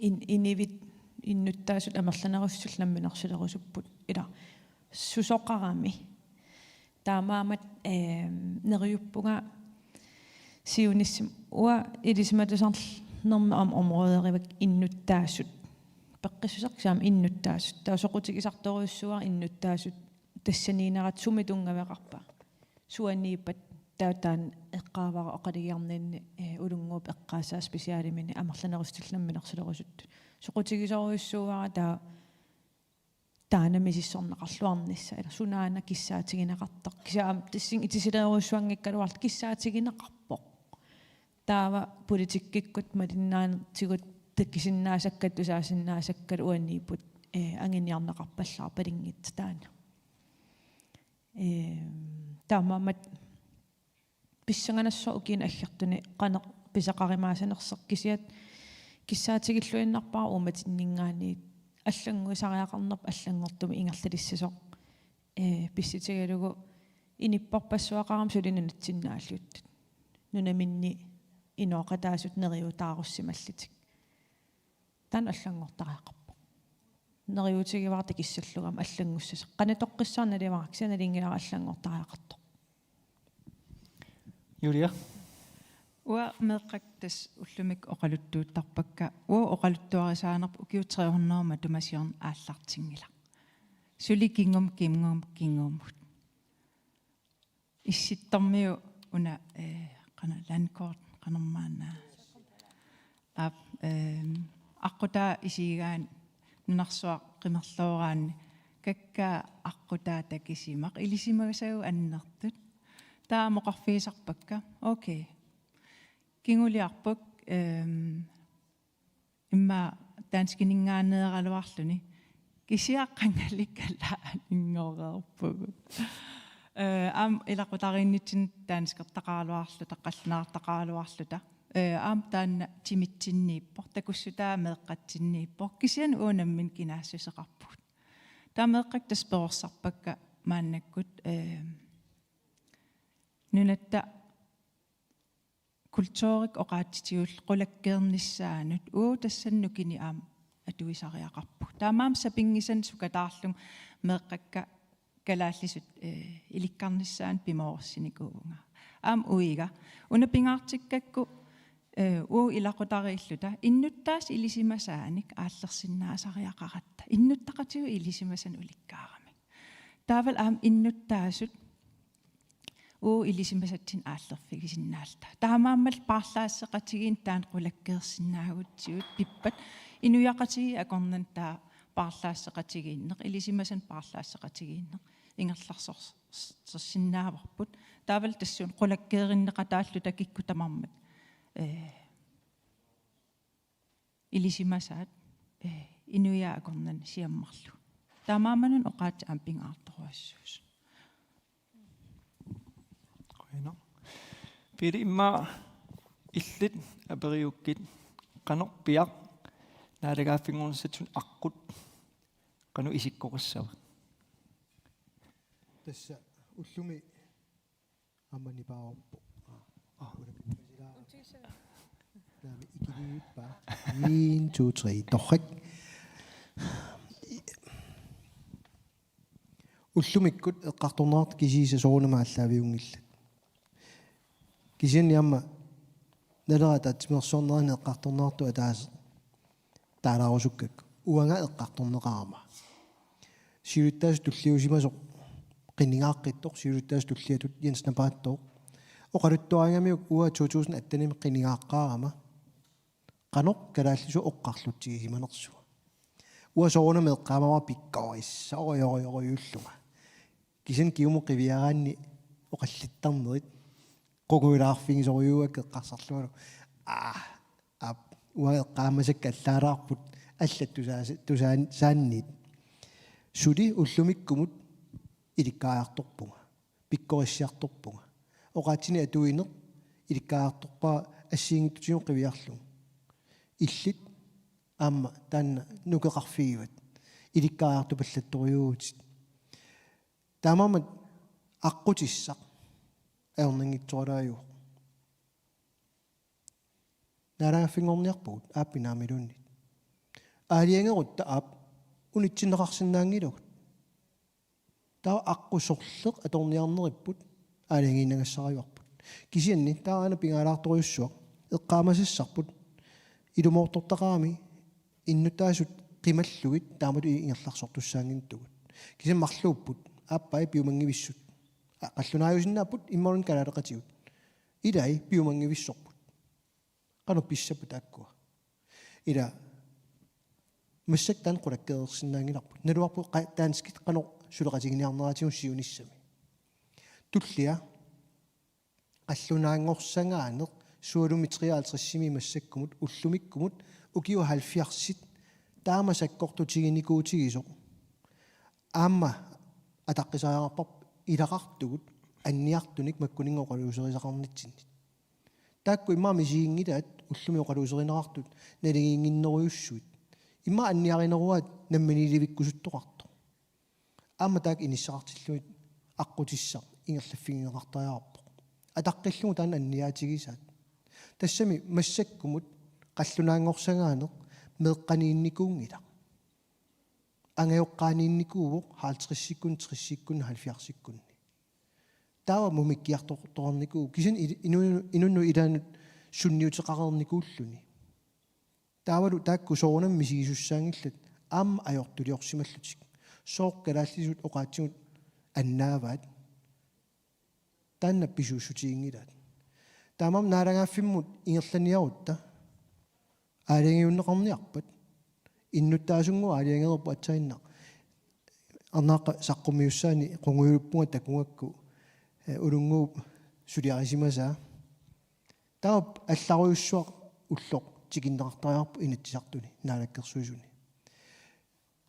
in-, inuit innuttaasut amerlanerusut namminersulerusupput. Ila susoqarami. Taamaammat, ehm, neriuppunga siunissami uanga ilisimatusarnermi aamma områderivakka innuttaasut. Peqqissuseq kisianni innuttaasut. Taava soqutigisartorujussuuara innuttaasut tassaniinnerat sumi tunngaveqarpa. Suaniippat taava taanna eqqaavara oqalugiarninni, eh, Ullunnguup eqqaasai specialimini amerlanerusut namminersulerusut. Soqutigisorujussuuara taava taanna misissorneqarluarnissaq, ila sunaana kissaatigineqartoq. Kisianni aamma tassunga itisilerujussuanngikkaluarluta kissaatigineqarpoq. Taava politikkikkut malinnaanertigut takusinnaasakkalu tusaasinnaasakkalu uaniipput, eh, anguniarneqarpallaarpalinngitsoq taanna. Eh, taamaammat pissanganassaaq ukiuni aggertuni qanoq pisaqarimaasanersoq kisianni kissaatigilluinnarpara uummatinninngaanniit allannguisariaqarnerput allanngortumik ingerlalissasoq, eh, pissutigalugu inuppassuaqarami suli nunatsinnaalluuttut. Nunaminni inooqataasut neriuutaarussimallutik. Taanna allanngortariaqarpoq. Neriuutigivara takussallugami allanngussasoq. Qanoq toqqissaaneq naluara, kisianni nalunngilara allanngortariaqartoq. Julia? Uanga meeqqat tassa ullumikkut oqaluttuuttarpakka, uanga oqaluttuarisaanerput ukiut tre hundrede matuma siorna aallartinngilaq. Suli kingum, kingum, kingumut. Issittormiut una, eh, qanoq landkort qanormaanna. Aap, ehm, aqqutaa isigigaanni nunarsuaq qimerlooraanni kakkaak aqqutaa takusimaq ilisimasagut annertut. Taava oqarfigisarpakka. Okay. Kinguliarput, ehm, immaqa danskininngaanneeraluarluni. Kisianni qangali kalaallinngorpugut. Eh, aamma ilaqutariinnitsinni danskertaqaraluarluta, qallunaartaqaraluarluta. Eh, aamma taanna timitsinniippoq, takussutaa meeqqatsinniippoq. Kisianni uagut nammineq kinaassuseqarpugut. Taava meeqqat tassa perorsarpakka maannakkut, eh, nunatta kulturikkut oqaatsitigullu qulakkeernissaanut uagut tassani nukini aamma atuisariaqarpugut. Taamaammat sapinngisannik sukataarlugu meeqqakka kalaallisut, eh, ilikkarnissaannut pimoorussinikuuvunga. Aamma uiga. Una pingaartikkakku, eh, uagut ilaqutariilluta innuttaasut ilisimasaanik aallersinnaasariaqaratta. Innuttaqatigut ilisimasanik ulikkaaramik. Taavalu aamma innuttaasut uagut ilisimasatsinnik aallerfigisinnaalluta. Taamaammallu paarlaasseqatigiinneq taanna qulakkeersinnaagutsigu pippat inuiaqatigiit akornanni taava paarlaasseqatigiinneq, ilisimasanik paarlaasseqatigiinneq ingerlaarsinnaavarput. Taavalu tassuuna qulakkeerinneqataalluta kikkut tamarmik, eh, ilisimasaat, eh, inuiaat akornanni siammarlugu. Taamaammat una oqaatsit aamma pingaartorujussuusut. Qujanaq. Pele, immaqa illit aperiukkit qanoq piaq naalagaaffinngornissatsinnut aqqut qanoq isikkoqassava? Tassa ullumi aamma nipaavarput. Aa, aa. Naamik, ikiliivippaa. En, to, tre, torrak. Ullumikkut eqqartorneqartut kisiisa soorunami aallaaviunngillat. Kisianni aamma Naleraq ataatsimeersuarnerani eqqartorneqartut ataaseq taalaarusukkakku. Uanga eqqartorneqarama. Siulittaasup tulliusimasoq, qinigaaqqittoq siulittaasup tulliatut Jens Napaattooq oqaluttuarigamiuk uanga to tusind attenimi qinigaaqqaarama qanoq kalaallisut oqarlutsigisimanersunga. Uanga soorunami eqqaamavara pikkorissaarujussuullunga. Kisianni kingumut qiviaraanni oqallittarnerit qungujulaarfigisorujussuuakka eqqarsarlungalu. Aa, aap, uanga eqqaamasakka allaalaarput allat tusaasa-, tusaan-, saanniit. Suli ullumikkumut ilikkariartorpunga. pikkorissiartorpunga. Oqaatsinik atuineq ilikkagaqartorpara assigiinngitsutigut qiviarlugu. Illit aamma taanna nukeqarfigivat. Ilikkagaqartupallattorujuuvutit. Taamaammat aqqutissaq ajornanngitsooralaajuvoq. Naalagaaffinngorniarpugut aap naammagiluunniit. Aalajangerutta aap unitsinneqarsinnaanngilagut. Taava aqqut sorleq atorniarneripput aalajangiinnagassaraluarput. Kisianni taava aana pingaalaartorujussuaq eqqaamasassarput ilumoortortaqarami innuttaasut qimallugit taamatut ingerlarsortussaanngitsugut. Kisianni marluupput aappai piumanngivissut. Aa, qallunaajusinnaapput imaluunniit kalaaleqatigut. Ilai piumanngivissorput. Qanoq pissapput taakkua? Ila massakkut taanna qulakkeersinnaanngilarput. Naluarput qa-, danskit qanoq suleqatiginiarneratigut siunissami. Tullia qallunaanngorsagaaneq sualummik treoghalvtredsimi massakkumut ullumikkumut ukiut halvfjerdsit taama sakkortutiginikuutigisoq. Aamma ataqqisariaqarparput ilaqartugut anniartunik makkuninnga oqaluuserisaqarnitsinnit. Taakku immaqa misiginngilaat ullumi oqaluuserineqartut naligiinnginnerujussuit. Immaqa anniarineruaat namminiilivikkusuttoqartoq. Aamma taakku inissaqartillugit aqqutissaq ingerlaffigineqartariaqarpoq. Ataqqillugu taanna anniaatigisaat. Tassami massakkumut qallunaanngorsagaaneq meeqqaniinnikuunngilaq. Angajoqqaaniinnikuuvoq halvtredsikkunni, tressikkunni, halvfjerdsikkunni. Taava mumikkiartortoqarnikuuvoq. Kisianni il-, inu-, inunnut ilaannut sunniuteqareernikuulluni. Taavalu taakku soorunami misigisussaanngillat aamma ajortuliorsimallutik. Sooq kalaallisut oqaatsigut annaavaat. Taanna pisuussutiginngilaat. Taamaammat naalagaaffimmut ingerlaniarutta aalajangiunneqarniarpat innuttaasunngooq aalajangererput aatsaannaq. Arnaaqqap saqqummiussaani qungujuluppunga takugakku, eh, Ulunnguup suliarisimasaa. Taava allarujussuaq ulloq tikinneqartariaqarpoq Inatsisartuni, Naalakkersuisuni.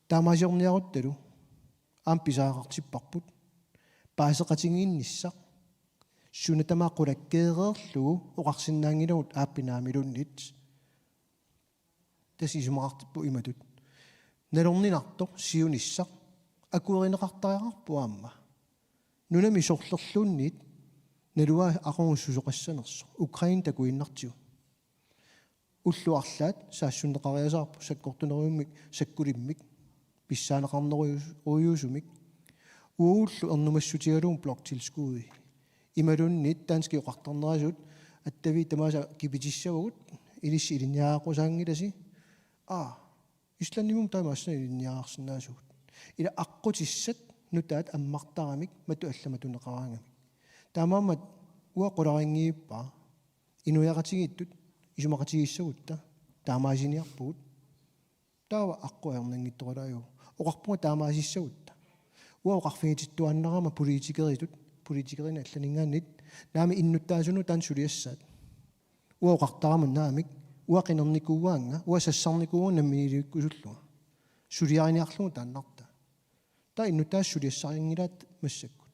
Taamaasiorniaruttalu aamma pisariaqartipparput paaseqatigiinnissaq suna tamaat qulakkeereerlugu oqarsinnaanngilagut aap naammagiluunniit. Tassa isumaqartippoq imatut: nalorninartoq siunissaq akuerineqartariaqarpoq aamma. Nunami sorlerluunniit naluara aqagu susoqassanersoq, Ukraine takuinnartigu. Ullut arlaat saassunneqariasaarpoq sakkortunerujummik sakkulimmik pissaaneqarnerujuusumik. Uagullu ernumassutigalugu bloktilskudi. Imaluunniit danskit oqartarnerasut: Attavit tamaasa kipitissavagut, ilissi ilinniareqqusaanngilasi. Aa, Islandimut taamaassaq ilinniarsinnaasugut. Ila aqqutissat nutaat ammartaramik matu alla matuneqaraangamik. Taamaammat uanga qularinngivippara inuiaqatigiittut isumaqatigiissagutta taamaasiniarpugut. Taava aqqut ajornanngitsoralaajuvoq. Oqarpunga taamaasissagutta. Uanga oqarfigitittuaannarama politikeritut, politikerinit allaninngaanniit, naamik innuttaasunut taanna suliassaat. Uanga oqartarama naamik, uanga qinernikuuaannga, uanga sassarnikuuaannga namminiilivikkusullunga. Suliariniarlugu taannartaa. Taava innuttaasut suliassarinngilaat massakkut.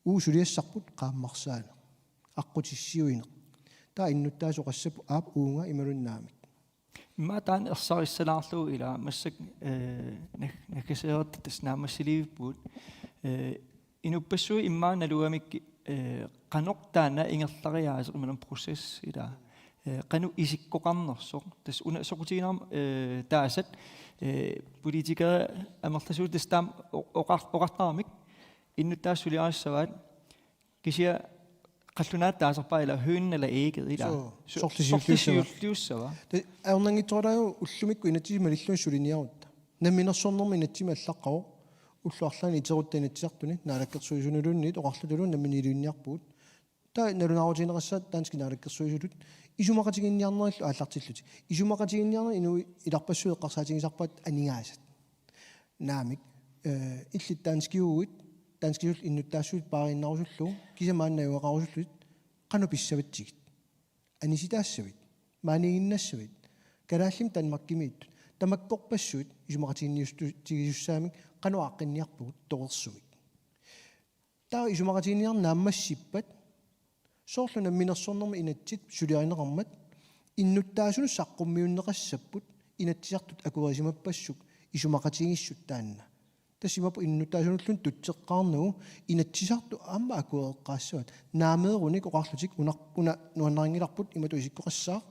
Uagut suliassarput qaammarsaaneq, aqqutissiuineq. Taava innuttaasut oqassapput aap uunga imaluunniit naamik. Immaqa taanna ersarissalaarlugu ila massakkut, eh, nag-, naggaseeratta tassa naammassilivippugut. Eh, inuppassuit immaqa nalugamikku, eh, qanoq taanna ingerlariaaseq imaluunniit proces ila, eh, qanoq isikkoqarnersoq. Tassa una soqutiginarmat, eh, taasat, eh, politikerit amerlasuut tassa taama o-, oqar-, oqartaramik innuttaasut suliarissavaat, kisianni qallunaatut taasarpaat ila hønen eller ægget ila. Suu, su-, sorleq siulliussava. Sorleq siulliussava. Taava ajornanngitsoralaajuvoq ullumikkut inatsisit malillugu suliniarutta. Namminersornermi inatsimmi allaqqavoq, ullut arlaanni iterutta Inatsisartuni, Naalakkersuisuniluunniit oqarlutuluunniit namminiilivinniarpugut. Taava nalunaarutigineqassaaq danskit naalakkersuisutut isumaqatiginninniarnerillu aallartillutik. Isumaqatiginninniarneq inuit ilarpassui eqqarsaatigisarpaat aningaasat. Naamik, eh, illit danskiuguit, danskisullu innuttaassuit paariinnarusullugu, kisianni maani najugaqarusullutit, qanoq pissavatsigit? Anisitaassavit? Maaniiginnassavit? Kalaallit Danmarkimiittut. Tamakkorpassuit isumaqatiginniustu-, tigisussaamik qanoq aaqqinniarpugut torersumik? Taava isumaqatigiinniarneq naammassippat, soorlu namminersornermi inatsit suliarineqarmat innuttaasunut saqqummiunneqassapput, Inatsisartut akuerisimappassuk isumaqatigiissut taanna. Tassa imaappoq innuttaasunulluunniit tutseqqaarnagu Inatsisartut aamma akuereqqaassavat. Naameerunik oqarlutik una, una nuannarinngilarput, imatut isikkoqassaaq.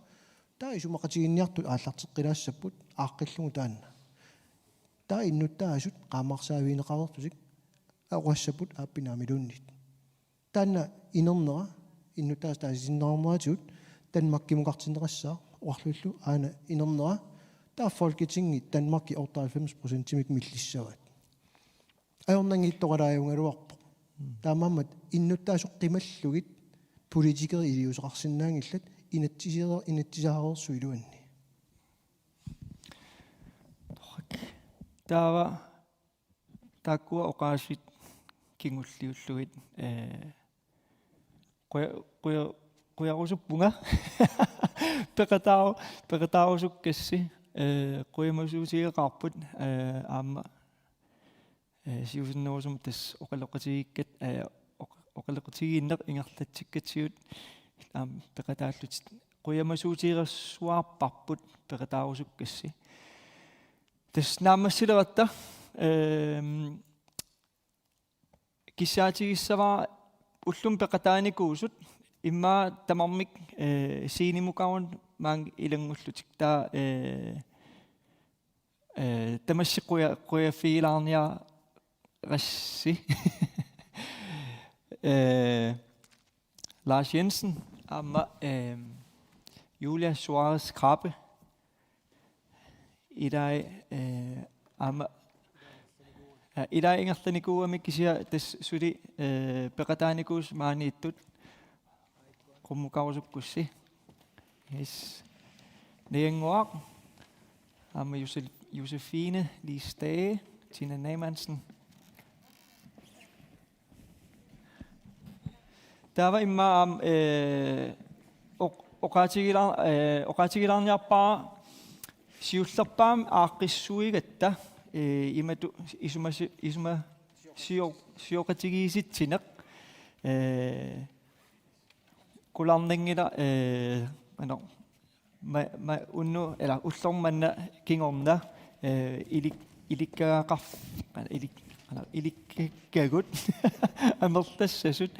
Taava isumaqatigiinniartut aallarteqqilaassapput aaqqillugu taanna. Taava innuttaasut qaammarsaavigineqareerlutik oqassapput aappinaamiluunniit. Taanna inernera, innuttaasut taasisinnaarneratigut Danmarkimukartinneqassaaq oqarlutillu aana inernera, taava Folketingi Danmarki otteoghalvfems procentimik millissavaat. Ajornanngitsoralaajugaluarpoq. Taamaammat innuttaasut qimallugit politikerit iliuuseqarsinnaanngillat, inatsiseereer-, inatsisaareersut iluanni. Taava taakkua oqaasii kingulliullugit, ee, quja-, quja-, qujarusuppunga. Peqataaru-, peqataarusukkassi, ee, qujamasuutigeqaarput, ee, aamma, ee, siusinnerusukkut tassa oqaloqatigiikkat, ee, oq-, oqaloqatigiinneq ingerlatsikkatsigut aamma peqataallutit. Qujamasuutigeqassuarparput peqataarusukkassi. Tassa naammassileratta, ehm, kissaatigissavara ullumi peqataanikuusut immaqa tamarmik, eh, scenemukarunik maanga ilanngullutik. Taava, eh, eh, tamassi quja-, qujaffigilaarniarassi. Eh, Lars Jensen, aamma, ehm, Julia Suarez Krabbe. Ilai, eh, aamma, eh, ilai ingerlanikuugami kisianni tassa suli, eh, peqataanikuusut maaniittut qummukarusukkussi. Yes. Najannguaq, aamma Josef-, Josefine Lise Stage, Tina Naamansen. Taava immaqa aamma, eh, oq-, oqaatigilaa-, eh, oqaatigilaarniarpara siullerpaamik aaqqissuigatta, eh, imatut isumasi-, isuma-, sio-, sioqatigiissitsineq, eh, qularnanngilaq, eh, ano, ma-, ma-, unnu-, ila ullormanna kingorna, eh, ilik-, ilikkagaqarf-, ilik-, ano, ilikkakkagut amerlassasut,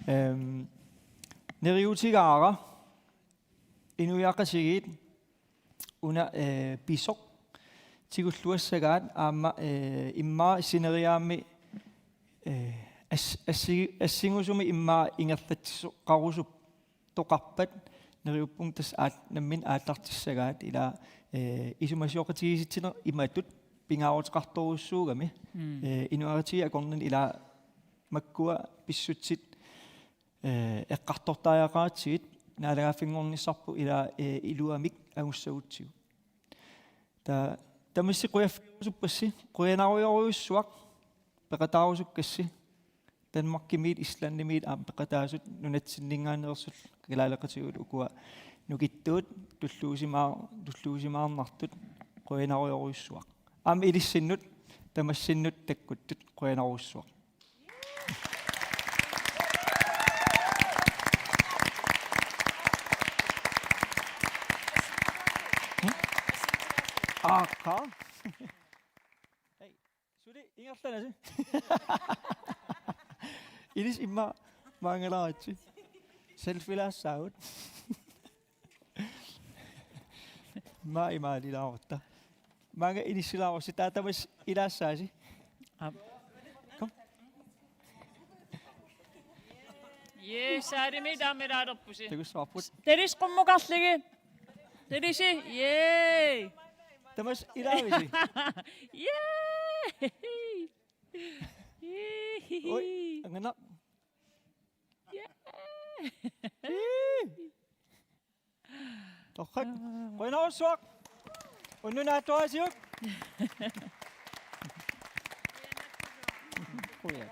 ehm, neriuutigaara inuiaqatigiit una, eh, pisoq tigulluassagaat aamma, eh, immaqa sineriaammi, eh, as-, assi-, assingusumik immaqa ingerlatsisoqarusup- toqarpat neriuppunga tassa aat-, nammineq aallartissagaat ila, eh, isumasioqatigiissitsineq imatut pingaaruteqartorujussuugami, mm, eh, inuiaqatigiit akornanni ila makkua pissutsit, eh, eqqartortariaqaratsigit naalagaaffinngornissarput ila, eh, iluamik angussagutsigu. Ta-, tamassi qujaffigerusuppassi, qujanarujorujussuaq, peqataarusukkassi, Danmarkimiit, Islandimiit aamma peqataasut nunatsinninngaanneersullu kalaaleqatigut ukua nukittuut tulluusimaa-, tulluusimaarnartut qujanarujorujussuaq. Aamma ilissinnut, tamassinnut takkuttut qujanarujussuaq. Aaqa. Hej. Suli ingerlanasi. Ilissi immaqa maangalaaritsi. Selfielaassaagut. Immaqa imaalilaarutta. Maanga inissilaarussi, taava tamassi ilaassaasi. Aap. Kom. Jee, saalimi taamaalaalerpusi. Takussavarput. Talis qummukarligi. Talisi, jee. Tamassi ilaavisi. Jee. Oj, angana. Jee. Jee. Torrak. Qujanarsuaq. Unnuk naatsuutigaarput. Qujan.